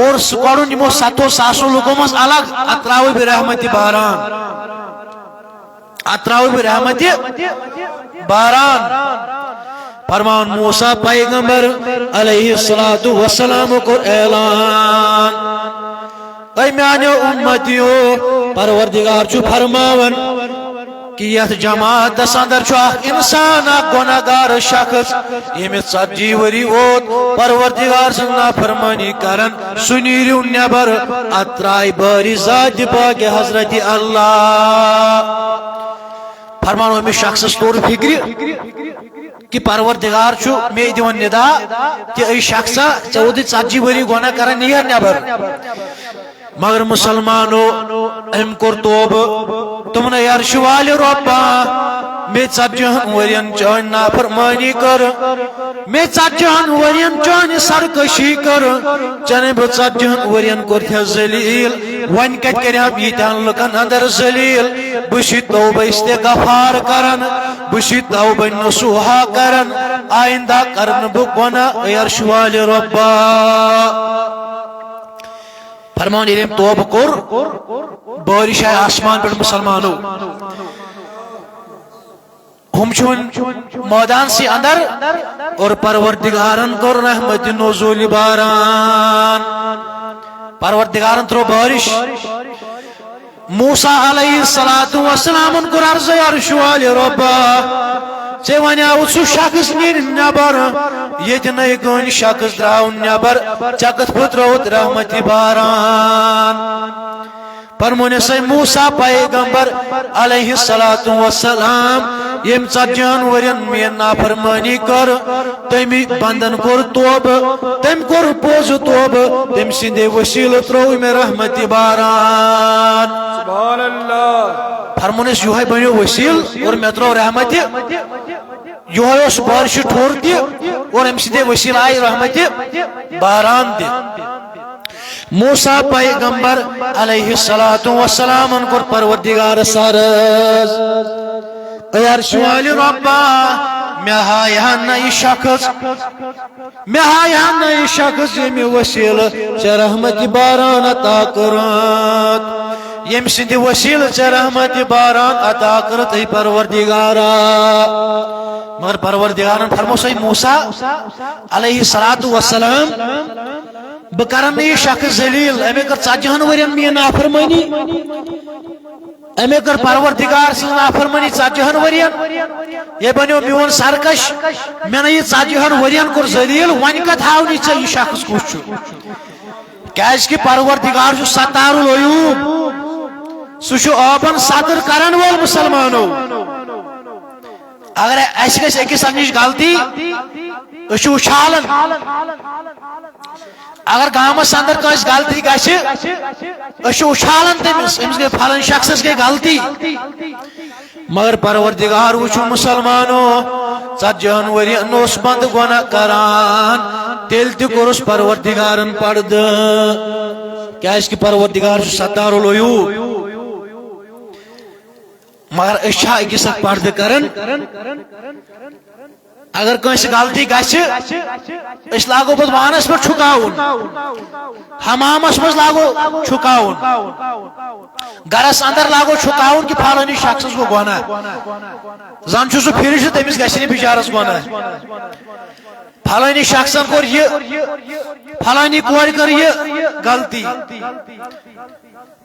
اور سُہ کڑُن یِمو ستتھو ساسو لُکو منٛز الگ، اتھ ترٛاوٕ بہٕ رحمتِ باران۔ اتھ ترٛاوٕ بہٕ رحمتِ باران۔ فرمان موسیٰ پیغمبر علیہ الصلوۃ والسلام کوٚر اعلان، اے میانیو اُمتیو، پروردگار چھُ فرماوان کہ یتھ جماعتس اندر چھُ اکھ انسان، اکھ گۄناہ گار شخص، ییٚمِس ژتجی ؤری ووت پروردگار سٕنٛز نافرمٲنی کران، سُہ نیٖرِو نٮ۪بر، اتھ ترٛایہِ بٲرِش ذاتِ پاکہِ حضرت اللہ۔ فرماوان أمِس شخصس توٚر فکرِ کہ پروردگار چھُ مے دِوان ندا کہ اے شخصا، ژےٚ ووتُے ژتجی ؤری گۄناہ کران، نیر نٮ۪بر۔ مگر مسلمانو، أمۍ کوٚر توبہٕ۔ دوٚپُن، اے عرش والہِ رۄبا، مے ژتجی ہن ؤرین چٲنۍ نافرمٲنی کٔر، مے ژتجی ہن ؤرین چٲنۍ سرکشی کٔر، ژےٚ نے بہٕ ژتجی ہن ؤرین کوٚرتھس ذلیل، وۄنۍ کتہِ کرِ ہم ییٖتہن لُکن اندر ذلیل؟ بہٕ چھُس توبہٕ استغفار کران، بہٕ چھُس توبہٕ نصوحا کران، آیندہ کرٕ نہٕ بہٕ گۄناہ، اے عرش والہِ رۄبا۔ فرمان، ییٚلہِ أمۍ توبہٕ کوٚر، بٲرِش آیہِ آسمان پٮ۪ٹھ، مسلمانو۔ ہُم چھِ وۄنۍ مٲدانسٕے اندر، اور پروردگارن کوٚر رحمتِ نزوٗلِ باران۔ پروردگارن ترٛوو بٲرِش۔ موسیٰ علیہ الصلوۃ والسلامن کوٚر عرض، اے عرش والہِ رۄبا، ژےٚ ونیاوُتھ سُہ شخص نیرِ نٮ۪بر، ییٚتہِ نَے کٕہٕنۍ شخص درٛاو نٮ۪بر، ژےٚ کِتھ پٲٹھۍ ترٛووُتھ رحمتِ باران؟ فرمونس، اے موسیٰ پیغمبر علیہ الصلوۃ والسلام، ییٚمۍ ژتجی ہن ؤرین میٲنۍ نافرمٲنی کٔر، تٔمۍ بندن کوٚر توبہٕ، تٔمۍ کوٚر پوٚز توبہٕ، تٔمۍ سٕنٛدے وسیلہٕ ترٛوو مےٚ رحمتِ باران۔ سبحان اللہ۔ فرمونس، یِہوٚے بنیو وسیلہٕ اور مےٚ ترٛوو رحمتِ، یِہوٚے اوس بارشہِ ٹھوٚر تہِ اور أمۍ سٕنٛدے وسیلہٕ آیہِ رحمتِ باران تہِ۔ موسیٰ پیغمبر علیہ الصلوۃ والسلامن کوٚر پروردگارس عرض، اے عرش والہِ رۄبا، مےٚ ہایہِ ہا نہٕ یہِ شخص، مےٚ ہایہِ ہا نہٕ یہِ شخص، ییٚمہِ وسیلہٕ ژےٚ رحمتِ باران عطا کٔرٕتھ، ییٚمہِ سٕنٛدِ وسیلہٕ ژےٚ رحمتِ باران عطا کٔرٕتھ، اے پروردگارا۔ مگر پروردگارن فرموس، اے موسیٰ علیہ الصلوۃ والسلام، بہٕ کرن نہٕ یہِ شخص ذلیل، أمۍ کٔر ژتجی ہن ؤرین میٲنۍ نافرمٲنی، أمۍ کٔر پروردگار سٕنٛز نافرمٲنی ژتجی ہن ؤرین، یہِ بنیو میون سرکش، مےٚ نہٕ یہِ ژتجی ہن ؤرین کوٚر ذلیل، وۄنۍ کتھ ہاونٕے ژےٚ یہِ شخص کُس چھُ؟ کیازِ کہِ پروردگار چھُ ستار العیوب، سُہ چھُ عٲبن ستر کرن وول، مسلمانو۔ اگر اسہِ گژھِ أکِس اکھ نِش غلطی، أسۍ چھِ اُچھالان۔ اگر گامس اندر کٲنٛسہِ غلطی گژھِ، أسۍ چھِ اُچھالان تٔمِس، أمِس گٔے، فلٲنۍ شخصس گٔے غلطی۔ مگر پروردگار وٕچھِو مسلمانو، ژتجی ہن ؤرین اوس بندٕ گۄناہ کران، تیٚلہِ تہِ کوٚرُس پروردگارن پردٕ، کیازِ کہِ پروردگار چھُ ستار العیوب۔ مگر أسۍ چھا أکِس اکھ پردٕ کران؟ اگر کٲنٛسہِ غلطی گژھِ، أسۍ لاگو پتہٕ وانس پٮ۪ٹھ چھُکاوُن، حمامس منٛز لاگو چھُکاوُن، گرس اندر لاگو چھُکاوُن کہ فلٲنی شخصس گوٚو گۄناہ۔ زن چھُ سُہ فرشتہٕ، تٔمِس گژھِ نہٕ بِچارس گۄناہ۔ فلٲنی شخصن کوٚر یہِ، فلٲنی کورِ کٔر یہِ غلطی،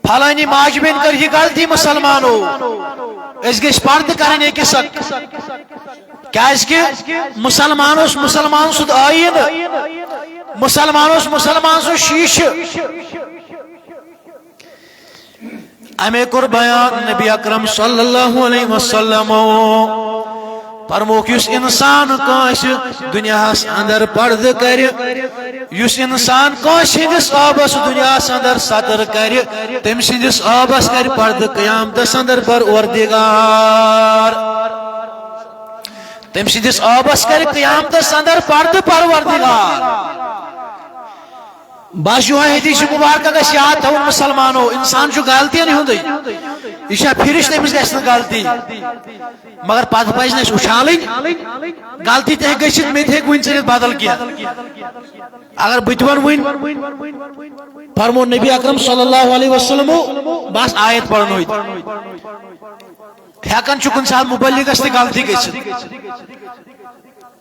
فلٲنی ماجہِ بیٚنہِ کٔر یہِ غلطی۔ مسلمانو، أسۍ گٔژھۍ پردٕ کرٕنۍ أکِس اکھ، کیازکہِ مسلمان اوس مسلمان سُنٛد آیٖنہٕ، مسلمان اوس مسلمان سُنٛد شیٖشہٕ۔ اَمے کوٚر بیان نبی اکرم صلی اللہ علیہ وسلم۔ فرمووُکھ، یُس انسان کٲنٛسہِ دُنیاہس اندر پردٕ کرِ، یُس انسان کٲنٛسہِ ہٕنٛدِس عٲبس دُنیاہس اندر ستر کرِ، تٔمۍ سٕنٛدِس عٲبس کرِ پردٕ قیامتس اندر پروردگار۔ تٔمۍ سٕنٛدِس عٲبس کرِ قیامتس اندر پردٕ پروردگار۔ بس یِہوٚے حدیث مبارکہ گژھِ یاد تھاوُن مسلمانو، انسان چھُ غلطین ہُنٛدُے، یہِ چھا فرشتہٕ، أمِس گژھِ نہٕ غلطی، مگر پتہٕ پزِ نہٕ اَسہِ اُچھالٕنۍ۔ غلطی تہِ ہیٚکہِ گٔژھِتھ، مےٚ تہِ ہیٚکہِ وُنہِ ژٔلِتھ بدل کینٛہہ۔ اگر بہٕ تہِ وَنہٕ وُنہِ، فرموو نبی اکرم صلی اللہ علیہ وسلمو، بس آیت پرنووُے۔ ہٮ۪کان چھُ کُنہِ ساتہٕ مُبلِغس تہِ غلطی گٔژھِتھ۔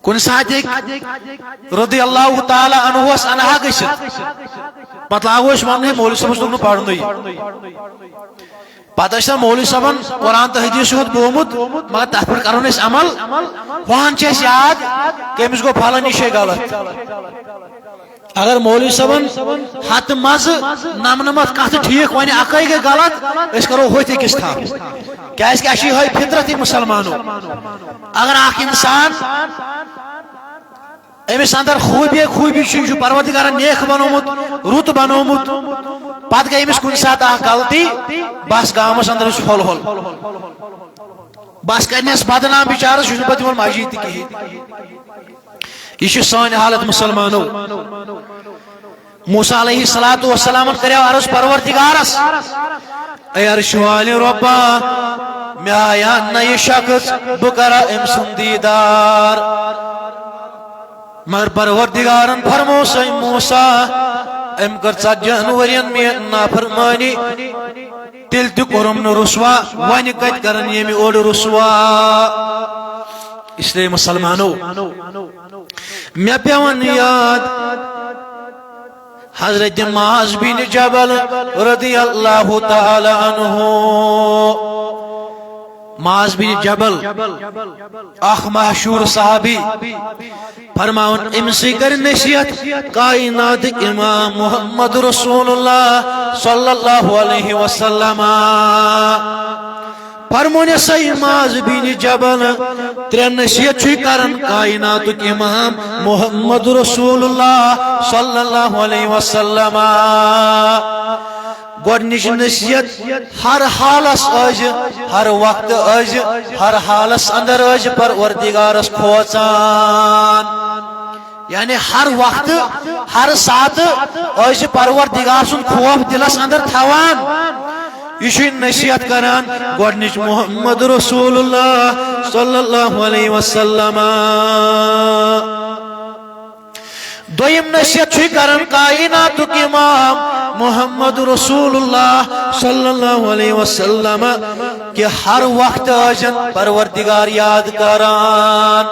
کُنہِ ساتہٕ ہیٚکہِ رضی اللہ تعالیٰ عنہس عنہا گٔژھِتھ۔ پتہٕ لاگو أسۍ ونُن، ہے، مولوی صٲبس توٚگ نہٕ پرنُے۔ پتہٕ ٲسۍ نہٕ مولوی صٲبن قرآن تہٕ حدیث یوت بومُت، مگر تتھ پٮ۪ٹھ کرو نہٕ أسۍ عمل۔ ہُہن چھِ اَسہِ یاد کہِ أمِس گوٚو فلٲنی جایہِ غلط۔ اگر مولوی صٲبن ہتہٕ منٛزٕ نمنمتھ کتھٕ ٹھیک ونہِ، اکٲے گٔے غلط، أسۍ کرو ہوٚتھۍ أکِس تھپھ۔ کیازِ کہِ اَسہِ چھِ یِہوٚے فطرت یہِ مسلمانو۔ اگر اکھ انسان، أمِس اندر خوٗبی خوٗبی چھُ، یہِ چھُ پروردگارن نیک بنومُت، رُت بنومُت، پتہٕ گٔے أمِس کُنہِ ساتہٕ اکھ غلطی، بس گامس اندر چھُ پھۄل ہۄل۔ بس کرنس بدنام بچارس، یہِ چھُنہٕ پتہٕ یِوان مسجد تہِ کِہیٖنۍ۔ یہِ چھِ سٲنۍ حالت مسلمانو۔ موسیٰ علیہ الصلوۃ والسلامن کریو عرض پروردگارس، اے عرش والہِ رۄبا، مےٚ آیا نہ یہِ شخص، بہٕ کرا أمۍ سُنٛد دیٖدار۔ مگر پروردگارن فرموو، اے موسیٰ، أمۍ کٔر ژتجی ہن ؤرین میٲنۍ نافرمٲنی، تیٚلہِ تہِ کوٚرُم نہٕ رسوا، وۄنۍ کتہِ کرن ییٚمہِ اوٚڑ رسوا؟ اس لیے مسلمانو، مےٚ پیوان یاد حضرت معاذ بن جبل رضی اللہ تعالیٰ عنہ۔ معاذ بن جبل، اکھ مشہور صحابی، فرماوان، أمۍ سٕے کٔر نصیحت کائناتٕکۍ امام محمد رسول اللہ صلی اللہ علیہ وسلم۔ فرمونس، اے معاذ بن جبل، ترٛےٚ نصیحت چھُے کران کائناتُک امام محمد رسول اللہ صلی اللہ علیہ وسلم۔ گۄڈنِچ نصیحت، ہر حالس ٲسۍ زِ، ہر وقت ٲسۍ زِ، ہر حالس اندر ٲسۍ زِ پروردگارس کھوژان۔ یعنی ہر وقت، ہر ساتہٕ ٲسۍ زِ پروردگار سُنٛد خوف دلس اندر تھاوان۔ یہِ چھُے نصیحت کران گۄڈنِچ محمد رسول اللہ صلی اللہ علیہ وسلم۔ دوٚیِم نصیحت چھُے کران کائناتُک امام محمد رسول اللہ صلی اللہ علیہ وسلم کہ ہر وقت ٲسِن پروردگار یاد کران۔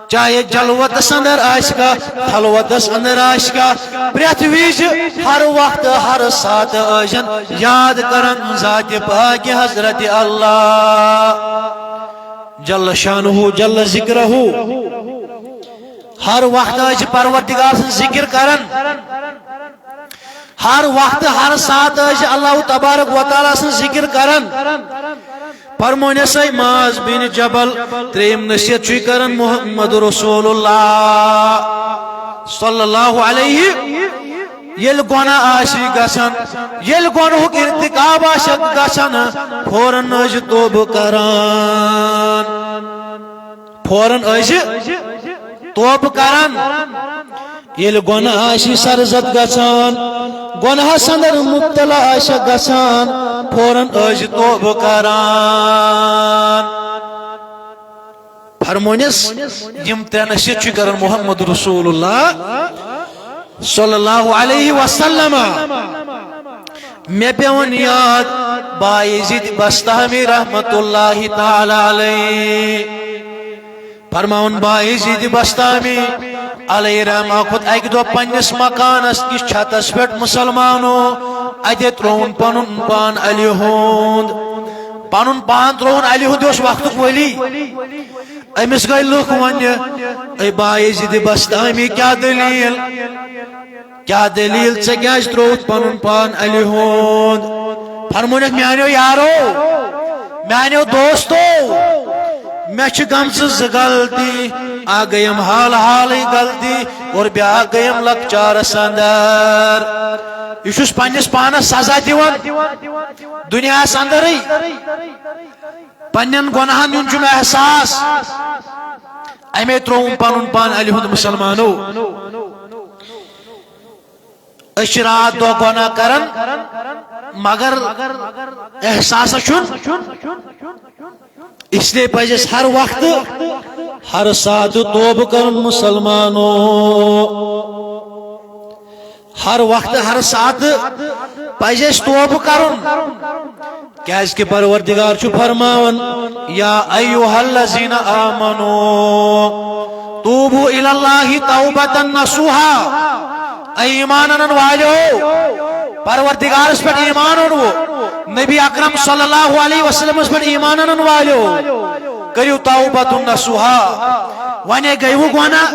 چاہے جلوتس اندر آسہِ کا، خلوتس اندر آسہِ کا، پرٛٮ۪تھ وِزِ، ہر وقت، ہر ساتہٕ ٲسِن یاد کران ذاتِ پاکِ حضرت اللہ جل شانہ جل ذکرہ۔ ہر وقت ٲسۍ پروردگار سٕنٛز ذکر کران۔ ہر وقت، ہر ساتہٕ ٲسۍ اللہ تبارک و تعالیٰ سٕنٛز ذکر کران۔ فرمونس، اے معاذ بن جبل، ترٛیٚیِم نصیحت چھُے کران محمد رسول اللہ صلی اللہ علیہ۔ ییٚلہِ گۄناہ آسہِ گژھان، ییٚلہِ گۄنہُک ارتکاب آسہِ گژھان، فوراً ٲسۍ توبہٕ کران۔ فوراً ٲسۍ توبہٕ کران۔ ییٚلہِ گۄناہ آسہِ سرزد گژھان، گۄناہس اندر مبتلا آسہِ گژھان، فوراً ٲسۍ توبہٕ کران۔ فرمونس، یم ترٛےٚ نصیحت چھِ کران محمد رسول اللہ صلی اللہ علیہ وسلم۔ مےٚ پیوٚن یاد بایزید بستامی رحمت اللہ تعالی علیہ۔ فرماوان بایزید بستامی علیہ رحمہ کھوٚت اکہِ دۄہ پننِس مکانس کِس چھتس پٮ۪ٹھ مسلمانو، اتہِ ترٛووُن پنُن پان علی ہُنٛد۔ پنُن پان ترٛووُن علی ہُنٛد، یہِ اوس وقتُک ولی۔ أمِس گٔے لُکھ وننہِ، "اے بایزید بستامی، کیٛاہ دٔلیٖل؟ کیٛاہ دٔلیٖل؟ ژےٚ کیٛازِ ترٛووُتھ پنُن پان علی ہُنٛد؟" فرمونکھ، "میٛانیو یارو، میٛانیو دوستو، مےٚ چھِ گٔمژٕ زٕ غلطی۔ اکھ گٔیم حال حالٕے غلطی اور بیٛاکھ گٔیم لۄکچارس اندر۔" یہِ چھُس پننِس پانس سزا دِوان دُنیاہس اندرٕے۔ پننٮ۪ن گۄناہن ہُنٛد چھُم احساس۔ امے ترٛووُم پنُن پان علی ہُنٛد۔ مسلمانو، أسۍ چھِ راتھ دۄہ گۄناہ کران، مگر احساسس چھُنہٕ۔ اس لیے پزِ اَسہِ ہر وقتہٕ، ہر ساتہٕ توبہٕ کرُن۔ مسلمانو، ہر وقتہٕ، ہر ساتہٕ پزِ اَسہِ توبہٕ کرُن، کیازِ کہِ پروردگار چھُ فرماوان، "یا ایھا الذین آمنو توبوا الی اللہ توبۃ نصوحا۔" اے ایمان انن والیو، پروردگارس پٮ۪ٹھ ایمان اوٚنوُ، نبی اکرم صلی اللہ علیہ وسلمس پٮ۪ٹھ ایمان انن والیو، کٔرِو توبۃ نصوحا۔ ونے گٔیوُ گۄناہ،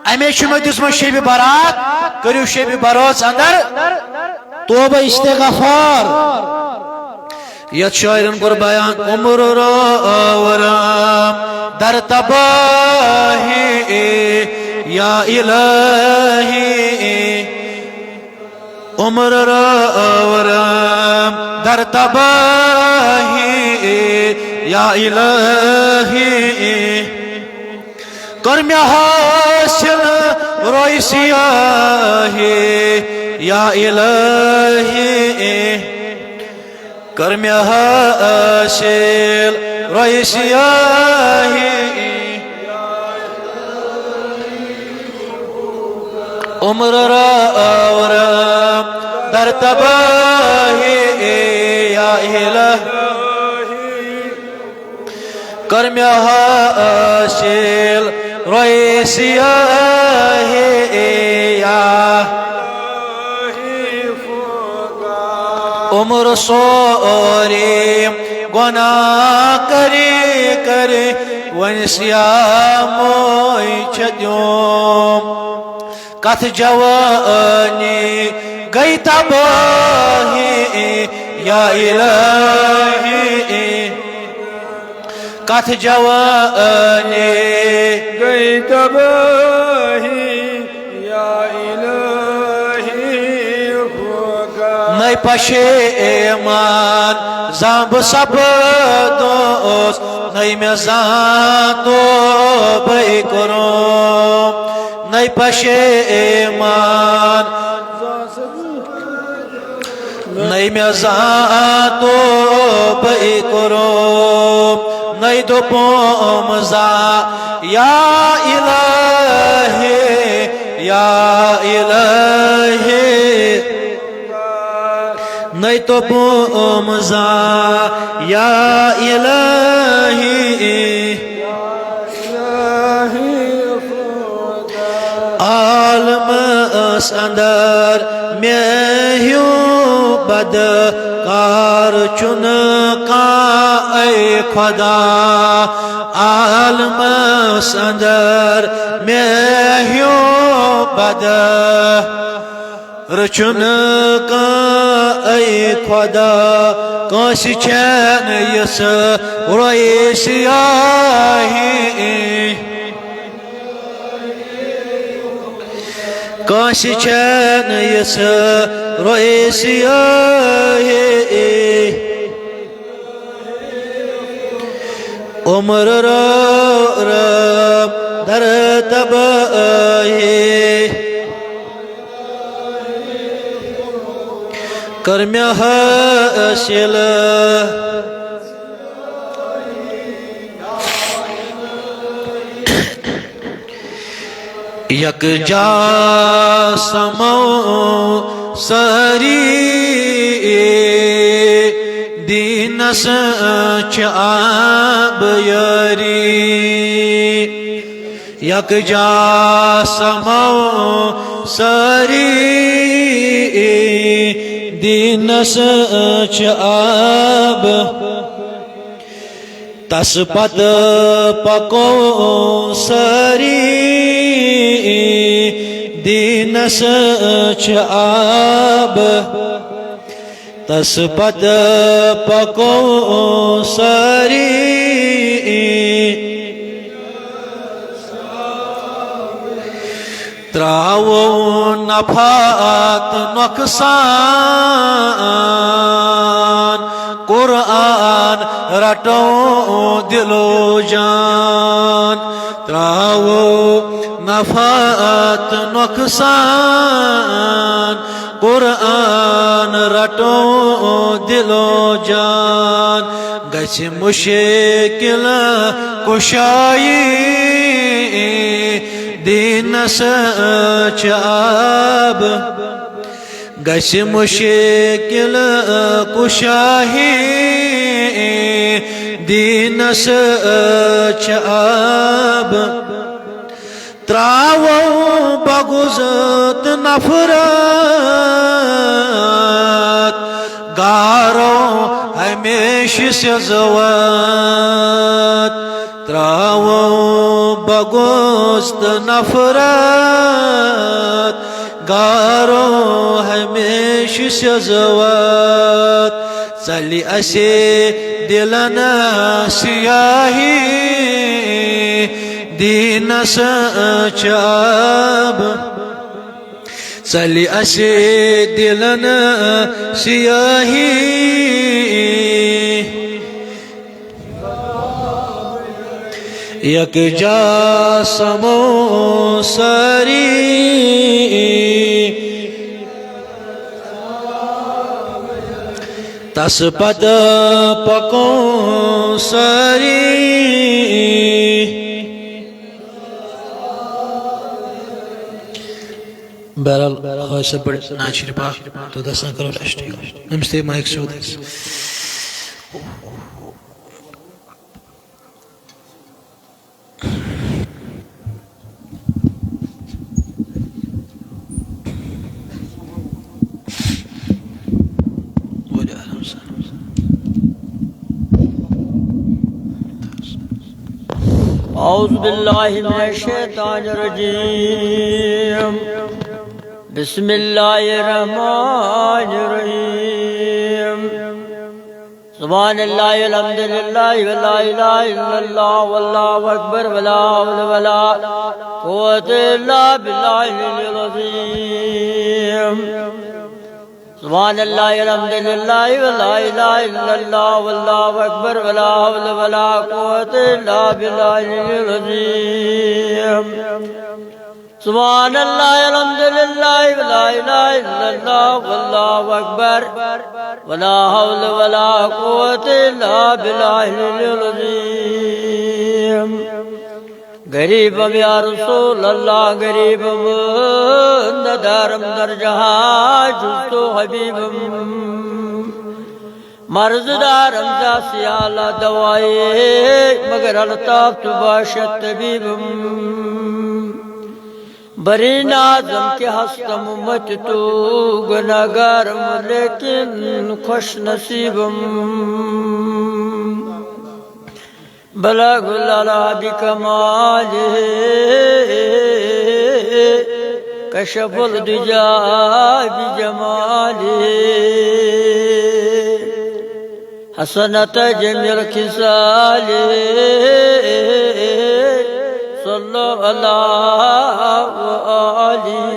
امے چھُ مےٚ دِژمٕژ شبِ برات، کٔرِو شبِ برٲژ اندر توبہ استغفار۔ یتھ شاعرن کوٚر بیان، عمر راورم در تباہی یا الہی، عمر راورم در تباہی یا الہی۔ کر مےٚ حٲصِل روے سیاہی یا الہی، کر مےٚ حٲصِل روے سیاہی۔ عمر راورم در تباہی یا الہی، کر مےٚ حٲصِل روے سیاہی یا۔ عمر سورُے گۄناہ کٔرِتھ کٔرِتھ وۄنۍ سیاہ موے چھےٚ دیوم۔ کتھ جوانی گٔے تباہی یا الہی، کتھ جوانی گٔے تباہی یا الہی۔ نٔے پشیمان زانٛہہ بہٕ سپدوس، نٔے مےٚ زانٛہہ توبے کوٚرُم۔ نٔے پشیمان، نٔے مےٚ زانٛہہ توبے کوٚرُم، نٔے دوٚپُم زانٛہہ یا الہی، یا الہی۔ نٔے دوٚپُم زانٛہہ یا الہی۔ عالمس اندر مےٚ ہیوٗ بدکار چھُنہٕ کانٛہہ، اے خدا۔ عالمس اندر مےٚ ہیوٗ بدکار چھُنہٕ کانٛہہ، اے خدا۔ کٲنٛسہِ چھَنہٕ یِژھ رویہِ سیاہی، کٲنٛسہِ چھَنہٕ یِژھ رویہِ سیاہی۔ عمر را رب در تباہی، کر مےٚ حٲصِل۔ یکجا سمو سٲری، دیٖنس چھِ آب یٲری۔ یکجا سمو سٲری، دیٖنس چھِ آب۔ تس پتہٕ پکو سٲری، دیٖنس چھِ آب۔ تس پتہٕ پکو سٲری۔ تراوو نفع تہٕ نۄقصان، قرآن رٹو دل و جان۔ تراوو نفع تہٕ نۄقصان، قرآن رٹو دل و جان۔ گژھِ مشکل کشائی، دیٖنس چھِ آب۔ گژھِ مشکل کشائی، دیٖنس چھِ آب۔ تراوو بغض تہٕ نفرت، گارو ہمیشہِ سیزوت۔ تراوو بغض تہٕ نفرت، گارو ہمیشہِ سیزوت۔ ژلہِ اسہِ دلن سیاہی، دیٖنس چھِ آب۔ ژلہِ اسہِ دلن سیاہی۔ یکجا سمو سٲری، تس پتہٕ پکو سٲری۔ بہرحال، حٲج صٲب بڑٕ ناچیٖر پاک تہٕ دستان کرو ریسٹ۔ أمِس تھٲیِو مایِک سیوٚد حظ۔ أعوذ بالله من الشيطان الرجيم. بسم الله الرحمن الرحيم. سبحان الله والحمد لله ولا إله إلا الله والله أكبر ولا حول ولا قوة إلا بالله العلي العظيم. سبحان الله والحمد لله ولا إله إلا الله والله أكبر ولا حول ولا قوة إلا بالله العلي العظيم. سبحان الله والحمد لله ولا إله إلا الله والله أكبر ولا حول ولا قوة إلا بالله العلي العظيم. غریبم یا رسول اللہ، غریبم، ندارم در جہاں جز تو حبیبم۔ مرض دارم داس یا اللہ دوائے، مگر الطاف تو باشد طبیبم۔ بری نازم کہ ہستم امت تو گناہگارم، لیکن خوش نصیبم۔ بلغ العلا بکماله، کشف الدجا بجماله، حسنت جمیع خصاله، صلوا علی و آله۔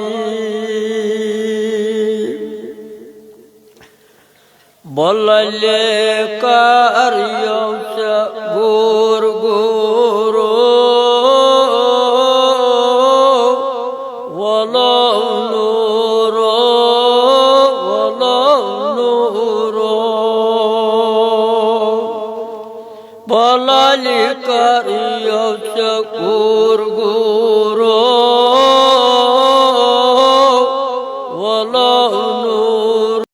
بللی کر یوسف گور گورو، ولو نورو، ولو نورو۔ بللی کر یوسف گور گورو۔